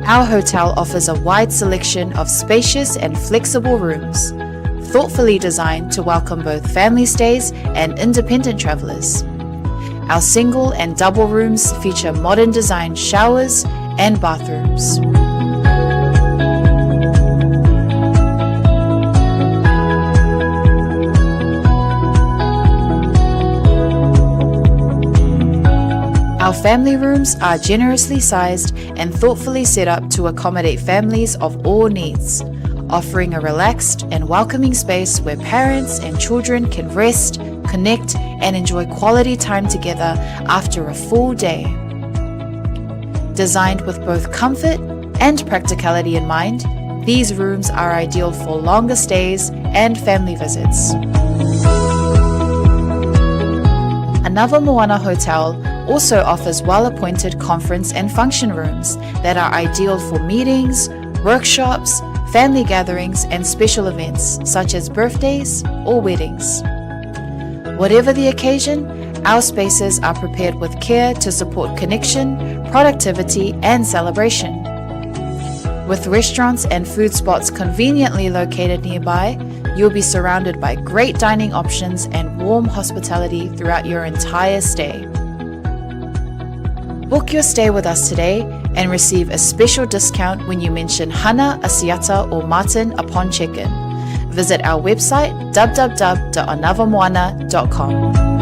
[SPEAKER 1] Our hotel offers a wide selection of spacious and flexible rooms, thoughtfully designed to welcome both family stays and independent travelers. Our single and double rooms feature modern design showers and bathrooms. Our family rooms are generously sized and thoughtfully set up to accommodate families of all needs, offering a relaxed and welcoming space where parents and children can rest, connect, and enjoy quality time together after a full day. Designed with both comfort and practicality in mind, these rooms are ideal for longer stays and family visits. Anava Moana Hotel also offers well appointed conference and function rooms that are ideal for meetings, workshops, family gatherings, and special events such as birthdays or weddings. Whatever the occasion, our spaces are prepared with care to support connection, productivity, and celebration. With restaurants and food spots conveniently located nearby, you'll be surrounded by great dining options and warm hospitality throughout your entire stay. Book your stay with us today and receive a special discount when you mention Hana, Asiata, or Martin upon check-in. Visit our website www.anavamoana.com.